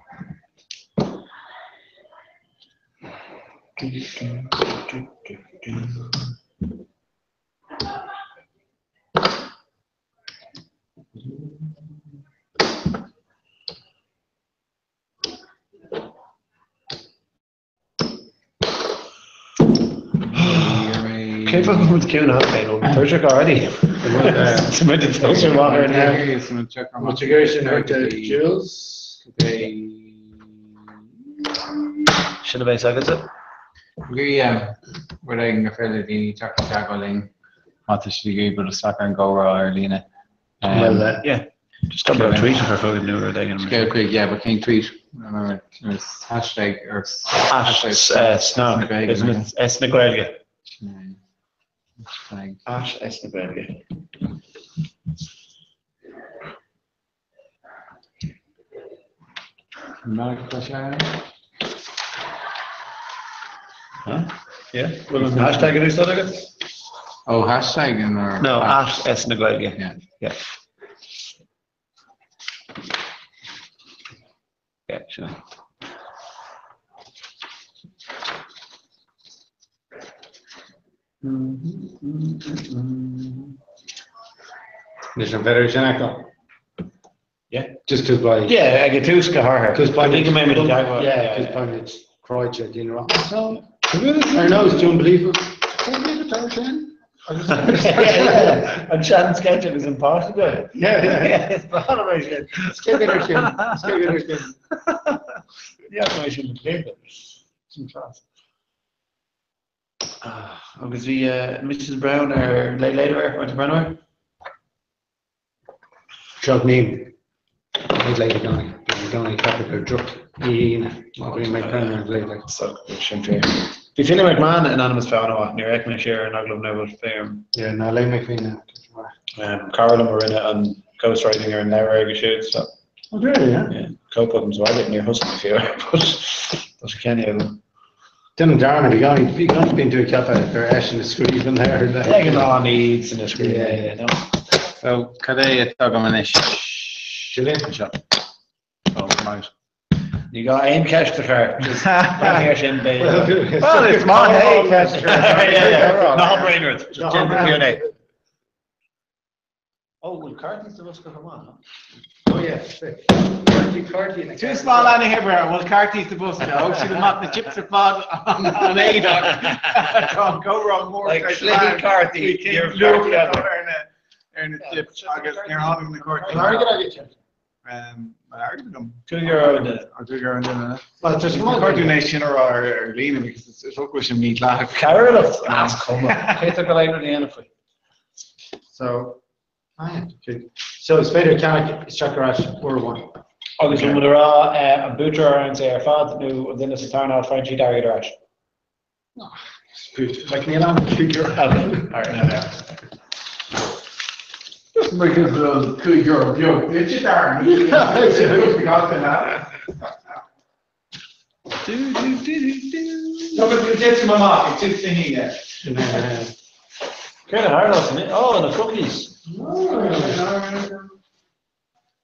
Cén fáth go bhfuil muid ciúin ann féin? Bhfuil tuirseach already? Tá muid ag tosú amach ar an Muid ag iarraidh sin a thabhairt do Jules. Sin a bheas agatsa. Rud éigin gur féidir le daoine teacht i dteagmháil linn má tá siad ag iarraidh dul isteach ar an gcomhrá ar líne. Well, yeah. Just tá tweet a chur chugainn nó rud éigin. Scéal chuig, yeah, but cén tweet? Hashtag or hashtag SnaG, isn't it? S na Gaeilge. Hashtag. Hash S na Gaeilge. Huh? Yeah? Bhfuil an hashtag in úsáid agat? Oh, hashtag in or... No, at S na Gaeilge. Yeah. Yeah. Yeah, sin é. Anois an féidir sin a fheiceáil? Yeah. Just 'cause by. Yeah, ag an tús go háirithe. 'Cause by. Go dtí go mbeimid i dteagmháil. Yeah, 'cause beimid cráite daoine rá. So, ar nós, do you believe it? Can you believe it, Dar sin? An sean sketch agus an páiste go. Yeah, yeah. Is breá liom é sin. Scigair ar sin, scigair ar sin. Ní fhaca mé sin le blianta. Sin class. Agus bhí Mrs Brown ar Late Late air, Martin Brown air? Seo ní Late Late i gcónaí. Bím i gcónaí ag ceapadh gur droch aíonna má bhíonn mé ag breathnú ar Late Late. So, sin fíor. Bhí Finlay McMahon in ainm is bheith an-mhaith, níor fhéach mé siar ar an agallamh Neville fé orm. Yeah, ná léigh mé faoin Cara liom a rinne an ghostwriting ar an leabhar aige siúd, so. Oh, really, yeah? Yeah. Cóip agam sa bhaile, níor thosaigh mé fiú air, but tá sé ceannaithe agam. Déanaim dearmad i gcónaí, i gcónaí bíonn tú ag ceapadh gur eisean a scríobh an leabhar. De ghnáth ní iadsan a scríobh é, you know. So, cad é atá agam anois? Gillian? Anseo. Oh, right. Ní gá aon cheist a chur, just breathnaigh air sin b'fhéidir. Well, is maith é ceist a chur. Ná habair aon rud, just déan do Q&A. Oh, bhfuil cártaí sa bhosca chomh maith, no? Oh yeah, sick. Cártaí, cártaí na Tús lá lá na hoibre, an bhfuil cártaí sa bhosca? Thóg siad amach na chips ar fad an éadach. Tá an comhrá mór Like cluichí cártaí, ní raibh cártaí agat. ar na ar na chips agus níor tháinig na cártaí. An airgead agat, Jeff? An airgead agam. €2 an duine. An €2 an duine. Well, tá sé go maith. Cuir tú é sin a rá ar ar líne because is olc sin mídhleathach. Cabhair as cuma. Cé tá go léir a dhéanamh faoi? So, ah yeah, okay. So is féidir ceannach isteach ar ais uair amháin. Agus an bhfuil a rá an buaiteoir ar an ar fad nó an duine sa tarna háit faigheann siad airgead ar ais? Like níl ann €5. Okay, alright, no, no. Just because of €5 beag duit, Darren. Tá go dtit amach ag tús na hAoine. Céard a tharla san Oh, na cookies.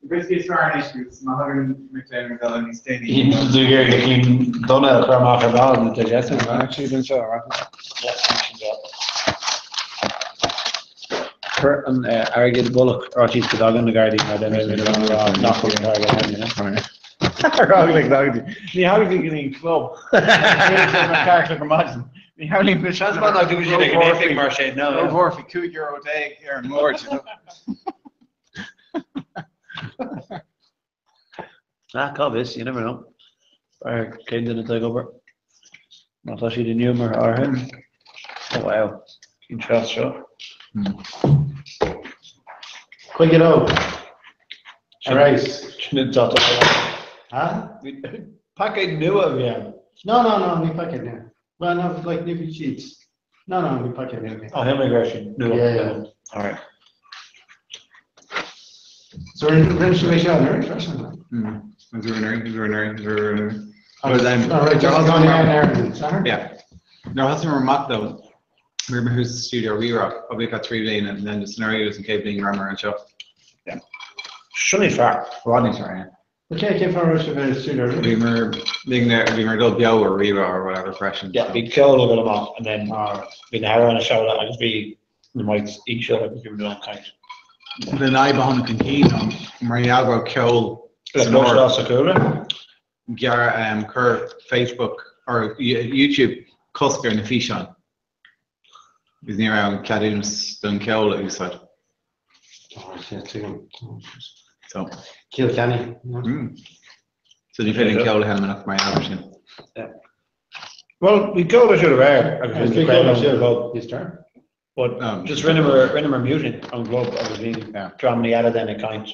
Brisky is fearr anois agus má thagann mic léinn ar dul níos déanaí. Tú ag iarraidh na cinn donna a chur amach ar ball na digestive. Actually, been seo, right? Cuir an airgead i bhfolach ar fhaitíos go dtagann na Gardaí mar then beidh mé ag rá nach bhfuil an t-airgead ann, you know? Ní thagann go dtí an club. Ní tharlaíonn go Seans maith nach dtugann siad ag an oifig mar sin, no. Rómhórfaí €15 ar an mbord. Ah, cá bhfios, you never know. Ar cén duine atá ag obair? Má tá siad inniu mar árthain. Oh wow, cén tráth seo? Quick it up. Ar ais. Sin an data. Huh? Paicéad nua a bhí ann. No, no, no, ní paicéad nua. Well, no, like, ní bhí siad. No, no, ní paicéad nua. Oh, shíl mé go raibh siad nua. Yeah, yeah. All right. So rinne sé mé seo anuraidh freisin. Yeah. Nuair a thosaigh amach though, Bhí mé thuas sa stiúideo Rí-Rá, probably about 3 bliana and then just anuraidh was an chéad bhliain go rabhamar anseo. Yeah. Sin níos fearr. I bhfad níos fearr, yeah. Ok, cén fáth a raibh sibh ar stiúideo Rí-Rá? Bhíomar, bhíomar ag dul beo ar Rí-Rá or whatever freisin. Yeah, bhí ceol ag dul amach and then bhí na hamhráin á seoladh agus bhí na mics íseal agus bhí muid ag caint. An fhadhb a tháinig chun cinn ná mar gheall go raibh ceol Le san áireamh. cloisteáil sa chúlra. Ghearr chuir Facebook or YouTube cosc ar na físeáin agus ní raibh an ceadúnas don cheol a úsáid. So. Cill Chainnigh. So ní féidir an ceol a sheinm ach mar gheall air sin. Well, bhí ceol ar siúl aréir agus bhí ceol ar siúl. Níos fearr. But just rinneamar rinneamar muting an gclub agus bhí dreamanna eile then ag caint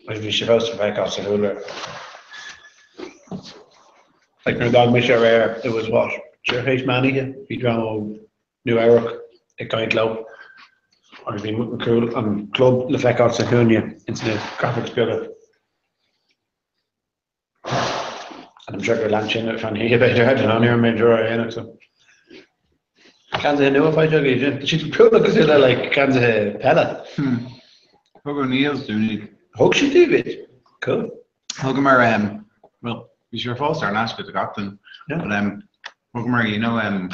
agus bhí sé fós le feiceáil sa chúlra. Like nuair a d'fhág mise aréir it was what, tar éis meán oíche, bhí dream ó Nua Eabhrac ag caint leo agus bhí an cúl an club le feiceáil sa chúinne ins na graphics beaga. And I'm sure gur lean sin ar feadh na hoíche b'fhéidir, I don't know, ní raibh mé sure ar aon so. Geansaithe nua faighte agaibh sin. Tá siad cruthúla cosúil le like geansaithe peile. Thug O'Neill's dúinn iad. Thug siad daoibh iad? Cool. Thugamar um, well, bhí sé ar fáil saor in aisce do gach duine. But um, thugamar, you know, um,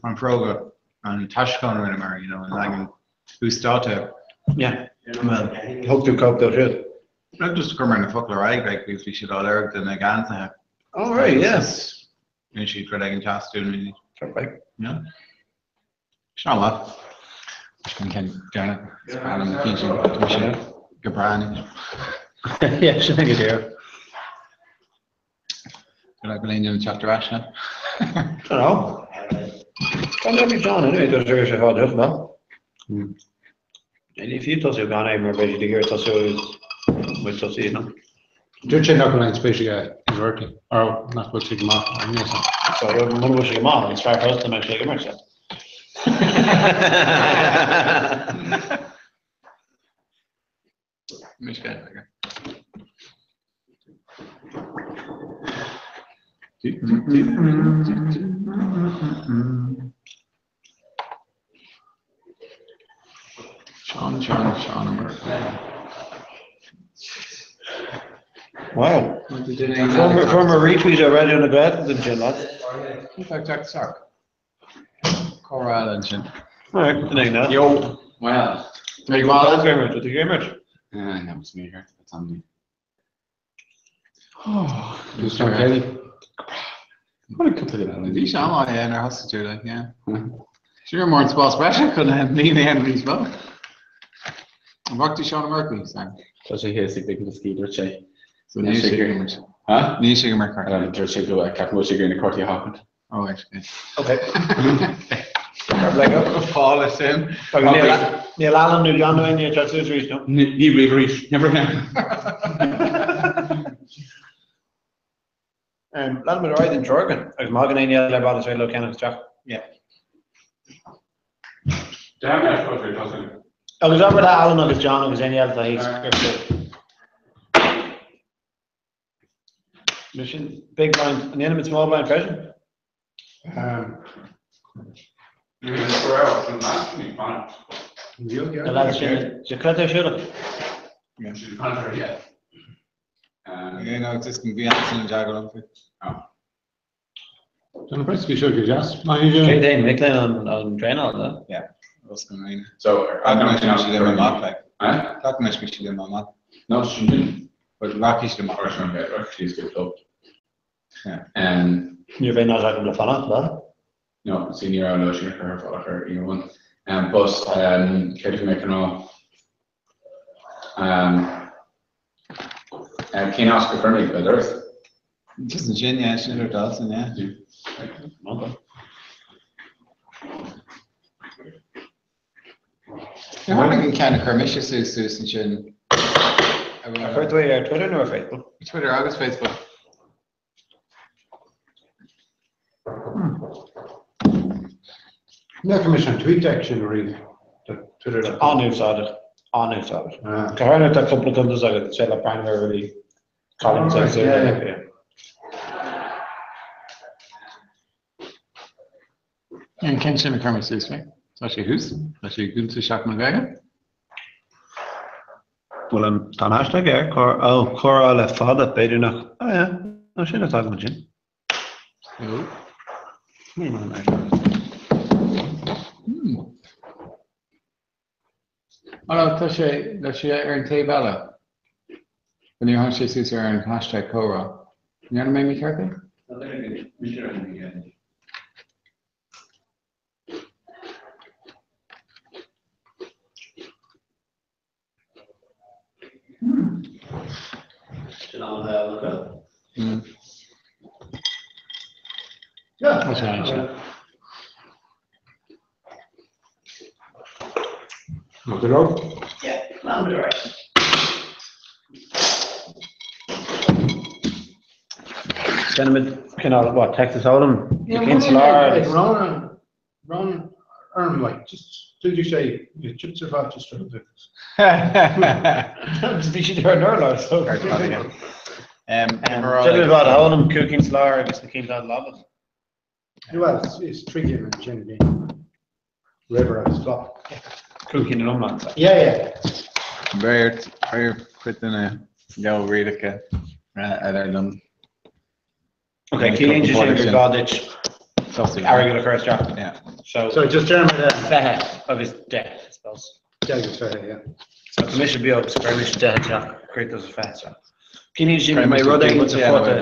an prróga An t-aistriúchán a rinneamar, you know, an leagan uasdátaithe. Yeah. Well, thug tú cóip dóibh siúd. No, just chuireamar na focail ar aghaidh, like, because bhí siad á lorg do na geansaithe. Oh, right, yes. Rinne siad rud éigin deas dúinn, really. Fair play. Yeah. Sin an-mhaith. Sin an ceann deireanach. Is breá liom na cinn sin. Tá sé go breá anois. Yeah, sin é go díreach. Go raibh aon duine teacht ar ais, huh? Don't know. Tá mé John anyway, does there sé fád thuch mé. Ní fiú tosú gan é mar beidh siad ag iarraidh tosú muid tosaí, no? Dúirt sé nach bhfuil aon spéis aige i Murphy, or nach bhfuil sé go maith ar aon nós. So, muna bhfuil sé go maith, is fearr fós dá mbeadh sé ag imirt. Seán, Seán, Seán Wow. Fuair retweet ar Raidió na Gaeltachta ansin, lads. Jack Sock. Comhrá ansin. Alright, Yo. Well. Ag maith. Did you imirt? Yeah, it's me here. It's on me. Who's John Kelly? What a couple of Bhí sé an é ar thosaigh tú like, yeah. Siúr mór an spás breise chun líon a dhéanamh níos mó. An bhfaca tú Seán Murphy, Sam? Tá sé thíos ag Big Whiskey, dúirt sé. So níl sé ag imirt. Huh? Níl sé ag imirt cártaí. Dúirt sé go ceapaim go bhfuil sé ag iarraidh na cártaí a sheachaint. Oh, right, okay. Okay. Fála sin. Níl Alan nó John nó éinne ag teacht suas arís, no? Ní riamh arís. Never again. Leanfaimid ar aghaidh den treoir againn agus má thagann éinne eile ar ball is féidir leo ceann isteach. Yeah. Agus abair le Alan agus John agus éinne eile atá thíos gur Mission big blind. An ndéanaimid small blind freisin? Na lads sin, sé creat ar siúlach. Yeah, no, just bhí an jago liom faoi. Tá na breic seo go deas. Cé é mic léinn an traenáil, no? Yeah, Ros na Ríona. So, Caithfidh mé siad im amach, like. Eh? Caithfidh mé siad im amach. No, sin. But rachaidh siad amach. Or sin, okay, right, she's good club. Yeah. Ní raibh aon áit agam le fanacht, le? No, see, ní raibh no sin ar fáil ar aon one. But, céard a bhí mé chun rá? Cén áit go chuir mé go doras? Just ansin, yeah, sin ar Dawson, yeah. Níor tháinig an ceann a chuir mise suas suas ansin. Ar chuir tú é ar Twitter nó ar Facebook? Twitter agus Facebook. Ní fhaca mise an TweetDeck sin ariamh. Twitter. An-úsáideach. An-úsáideach. Go háirithe tá cúpla cuntas agat, sé le breathnú ar rudaí columns agus yeah. An ceann sin a chuir mé suas mé. Tá sé thuas, tá sé i gcuntas Seachtain na Gaeilge. Bhuel an tá an hashtag air, ó, comhrá le fada, b'fhéidir nach, oh yeah, nó sin atá agam ansin. No. Ní maith an hashtag. Hmm. Oh no, tá sé, tá sé ar an taobh eile. Níor tháinig sé suas ar an hashtag comhrá. An ndearna mé mícheart é? Sin an-bhealach. Yeah, that's right. Not at all. Yeah, that'll be right. Déanaimid cineál what, Texas Hold'em? Yeah, Cén lár? Ron, Ron, Erm, like, just do you say your chips are fat, just try to do this. Bhí siad ar an urlár, so. Déanaimid what, Hold'em, cúig cinn sa lár agus na cinn dá lámha. Well, it's, it's tricky in Jim being river agus flop. Cúig cinn in iomlán. so. Yeah, yeah. Beirt ar chuid de na leabhar rialacha ar liom. Ok, ciallaíonn sé sin gur gá duit Tosaigh. Airgead a chur isteach. Yeah. So, So just déarfaidh mé 20 agus 10, I suppose. 10 agus 20, yeah. So tá mise beag, so cuirfidh mise 10 isteach, cuirfidh tusa 20 isteach. Ciallaíonn sin go mbeidh rud éigin sa phota.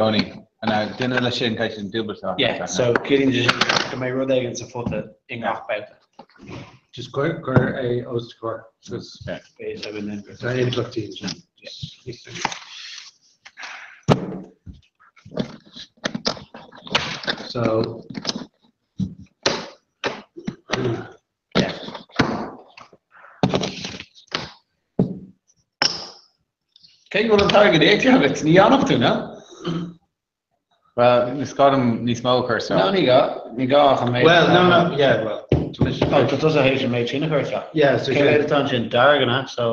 Duine leis sin caithfidh sin dúbailt. Yeah, so ciallaíonn sé sin go mbeidh rud éigin sa phota i ngach babhta. Just cuir cuir é os do chomhair agus Beidh a fhios againn then. Tá impleachtaí ansin. So Yeah. Cé go bhfuil an t-airgead íoctha agat, ní fhanfaidh tú, no? Well, is gá dom níos mó a chur isteach. No, ní gá. Ní gá ach an méid. Well, no, no, yeah, well. Oh, tá tusa théis an méid sin a chur isteach. Yeah, so Cé mhéad atá ansin? Dearg, an ea? So.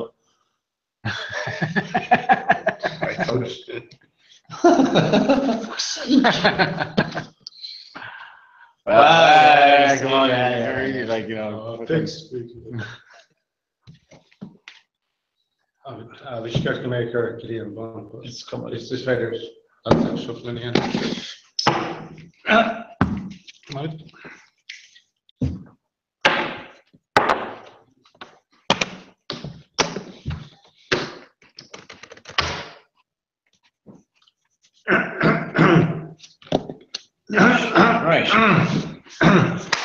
Well, yeah, come on, yeah, yeah, really, like, you know. Fix. Bhí sé ceart go mbeadh ar go dtí an bonn. Is cuma. Is féidir an shuffling a dhéanamh. Right. Right.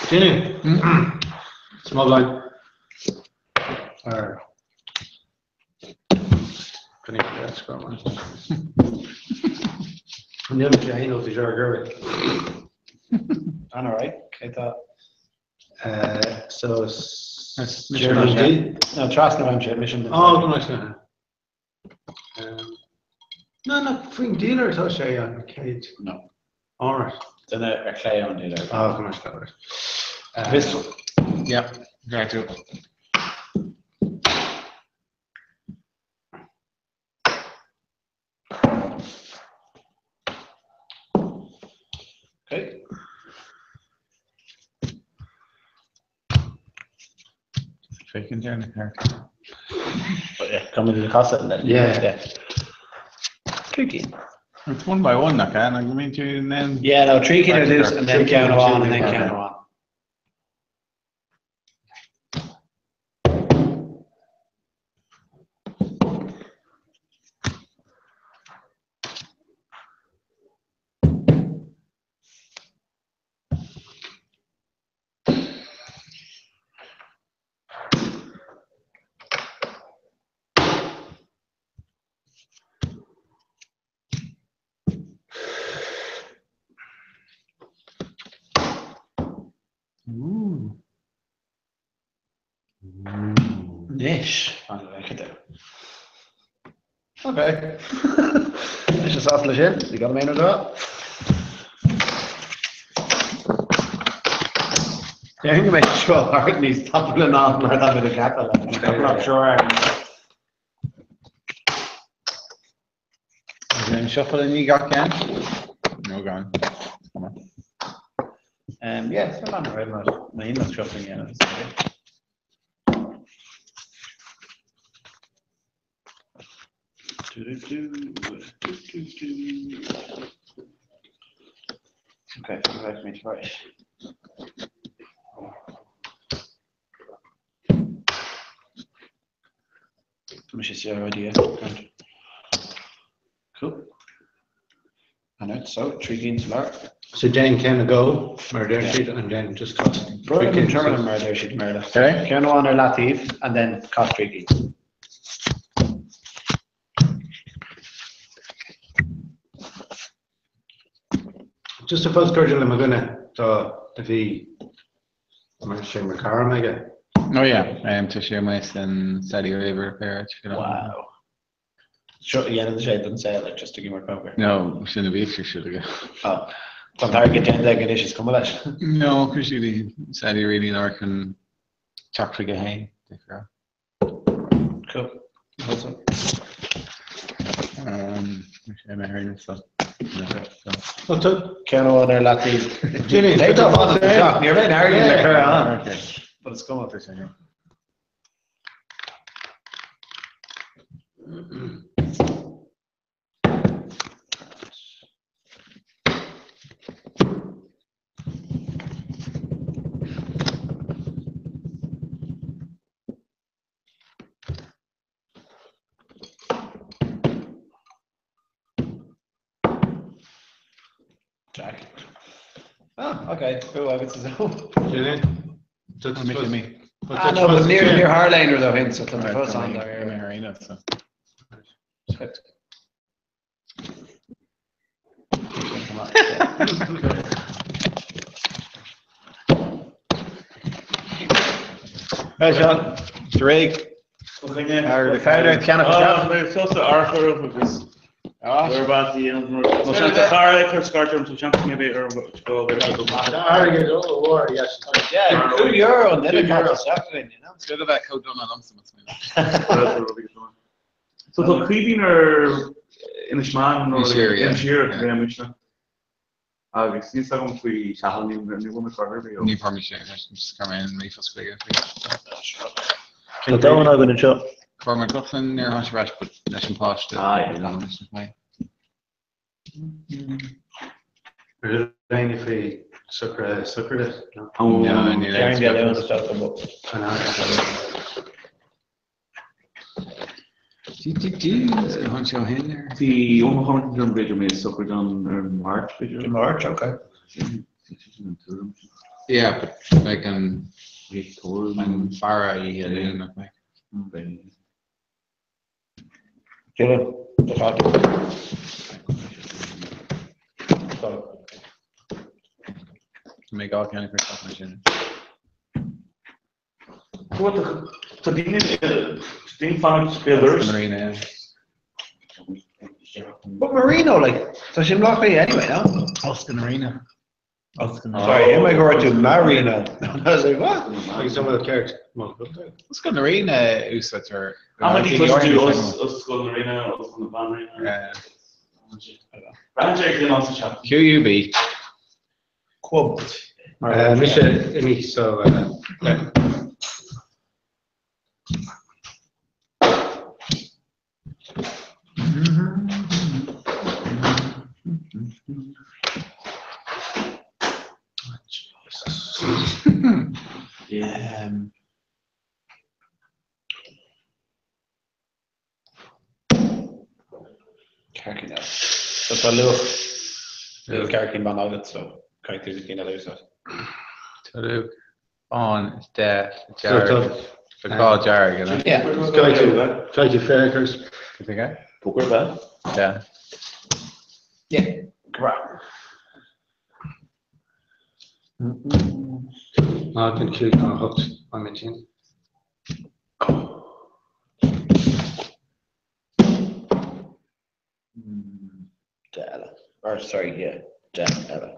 Ginny. Small blind. Or. Níl mé féin ó bhí ar An alright, cé tá So No, trasna uaimse, mise an Oh, go nice. No, no, faoin dealer atá sé an chéad. No. All right. Duine ar chlé ón dealer. Oh, go nice, all right. Pistol. Yeah, great too. Okay. Faking there in the car. But yeah, coming to the casa and then. Yeah. Yeah. Tricky. It's one by one, that can. I mean, to and then. Yeah, no, tricky to loose and then Tricky count and on and then two, count on. Ooh. Anois, fan go bhfeicfidh tú. Okay. Anois is sásta leis sin, ní gá dom aon rud a rá. Déarfainn go mbeidh seo thart níos tapúla ná mar atá mé ag ceapadh, like, an couple of sure ar Is é an shuffle i ndiaidh gach ceann? No, gan. Come on. Yeah, it's not right much. My email shuffling yeah. it's okay. Do, do, do, do, do, do. Okay, right, me right. Mis is idea. Grand. Cool. And it's so trí cinn sa lár. So déan ceann a go mar a deir siad and then just cas Brúigh an terminal mar a deir siad i mBéarla. Okay. Ceann amháin ar leataobh and then cas trí cinn. Just a fós cairdiúil le mo dhuine tá a bhí mar sé mar chara aige. Oh yeah, tá sé amuigh san Saudi Arabia ar Wow. Seo a dhéanann sé don saol, like, just ag imirt poker. No, sin a bhíodh ar siúl aige. Oh. Tá an t-airgead déanta aige anois is cuma leis. No, chuir siad Saudi Arabia in áir chun teacht chuige féin, difriúil. Cool. Awesome. Sé mé féin so. Well, tá Ceann amháin ar leataobh. Ginny, Ní tá fána teach, ní raibh aon airgead le cur ann. Okay. But it's cuma. Ah, okay, bua agat sa Sin é. Ah, no, but níor níor tharla aon rud ó shin, so tá mé fós ann dáiríre. Mé ar aon nós, so. Hey, Sean. Drake. Yeah, €2 an duine ceart isteach againn, you know? It's good a bheith chomh dona liomsa, más mé. So tá Caoimhín ar Inis Meáin nó Inis Oírr, yeah. Inis Oírr, yeah, mise. Agus níl a fhios agam faoi Chathal, ní bhfuil mé corr ar bith. Ní bhfuair mise just chuir mé an ríomhphost chuige faoi. Tá domhan againn anseo. Chuir McLaughlin níor tháinig sé ar ais but leis an páiste. Ah, yeah. Leis an pháiste. Ar éinne faoi socruithe sochraide? No, níl aon Ceann de leon isteach go bocht. Bhí Eoin Mac Cormaic b'fhéidir mé sochraid ann ar an Máirt b'fhéidir. An Máirt, okay. Yeah, but like an an faire oíche Luain nach mbeidh. Dylan, tá fáilte. Sorry. Mé gá ceann ag cur mar sin. Tá daoine daoine fanacht béal dorais. Marino, yeah. But Marino, like, tá sé i mBleá Cliath anyway, no? Austin Arena. Austin. Sorry, am I going to Marino? I was like, what? Agus an bhfuil ceart Is go Arena úsáidtear. Amantaí cloistear Ollscoil na Ríona, Ollscoil na Banríona. Braitheann sé ar cén áit sa teach. QUB. Quub. Mise imithe so yeah. Um, Ceaircín eile. So tá luach níl ceaircín bán agat so caithfidh tú cinn eile a úsáid. Tá luach bán de dearg. Tá dhá dearg ina. Yeah. Try to féachas. Poker bheith? Yeah. Yeah. Right. Ná den 5 ná 8 an mé sin. Deich eile. Or sorry, yeah, deich eile.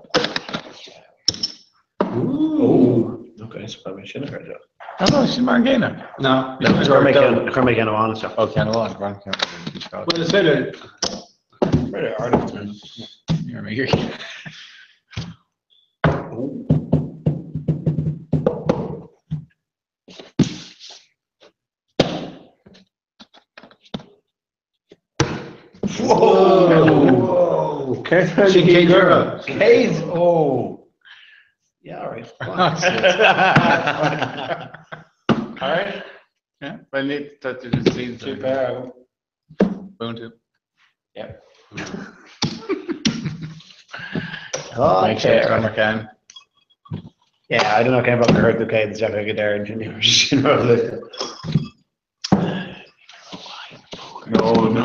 Ooh. Okay, so probably sin a chur isteach. No, no, sin mar an gcéanna. No. No, chuir mé ceann chuir mé ceann amháin isteach. Ó ceann amháin, go ceann amháin. Well, is féidir Féidir ardú. Ní raibh mé ag iarraidh. Whoa! Sin €100. Céad? Oh. Yeah, all right. All right. Yeah, well, ní tá tú just seen Two pair. Boon tú. Yeah. Make sure it's mar ceann. Yeah, I don't know cén fáth gur chuir tú céad isteach ag deireadh an sin rud. No, no.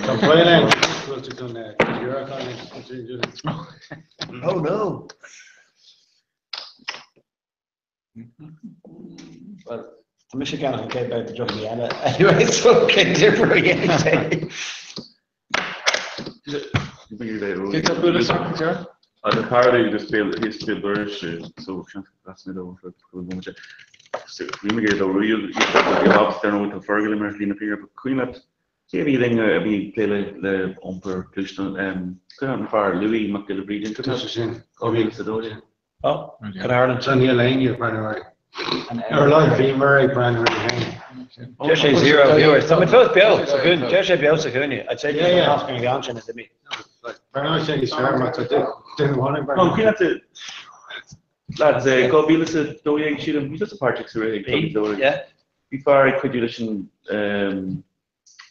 Tá baol ann go bhfuil tú chun euro Oh no. Well, tá mise ag ceannach an chéad babhta drugaí eile anyway, so cén difear a dhéanfaidh sé? Cé tá bualadh isteach go deo? Agus apparently just feel he's feel dorais so that's me though for the moment. Bhí mé ag dul you obviously don't know what the Fergal mar lína finger but cuimhin leat cé a bhí linn a bhí ag plé le le iompar gluaisteán cuimhin leat an fear Louis Mac Giolla Bhríde Tá sé sin. 2012. Oh, Can Ireland. Tá níl éinne ag breathnú air. Ar lá bhí mar ag breathnú air féin. Deir sé zero viewers. Tá muid fós beo sa chúinne. Deir sé beo sa chúinne. I'd say Yeah, yeah. just an gceann sin is imi. Breathnóidh sé níos fearr má tá duine amháin ag No, breathnú. cuimhin leat lads 2012 sílim bhí tusa páirteach sa rith ag 2012. Yeah. Bhí fear ag cuidiú leis an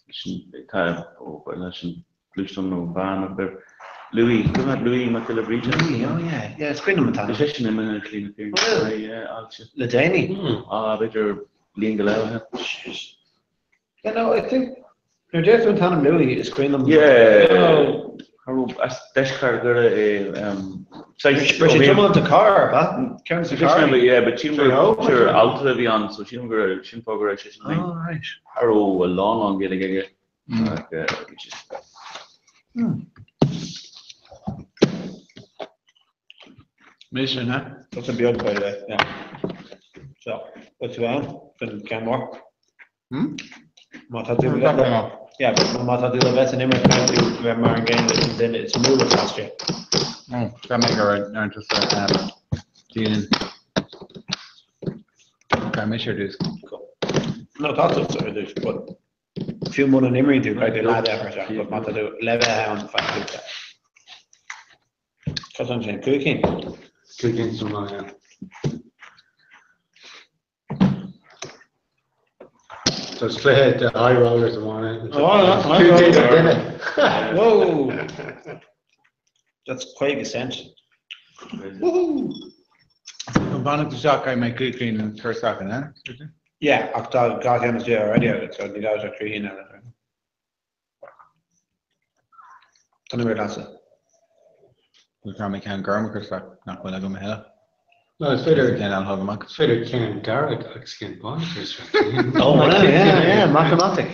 leis an tá ó leis an gluaisteán nó van nó whatever. Louis, cuimhin leat Louis Mac Giolla Bhríde? Louis, oh yeah, yeah, is cuimhin liom an t-ainm. Tá seisean imithe ar shlí na fírinne. Bhfuil? Yeah, ailse. Le déanaí? Ah, b'fhéidir bliain go leith ó shin. Yeah, no, I think, nuair a deir tú an t-ainm Louis, is cuimhin liom. Yeah, cha raibh, as deisceart Dhoire é, saghas. Bhí sé ag tiomáint an carr, ab ea? Ceann de na carranna. Yeah, but sílim gur altra a bhí ann, so sílim go raibh, sin fáth go raibh seisean linn. Oh, right. Cha raibh a lán lán Gaeilge aige. Ach, bhí sé. Mise, na? That's a beag, by the way, yeah. So, what's you ann? Don ceann mór? Má tá tú yeah, but má tá tú le bheith san imirt caithfidh tú bheith mar an gcéanna leis an duine is mó le teastas. Tá mé go raibh ar tusa Déanann. Tá mise ar dtús. No, tá tú ar dtús, but fiú muna n-imríonn tú caithfidh tú leath a chur isteach, but má tá tú le bheith ann caithfidh tú. Cad tá ansin? 5 cinn? 5 cinn san iomlán, yeah. So is cluiche de high rollers amháin é. Oh, 500 ar duine. Whoa! That's 50 cent. Woohoo! An bhfanfaidh tú isteach caithfidh mé 5 cinn a chur isteach in, eh? Yeah, ach tá 2 cheann istigh already agat, so ní gá duit ach 3 cinn eile. Tá an imirt leatsa. Bhuel, caithfidh mé ceann gorm a chur isteach nach bhfuil agam a thuilleadh. No, is féidir Ceann eile a thógáil amach. Is féidir ceann dearg agus ceann bán a chur isteach. Oh, yeah, yeah, yeah, matamaitic.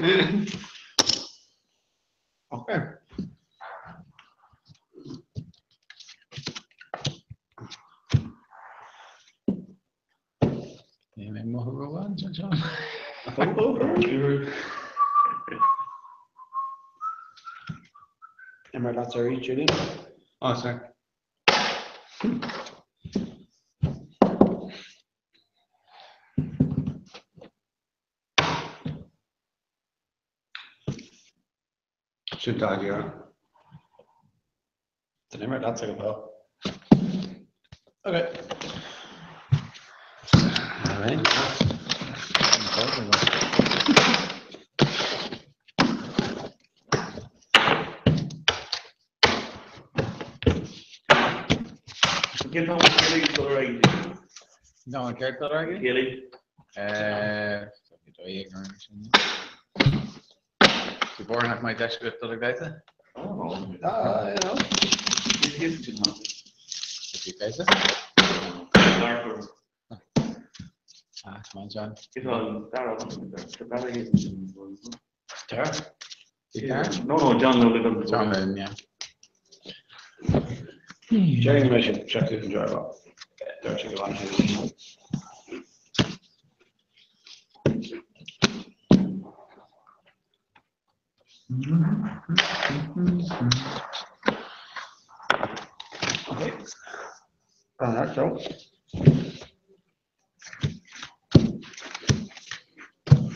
Okay. Níl mé ag mothú rómhaith anseo, John. Imir leat arís, Julian. Oh, sorry. Sin €40. Tá an imirt leatsa go fóill. Okay. All right. No, an ceart dul ar aghaidh? Kelly. Tú buartha nach mbeidh deis agat dul ag damhsa? Ah, you know. Damhsa? Ah, come on, John. Tara? No, no, John no, John, then, yeah. Jerry mé sin seach an jar Deir sé go bhfanfaidh sé. Okay. All right, so.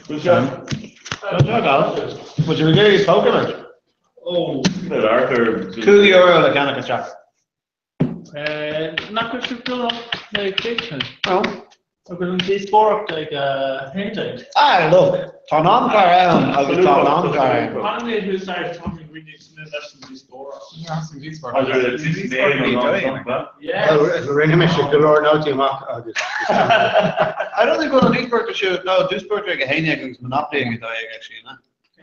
Good job. Good job, Alan. Would you agree with Pokemon? Oh, Arthur. €5 le ceannach isteach. Nach raibh sibh dul le céit No. Agus an díospóireacht ag 11. Ah, look, tá an amchlár ann agus tá an amchlár ann. Rinne mise go leor nótaí amach agus I don't think bhfuil an díospóireacht ar siúl, no, díospóireacht ag 11 agus Monopoly ag 12 actually, no?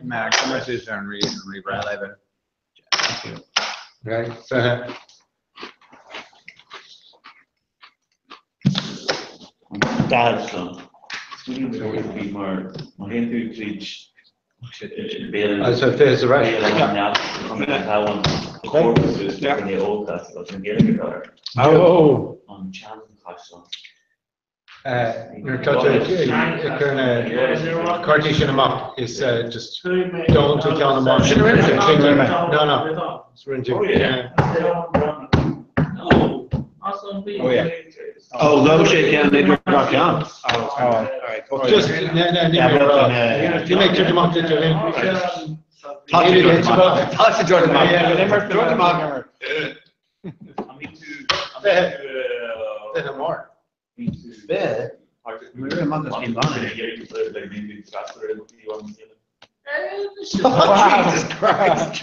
Nah, cumarsáid ar an rí an rí breá leibhéal. Right, so Dad son. Bhí mar théann tú tríd So there's a right. Oh. An tseanchaisleán. Nuair atá tú ag cur na cártaí sin amach is just don't tú ceann amháin sin No, no. It's rinne tú. Yeah. Oh, yeah. Oh, no, sé ceann idir gach ceann. Oh, all right. Just ní ní mé tú amach duit linn. Tá sé Jordan Mac. Jordan Mac. Fiche mór. Fiche? Mura amach as cinn bhána. Jesus Christ.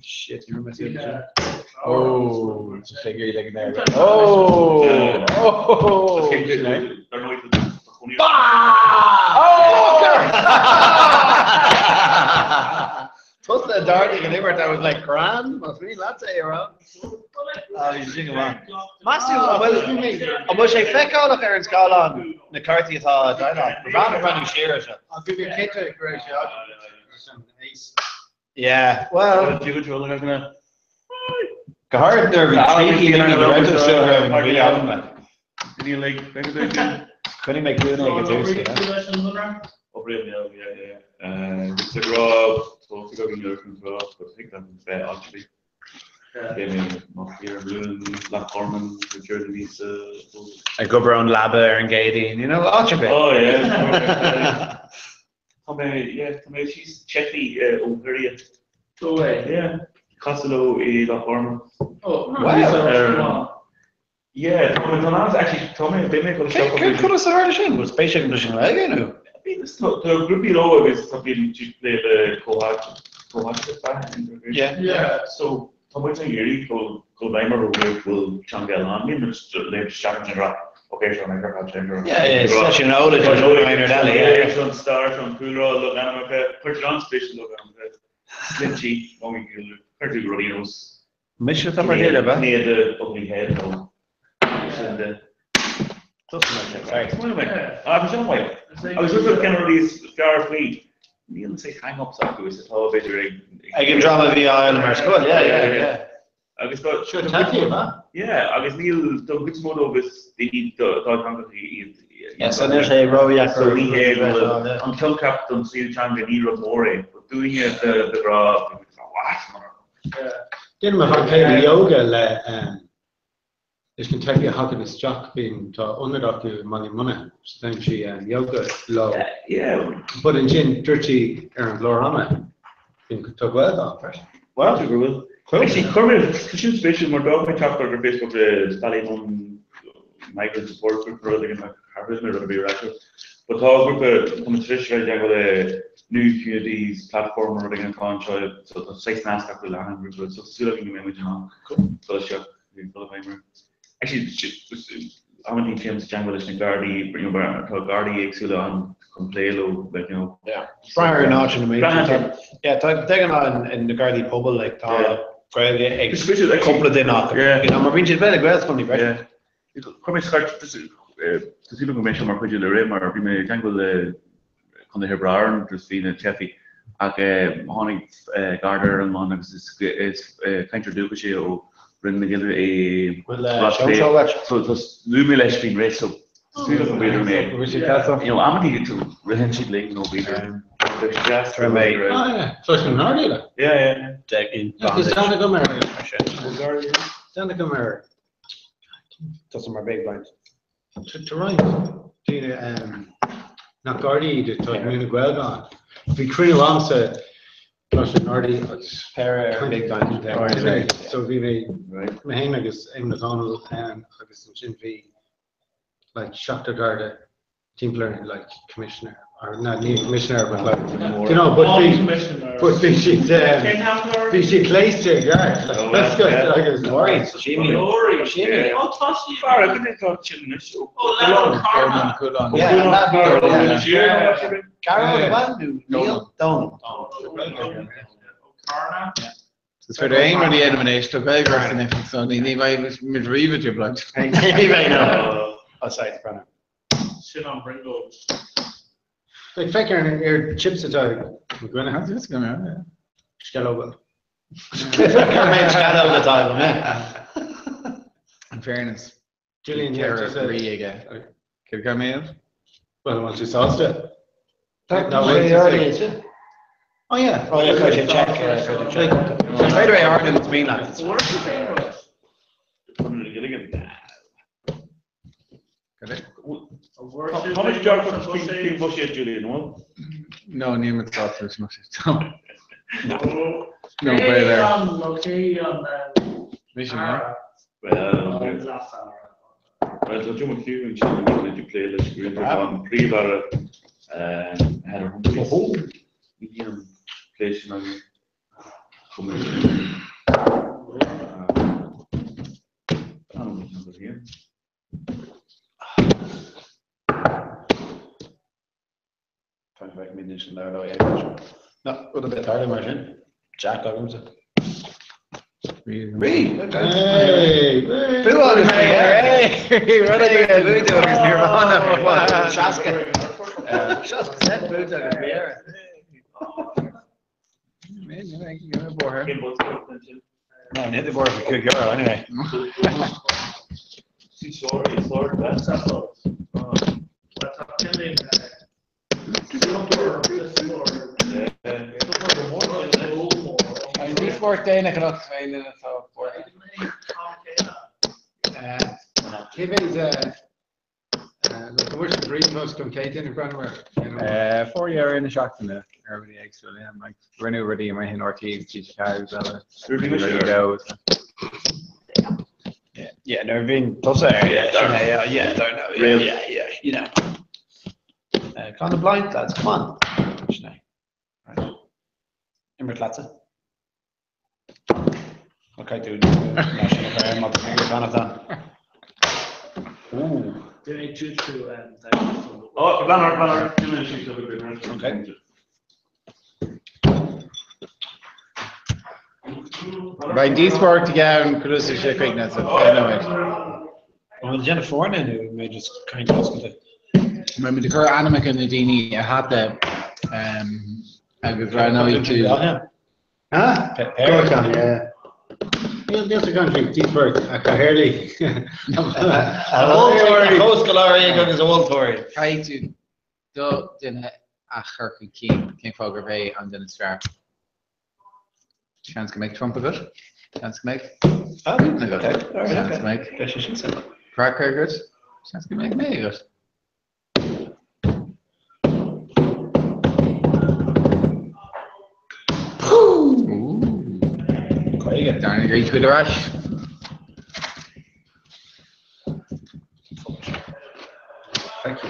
Shit, ní raibh mé suas leis sin. Oh, tá sé ag éirí le go n-éireoidh. Oh! Oh! Tusa a d'ardaigh an imirt, I was like, grand, más mian leatsa é a rá. Ah, bhí sé sin go maith. Meas tú, an bhfuil, an bhfuil sé feiceálach ar an scáileán na cártaí atá á dtraenáil? Ba bhreá liom breathnú siar air seo. Ach bhí mé cinnte go raibh sé agat leis an ace. Yeah, well. Go háirid nuair a bhí trí cinn go raibh tú ag súil go raibh an rí agam. Choinnigh mé ciúin ag an tús, you know. Ag obair ón leaba ar an gCéadaoin, you know, áit ar bith. Oh yeah. Tá mé, yeah, tá mé síos teifigh ó Dhoire. Go way. Yeah. Casadh leo i Loch Garman. Oh, Wow. Yeah, tá mé, tá an actually, tá mé, beidh mé ag dul isteach. Cén conas a tharla sin? Bhfuil spéis agam leis an nGaeilge nó? Tá grúpaí leo agus tá bíonn siad plé le comhtháite feadh. Yeah. Yeah, so tá muid ag iarraidh dul go bhfeidhm orthu go bhfuil teanga eile ann. Níl muid le isteach an rá. Ok, seo an eagrán, Yeah, yeah, seisiún eolais ar an eile, yeah. Seo an stair, seo an cúlra, logainmneacha, cuirtear an-spéis i logainmneacha, sloinnte, cuirtear rudaí ar nós Mise atá mar chéile, ab ea? Cnéide, Ugly Head nó sin de. Sorry. Ah, bhí sin an-mhaith. Agus rud ceann de na rudaí is fearr faoi, níl na saghas hang-ups acu is atá b'fhéidir ag... Ag an dream a bhí á fhoghlaim ar scoil, yeah, yeah, yeah. Agus tá... Seo taithí, ab ea? Yeah, agus níl, don chuid is mó dóibh is daoine dátheangacha iad. Yeah, so níl sé ródheacair. So ní hé go bhfuil an coincheap don tríú teanga ní rud mór é, but dúinne de ghnáth, what? Déanaim mo fear céile yoga le leis na teifigh a thagann isteach bíonn tá ionad acu i mBaile Munna so déanann sí yoga leo. But ansin dúirt sí ar an gclár ama bíonn tá Gaeilge ann freisin. Well, go bhfuil. Actually, chuir mé, tá sin spéisiúil mar d'fhág mé teachtaireacht ar Facebook le Ballymun Migrant Support Group nó rud éigin like thar mé rud a bhí ar ais. But tá grúpa, tá mé tar éis a bheith i dteagmháil le New Communities Platform nó rud éigin atá anseo, so tá saghas nasc acu le an grúpa, so tá súil agam go mbeidh muid in ann dul isteach dul i bhfeidhm air. Actually, amantaí téim i dteagmháil leis na Gardaí, you know, tá Gardaí éagsúla ann chun plé leo, like, you know. Yeah. Brath ar an áit ina mbíonn siad. Yeah, tá de ghnáth in na Gardaí pobail, like, tá Gaeilge ag cúpla duine acu, you know, mar bíonn siad ag plé le Gaelscoileanna freisin. Chuir mé scairt, tá súil agam go mbeidh seo mar chuidiú le rith mar bhí mé i dteagmháil le Contae Thiobraid Árann just faoi na teifigh ach tháinig Garda ar an mbun agus is cainteoir dúchais é ó Rinn na Gile é so luaigh mé leis faoin rith so tá súil agam b'fhéidir mé you know amantaí ritheann siad linn nó b'fhéidir Yeah, yeah. Déanfaidh go mar Tá mar big blind. Tá roinnt daoine nach Gardaí iad atá ag múineadh Gaeilge ann. Bhí cruinniú agamsa leis na nGardaí agus Péire ar big blind. So bhí mé mé féin agus Eamon O'Donnell ann agus ansin bhí like seachtar Garda timpeall orainn like commissioner or no ní commissioner but like you know but bhí but bhí siad bhí siad gléasta i gceart like that's good agus Is féidir aon rud a dhéanamh anois, tá Gaeilge ort san oifig so ní bheidh muid riamh i dtrioblóid. Ní bheidh no. Oh sorry, Brennan. Sin an brionglóid. Like feic ar ar chips atá ag mo dhuine. That's good, yeah. Sceallóga. Feic ar méid sceallóga atá agam, yeah. In fairness. Gillian, yeah, Ceithre rí aige. Cé go mbeidh? Well, bhfuil tú sásta? No, bhfuil. Oh yeah. Oh yeah, chuir sé check, yeah, chuir sé check. Is féidir é a ardú más mian leat. Tá muid dearfach faoin bhuiséad, Julian, an bhfuil? No, níl mé sásta leis an mbuiséad. No, beidh there. Mise, no? Well, tá Joe McHugh ansin ag plé leis an Príomh-Aire Heather Humphreys. Ní an plé sin againn. No, rud ar bith tarla mar sin. Jack agamsa. Rí! Bua agus mé Rud a bhuaigh agus Nirvana 60. 60 cent buaite agus mé air. No, ní the bóthar for €5 anyway. Ní spórt déanach anocht féin atá Cé mhéad ríomhphost don chéad duine breathnú Fóirdhear na seachtaine ar rudaí éagsúla, yeah, like rinneadh rudaí mar shin RTÉ agus TG4 agus eile. Rudaí dó. Yeah, nuair a bhíonn tusa air, yeah, sin é, yeah, yeah, don't know, yeah, yeah, yeah, you know. Con the blind lads, come on. Sin é. Right. Imirt leatsa. Ok, tú sin a chur má tá tú fanacht ann. Ooh. Déanfaidh tú tú Oh, Leonard, Leonard, Okay. Beidh díospóireacht i gceann cúpla sé chuig na sa nóiméad. An bhfuil déanamh foirne nó mé just caint oscailte? Beidh muid ag cur ainmneacha na daoine i hata agus roghnóidh tú. Huh? Go yeah. Níl sa country díospóireacht a chathaoirligh. A chomhscoláirí agus a mholtóirí. Caithfidh tú do duine a chur chun cinn, cén fáth gurb é an duine is fearr? Seans go mbeidh Trump agat. Seans go mbeidh Putin agat. Seans go mbeidh Beidh sé sin suimiúil. Varadkar agat. Seans go mbeidh May agat. 50. Darna go tú ar ais. Thank you.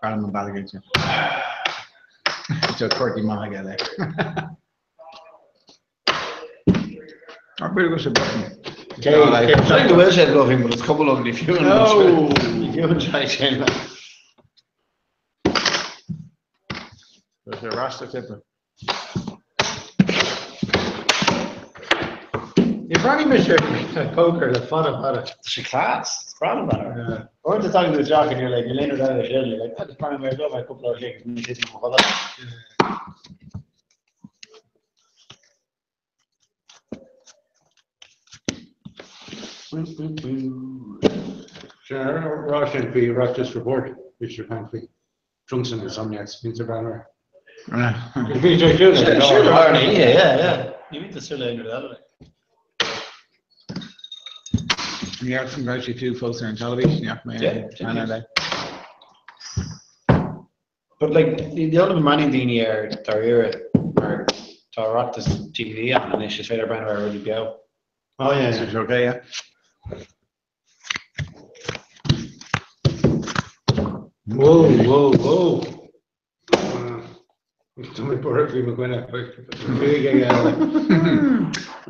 Breathnaím an bealach sin. Seo cártaí maith aige le. B'fhéidir go bhfuil sé bluffing. Cé go bhfuil sé bluffing, but it's cuma liom, ní fiú an ní fiú an try sin. Tá sé ar ais sa chluiche. Ní bhreathnaigh mise ar poker le fada fada. Tá sé class. It's breá liom é. Uaireanta tagann tú isteach and you're like, níl aon rud eile ar siúl, you're like, ah, just breathnaigh mé ar dul cúpla uair agus ní thiteann mo chodladh. Rá sin faoi Oireachtas Report, bhí sé caint faoi drunks and insomniacs, bíonn sé breathnú air. Bhí sé siúl Siúl ar an oíche, yeah, yeah. Ní bhíonn tú súil aon rud eile. Ní fheadar an raibh sé fiú fós ar an teilifís, ní fhaca mé é an eile. But like, ní fhoghlaim mórán daoine air dáiríre mar tá Oireachtas TV ann anois is féidir breathnú ar rudaí beo. Oh yeah, yeah. Okay, yeah. Whoa, whoa, whoa. Tá mé buartha faoi mo dhuine. An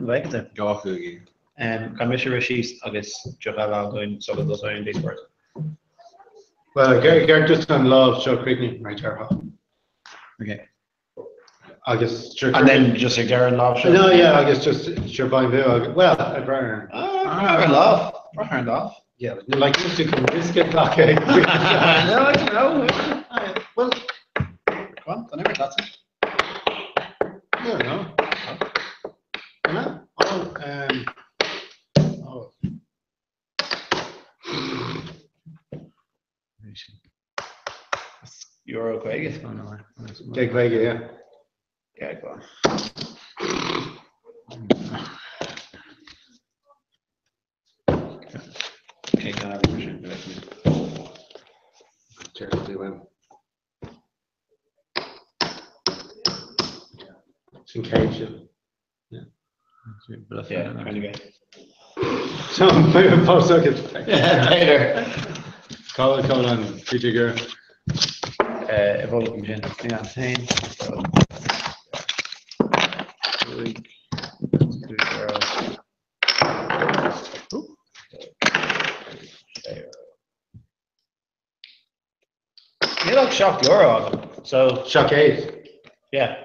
bhfeiceann tú? Gá chuige. Gan mise rith síos agus deoch eile a fháil dúinn sula dtosóidh an díospóireacht. Well, ceart just an lámh seo críochnaí, right, déarfá. Okay. Agus And then just ag deireadh an lámh seo? No, yeah, agus just sure bain bhú agus, well, ag brath ar an. Ah, ar an lámh, brath ar an lámh. Yeah, but like just to can risk it like a. No, I don't know. Well, go on, don't ever that's it. No, no. No? Oh, oh. Euro 50. Deg 50, yeah. Yeah, go on. Okay, go on. Terribly well. Sin céid. Yeah, kind of guy. So, post socket. Yeah, later. Cá bhfuil an 15 euro? I bhfolach ansin. Ní an féin. 5, 5 euro. Níl ach 7 euro agam, so. 700? Yeah.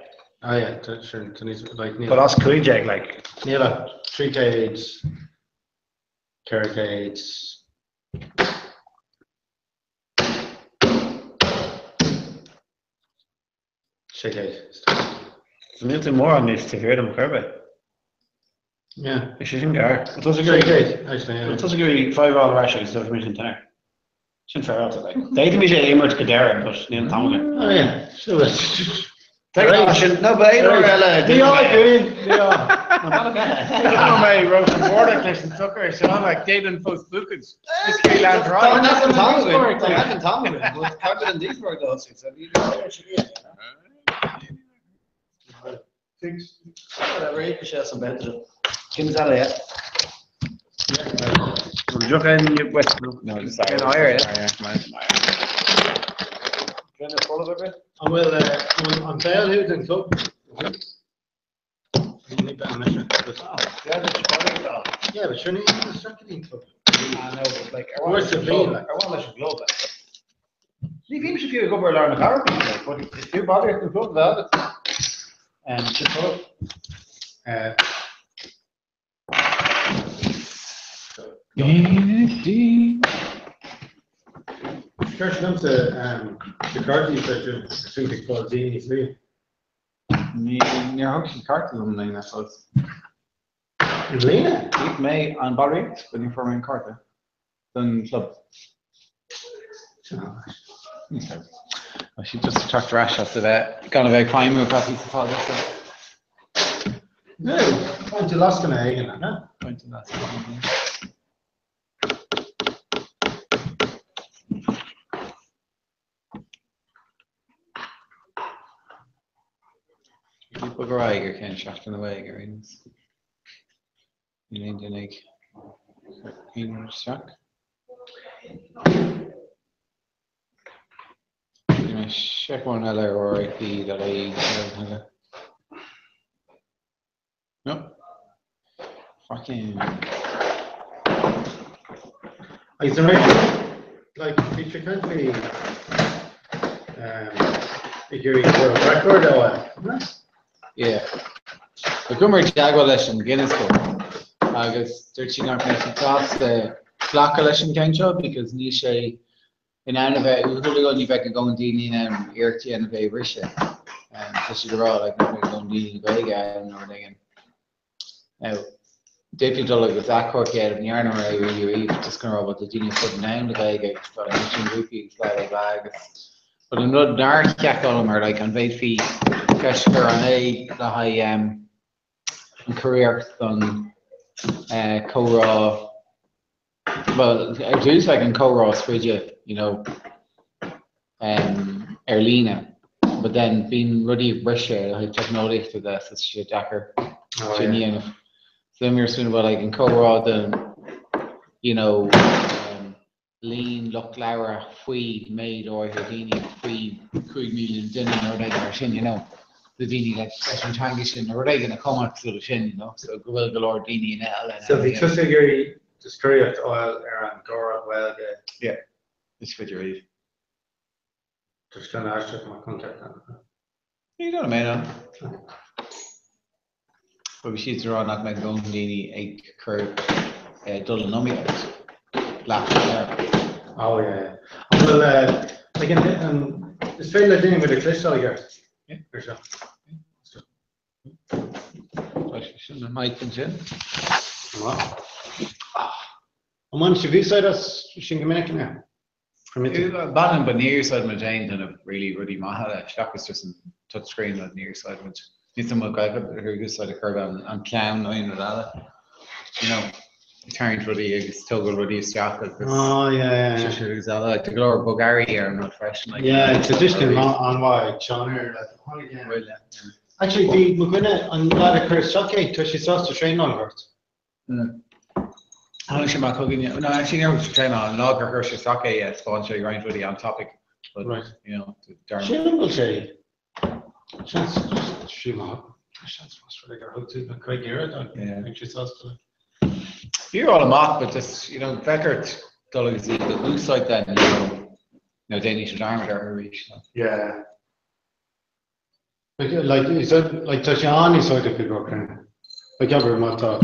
Ah yeah, tá sure, tá níos, like, níl. But as 15, like. Níl ach 300, 400. 600. So níl tú mórán níos taobh thiar dom chor ar bith. Yeah. Is sé sin gar. Tá tusa ag iarraidh. Actually, yeah. Tá tusa ag iarraidh 5 a fháil ar ais agus dúirt mise an tenner. Sin féaráilte, like. D'fhéadfaimis é a imirt go deireadh, but níl an t-am againn. Oh yeah. Sure. Sin, no, ba aon uair eile. Ní áil, ní áil. Tá mé róchompordach leis an tsochar seo, like, déanann fós buachaint. Is faoi lean Tá an t-am againn. Tá an t-am againn. Caithfidh an díospóireacht a thosaigh, so bhí Whatever, íocfaidh sé as an bpeidre. Cén eile, yeah? Joch in West No, In Ire, yeah. An bhfuil an béal thú den club? Ní bean mise. Yeah, but sure ní isteach go dtí an club. Ah, no, but like, ar Uair sa bhliain, like. mhaith leis an gclub, like. Ní bhímse fiú ag obair i lár na cathrach, like, but is fiú ballraíocht an club a bheith agat. Sin club. Chuir sé liomsa na cártaí sin ag fáil daoine faoi. Níor thug siad cárta dom i mbliana fós. I mbliana? Íoc mé an ballraíocht, but ní fuair mé an cárta don chlub. Tá siad just ag teacht ar ais as a bheith gan a bheith ag feidhmiú ar feadh píosa fada so. No, baint de lascanna éigin, an ea? Baint de lascanna éigin. Bhí bog ar aghaidh ar ceann seachtaine uaidh ar aon nós. Níl aon duine ag cur aon rud isteach. Bhí mé seic amháin eile ar RIP.ie. No. Fucking. Agus an raibh like bhí sé caint faoi ag iarraidh world record a fháil, an raibh? Yeah. Chuamar i dteagmháil leis an Guinness Book agus dúirt siad nach mbeadh siad sásta glacadh leis an gceann seo because níl sé in ann a bheith uathúil ní bheidh i gcónaí daoine in ann iarracht a dhéanamh é a bhriseadh. Tá siad ag rá like nach mbeidh i gcónaí daoine Gaeilge ann nó rud éigin. Now, d'fhéadfaí dul agus achomharc a dhéanamh, ní dhearnamar é really riamh just go raibh tá daoine ar fud an domhain le Gaeilge agus tá an sin grúpaí agus blah blah blah agus but an rud nár sheiceálamar like an bhféadfaí ceist a chur an é le haghaidh um, an churiarracht don uh, comhrá Bhuel, ar dtús like an comhrá is faide, you know, um, ar líne, but then bíonn rudaí ag briseadh le haghaidh teicneolaíochta de, so tá sé deacair Oh, sin a yeah. dhéanamh. So then we were saying about like an comhrá den, you know, um, líon lucht labhartha faoi méid áirithe daoine, faoi 5,000 duine nó rud éigin mar sin, you know, do daoine leis an teanga sin nó rud éigin a chumadh cosúil leis sin, you know, so go bhfuil go leor daoine in eile. So bhí tusa ag iarraidh just curiarracht a fháil ar an gcomhrá Gaeilge. Yeah, is féidir riamh. Tá sé an aisteach mar contact ann. Ní dóigh mé ná. But bhí siad ag rá nach mbeidh dóthain daoine ag cur dul in iomaíocht leat ar. Oh yeah yeah. An bhfuil like an an is féidir le daoine muid a chloisteáil i gceart? Yeah. Ar seo. Tá sé sin an mic ansin. An mbaineann sibh úsáid as sin go minic now? Baineann, but níor úsáid muid aon duine really rudaí maithe leis, seachas just an touch screen rud, níor úsáid muid, níl 's agam an bhfuil gur úsáid a chur an peann nó aon rud eile, you know, tarraingt rudaí agus tógáil rudaí isteach agus Oh yeah, yeah, yeah. sin agus eile, like tá go leor bogearraí ar an rud freisin, like. Yeah, tá tuiscint an-mhaith ag Seán air, like, oh yeah. Bhfuil, yeah. Actually, bhí mo dhuine, an lad a chuir isteach é, tá sé sásta traenáil ort. Tháinig sé amach chugainne, no actually níor thug sé tré ná an lá gur chuir sé isteach é, thaispeáin sé roinnt rudaí an-tapaidh but Right. you know, dearmad. Sin an bhfuil sé, seans, sí maith, seans más rud é gur thug tú na cuig oiread an Yeah. bheadh sé sásta le. Bhí rá amach but just, you know, bheadh ort dul agus iad a úsáid then, you know, nó déanfaidh sé dearmad orthu arís. Yeah. Like, like, is that, like, tá sé an-úsáideach i gcomhair cruinnithe. Like, abair, má tá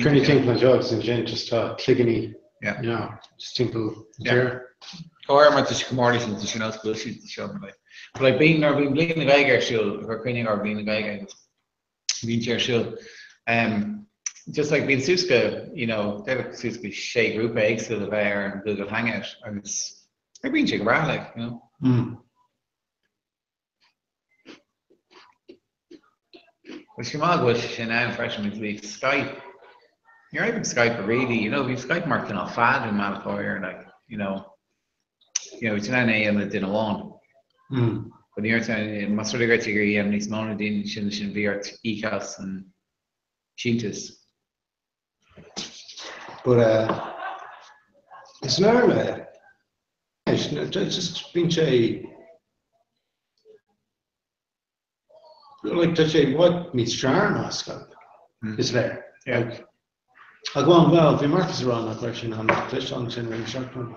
cruinniú timpeall anseo agus ansin just tá cloiginní, you know, just timpeall an tíre. Go háirithe mar tá sé comórtas sin, tá sé nós go bhfuil siad seo, but like, but like, bíonn, nuair a bhíonn Bliain na Gaeilge ar siúl, ag cur cruinniú ar Bhliain na Gaeilge agus bíonn sé ar siúl, um, just like, bíonn suas go, you know, d'fhéadfadh suas go sé ghrúpa éagsúil a bheith ar an Google Hangout agus oibríonn sé go breá, like, you know. Mm. Bhuel, is maith go bhfuil sé sin ann freisin because bhí Skype, ní raibh Skype really, you know, bhí Skype mar cineál fad i mbealach áirithe, like, you know, you know, bhí tú in ann é a dhéanamh le duine amháin. Mm. But ní raibh tú in ann, más rud é go raibh tú ag iarraidh a dhéanamh níos mó na daoine sin, sin bhí ort íoc as an síntiús. But uh, is léir le just bíonn sé like tá sé i bhfad níos fearr ná Skype, is léir. Yeah. Ach go on, well, bhí Marcus ag rá nach raibh sé in ann clisteán sin roimh seachtain.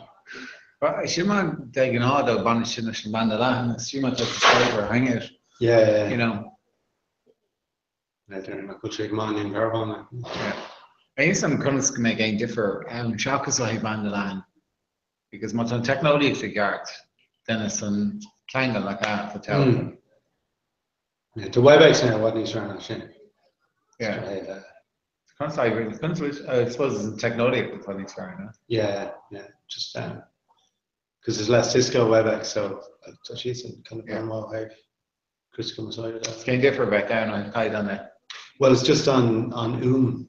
But sin mar de ghnáth dó baineann sin leis an banda leathan, is fiú má tá Skype or Hangout. Yeah, yeah. You know. N'fheadar nach bhfuil sé go maith in aon gharbhán é. Níl a fhios agam conas go mbeidh aon difear ann seachas le haghaidh banda leathan because má tá an teicneolaíocht i gceart then is an ceangal nach ea atá tábhachtach. Yeah, tá Webex now i bhfad níos fearr ná sin. Yeah. Conas a conas I suppose is an teicneolaíocht atá níos fearr, no? Yeah, yeah, just um, because there's less Cisco Webex so tá siadsan kind of an-mhaith ó thaobh Chris cumarsáide. Cén difear a bheadh ann an caighdeán é? Well, it's just an an fhuaim.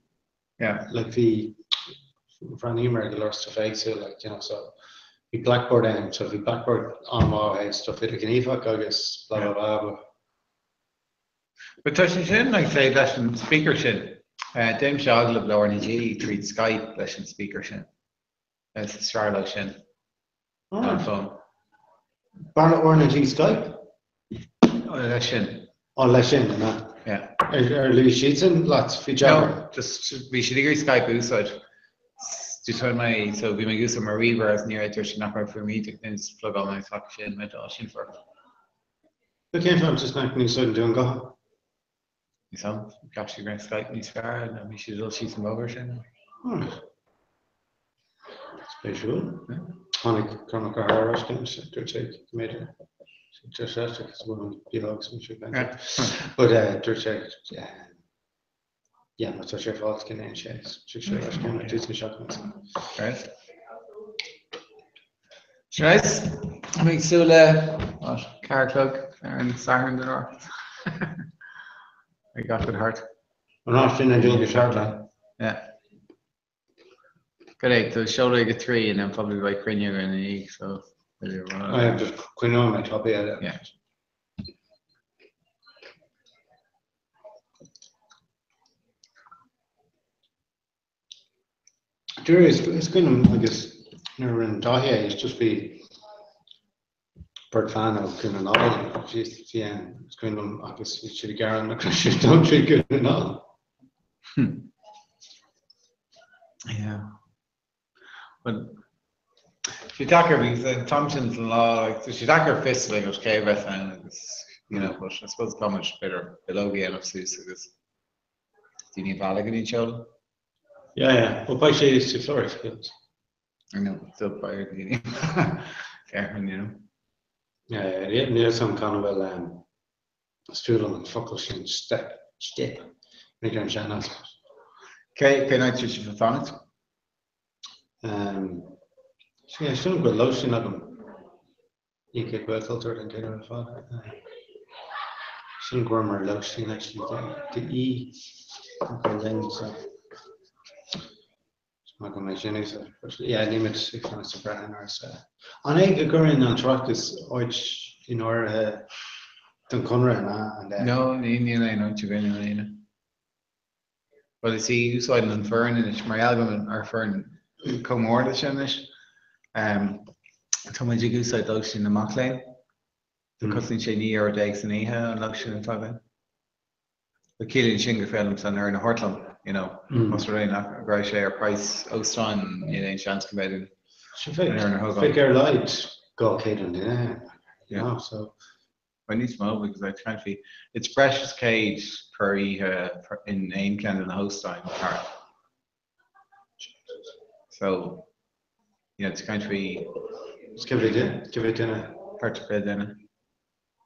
Yeah. Like bhí bhreathnaíomar ar go leor stuff éagsúil, like, you know, so bhí Blackboard ann, so bhí Blackboard an-mhaith ó thaobh stuff idirghníomhach agus blah blah blah. But But tá sé sin, like, say, leis an speaker sin, déanaimse agallamh le RnaG tríd Skype leis an speaker sin. Is fearr leo sin ná an fón. B'fhearr le RnaG Skype? Leis sin. Ó, leis sin, an ea? Yeah. Ar luaigh siadsan leat faoi deara? No, just bhí siad ag iarraidh Skype a úsáid. D'úsáid mé, so bhí mé ag úsáid mo ríomhaire agus ní raibh, dúirt siad nach raibh fuaim iontach, then just plugáil mé isteach sin, mé á sin foirfe. So cén fáth just nach n-úsáideann tú an guthán? Níl a fhios agam, cheap siad go raibh Skype níos fearr nó bhí siad ag dul síos an bóthar sin. Alright. Spéisiúil. Tháinig Cormac Ó hEára ar ais dúirt sé go mb'fhéidir dúirt sé is bhfuil an beag agus mise ag caint. But dúirt sé yeah, má tá sé ar fáil go ndéan sé sé sé ar ais céim tús na seachtaine. Right. Nice. Tá mé ag súil le what, car clog ar an Satharn den uair. I got good heart. An áit sin an dúil go seachtain. Yeah. Good é, tá seoladh ag a 3 and then probably beidh cruinniú againn ina dhiaidh, so I have just coinneoidh mé tapaidh eile. Yeah. Dúradh is cuimhin liom agus nuair a rinne Dáithí é, is just bhí beirt bhean ó Dhún na nGall bhí bhí ann, is cuimhin liom agus bhí siad ag gearán nach raibh siad dul trí Dhún na nGall. Yeah. But sé deacair because an t-am sin san lá like tá sé deacair fios like os cé a bheas ann agus you know but I suppose tá muid b'fhéidir bileog a dhéanamh suas agus daoine a mhealladh go dtí an seoladh. Yeah, yeah. Well, beidh sé sa Florist. I know, still beidh daoine féachann, you know. Yeah, yeah, níl a fhios agam cá bhfuil um, is fuath liom an focal sin, step, step, ní ar an sean-nós. Cé cén áit raibh sibh ag fanacht? Um, yeah, sin go bhfuil lóistín agam. Oíche Ghaelchultúir den duine ar fad. Sin go mar lóistín actually de í go linn so. Má go mbeidh sin úsáid. Yeah, níl muid ag fanacht sa Bhreathain ar sa. An é go gcuireann an tOireachtas áit in áirithe don Chonradh ná an No, ní níl aon áit againn ar líne. Well is í úsáideann an foireann anois mar gheall go bhfuil ar foireann chomh mór leis sin anois. Tá muid ag úsáid lóistín na mac léinn. So cosnaíonn sé 19 euro san oíche an lóistín atá againn. But ciallaíonn sin gur féidir liomsa an fhoireann a thabhairt liom, you know, más rud é nach go raibh sé ar praghas óstáin, níl aon seans go mbeidh an fhoireann a thógáil. Bheadh ar a laghad 200 an duine, you know, so. Well, níos mó because I try to be, it's breis is 100 per oíche in aon cheann de na hóstáin thart. So, you know, it's kind of be. Cé mhéad duine? Thart ar 20 duine.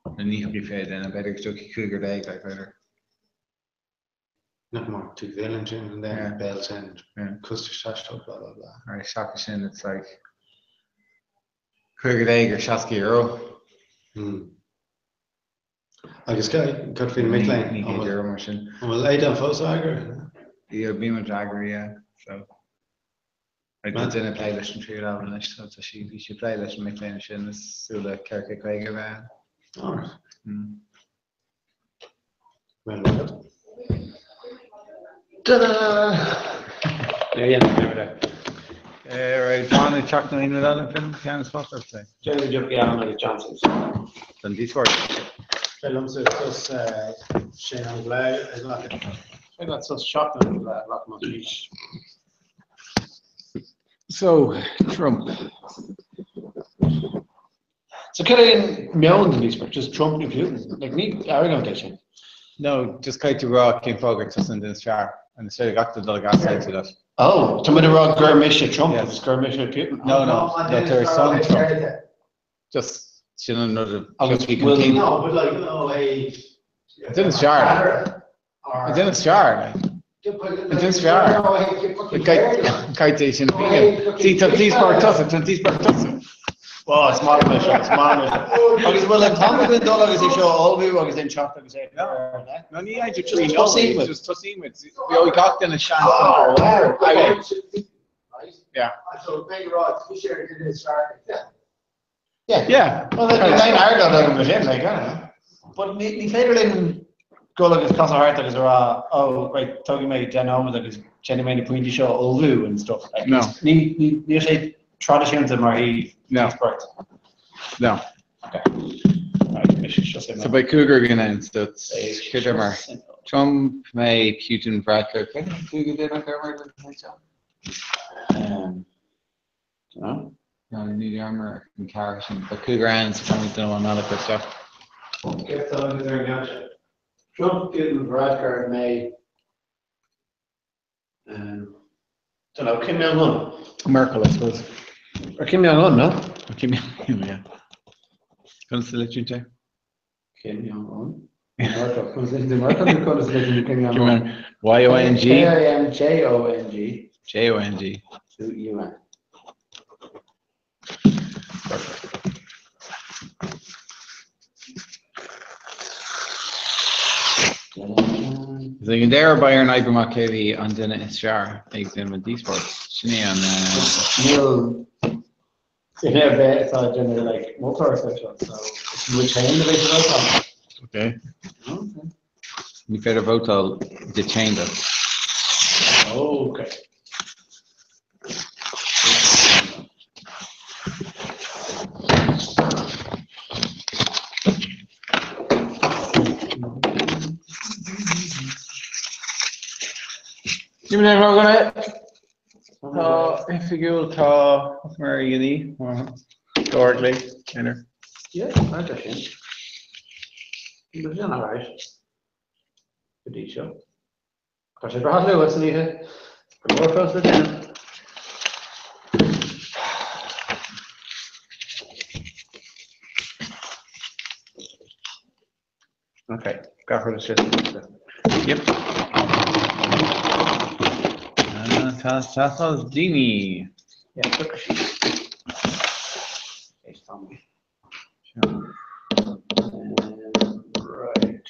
Nó ní thiocfaidh 20 duine, b'fhéidir go dtiocfaidh cúigear déag, like, b'fhéidir. Nach mór, tú bhéal ansin and then béal sin, costais taistil, blah blah blah. Right, seachas sin, it's like 15 ar 60 euro. Hmm. Agus cad faoi na mic léinn? Ní 100 euro mar sin. An bhfuil Aodán fós á eagrú? Yeah, bíonn muid á eagrú, yeah, so. Tá duine ag plé leis an tríú leibhéal anois, so tá sí, bhí sí ag plé leis na mic léinn sin is súil le 450 a bheith ann. Alright. Well, well. Ta-da! There you go. Right, John ag teacht nó aon rud eile fén cheann is fearr é. Jeremy Jump Allen agus Johnson. Don díospóireacht. Fé liomsa sos sé an bhleá ag glacadh. Fé leat sos seachtain an bhleá ag glacadh amach arís. So, Trump. So cad é an meon den díospóireacht? Just Trump nó Putin? Like, ní argóint é sin. No, just caithfidh tú rá cén fáth gur tusa an duine is fearr and is féidir gach duine dul ag easaontú leat. Oh, tá muid ag rá gur mise Trump agus gur mise Putin. No, no, no, tá ar son Trump. Just sin an rud a Agus will No, but like, no, a... An duine is fearr. An duine is fearr, like. An duine is fearr. Caithfidh é sin a mhíniú. See, tá an díospóireacht tosaithe, tá an díospóireacht tosaithe. Well, is maith liom é seo, is maith liom é seo. Agus bhfuil an t-am againn dul agus é seo a ullmhú agus then teacht agus é No, ní fhaightear trí nóiméad, just tosaíonn muid. Bheadh gach duine seans. Oh, wow. Okay. Yeah. So, big rod, share it is sharp. Yeah. Yeah. Yeah. Well, níl aon argóint agam leis sin, like, I don't know. But ní ní féidir linn dul agus casadh thart agus a rá, oh, right, tógfaidh mé 10 nóiméad agus déanfaidh mé na pointí seo a ullmhú and stuff. Like, No. Ní ní níl sé traidisiúnta mar thaobh No. díospóireacht. No. Okay. Right, mise seo So beidh cúigear againn ann, so cé mar Trump, May, Putin, Varadkar, cé cúigear duine ar mar seo? Um, No? No, ní dhearmar an cearr sin. Beidh cúigear ann so táimid duine amháin eile a chur isteach. Céard atá agat ar an gceann seo? Trump, Putin, Varadkar, May, um, don't know, Kim Jong-un. Merkel, I suppose. Or Kim Jong-un, no? Or Kim Jong-un, yeah. Conas a litríonn sé? Kim Jong-un? Merkel. Conas a litríonn Merkel nó conas a litríonn Kim Jong-un? Y-O-N-G. K-I-M-J-O-N-G. J-O-N-G. U-N. Is ag an deireadh beidh orainn oibriú amach cé hé an duine is fearr ag déanamh an díospóireacht. Sin é an. Níl duine ar bith atá ag déanamh like moltóireacht air seo, so is muid féin a bheidh ag vótáil. Okay. Ní féidir vótáil duit féin though. Okay. Give me that Tá oifigiúil tá mar a dhéanaí Dorley Kenner. Yeah, tá sin. Tá sin alright. Go dtí seo. Tá sé breá luath san oíche. Go leor fós le déanamh. Ok, gach rud istigh sa bhosca. Yep. Tá tá tá daoine. Yeah, tiocfaidh siad. Éist tamall. Right.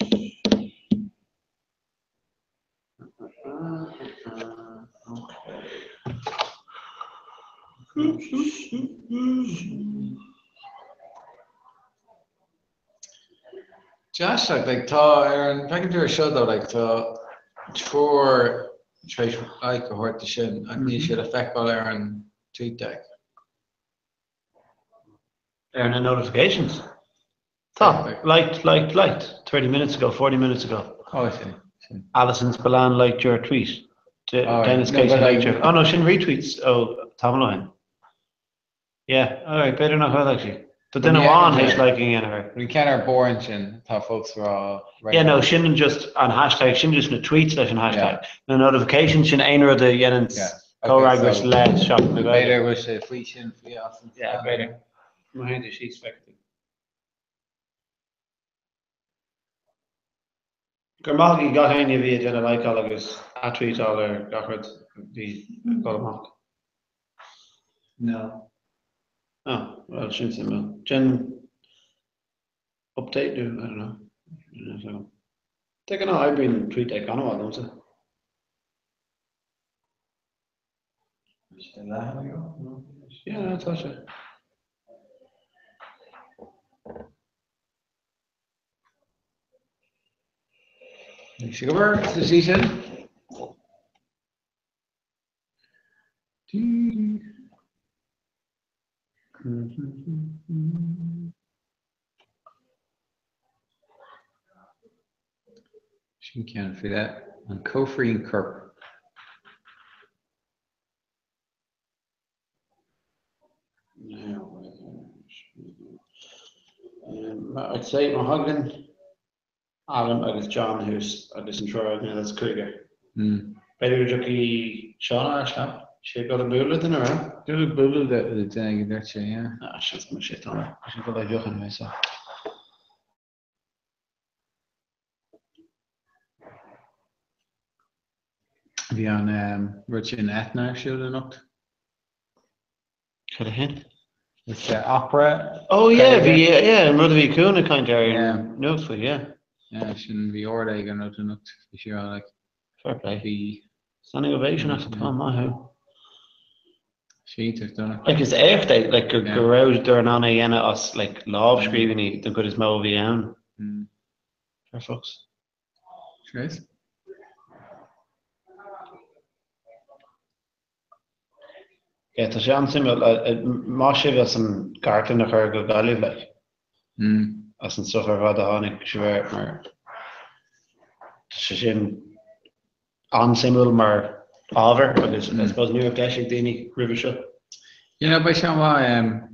Deas, like, tá ar an bhfeiceann tú ar seo though, like, tá triúr tar éis like a thabhairt do sin ach níl sé le feiceáil ar an TweetDeck. Ar na notifications? Tá, liked, liked, liked, 30 minutes ago, 40 minutes ago. Oh, sin, sin. Alison Spillane liked your tweet. Oh, Dennis no, Casey but liked like- your... Oh no, sin retweets ó tamall ó shin. Yeah, alright, b'fhéidir nach bhfuil actually. Tá duine amháin théis like a dhéanamh air. Bhí ceann ar bord ansin, tá fós rá. Yeah, no, sin just an hashtag, sin just na tweets leis an hashtag. Na notifications, sin aon rud a dhéanann comhfhreagras le Seachtain na Gaeilge. B'fhéidir go bhfuil sé faoi sin, faoi as an Yeah, b'fhéidir. Má théann tú síos, feicfidh tú. Go raibh maith ag gach éinne a bhí ag déanamh likeáil agus atweetáil ar gach rud a bhí ag dul amach. No. Oh, well, sin suimiúil. Déan update nó, I don't know. De ghnáth oibríonn TweetDeck an-mhaith domsa. Yeah, no, tá sé. Bhí sé go bhfuair sa sí sin. Sin ceann faoi leith, an cóifrín coirp. I'd say má thagann Alan agus John thuas agus an triúr againne, that's cúigear. B'fhéidir go dtiocfaidh Seán ar ais, ná? Sé ag dul ag bualadh le duine, raibh? Dul ag bualadh le duine ag an dúirt sé, yeah. Ah, seans go mbeidh sé tá sé ag dul ag deoch anyway, so. Bhí an rud sin Eithne ar siúl anocht. Cad é sin? It's the opera. Oh yeah, bhí, yeah, an rud a bhí Cuan ag caint air yeah. nuacht faoi, yeah. Yeah, sin bhí ard ag an rud anocht, bhí sé rá like. Fair play. Bhí. Standing ovation as atá maith thú. Siontach dona. Like is éacht é, like go go rabhadar in ann é a dhéanamh as like lámhscríbhinní den chuid is mó a bhí ann. Mm. Fair fucks. Trace? Yeah, tá sé an-suimiúil. Maith sibh as an gcartlann a chur go Gaillimh, like. As an stuff ar fad a tháinig sibh air, mar tá sé sin an-suimiúil mar ábhar agus I suppose ní raibh deis ag daoine roimhe seo. You know, beidh sé an-mhaith.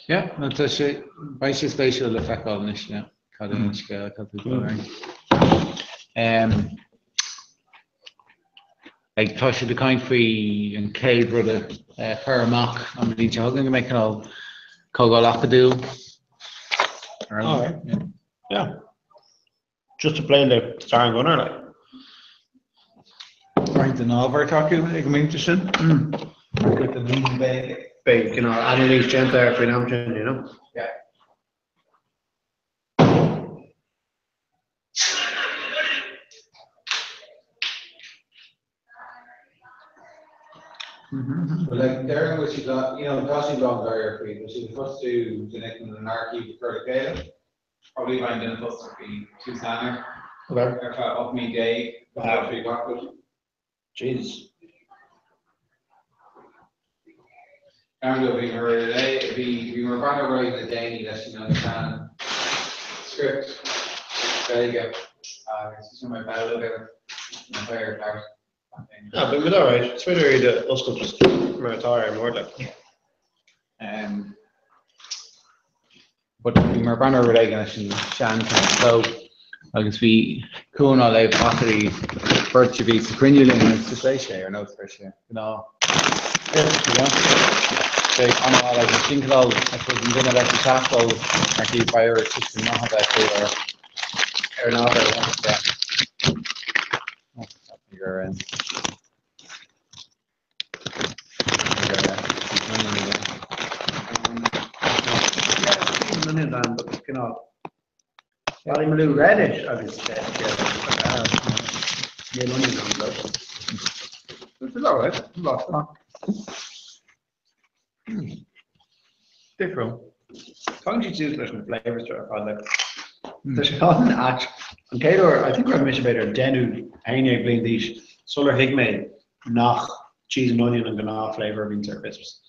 Yeah, no, tá sé, beidh sé spéisiúil le feiceáil anois, yeah, cad é an scéal, cad é an um, like, tá siad ag caint faoi an chéad rud a chur amach an bhliain seo chugainn go mbeidh cineál comhdháil acadúil. All right. Yeah. Yeah. Just to play le stair an Gunnar, like. Roinnt den ábhar atá acu ag an mbinse sin. Cuid den líon beidh. Beidh cineál anailís déanta air faoin am sin, you know. Yeah. But like deireann go bhfuil siad you know tá siad lán dáiríre faoi, bhfuil siad ag fostú duine chun an aircív a chur le chéile. Probably beidh duine fostaithe faoi tús Eanáir ar feadh 18 mí go faoi gach rud. Jesus. Dar ndóigh bhí mar bhí bhí mar bhreathnú ar aghaidh le déanaí leis an sean script Gaeilge agus is mar bhealach ar an bhféar ceart. Ah, bhí muid alright. Is féidir iad a oscailt just mar atá ar an mbord like. Um, But bhí mé ag breathnú ar rud éigin leis an sean cló agus bhí Cuan á léamh amach beirt a bhí sa chruinniú linn agus just léigh sé ar nós bhí sé gnáth script, you know. Sé an-mhaith agus sin cineál I suppose an duine leis an teastáil mar bhí beidh tuiscint maith a bheith acu ar ar an ábhar yeah. Oh, gur um, Ballymaloe Reddish agus níl onion ann though. It's all right. Lost. Difriúil. Tagann siad suas leis na flavours ar fad like. Tá sé an-ait. An chéad uair, I think go raibh mise b'fhéidir 10 nó 11 bliain d'aois sular thuig mé nach cheese and onion an gnáth flavour a bhíonns ar crisps.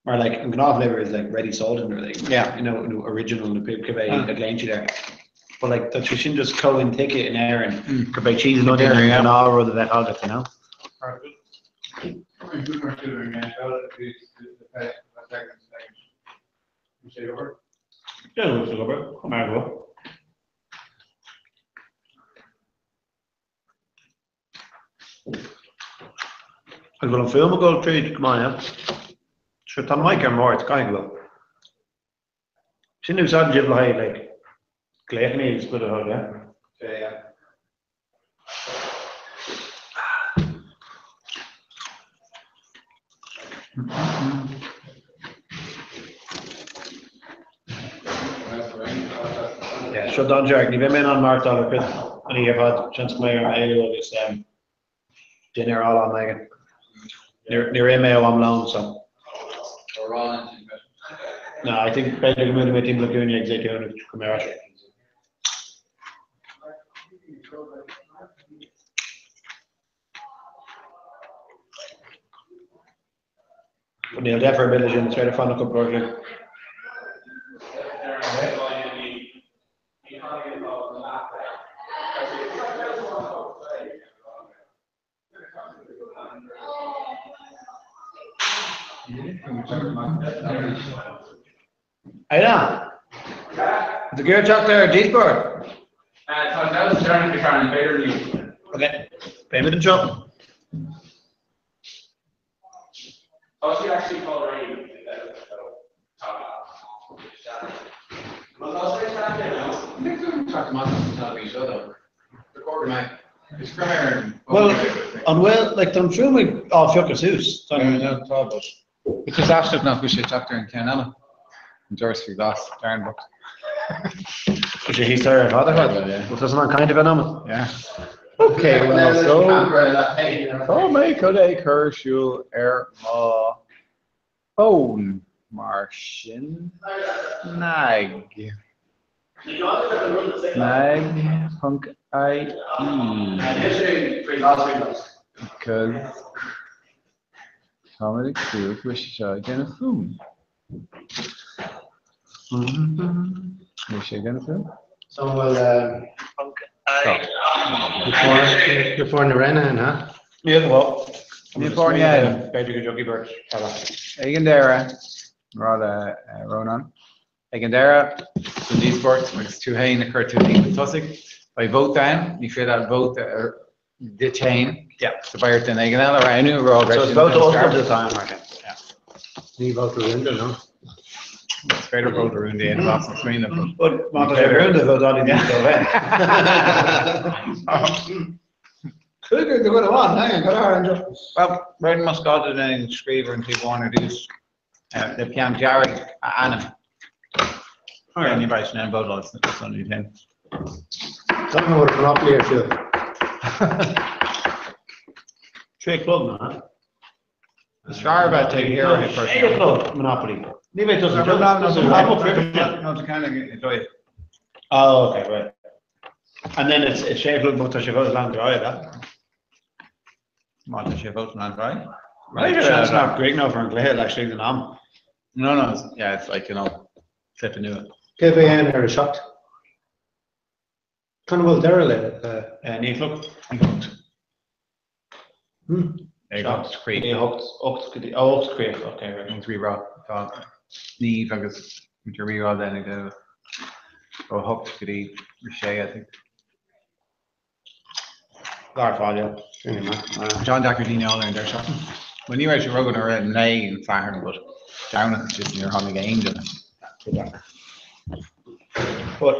Mar like an gnáth flavour is like ready salted nó like yeah you know nó original nó pé cibé a ghlaonn siad air. But like tá sé sin just chomh intuigthe in Éirinn gurb é cheese and onion an gnáth rud a bheadh agat, you know. An bhfuil an fuaim ag dul tríd go maith, yeah? Sure, tá an mic ar an mbord, caithfidh go bhfuil. Sin úsáideann sibh le haghaidh like glaochanna agus chuile rud, yeah? Yeah, yeah. Yeah, seo dainséarach. Ní bheidh mé in ann maireachtáil ar crisp an oíche ar fad. Seans go mbeidh orm éalú agus dinnéar a fháil am éigin. Níor ith mé ó am lóin, so. No, I think b'fhéidir go mbuailfidh mé timpeall an chúinne ag Zaytoun agus go mbeidh ar ais. Níl deifir ar bith leis sin, is féidir fanacht cúpla uair. Aidan! Tá tú ag teacht ar díospóireacht? Tá an damhsa deireanach ag Sharon, b'fhéidir inniu. Ok, beimid anseo. Tá sí actually fáil réidh Bhuel, an bhfuil, like, tá an fuaim ag á phiocadh suas. Tá, but It's aisteach nach bhfuil sé ag teacht ar an ceann eile. An doras faoi ghlas, Darren bocht. Tá sé thíos ar fad ar fad. Bhuel, tá san an caint a bheith ann. Yeah. Ok, well, so tá mé chun é chur ar siúl ar mo fhón mar sin snag. Snag ponc ie because táimid ag súil go bhfuil sé seo ag déanamh fuaim. Níl sé ag déanamh fuaim? So bhfuil na foirne roghnaithe, an ea? Níl, bhuel. Níl foirne ann. B'fhéidir go dtiocfaidh beirt eile. Ag an deireadh, rá le Rónán. Ag an deireadh den díospóireacht, agus tú féin a chuir tú féin chun tosaigh, beidh vóta ann, ní féidir leat vóta duit féin, so beidh ort duine éigin eile a roghnú, a rá So is vóta oscailte atá ann mar sin. Ní vóta rúnda, no? Is féidir vóta rúnda a dhéanamh as an smaoineamh. But má tá sé rúnda, vótáil níos dó bheith. Cúigear de dhuine amháin, hang on, go leor anseo. Well, rinne mo scáileán den scríobh ar an taobh amháin ar dtús. Le peann dearg a ainm. Ní bheidh sin ann vótáil san iad féin. Tá an Monopoly ar siúl. Sé club ná. Is fearr a bheith taobh thiar ag Sé club Monopoly. Ní bheidh tusa No, tá ceann ag dóibh. Oh, okay, right. And then it's sé club má tá sé fós lán dráid, eh? Má tá sé fós lán dráid? Right, seans nach gcríochnófar an cluiche laistigh den am. No, no, yeah, it's like, you know, flip nua. Cé bheidh ann ar a 7? Cá bhfuil deireadh le? 9 a chlog. Ag 8 críoch. 8, 8 go dtí, oh, 8 críoch, okay, right. An rí rá, tá Niamh agus muid rí rá den ag ó 8 go dtí 6, I think. Gar fáil. John deacair daoine a fháil ar an deireadh seachtaine. Bhuel ní raibh sé rogha ar an lae an Satharn but Domhnach just níor tháinig aon duine. But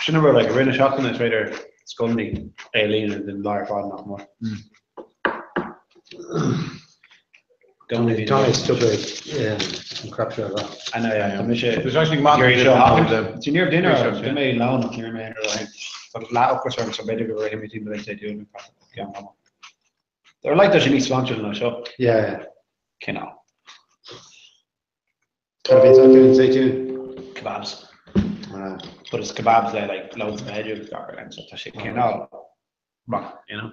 sin an rud like i rith na seachtaine is féidir scoileanna a líonadh den lá ar fad nach mór. Tá mé stupid an crap seo a rá. I know, yeah. Tá mise There's actually maith Gary seo happen. See, ní raibh duine ar bhí mé lán ach ní raibh mé aon rud Tá leath ocras orm so b'fhéidir go raibh mé timpeall ag dúil na ceann ama. They're like tá sé níos sláintiúil ná seo. Yeah. Cineál. Cad a bhíonns acu in Zaytoun? kebabs. But it's kebabs le like loads of veg agus gach rud so tá sé cineál maith, you know.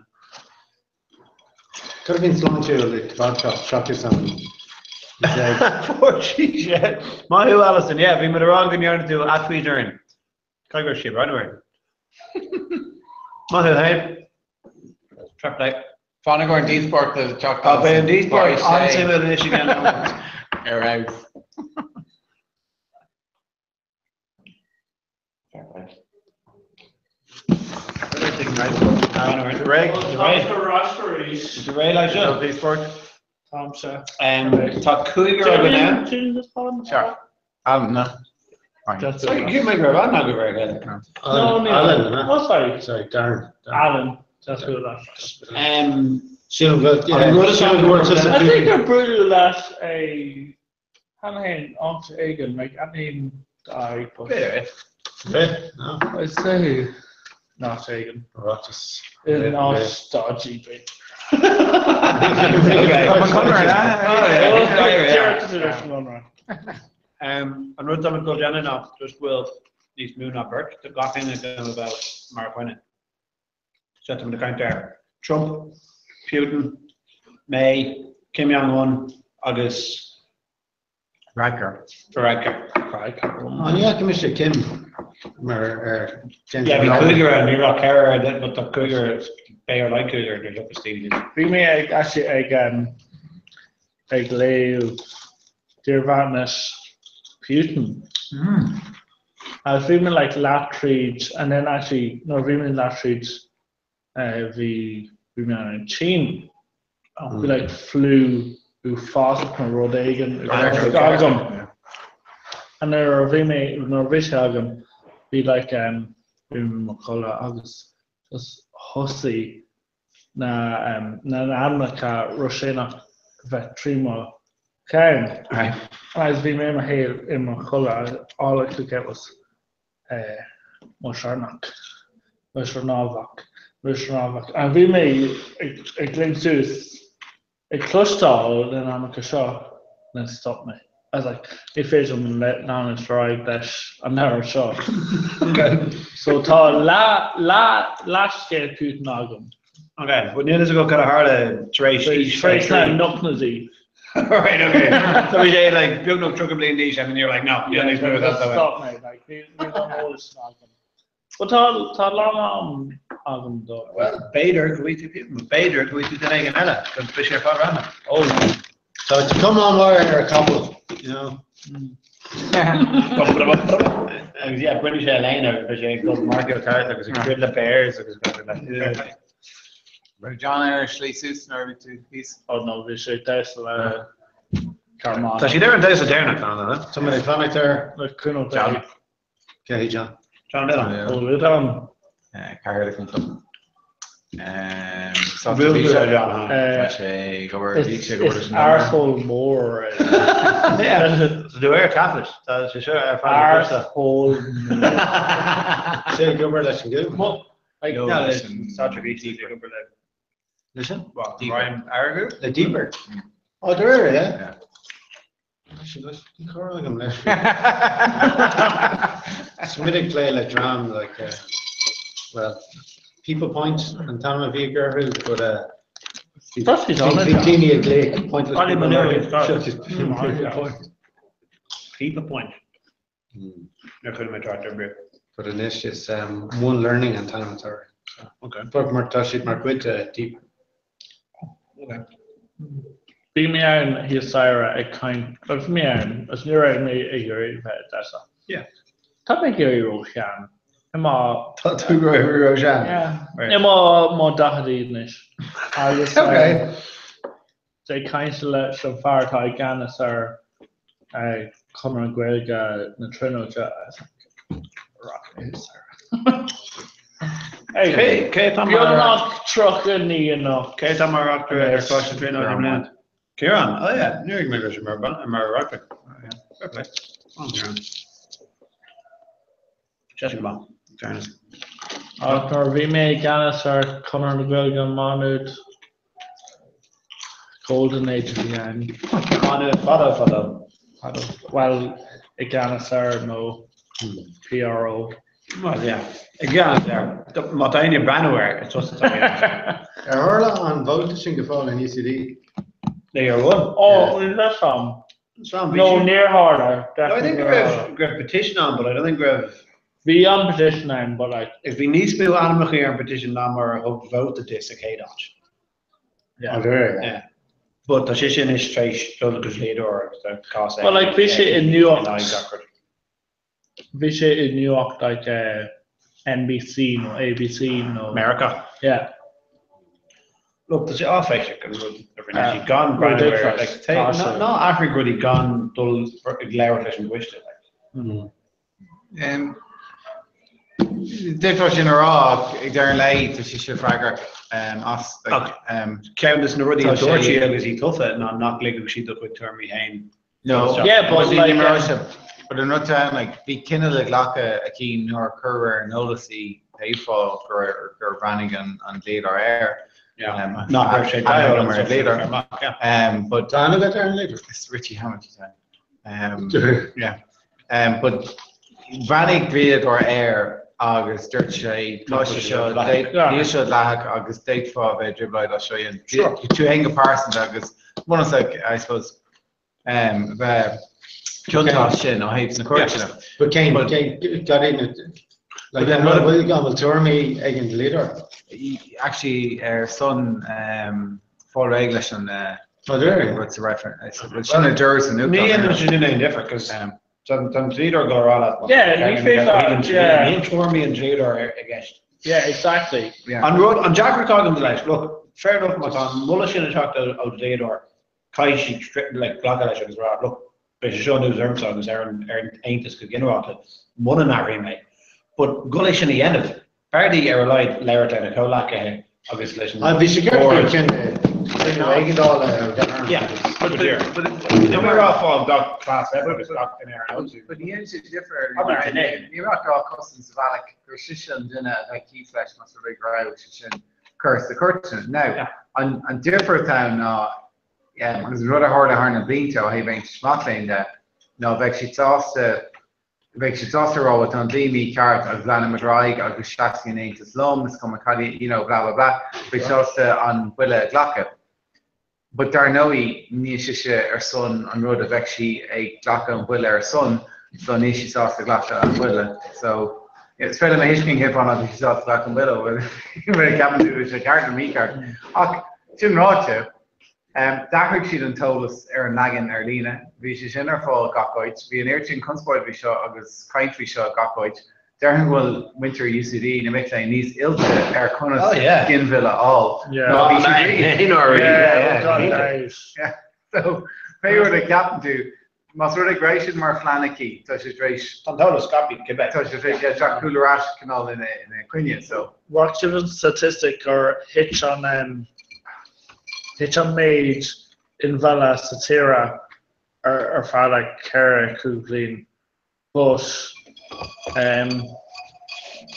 Could have been sláintiúil le kebab shop seachas an Fuair sí sé. Maith thú Alison, yeah, bhí muid ag rá go ndearna tú ath-tweet orainn. Caithfidh go raibh sí ag breathnú air. Maith thú, hey. Fair play. Fan i gcomhair an díospóireacht le teacht Tá beidh an díospóireacht an-suimiúil anois again. Ar fheabhas. Tá cúigear againn ann. Alan, that's who that. Sílim go I think gur buaileadh leat é Cheana féin, áit éigin, like, aithním d'aghaidh, but. B'fhéidir. B'fhéidir, no. I'd say in áit éigin. Ráiteas. In áit dodgy, b'fhéidir. An rud atá muid ag dul a dhéanamh ná just go bhfuil níos mó ná beirt de gach éinne againn a bheadh mar dhuine. So tá muid ag caint ar Trump, Putin, May, Kim Jong-un agus Varadkar. Varadkar. An fhaca mise Kim mar ar Yeah, bhí cúigear ann, ní raibh ceithre ar but tá cúigear, beidh ar like cúigear nuair a thiocfas daoine. Bhí mé ag actually ag ag léamh dírbheathaisnéis Putin. Agus bhí mé like leath tríd and then actually nuair a bhí mé leath tríd bhí bhí mé an tSín. Bhí like flu uafásach nó rud éigin agam. And nuair a bhí mé nuair a bhí sé agam bhí like bhí mé i mo chodladh agus just thosaigh na na n-ainmneacha Rúiseach bheith trí mo cheann. Agus bhí mé i mo shaol i mo chodladh all I could get was mo siornach, mo siornávach, mo siornávach. And bhí mé ag léim suas ag cloisteáil na n-ainmneacha seo and then stop mé. I was like, ní féidir liom leanúint ar aghaidh leis an leabhar seo. So tá leathscéal Putin agam. Ok, but níl fhios agat cad a tharla tar éis aois Tar éis na nóchaidí. Right, ok. So bhí sé like beagnach 30 bliain d'aois and then you're like, no, níl níos mó Stop mé, like níl an eolas sin agam. But tá tá a lán am agam dó. Well, b'fhéidir go bhfaighidh tú Putin, b'fhéidir go bhfaighidh tú duine éigin eile, go mbeidh sé ar fad random. Oh, tá cuma an-mhaith ar an capall, you know. Agus yeah, bainfidh sé a léine agus beidh sé ag dul Mario Kart agus ag troid le bears agus gach rud like. Raibh John ar a shlí suas nuair a bhí tú thíos? Oh no, bhí sé ag damhsa le Carmán. Tá siad ar an damhsa deireanach, tá, Tá mé ag fanacht ar. Le cúnamh Dé. John. Cé hé John? John Dillon. Ó Loideáin. Cathaoirleach an chlub. Is arsehole mór é. Tá tú ar taifead. Tá sé seo ar fad. Arsehole mór. Sé ag obair leis an gCúm? Leis an? Ryan Argu? Le Deeper. Ó, de réir, yeah. Ní chur agam leis. Smid ag plé le dream like uh, well, People Point an t-ainm a bhí orthu, but uh, bhí daoine ag glaoch Pointless People Point. People Point. Níor chuala mé trácht ar bith. But anois is um, One Learning an t-ainm atá air. Okay. But mar tá siad mar chuid de Deeper. Okay. Bhí mé ann thíos staighre ag caint, bhí mé ann, agus ní raibh mé ag iarraidh bheith ag damhsa. Yeah. Tá mé ag éirí ró-shean. I mo. Tá tú ag éirí ró-shean. Yeah. I mo mo daicheadaí anois. Agus Okay. ag caint leis an fear atá i gceannas ar Chonradh Gaeilge na Tríonóide. Beagnach 39 anocht. Cé atá mar reachtaire ar Choláiste na Tríonóide i mbliana? Ciarán, oh yeah, níor thuig mé go raibh sé mar reachtaire. Fair play. Well Ciarán. Sé sin go maith, in fairness. Ach nuair a bhí mé i gceannas ar Chonradh na Gaeilge i Má Nuad, golden age a bhí ann. Má Nuad fadó fadó. Fadó. Bhuel, i gceannas air nó PRO. Well, yeah. I gceannas air. Má tá éinne ag breathnú air, is tusa atá i gceannas air. Ar tharla an vóta sin go fóill in UCD? Ní ar bhun. Ó, níl a fhios a'm. No, níor tharla. No, I think go raibh, go raibh petition ann, but I don't think go raibh. Bhí an petition ann, but like. Bhí níos mó ainmneacha ar an petition ná mar a thug vóta di sa chéad áit. Yeah. Yeah. But tá sé sin anois tar éis dul go dlíodóir agus tá cás Well, like, bhí sé i nuacht. in aghaidh gach rud. Bhí sé i nuacht like NBC nó ABC nó. Meiriceá. Yeah. Look, tá sé áiféiseach an rud a rinne siad gan breathnú ar, like, ná athraigh rudaí gan dul ag labhairt leis an gcoiste, like. D'fhéadfá sin a rá ach ag deireadh an lae tá sise freagrach as. Ach ceann de na rudaí a dúirt sí agus í tofa ná nach ligfeadh sí dá cuid tuairimí féin No, Yeah, but like, but an rud atá ann, like, bhí cinneadh le glacadh aici nuair a cuireadh ar an eolas í pé fáth gur gur bhreathnaigh an an dlíodóir air. Yeah. Um, Nach raibh sé ainm agam ar an dlíodóir. amach, yeah. Um, but Tá ainm agat ar an dlíodóir? It's Richie Hammond, um, yeah. Um, but bhreathnaigh dlíodóir air agus dúirt sé tá sé seo níl seo dleathach agus d'fhéadfá a bheith i dtrioblóid as seo a dhéanamh. Sure. Tú féin go pearsanta agus bunúsach, I suppose, bheith ciontach as sin ó thaobh na cúirteanna. But cén, cén, cad é na, like, an bhfuil an bhfuil tuairimí ag an dlíodóir? Actually, ar son fáil réidh leis an rud sa referendum. Sin a dúradh sa nuachtán. Ní dhéanann sé sin aon difear, cos tá an dlíodóir ag dul a rá leat. Yeah, ní féidir, yeah. Níl tuairimí an dlíodóir i gceist. Yeah, exactly. An rud, an deacracht atá agam leis, look, fair enough má tá an moladh sin ag teacht ó dlíodóir, caithfidh siad like, glacadh leis agus rá, look, beidh sé seo anuas ormsa agus ar an, ar an aontas go ginearálta, muna n-athraím é. But go é sin a dhéanamh, b'fhearr di ar a laghad labhairt lena comhleacaithe agus leis an Ah, bhí sé ceart gur cinneadh cinneadh éigeandála ar Darren. Yeah, but Níl mé ag rá fág gach cleas eile agus gach duine ar an eolas. But ní dhéanann sé difear Abair duine. Ní raibh ach cosaint sa bhealach gur sise an duine a bheadh thíos leis más rud é go raibh sé sin curtha sna cúirteanna. Now, an difear atá ann ná, agus an rud a tharla thar na blianta ó thaobh Aontais Mac Léinn de, ná bheadh siad sásta, bheadh siad sásta a rá, bhuel tá an dlí mícheart agus leanfaimid ar aghaidh agus seasfaidh an Aontas liom, is cuma cad, you know, blah blah blah, bheadh sásta an buille a ghlacadh. But dar ndóigh, níl sise ar son an rud a bheadh sí ag glacadh an bhuille ar son, so níl sí sásta glacadh an bhuille. So, is féidir liom a thuiscint cén fáth nach bhfuil sí sásta glacadh an bhuille, bhuel, ceapann tú go bhfuil sé ceart nó mícheart. Ach, sin ráite, d'athraigh siad an t-eolas ar an leagan ar líne, bhí sé sin ar fáil gach áit, bhí an oiread sin conspóid faoi seo agus caint faoi seo gach áit. Déarfainn go bhfuil muintir UCD, na mic léinn, níos oilte ar conas Oh, yeah. ginmhilleadh a fháil Yeah. ná bhí siad riamh. Oh, Yeah, God, yeah. nice. Yeah. So, pé rud a cheapann tú, más rud é go raibh sin mar phlean aici, tá sé tar éis, Tá an t-eolas scaipthe, cibé. tá sé tar éis, yeah, teacht cúl ar ais cineál ina, ina coinne, so. Amharc sibh an statistic gur thit an um, thit an méid inmhilleadh sa tír ar, ar feadh like 4, 5 bliain. But um,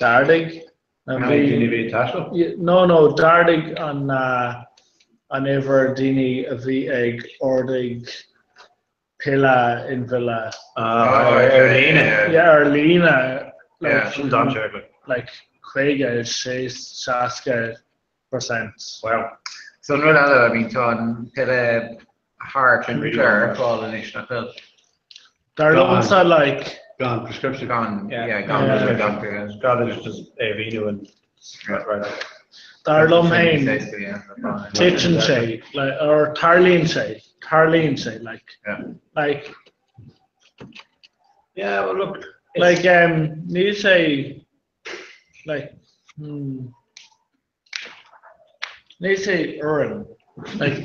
d'ardaigh na An méid daoine a bhí ag taisteal? No, no, d'ardaigh an uh, an uimhir daoine a bhí ag ordaigh piolla inmhilleadh. Ah, ar líne. Yeah, ar líne. Yeah, sin dainséarach, like. Like 56, 60%. Wow. So an rud eile, I mean, tá an piolla thar counter ar fáil anois, nach bhfuil? Dar liomsa, like. Gan prescription. Gan, yeah, gan Yeah. prescription, yeah. Gan is just é a mhíniú and right. Dar liom féin, titeann sé, like, or tarlaíonn sé, tarlaíonn sé, like, Yeah. like, Yeah, well, look. like, um, níl sé, like, hmm, Níl sé orainn. Like,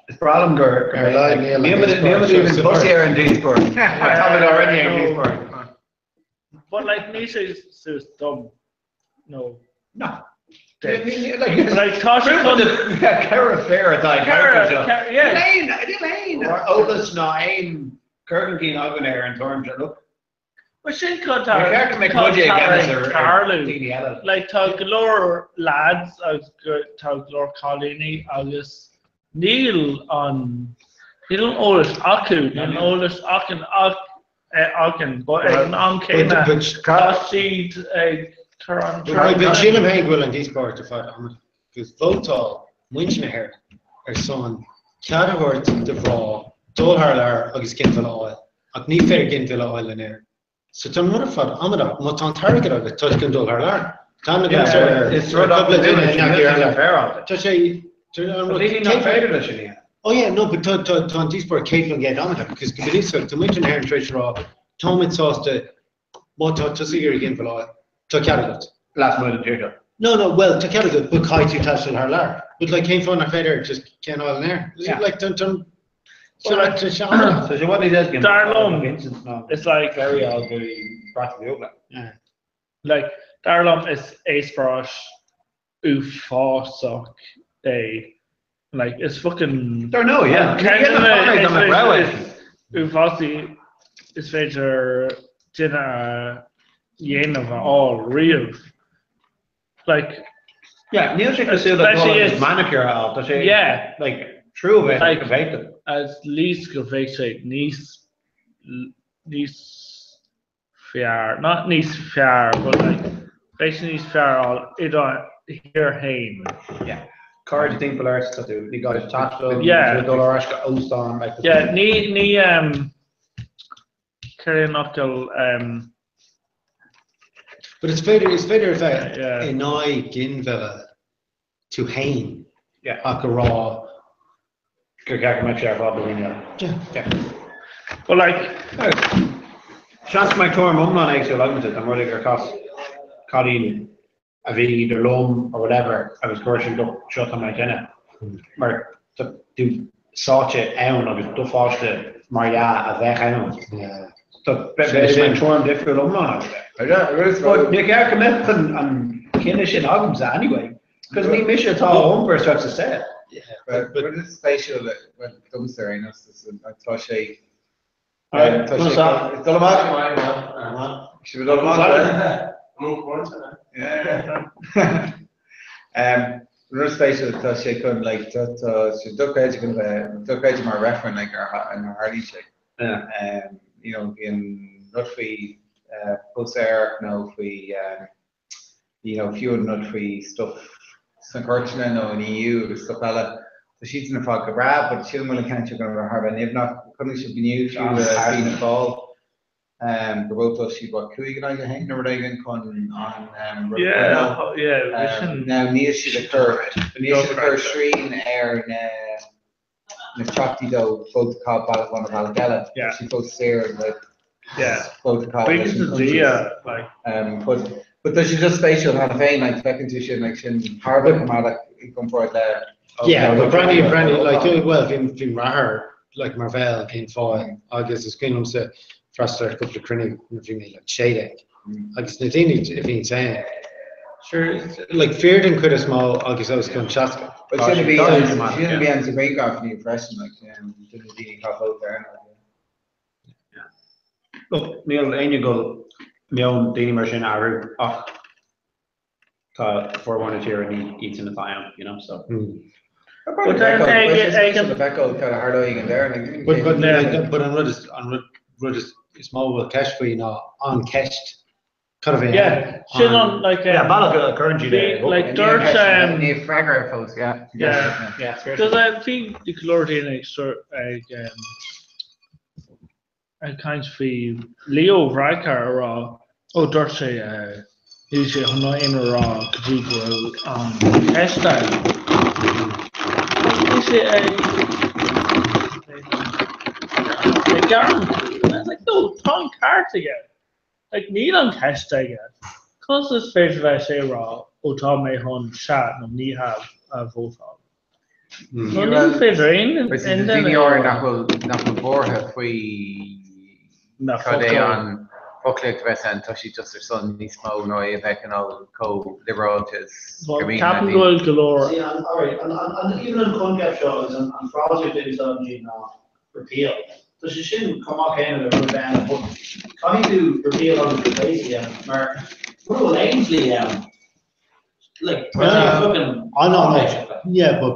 Is breá liom gur Ar aghaidh, níl an Níl muid díospóireacht even seo tosaithe ar an díospóireacht. Táimid already ar an díospóireacht. But like níl sé suas dom nó No. duit. Like, Like tá sé chun Ceithre phéire atá ag Ceithre, caint anseo. ceithre, yeah. Níl aon, níl aon eolas ná aon cur chun cinn againn ar an tuairim seo. Look, But sin cad Ba cheart go mbeadh muide i gceannas ar tarlú. daoine eile. Like tá go leor lads agus tá go leor cailíní agus níl an níl an eolas acu, níl an eolas acu ach againn, but ag an am céanna tá siad ag cur an But sílim féin go bhfuil an díospóireacht ar fad amaideach, agus vótáil muintir na hÉireann ar son cead a thabhairt do mhná dul thar lear agus ginmhilleadh a fháil, ach ní féidir ginmhilleadh a fháil in Éirinn. So tá an rud ar fad amaideach. Má tá an t-airgead agat, tá tú chun dul thar lear. Tá na Yeah, ar is rud cúpla duine is nach ar lear. féaráilte. Tá sé But daoine nach féidir leis sin a dhéanamh. Oh yeah, no, but tá tá tá an díospóireacht 100% amaideach, because go bunúsach tá muintir na hÉireann tar éis a rá, táimid sásta, má tá tusa ag iarraidh ginmhilleadh a fháil, tá cead agat. Lasmuigh den tír seo. No, no, well, tá cead agat, but caithfidh tú taisteal thar lear. But like, cén fáth nach féidir just ceann a fháil in Éirinn? Yeah. Like, tá tá So like, tá sé amaideach. So sé what he does Dar liom, it's like very odd Yeah. Like, dar liom is eispéireas uafásach é. Like, is fucking. Dar ndóigh, yeah. Uafásaí is féidir duine a dhéanamh a fháil riamh. Like. Yeah, níl sé cosúil le dul agus manicure a fháil, tá sé Yeah. like truamhéalach go bhféadfadh. At least go bheadh sé níos níos fearr, not níos fearr, but like beidh sé níos fearr a fháil i do thír féin. Yeah. Cairde timpeall ort, tá tú, ní gá duit taisteal, Yeah. ní gá dul ar ais go óstán, like. Yeah, ní, ní, um, céard é an fhocal, um. But is féidir, is féidir a bheith in aghaidh ginmhilleadh tú féin ach a rá gur ceart go mbeadh sé ar fáil do dhaoine eile. Yeah. But like. Seans go mbeidh tuairim iomlán éagsúil agamsa dá mba rud é gur chas cailín a bhí either liom or whatever agus gur sin look seo tá mé ag déanamh mar tá tú sáite ann agus do pháiste mar dhea a bheadh ann. So beidh an tuairim difriúil iomlán agat. But ní ceart go mbeadh an cinneadh sin agamsa anyway because ní mise atá á iompar isteach sa saol. But rud is spéisiúil well domsa ar aon nós tá sé Dul amach. Dul amach. Rud spéisiúil tá sé chun like tá sé dochreidte chun bheith dochreidte mar reifreann like ar ar tharlaíonn sé. You know bíonn rud faoi pósadh aerach nó faoi you know, fiú an rud faoi stuff sna cúirteanna nó an EU agus stuff eile, tá siadsan ar fad go breá, but sílim go bhfuil an ceann seo gonna bheith thar a bheith nimhneach. Chonaic sibh inniu fiú le Fianna Fáil gur vótáil siad what 5 in aghaidh 1 nó rud éigin chun an rud a choinneáil. Yeah, yeah, sin. Now níl siad ag cur, níl siad ag cur srian ar na na teachtaí dó vóta a chaitheamh bealach amháin nó bealach eile. Yeah. Tá siad fós saor le Yeah. vóta a chaitheamh leis Buíochas an do Dhia, cuntas. like. But but tá sé just spéisiúil cheana féin, like feiceann tú sin like sin thar a bheith coimeádach i gcomparáid le Yeah, but breathnaigh, breathnaigh, like, well, bhí, bhí m'athair, like, mar bhall Fhianna Fáil agus is cuimhin liomsa freastal ar cúpla cruinniú nuair a bhí mé like 16 agus na daoine a bhí ansin, sure, like, fir den chuid is mó agus os cionn 60. But sin a bhí sin a bhí ann sa ghrianghraf inniu freisin, like, do na daoine a chaith vóta ar na. Look, níl éinne ag dul meon daoine mar sin a athrú ach tá formhór na tíre ní iadsan atá ann, you know, so. But then ag an bhfeiceáil cad a tharlóidh an deireadh, But but like but an rud is an rud rud is is mó a bhfuil ceist faoi ná an ceist cad a bheidh Yeah, sin an like Yeah, bealach a chuireann siad é. Like dúirt Níl freagra air fós, yeah. Yeah. Yeah, it's fair. Because bhí go leor daoine ag sort ag ag caint faoi Leo Varadkar a rá ó dúirt sé níl sé chun aon rud a rá go dtí go bhfuil an cheist ann. Bhí sé ag ag gearán faoi. And I was like, no, tá an ceart aige. Like, níl an cheist aige. Conas is féidir leis é a rá ó tá mé chun sea nó ní hea a vótáil? Nó ní féidir aon But aon daoine duine a áirithe rá. nach bhfuil nach bhfuil buartha faoi Na cad é focail. an foclaíocht a bheas ann, tá siad just ar son níos mó ná é a bheith cineál chomh liobrálta is Well, go mbíonn na ceapaim go daoine. bhfuil go leor. See, an, alright, an, an, an, even an coincheap seo agus an, an frása a d'úsáideann siad ná repeal. Tá sé sin chomh maith céanna le rud eile but caithfidh tú repeal agus replace a dhéanamh mar mura bhfuil aon dlí ann like tá sé fucking I know, yeah, but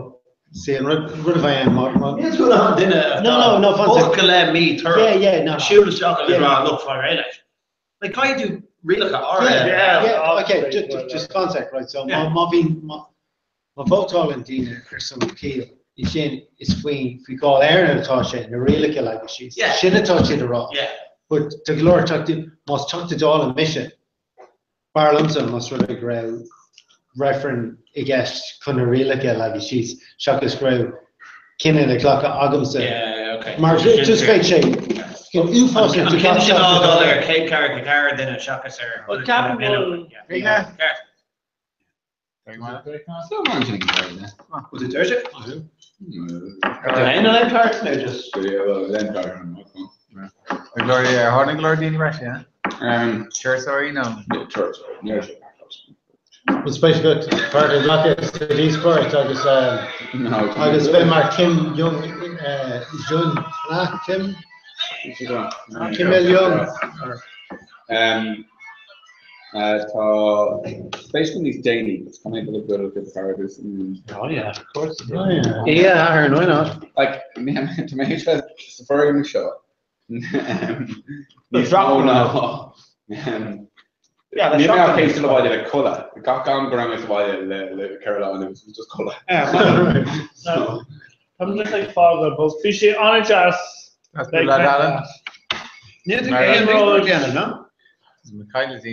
See, an rud rud a bheidh ann má má. Níl tú in ann duine atá No, no, no, fan sec. ocht go leith mí torrach Yeah, yeah, no. siúl isteach agus Yeah. rá look fine réidh leis. Like caithfidh tú rialacha áirithe. Yeah, yeah, okay, just, just fan sec, right, so má má bhíonn má má vótálann daoine ar son repeal, ansin is faoi faoi Dháil Éireann atá sé, na rialacha a leagan síos. Yeah. Sin atá siad a rá. Yeah. But tá go leor teachtaí, más Teachta Dála mise, B'fhearr liomsa más rud é go raibh reifreann i gceist chun na rialacha a leagan síos seachas go raibh cinneadh le glacadh agamsa. Mar just bheadh sé uafásach An cinneadh sin á dul ar 144 duine seachas ar Well, ceapaim go bhfuil. Tháinig go leor daoine breise, yeah? Turasóirí nó? Well spéis agat páirt a ghlacadh sa díospóireacht agus agus bheith mar Kim Jong Jun Kim Kim Il Jung. Tá spéis agam níos déanaí, but tá mé ag dul go Paradise. Oh yeah, of course. Oh yeah. Yeah, Aaron, why not? Like, tá mé sa foirgneamh seo. Níos mó ná Níl mé ach théis dul abhaile le codladh. Gach am go raibh mé sa bhaile le 4 lá anuas, it was just codladh. Tá mé just ag fágáil, but bhí sé an-deas. Níl tú aon rud déanamh, no? Tá sé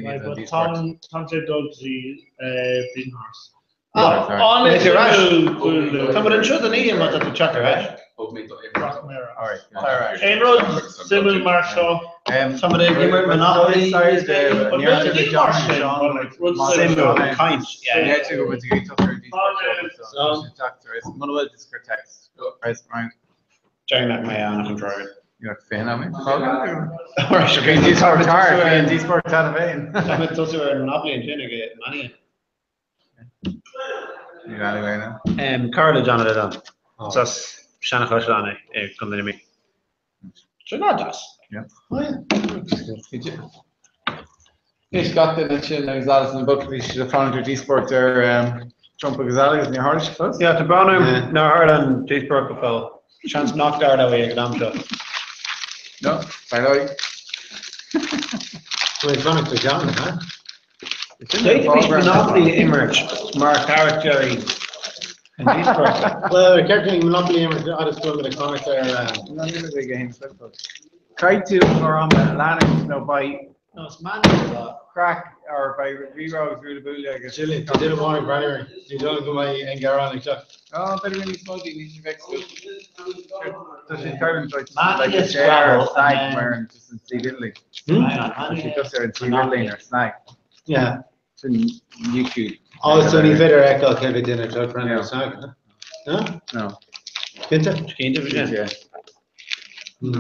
dul go dtí Beanhorse. Tá muid anseo don oíche má tá tú teacht ar ais. Aon rud suimiúil mar seo? Tá muid ag imirt Monopoly. Suimiúil, caint. Deir nach mbeidh ann chun treoir. Tá muid tosú ar Monopoly ansin ag Manny. Cara le John Lydon. Is as Seanchaisleán é i gContae na Mí. Sin ná deas. Anois gach duine sin agus Alison Buckley bhí siad ag fanacht ar díospóireacht ar Trump agus Alex níor tharla sé fós. Yeah, tá brón orm nár tharla an díospóireacht go fóill. Seans nach dtarlóidh ag an am seo. No, tarlóidh. Bhfuil ag fanacht ar John, ha? D'fhéadfaimis Monopoly a imirt mar charachtéirí an díospóireachta. Well, ar cheart dúinn Monopoly a imirt agus go bhfuil muid ag fanacht ar. Caithfidh tú mar ama a leanúint nó beidh No, is man é craic or beidh rírá agus ruaille buaille agus. Jillian, tá duine amháin ag breathnú orainn. Ní dóigh liom go mbeidh aon gearán ag teacht. Oh, b'fhéidir níos mó daoine níos bheidh súil. Tá sé carbon like Man like is share or Scrabble snag and mar an just an suíomh idirlín. Tá sé just ar an suíomh idirlín ar snag. Yeah. Sin YouTube. Oh, so ní féidir a fheiceáil cé mhéad duine atá ag breathnú ar snag, no? No? No. Cinnte? Cinnte, bhí sin. Yeah. Ní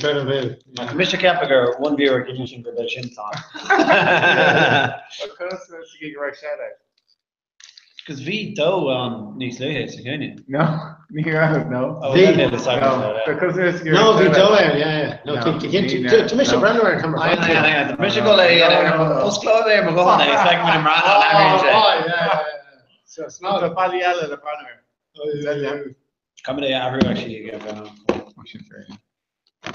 creidim féin. Tá mise ag ceapadh gur one viewer gineann sin gurb é sin tá. Well, conas a go raibh shout out? Cos bhí dó ann níos luaithe sa chúinne. No, ní raibh, no. Bhí. No, bhí dó ann, yeah, yeah. No, tá mise ag breathnú ar an camera. Tá mise ag dul é a dhéanamh, osclóidh mé mo ghuthán é, is feicfidh muid an mbraitheann an athraíonn sé. So, it's not a bealaí eile le breathnú air. Caithfidh mé é a athrú actually ag an am. Sin fair. I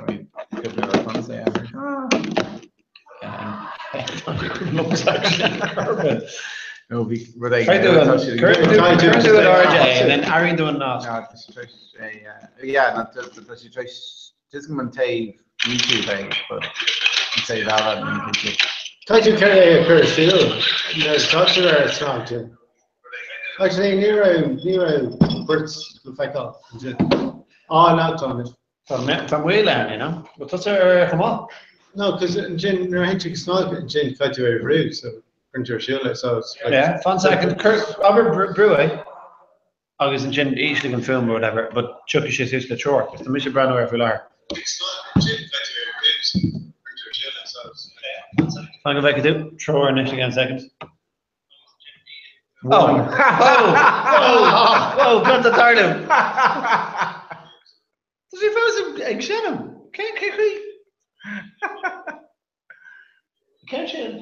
mean, good bit of fun say athrú. No, bhí rud éigin. Try do an RJ and then airíonn tú an nasc. No, tá sé tar éis yeah, no, tá sé tar éis just go an taobh YouTube é, but an taobh eile ní cinnte. Caithfidh tú céard é a chur ar siúl nuair atá tú ar an tsnag sin. Actually, ní raibh ní raibh beirt le feiceáil ansin. Á, no, tá anois. Tá moill ann, you know. Bhfuil tusa ar chomh maith? No, cos ansin nuair a théann tú go snag ansin caithfidh tú é a bhrú, so cuireann tú ar siúl é, so it's like. Yeah, fan second, cuir, abair brú é agus ansin ísligh an fuaim or whatever, but tiocfaidh sé suas le treoir, cos tá mise ag breathnú air faoi láthair. Fan go bhfeicfidh tú, treoir anois again second. Oh, whoa, whoa, whoa, cad tá ag tarlú? Tá sé fós ag seinm. Cén cén chaoi? Cén sin?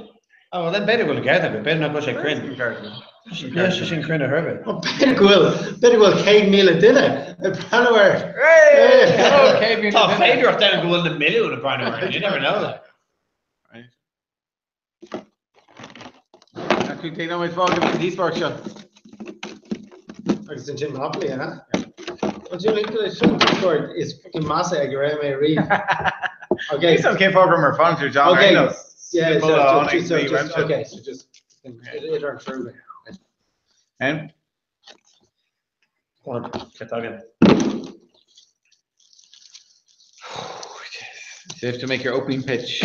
Oh, well then b'fhéidir go bhfuil ceart agat, b'fhéidir nach bhfuil sé cruinn. Níl sé sin cruinn ar chor ar bith. B'fhéidir go bhfuil, b'fhéidir go bhfuil 100,000 duine ag breathnú air. Tá féidearthacht ann go bhfuil na milliúin ag breathnú air, you never know like. Tá 15 nóiméad fágtha den díospóireacht seo. Agus ansin Monopoly, an ea? Seo an díospóireacht is fucking measa ag a raibh mé riamh. Okay. Níl cén fáth go raibh mar fan tú John Okay. Reynolds. Yeah, so, Bulla so, tháinig so, faoi just, roimse. okay, so just idir an triúr. Em? Go on, get againn. So you have to make your opening pitch.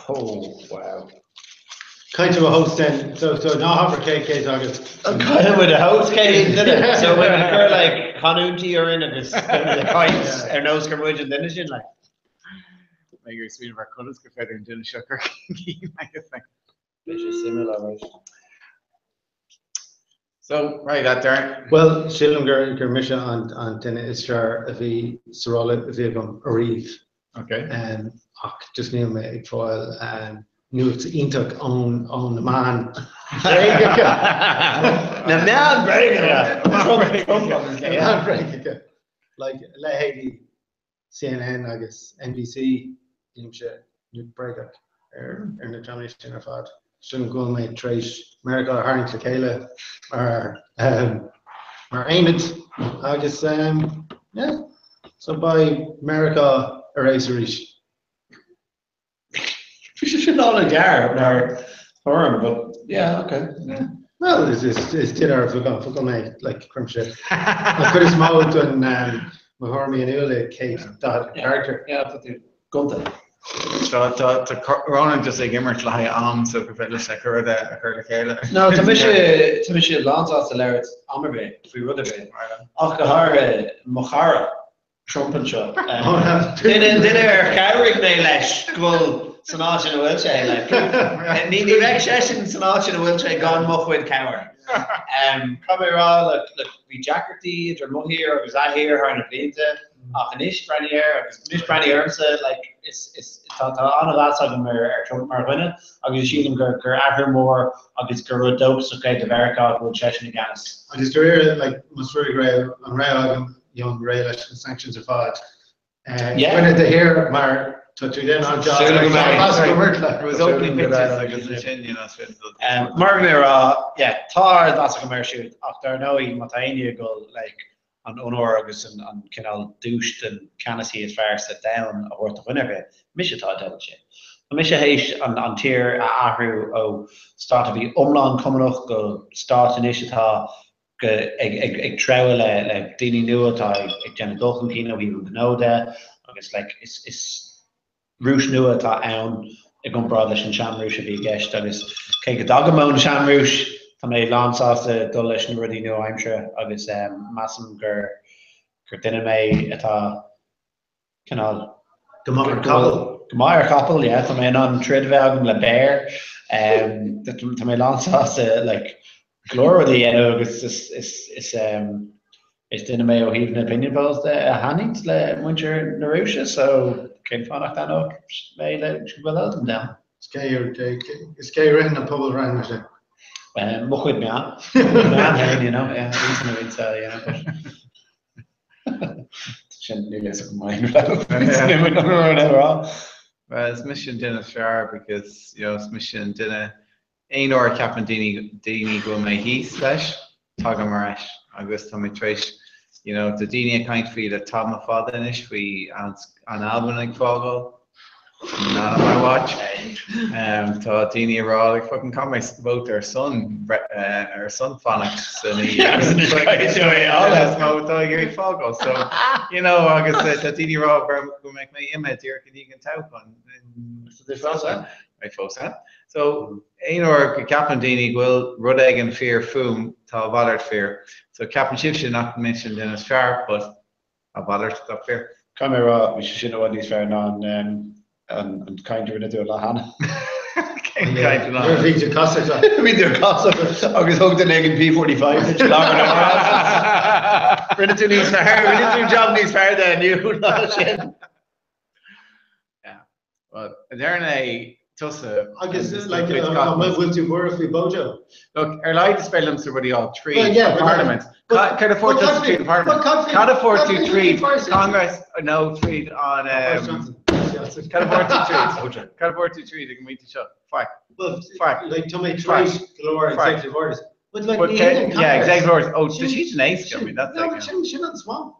Oh, wow. Caint of a host then, so, so ná habair cé cé agus. Caithfidh muid a host cé duine. So muid ag cur like canúintí orainn agus ag caint ar nós gur muid an duine sin like. Beidh ag smaoineamh ar conas gur féidir an duine seo cur chun cinn agus like. Beidh sé suimiúil alright. So, right, that Darren. Bhuel, sílim gur gur mise an an duine is fearr a bhí sa ról a bhí agam ariamh. Okay. Um, ach just níl mé ag fáil um, nuacht iontach ón ón na meáin bhréagacha. Na meáin bhréagacha! Trump, Trump, Na meáin bhréagacha. Like, leithéidí CNN agus NBC, bímse bréagach ar na dreamanna sin ar fad. Sílim go bhfuil mé tar éis Meiriceá a tharraingt le chéile mar mar aonad agus yeah, so beidh Meiriceá ar fheabhas arís. Bhí sé sin an-ghearr mar thuairim, but yeah, okay. Yeah. Well, is is is duine ar focal focal mé like cuirimse an chuid is mó den mo thuairimí in iúl i 140 character. Yeah, tá tú gonta. Tá tá tá Ronan just ag imirt le haghaidh am so gur féidir leis a chur a chur le chéile. No, tá mise tá mise lánsásta labhairt am ar bith faoi rud ar bith. Ach go háirithe mo chara. Trump anseo. Duine duine ar chabhraigh mé leis dul san áit ina bhfuil sé. Like, ní ní bheadh seisean san áit ina bhfuil sé gan mo chuid cabhair. Caithfidh mé a rá, look, look, bhí deacrachtaí idir mo thír agus a thír thar na blianta, ach anois breathnaigh air agus anois breathnaigh ormsa, like, is, is, tá, tá an-mheas agam ar, ar Trump mar dhuine agus sílim gur, gur athrú mór agus gur rud dóchasach é do Mheiriceá go bhfuil seisean i gceannas. Agus de réir, like, más rud é go raibh an rogha agam gheobhainn réidh leis na sanctions ar fad. Rinne do thír mar tá tú déanamh an-job. Súil agam é. It was opening pitches agus ansin, you know, sin dul. Mar a bhí mé a rá, yeah, tá ardmheas agam air siúd ach dar ndóigh má tá éinne ag dul like an onóir agus an an cineál duais den ceannasaí is fearr sa domhan a thabhairt do dhuine ar bith, mise atá i dteideal sin. Tá mise théis an an tír a athrú ó stát a bhí iomlán cumannach go stát anois atá go ag treabhadh le le daoine nua atá ag déanamh dul chun cinn ó thaobh an ghnó de agus like is is Rúis nua atá ann i gcomparáid leis an sean-Rúis a bhí i gceist agus cé go dtagaim ón sean-Rúis tá mé lánsásta dul leis na rudaí nua-aimseartha agus measaim gur gur duine mé atá cineál. Go maith ar capall. Go maith ar chapall, yeah. Tá mé in ann troid a bheith agam le béar. Tá mé lánsásta like go leor rudaí a dhéanamh agus is is is is duine mé ó thaobh na opinion polls de a thaitníonn le muintir na Rúise so cén fáth nach dtaitneodh mé le go bhfuil eile den domhan? Is cé is cé a ritheann na pobalbhreitheanna sin? Mo chuid meán. Meán féin, you know, yeah, bhí san a bhí sa, you know, but. Sin níl fhios agam rá. Well, is mise an duine is fearr because, you know, is mise an duine aon uair a cheapann daoine daoine go bhfuil mé thíos leis, tagaim ar ais agus tá mé tar éis, you know, tá daoine ag caint faoi le tamall fada anois faoi an an Albain ag fágáil. Not on my watch. Tá daoine ag rá like fucking caithfidh mé vóta ar son ar son fanacht san EU. Is mó atá ag iarraidh fágáil so you know agus tá daoine ag rá go mbeidh mé imithe díreach i ndiaidh an toghcháin. Beidh fós ann. So aon uair go gceapann daoine go bhfuil rud éigin fíor fúm tá a mhalairt fíor. So ceapann sibhse nach mise an duine is fearr but A mhalairt atá fíor. Caithfidh mé a rá, bhí sé sin i bhfad níos fearr ná an chaint a rinne tú an lá cheana. Cén chaint an lá cheana? Bhí tú casadh. Bhí tú casadh agus thug duine éigin P45 duit i láthair na huaire. Rinne tú níos fearr, rinne tú job níos fearr de inniu ná sin. Yeah. Well, deireann é. tusa. Agus like an bhfuil tú buartha faoi Bojo? Look, ar laghad is féidir liomsa rudaí a fháil tríd Well, yeah, an but Parliament. but- Cad a fuair but tusa cad tríd an Parliament? but cad faoi- Cad a fuair cad tú faoi tríd Boris Congress nó tríd an Boris Johnson. Cad a fuair tú tríd? Cad a fuair tú tríd ag an bpointe seo? Faic. Well, Faic. like tá mé Faic. tar éis go leor Faic. executive orders. But like But ní ca- hé an yeah, Congress. executive orders. Oh, Sin- tá siad in éasca, I mean, that's No, like, but sin sin an swamp.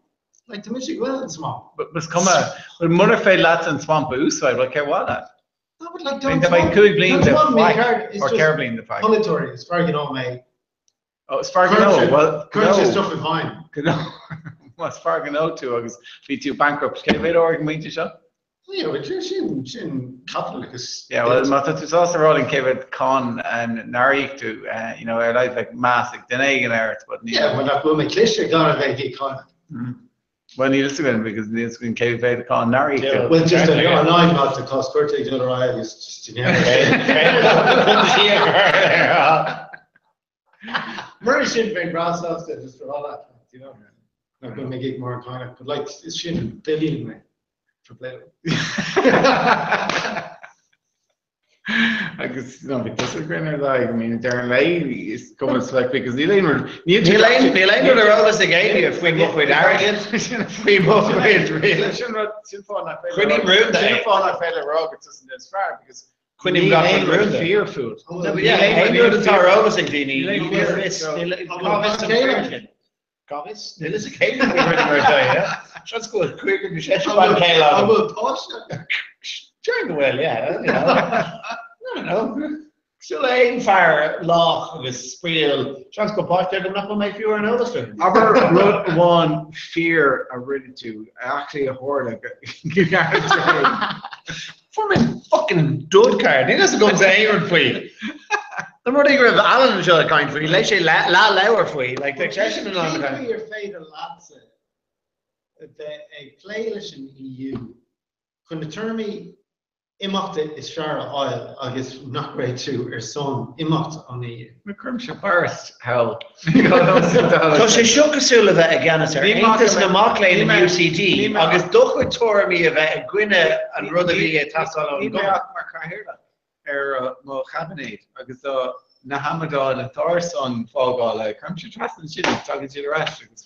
Like tá mise ag goil an swamp. But is cuma, well, munar féidir leat an swamp a úsáid, well, cé mhaith leat? No, but like I mean, don't tá mé 5 bliain de faic, or 4 bliain de faic. Polaiteoirí, is fearr gnó mé. Oh, is fearr gnó, well, Cuireann sé gnó. stuff i bhfeidhm. Gnó. Well, is fearr gnó tú agus bhí tú bankrupt. Cé mhéad uair ag an bpointe seo? Yeah, but sin sin capitalachas. Yeah, well, má tá tú sásta rá linn cé mhéad cáin nár íoc tú, you know, ar leith like meas ag duine éigin ort, but ní. Yeah, well, nach bhfuil mé cliste gan a bheith ag íoc cáin. Well, níl fhios againn because níl fhios againn cé mhéad cáin nár íoc tú. Well, just an line about the cost per take ar aghaidh is just Mura sin bheinn breá sásta just for all that, you know. Nach bhfuil mé ag íoc mórán cánach, but like, is sin billion mé. Agus no, bhí tusa grinn ar aghaidh, I mean, deir an lae is cuma is like because níl aon rud Níl aon níl aon rud ar eolas ag éinne faoi mo chuid airgid, faoi mo chuid riail. Sin rud sin fáth nach féidir Coinním rúnda sin é. fáth nach féidir a rá gur tusa an duine is fearr because Coinním níl gach aon rud rud rúnda. fíor fút. Yeah, aon rud atá ar eolas ag daoine, Níl aon ní fíor fios, níl so- cá bhfios an fíor sin. Cá bhfios? Níl fhios ag éinne faoi rudaí mar seo, yeah. Seans go bhfuil cúigear nó seisear ban céile An agam. bhfuil páiste? Déarfainn go bhfuil, yeah, you know. I don't know. Cosúil le aon fear lách agus spraíúil, seans go bhfuil páiste agam nach bhfuil mé fiú ar an eolas faoi. Abair rud amháin fíor a rinne tú, actually a tharla go gairid tar éis. Fuair mé fucking dud card, níl fhios agamsa aon rud faoi. Na rudaí go raibh Alan anseo ag caint faoi, léigh sé leathleabhar faoi, like, bheadh seisean in ann a Cén caint. chaoi ar féidir leatsa a bheith ag plé leis an EU chun na téarmaí imeachta is fearr a fháil agus nach raibh tú ar son imeacht ón EU? Cuirimse Boris thall. Tá sé seo cosúil le bheith i gceannas ar Aontas na Mac Léinn in UCD agus do chuid tuairimí a bheith i gcoinne an rud a bhí ag teastáil ón Níl mé gcumann. ach mar chathaoirleach. ar mo chaibinéad agus tá na hamadáin atá ar son fágála, cuirimse trasna ansin agus tagann siad ar ais agus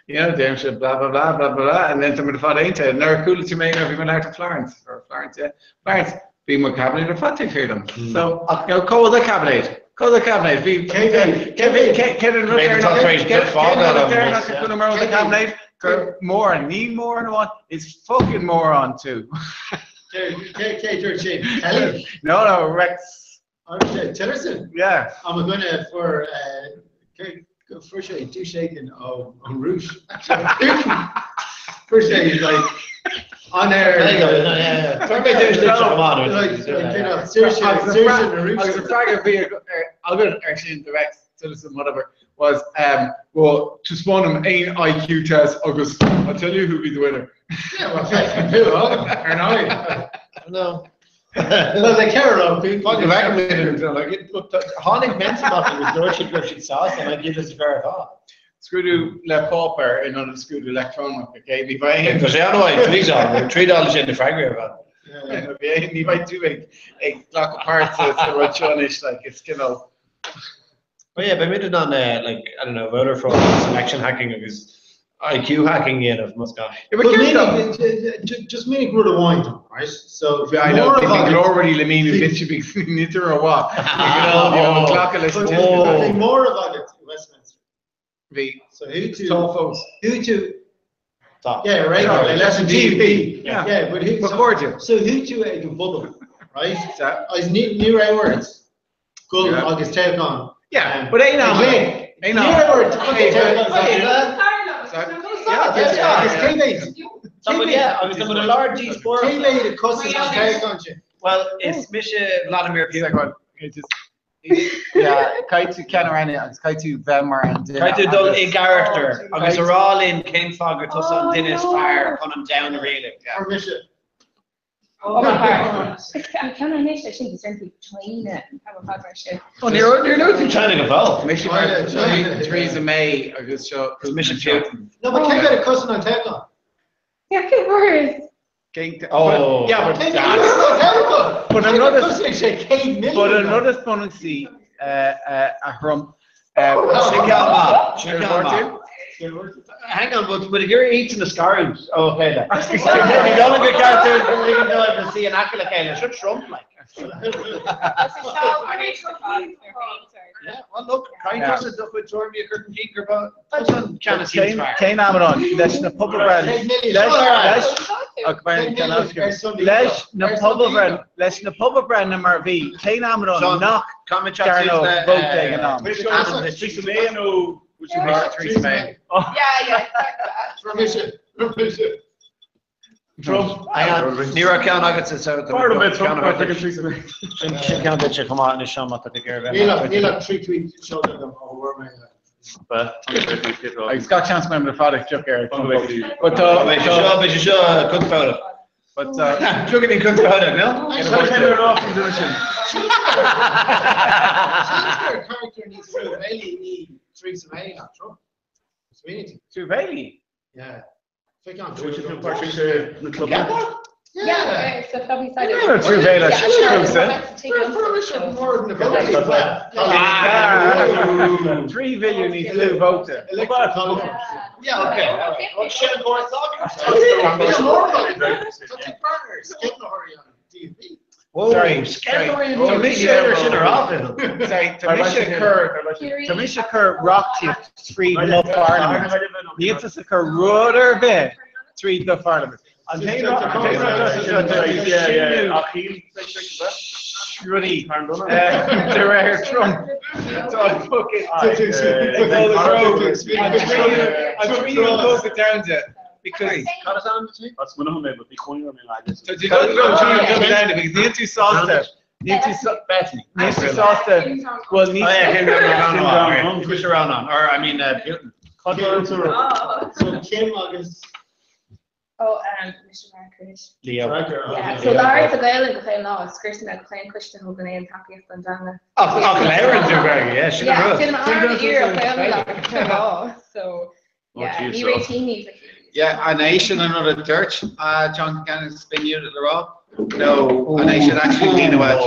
you know, deirimse blah blah blah blah blah blah and then tá muid ar fad aontaithe. Nuair a chuala tú mé nuair a bhí mé ag labhairt le Florence, or Florence, yeah, Florence, bhí mo chaibinéad ar fad taobh thiar dom. So, you know, cá bhfuil do chaibinéad? Cá bhfuil do chaibinéad? Bhí, cé cé cé cé an rud B'fhéidir tá tar éis fágáil an deireanach a chuala mé ó do chaibinéad? Gur moron, ní moron amháin, is fucking moron tú. Cé dúirt sin? Kelly? No, no, Rex. Tillerson? Yeah. Am a dhuine fuair fuair sé duais éigin ó an Rúis. Fuair sé like on air. There you go, yeah, yeah. Fuair mé duais duit come on. Like, you know, saoirse saoirse na Rúise. Agus an freagra bhí agat ar sin de Rex Tillerson, whatever, was um, well, taispeáin dom aon IQ test agus I'll tell you who'll be the winner. Yeah, well, who, ar ndóigh. No. Well, they care about people. Fuck, if I can like, look, tháinig Mensa amach agus dúirt siad go raibh siad sásta and I give this a fair thought. Scrúdú le páipéar in ionad scrúdú leictreonach, okay? Ní bheidh aon... Tá sé an-mhaith, trídáil, trídáil sin na freagraí ar fad. Ní bheidh tú ag ag glacadh páirt sa rud seo anois, like, it's cineál... But yeah, beidh muid in ann, like, I don't know, voter fraud agus election hacking agus IQ hacking a dhéanamh, más gá. Yeah, but But céard meaning, just meaning rud amháin dom, right? So, I know, bhí go leor rudaí le míniú duit, bhí nítor a mhaith. Glacadh leis an Bhí móramh agat i Westminster. Bhí. So who to... Tá fós. Who to... Tá. Yeah, right, Sorry. leis an DUP. Yeah. Yeah, but who... Ba chairde. So who to ag an bpobal, right? Agus ní ní raibh ort dul Yeah. agus toghchán. Yeah, but aon am. Ní Aon am. raibh ort agus toghchán. Yeah, Yeah, agus cé mhéad? Tá yeah, agus tá muid i lár díospóireachta. Cé mhéad a chosain an toghchán sin? Well, is mise Vladimir Putin. Yeah, caithfidh tú ceann a roghnú agus caithfidh tú bheith mar an duine. Caithfidh tú dul i agus- gcarachtar agus a rá linn cén fáth gur tusa an duine is fearr chun an domhan a rialú. Or mise. An ceann anois leis sin certainly China tá fad mar sin. Oh, níor níor luaigh tú China go fóill. Mise mar Theresa May agus seo. Is mise Putin. No, but cé mhéad a chosain an toghchán? Yeah, cé words. Oh. Yeah, but But But an rud is But an rud is bunúsaí a Thrump. Sin ceann maith. Sin ceann maith. Hang on, but but if you're eating the scarves, oh okay. Ní dóigh go ceart dóibh suí in aice le chéile, seo Trump like. Yeah, well look, caithfidh tusa do chuid tuairimí a chur chun cinn gur ba tusa an ceannasaí is fearr. Cén amadán leis na pobalbhreitheanna leis leis na pobalbhreitheanna leis na pobalbhreitheanna mar a bhí, cén amadán nach ndearnadh vóta ag an am? Theresa May nó Theresa May. Yeah, yeah. Trump. Ní raibh ceann agatsa so B'fhearr liom é Trump mar tuigeann Theresa May. Sin ceann duitse chomh maith anois Seán má tá tú ag iarraidh Níl ach níl ach trí tweet seolta agam ó bhfuair mé é. Agus gach seans go mbeidh muid ar fad ag deoch ar Trump. But tá Beidh sé seo, beidh sé seo conspóideach. But uh, Tugann ní conspóideach, no? Seans gur character níos truamhéalaí í Theresa May ná Trump. Smaoinigh tú. Truamhéalaí? Yeah. Yeah, so probably side Níl truamhéalach, sin trúsa. 3 mhilliún níos lú vóta. Yeah, okay. Well, sin an córas Sorry, sorry. Tá mise ar sin ar fad. Sorry, tá mise ag cur tá mise ag cur reachtaíocht tríd mo pharlaimint. Níl tusa ag cur rud ar bith tríd do pharlaimint. An t-aon rud an t-aon rud atá rudaí de réir Trump. Tá fucking ag dul i dtreo an tríú cogadh domhanda because Cad is ainm duit? As muna mé, but bhí cónaí orm i nGaillimh. Tá tú dul i dtreo an tríú cogadh domhanda because níl tú sásta níl tú níl tú sásta well níl Oh yeah, Kim Jong-un. Kim Jong-un, or I mean Putin. So Kim agus Oh, Mr. Marrakesh. Leo. Yeah, so labhair sa Ghaeilge gach aon lá, scriosann mé gach aon coiste a thugann aon tacaíocht don teanga. Ach ach labhrann tú Gaeilge, yeah, sin an Yeah, rud. sin an iarracht Gaeilge gach lá, so yeah, ní réitíonn le chéile. Yeah, an é sin an rud a dúirt John Concannon b'in le rá? No, an é sin actually líne uait?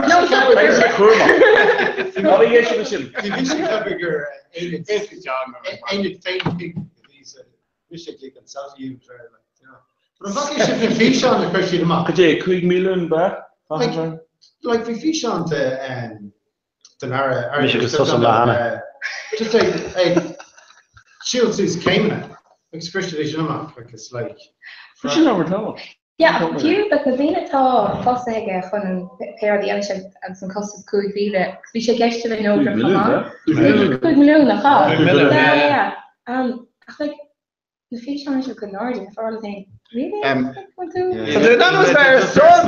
No, sin. Bhí mise ag ceapadh gur aonad aonad féin bhí sé ag an South Union like, you know. But an bhfaca sibh na físeáin a chuir siad amach? Cad é, 5 milliún ba? Like, like bhí físeán de um, den aire Mise agus tusa le hAnna. Just ag ag siúl suas céimeanna agus chuir siad é sin amach agus like Sin ábhar tábhacht. Yeah, ach fiú like na daoine atá fostaithe aige chun an pé rud a dhéanamh sé agus an costas 5,000, agus bhí sé i gceist a bheith neodrach chomh maith. 5 milliún, nach ea? 5 milliún, Yeah, yeah. yeah. Ach like na físeáin seo go n-airde, na fáil féin, really? Bhfuil tú? Tá tú in ann is fearr son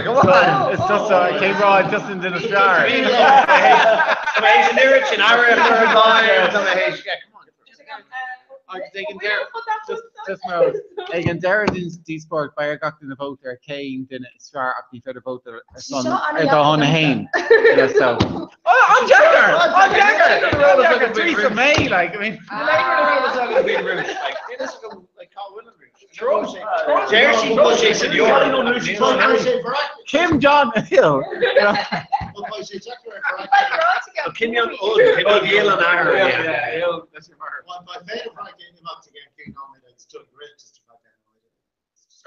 Come on! Is tusa cén rá Justin den is fearr. Tá mé théis an oiread sin aire a chur i bhfeidhm, tá mé théis, yeah, come on. Agus ag an deireadh, just, just mar ag an deireadh den díospóireacht beidh ar gach duine vóta ar cén duine is fearr ach ní féidir vóta ar son ar do shon féin. You know, so. Oh, an-deacair! An-deacair! An-deacair! Theresa May, like, I mean. Deir sí go bhfuil sé san Eoraip. Kim Jong Il. You know. Kim Jong Un, Kim Jong Il an athair. Yeah, yeah, Il, that's your mother.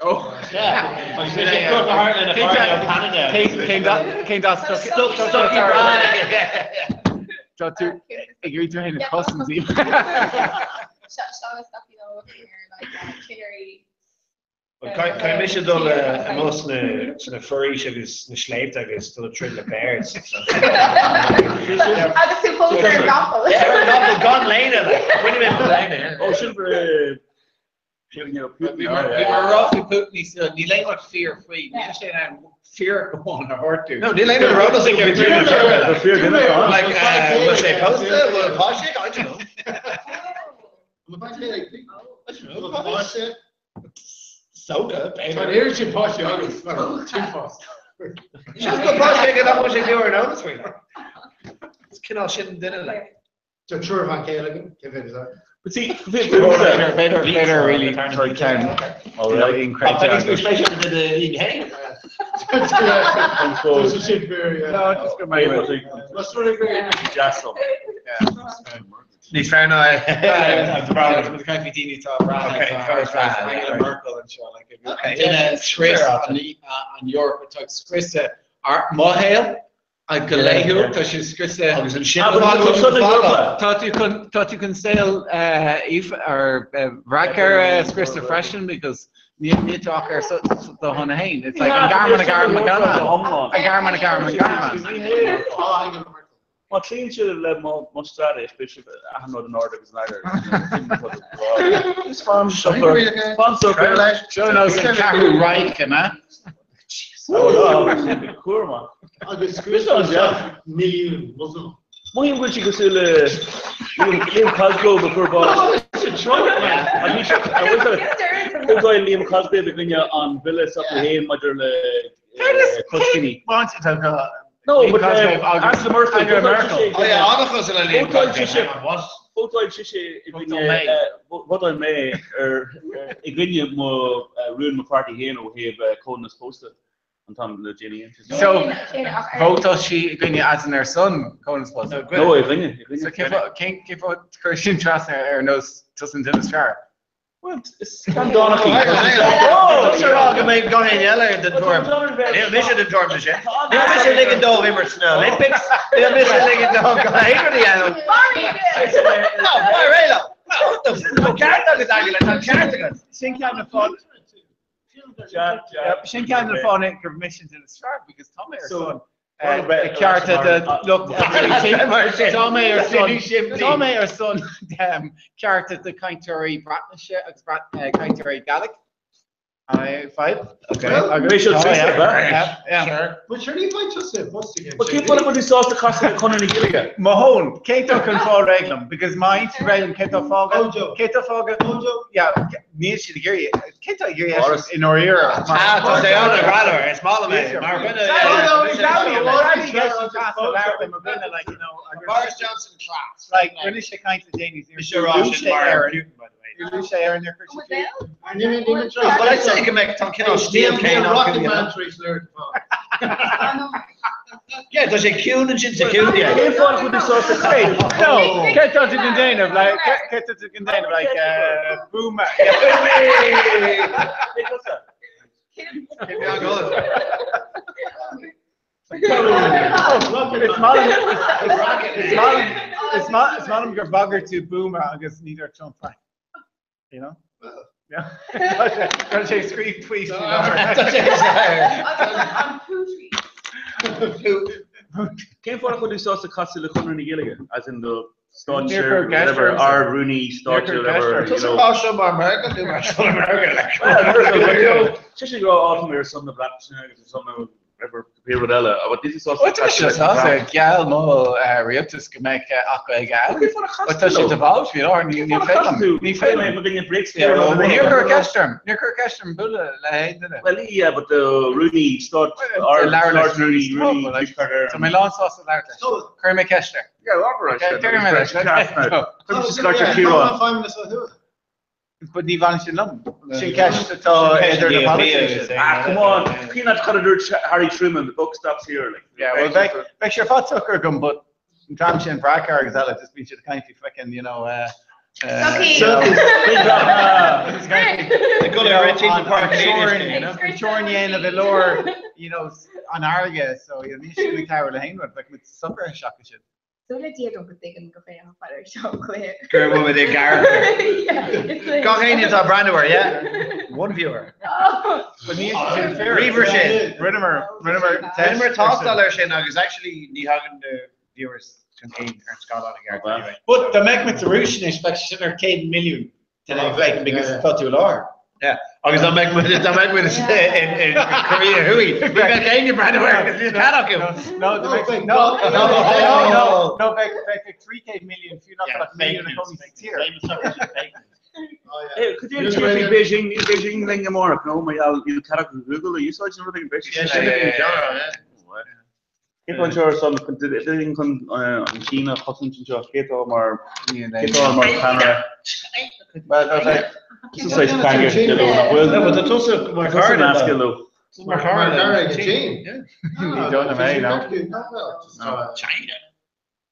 Oh. Yeah. Cén dá Tá tú ag iarraidh tú féin a chosaint. Sean stuff you know here like Chinnery. Caithfidh mise dul amuigh sna foraois agus sna sléibhte agus dul ag troid le bears. Agus tú fós ar an gcapall. Yeah, ar an gcapall gan léine, like. Rinne mé mo léine, yeah. Oh, sin Bhí mar rá faoi Putin níos luaithe, níl aon rud fíor faoi, níl sé in ann fíor amháin a thabhairt dúinn. No, níl aon rud eolas aige faoi Putin. Like, bhfuil sé pósta? Bhfuil páiste aige? I don't know. Soca, b'fhéidir. Tá an oiread sin páistí agus tú fásta. Seans go bhfuil páiste aige nach bhfuil sé fiú ar an eolas faoi. Is cineál sin duine, like. Tá triúr bhan chéile agam, cé mhéad is that? But see, B'fhéidir really third ceann. Níos fearr ná daoine atá Angela Merkel anseo duine scrios an Eoraip atá ag scriosadh mo shaol go laethúil tá sé scriosadh Agus ansin Tá tú chun tá tú chun saol ar Varadkar a scriosadh freisin because níl níl tú ach ar do shon féin. It's like an garman a garman a garman a garman a garman a garman. Má chloíonn sibh le mo straitéis, beidh sibh achan rud in ord agus in eagar. Is fan socair, fan socair. Seo nós an ceathrú Reich, an ea? Cúramach. Agus scriosadh isteach milliún Muslim. Mothaím go bhfuil sí cosúil le Liam Cosgrave a fuair bás. Vótáil Liam Cosgrave i gcoinne an bhille s'acu féin maidir le coscainí. No, but Angela Merkel. Angela Merkel. Oh yeah, an-chosúil le Liam Cosgrave. Vótáil sise i gcoinne, vótáil mé ar i gcoinne mo rún mo pháirtí féin ó thaobh comhionannas pósta an t-am le déanaí. So, vótáil sí i gcoinne as in ar son comhionannas pósta? No, i gcoinne, i gcoinne. So cén cén fáth chuir sin trasna ar nós tusa an duine is fearr? Well, is ceanndánachaí. Tá rá go mbeidh gach éinne eile den tuairim. Níl mise den tuairim sin. Níl mise ag ligean dóibh imirt sna Olympics. Níl mise ag ligean dóibh go haon rud a dhéanamh. No, fair réile. Tá ceart agat, Angela, tá ceart agat. Sin ceann na fáth. Sin ceann na fáthanna gur mise an duine is fearr because tá mé ar son cearta de lucht LGBT. Tá mé ar son tá mé ar son cearta de cainteoirí Breatnaise agus cainteoirí Gaelic. Fine. Okay. Agus yeah. But sure ní bhain tusa i bpost again. But cén fáth nach bhfuil tú sásta casadh le Conradh na Gaeilge? Mahone, cé tá chun fáil réidh liom? Because má fhaigheann siad réidh liom, cé tá fágtha? Cé tá fágtha? Yeah, níl siad ag iarraidh. Cé tá ag iarraidh i ndáiríre? Ah, tá sé an-ghreannmhar, is maith liom é. Mar dhuine, Boris Johnson class. Like, rinne sé caint le déanaí. Mise a rá sin mar Putin, by the way. Níor luaigh sé Éire, níor chuir sé fiú. Well, I'd say go mbeidh tá cineál stíl céanna acu, you know. Yeah, tá sé ciúin ansin sa ciúin. Cén fáth nach bhfuil tú sásta casadh? No, cé tá tú chun déanamh, like, cé tá tú chun déanamh, like, boomer. Is maith liom gur bhagair tú boomer agus ní dúirt Trump faic. You know? Yeah. Tá sé ag scríobh tweet faoi láthair. Cén fáth nach bhfuil tú sásta casadh le Conradh na Gaeilge, as in do stáitse, whatever, Ard-Rúnaí stáitse, whatever, you know. Tá seo mar America nó mar son America like. Tá sé ag rá áfach ar son na Breataine agus ar son na whatever, pé rud eile, but this is Well, tá sé sásta geall mo rialtas go mbeidh acu ag an. But tá sé de bhall faoi láthair, ní féidir liom. Ní féidir liom. Níor chuir ceist orm, níor chuir ceist orm bualadh le haon duine. Well, yeah, but the rúnaí stáit, Ard-Rúnaí, rúnaí, Tá mé lán sásta labhairt leis. Cuirfidh mé ceist air. Yeah, labhair leis. Déarfaidh mé leis. But ní bhaineann sin liom. Sin ceist atá idir na politicians. Ah, come on. Cén áit cad a dúirt Harry Truman, the buck stops here. Like, Yeah, well, bheadh bheadh sé ar fad socair agam, but an dream sin Varadkar agus eile, just bíonn siad ag caint faoi fucking, you know, Sochaí. An teorainn a dhéanamh i lár, you know, an fharraige, so, you know, níl sin ag cabhrú le haon rud, bheadh muid socair seachas sin. Súil le Dia agam go dtuigeann gach éinne atá fad ar seo an chluiche. Go bhfuil muid i gcarachtar. Gach éinne atá ag breathnú air, yeah? One viewer. But níl sé sin fair. Ríomhaire sin. Rinneamar, rinneamar test. Rinneamar tástáil air sin agus actually ní thagann na viewers chun cinn ar an scáileán i gceart anyway. But dá mbeadh muid sa Rúis anois, bheadh sé sin ar 100 milliún duine ag féachaint because tá tú i láthair. Yeah. Agus dá mbeadh muid dá mbeadh muid in Korea Thuaidh, ní bheadh éinne ag breathnú air agus níl cead acu. No, no, no, no, no, no, bheadh bheadh 300 milliún fiú nach mbeadh milliún ina gcónaí sa tír. Hey, could you tell me Beijing, níl Beijing linn amárach, no, mar gheall níl cead acu Google a úsáid nó rud éigin Beijing. Yeah, sin a bhí an ceann, yeah. Cé atá anseo ar son duine chun an tSín a chosaint anseo? Cé atá mar cé atá mar cheannaire? Tusa saghas teanga leo nach bhfuil? No, but tá tusa mar Tusa chara nasctha leo. Mar chara Mar chara ag an tSín. Ní dóigh liom é, no. China.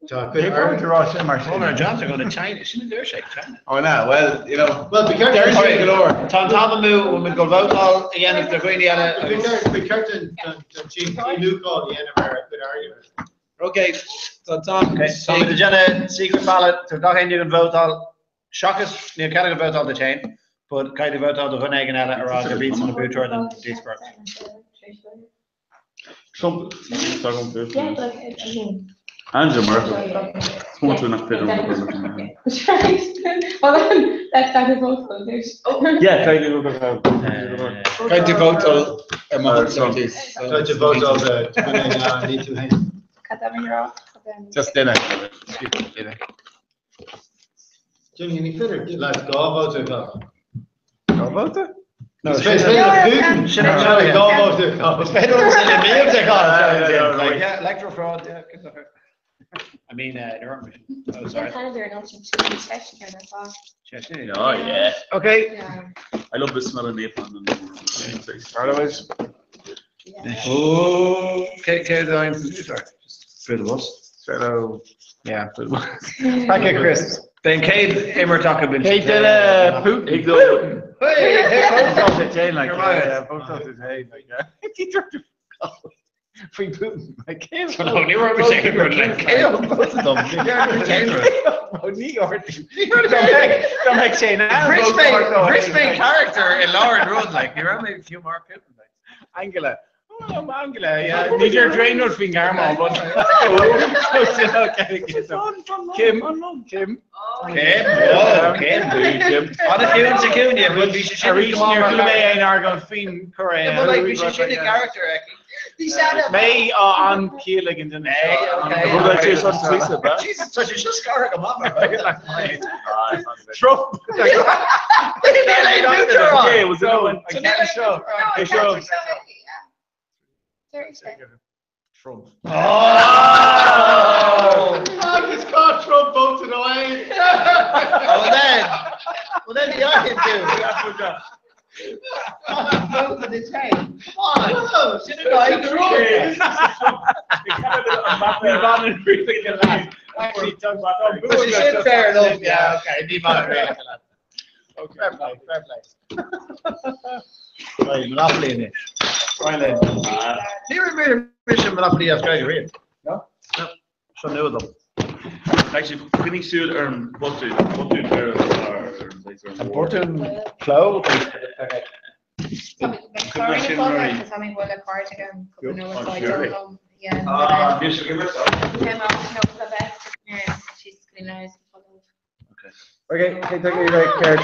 Tá Cé fáth a rá sin mar sin? All our jobs are going to China. Sin a deir sé, China. Oh no, well, you know. Well, be careful. Deir sé go leor. Tá an t-am amú, bhfuil muid ag dul vótáil a dhéanamh do dhaoine eile agus. Ba cheart don tSín iniúchadh a dhéanamh ar a cuid airgeadais. Ok, tá an t-am. Tá muid ag déanamh secret ballot, tá gach éinne chun vótáil, seachas, níl cead agat vótáil duit féin, but caithfidh tú vótáil do dhuine éigin eile a rá gurb iadsan na buaiteoir den díospóireacht. Trump, Angela Merkel. Is mó tú nach féidir liom Yeah, caithfidh tú Caithfidh tú vótáil ar mo shon tús. Caithfidh tú vótáil do dhuine éigin eile, ní tú féin. Just duine. Duine. Jimmy, ní féidir leat dhá vóta a chaitheamh. Dhá vóta? No, Is féidir le Putin Sin é dhá vóta a chaitheamh. Is féidir le mílte a chaitheamh. Like, yeah, electoral fraud, yeah, good luck. I mean, uh, oh, sorry. Oh, yeah. Okay. I love the smell of napalm. Otherwise. Oh, okay, okay, sorry. Just through the bus. Fellow, yeah. Packet crisps. Beidh an chéad imirt acu in Cé duine Putin? Putin! Hey, Hey, vótáil duit féin, like, You're right. yeah, vótáil duit féin, like, yeah. Faoi Putin, like, cé No, ní raibh sé ag rud like, cé a vóta dom? Ní Ní orthu. Dá mbeadh sé in ann Bhris vóta mé ort dó bhris féin, mé like. character i lár an rud, like, ní raibh mé fiú mar Putin, like. Angela. Oh, Angela, yeah. Ní deir drain rud faoin nGearmáin, but Kim, Kim. Kim, oh, Kim. Kim. An-chiúin sa chúinne, but bhí sé sin Arís go maith níor mar chuala mé character. aon argóint faoin Chóiré. Yeah, but like, bhí sé sin i character aici. Mé á an-chiall ag an duine Hey, seo. okay. Jesus, tá sé seo scartha go maith mar Trump. Okay, was it one? Seo. É seo. Trump. Oh! Agus cá Trump voted away. Well then, well then the I can do. Vote for the chain. Come on. Sin an guy Trump. But she said fair enough. Yeah, okay. Ní maith an Fair play, fair play. Right, Monopoly anois. Right then. Ní raibh mise Monopoly as Gaeilge riamh. No? No. Seo nua dom. Actually, coinnigh súil ar an botún, botún ar an An botún cló? Ah, bhí sé go Okay, cé tá go ceart.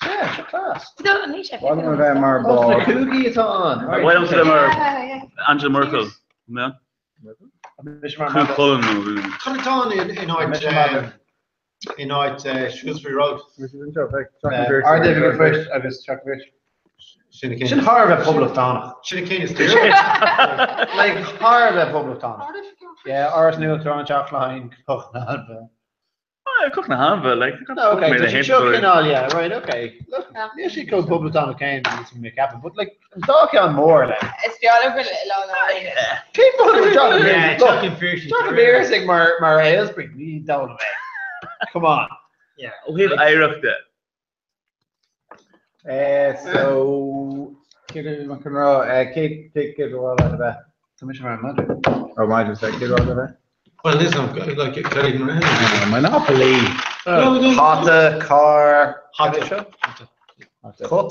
Yeah, seo class. Why don't bheith mar Oh, ball? na cúigí atá ann. Why don't they mar Angela Merkel? Yeah. Mise mar Cú Chulainn nó Cad atá ann in áit Mise mar in áit Shrewsbury Road? Ard-Oifig an Phoist agus Teach Bhris. Sin a cén. Sin thar a bheith poblachtánach. Sin a cén is daoire. Like, thar a bheith poblachtánach. Yeah, Áras an Uachtaráin, Teach Laighean, Cnoc na hAinmhithe. Cnoc na hAinmhithe, like. No, okay, tá siad seo cineál, yeah, right, okay. Look, níl siad chomh poblachtánach céanna is mé ceapaim, but like, an dá cheann mór, like. Is fearr go oileán Árann. Cén fáth go bhfuil Teach an Yeah, Phiarsaigh? Teach an Phiarsaigh. Teach an Phiarsaigh mar mar Aylesbury, ní dóigh liom é. Come on. Yeah. Ó thaobh oidhreachta. So, cé go chun rá, cé cé cé go bhfuil a bheith? Tá mise mar an madra. Oh, madra, sorry, cé go bhfuil a bheith? Well, listen, like, cad é an Monopoly. Hata, car, Hata. Cut.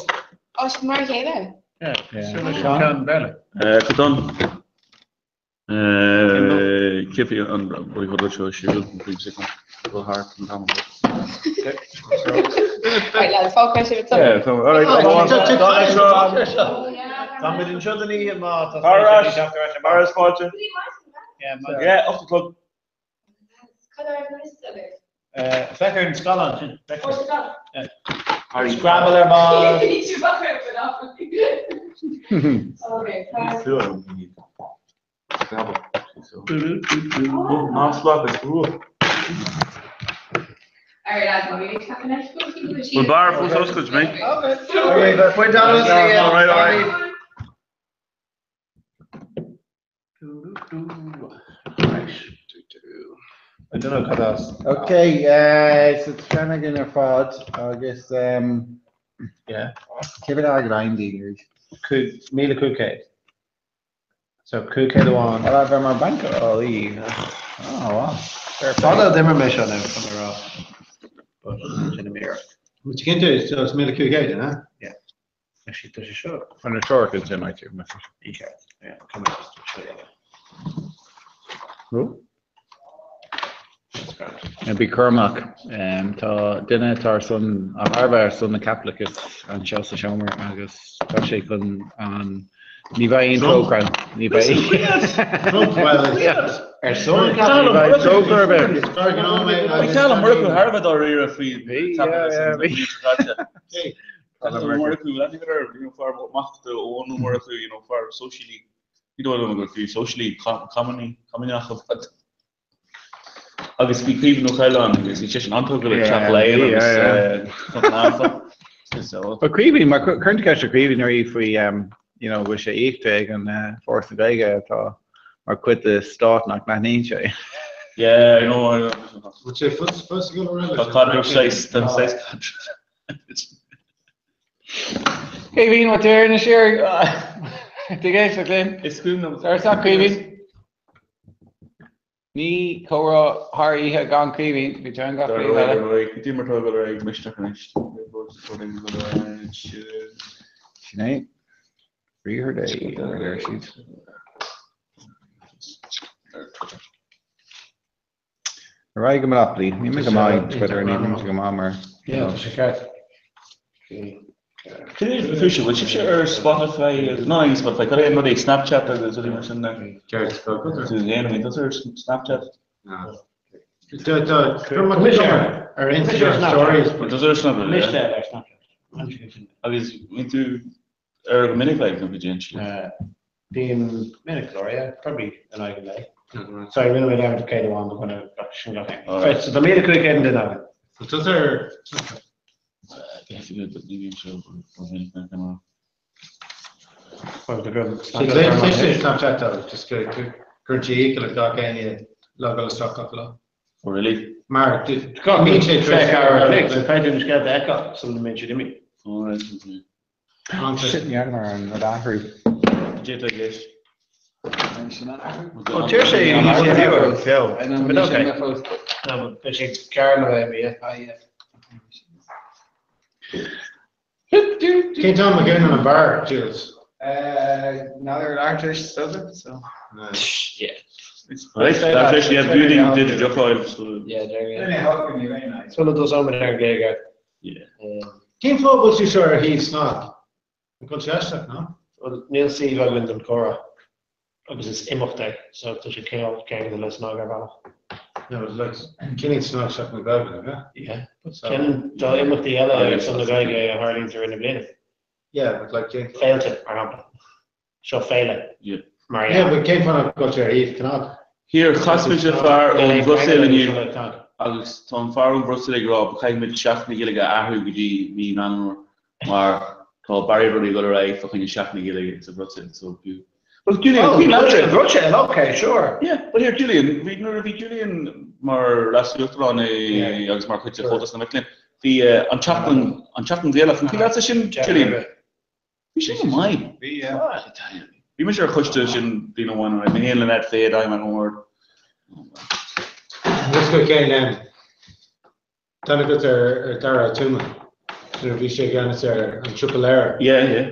Ó, sin mar a chéile. Yeah, Ceann Béarla. Cotton. Cipí an rud seo siúl an príomh go thart an t-am. Right, lads, fágfaidh sibh anseo. Yeah, so, all right, go on. Tá muid anseo don oíche má tá Ar ais. teacht ar ais Ar ais fáilte. Yeah, 8 o'clock. Cad é an liosta agaibh? Féach ar an scáileán sin. Ó, sin done. Scrabble ar ball. Ní tú bheadh ar Monopoly. Okay, tá. Scrabble. Ná slap is rua. Bhfuil beár fós oscailte, mé? Faoi deara. All right, all right. I don't know cad as. Okay, uh, so tá sin againn ar fad agus um, Yeah. cé mhéad airgead a fhaigheann daoine arís? 1500. So 500 amháin. Well, bheith mar banc-eolaí. Oh, wow. Fair play. Fada a d'imir mé seo now, chun a rá. But sin an iarracht. Bhfuil tú cinnte so is 1500, an ea? Yeah. Actually, tá sé seo. An seo is in áit Yeah, yeah, come on, just show you. Oh. Bí cúramach. Tá duine atá ar son a thar a bheith ar son na Caitliceachais anseo sa seomra agus tá sé chun an ní bheidh aon trócaire ann. Ní bheidh. Ar son Ní bheidh trócaire ar bith. Bhí Cal Ó Murchú thar a bheith dáiríre faoi Cal Ó Murchú, fear mac d'Eoin Ó Murchú, you know, fear sóisialaí. Ní dóigh liom gur fiú sóisialaí, cumannach a bheadh. Agus bhí Caoimhín Ó Coileáin agus bhí seisean an-tógtha le Teach Laighean agus But Caoimhín, mar cuireann tú ceist ar Caoimhín ariamh faoi you know, bhfuil sé íoctha ag an Foras na Gaeilge atá mar chuid de stát nach n-aithníonn sé. Yeah, I know, I know. Bhfuil sé fós fós ag dul ar Tá caidreamh saghas, tá saghas caidreamh. Caoimhín, what deir na siar? Tig éisteacht linn. Is cuimhin liom. Ar Caoimhín. Ní comhrá thar oíche gan Caoimhín, bhí teann gach taobh eile. Ar aghaidh, cad é mar atá ag dul ar aghaidh Misneach anois? Sin é. Briathar Dé, mar a deir siad. Ar aghaidh go Monopoly. Níl mé go maith ag Twitter, níl mé go maith mar. Yeah, tá sé ceart. Cad é fúibhse? Bhfuil sibhse ar Spotify agus ná ní Spotify, cad é an rud é Snapchat agus rudaí mar sin de? Ceart, tá agat ar. Déanaim, tá tú ar Snapchat? Tá, ar Instagram stories. Tá tú ar Snapchat? Mise ar Snapchat. Agus bhíonn tú ar go minic like nó go dtéann sí? Bím minic go leor, yeah, probably in aghaidh an lae. Sorry, rinne mé dearmad 100 amháin do dhuine gach sin gach aon. Right, so tá 1500 duine againn. Tá tú ar Snapchat? Snapchat though, just go cuireann sé iachall ar gach éinne logáil isteach gach lá. Oh really? Mar níl sé tar éis So féidir na scéalta a fheiceáil sula mbíonn siad imithe. All right, okay. Sin dhearna an rud a athrú. Cad é atá i gceist? Ó deir sé beo. Beidh sé gearr le bheith imithe. Cén t-am a dhúnann an beár, Jules? N'fheadar leathuair tar éis a 10, so. Yeah. Right, that's actually yeah, building did the job. Yeah, there you go. Sula dtosóimid ar an Ghaeilge. Yeah. Cén fáth a bhfuil tú seo ar shuíomh SnaG? An bhfuil sé aisteach, ná? Bhuel, níl suíomh againn don chomhrá agus is imeacht é, so tá sé cineál ceangailte le SnaG ar bhealach. No, like, ciallaíonn SnaG Seachtain na Gaeilge, nach ea? Yeah, but ciallaíonn tá imeachtaí eile ar son na Gaeilge a tharlaíonn i rith na bliana. Yeah, but like, cén fáth? Féilte, mar shampla. Seo féile. Yeah. Mar Yeah, but cén fáth nach bhfuil sé ar shuíomh CnaG? Here, chas muid le fear ón Bhruiséil inniu agus tá an fear ón Bhruiséil ag rá go caithfidh muid Seachtain na Gaeilge a athrú go dtí mí Mheán Fómhair mar tá barraíocht rudaí ag dul ar aghaidh fá choinne Seachtain na Gaeilge sa Bhruiséil so fiú Well Julian, Oh, bhí leatsa. Bhruiséil, okay, sure. Yeah, but here Julian, bhí nuair a bhí Julian mar leas-uachtarán i agus mar chuid de Chomhaltas na Mic Léinn, bhí an tseachtain an tseachtain Ghaelach, an cuimhin leatsa sin Julian? Bhí sin go maith. Bhí, yeah. Bhí mise ar choiste sin bliain amháin, mé féin Lynette Fay, Daithí Mac Ón Bhaird. Just go cén Tá aithne agat ar Dara Ó Tuama nuair a bhí sé i gceannas ar an Siopa Leabhar. Yeah, yeah.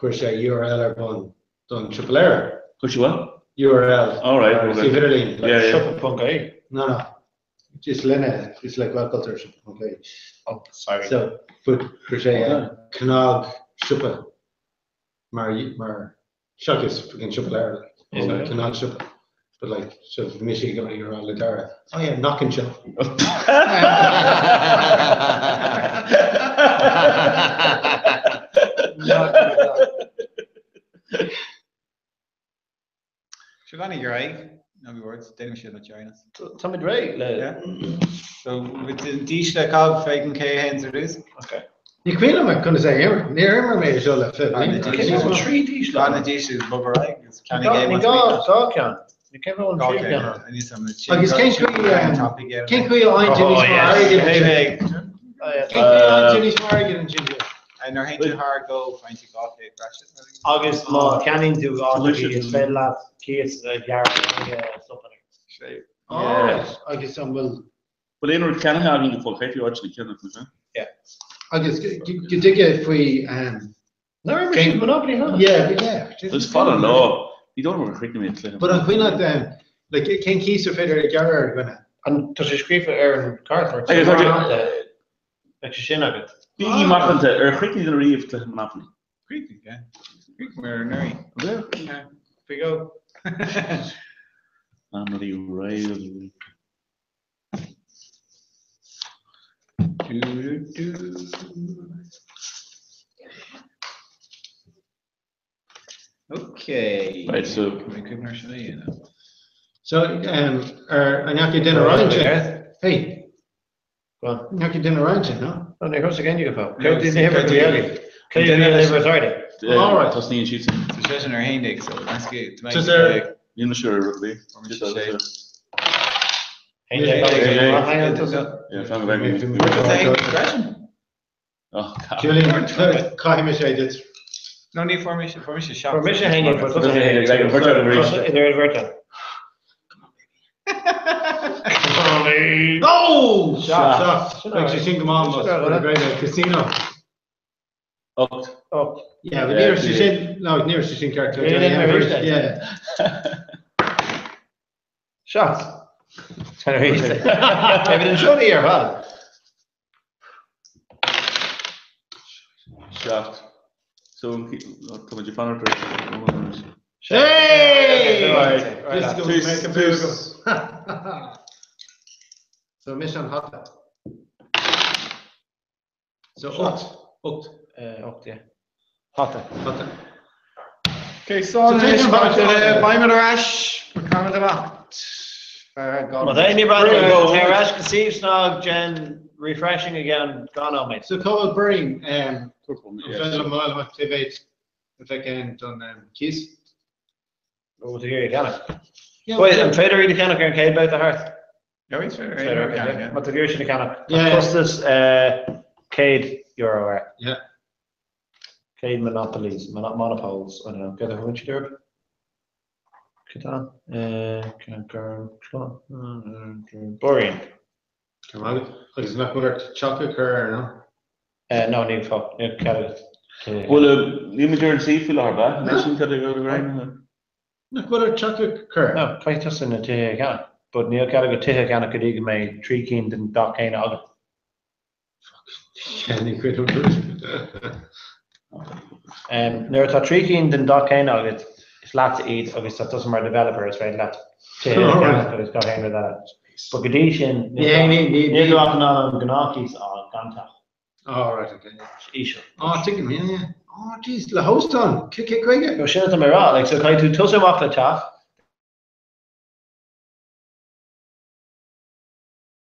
Chuir sé URL ar bun don Siopa Leabhar. Chuir sé what? URL. All right. Okay. Suíomh idirlín. Yeah, yeah. Siopa.ie. No, no. Just lena, just like Gaelchultúr siopa.ie. Oh, sorry. So, but chuir sé cnag siopa mar mar seachas fucking siopa leabhar like. So cnag siopa. But like, so bhí mise ag rá le Dara, oh yeah, knocking shop. Seo leanaí ar aghaidh. Ná bí worried, déanfaidh sé le China. Táimid réidh le. Yeah. So, dísle cab féachann cé a théanns ar dtús. Okay. Ní cuimhin liom conas é imir. Níor imir mé seo le 20 bliain. Cé bhfuil trí dísle? Gá na dísle is bog ar aghaidh agus ceannaigh é Ní gá dhá ceann. Ní cé bhfuil an trí ceann ann. Agus cén chaoi cén chaoi a fhaigheann tú níos mó airgid ansin? Cén chaoi a fhaigheann tú níos mó airgid ansin? Nuair a théann tú thar go faigheann tú 200 breise. Agus má cheannaíonn tú áit is féidir leat cíos a ghearradh stopanna. Agus an bhfuil Bhfuil aon rud ceannaithe againn go fóill? Caithfidh áit le ceannach, nach ea? Yeah. Agus go dtuige faoi. Nár imir siad Monopoly cheana? Yeah, but yeah. Is fada an lá. Ní dóigh liom gur chríochnaigh mé an cluiche. But an cuimhin leat like cén cíos ar féidir a ghearradh ar dhuine? An tá sé scríofa ar an gcárta? Beidh sé sin agat. Bígí macánta, ar chríochnaigh duine riamh cluiche Monopoly? Chríochnaigh, yeah. Chríochnaigh mé anuraidh. Yeah. Faoi dhó. Family rivalry. Okay. Right, so. So, um, ar an ndeachaigh duine roimhe sin? Hey. Go on. An ndeachaigh duine roimhe sin, no? No, ní raibh again you go. Céard é na huimhir go dhéanfaidh? Céard é na huimhir is airde? All right. Tosnaíonn siad sin. So sé sin ar 11, so let's get to Just ar. Níl mise ar rugbaí. Julian, caithfidh mise é duit. No, ní fuair mise, fuair mise seacht. Fuair mise haon déag, fuair tusa haon déag. Idir an bheirt ann. Oh! Seacht. Beidh sé sin go maith más casino. 8. 8. Yeah, but ní raibh sé sin, no, ní raibh sé sin ceart. Yeah. 7. Beidh an seo ar fad. 7. So, tá muid ag fanacht ar. Hey! So mise an hata. So 8. 8. 8, yeah. Hata. Hata. Ok, so anois beimid ar ais, caithfimid imeacht. Má tá aon rud ar ais go suíomh SnaG déan refreshing again gan nóiméad. So cá bhfuil Breen? An féidir liom a fháil cé mhéad a bheidh ann don cíos? Ó, tá iarraidh a cheannach. Wait, an féidir iad a cheannach ar an chéad babhta thart? No, is féidir iad a cheannach. Má tá iarraidh sin a cheannach. Tá costas €100 air. Yeah. 100 monopolies, monopoles, I don't know, cad a thugann siad orthu? Catan? Boring. Agus nach bhfuil ort teach a chur air, no? No, níl fáth, níl cead agat. Bhuel, níl muid ar an suíomh faoi láthair, ab ea? Sin cad é go raibh Nach bhfuil ort teach a chur? No, caithfidh tusa na tithe a cheannach, but níl cead agat tithe a cheannach go dtí go mbeidh 3 cinn den dath céanna agat. Ní cuid Nuair atá 3 cinn den dath céanna agat, is leatsa iad agus tá tusa mar developer is féidir leat tithe a cheannach agus gach aon rud eile. But go dtí sin, níl tú ach in ann an gnáthchíos a fháil gan teach. Oh, right, okay. Íseal. Oh, tuigim, yeah, yeah. Oh, jeez, le hóstán, cé chuige? No, sin atá mé a rá, like, so caithfidh tú tosú amach le teach,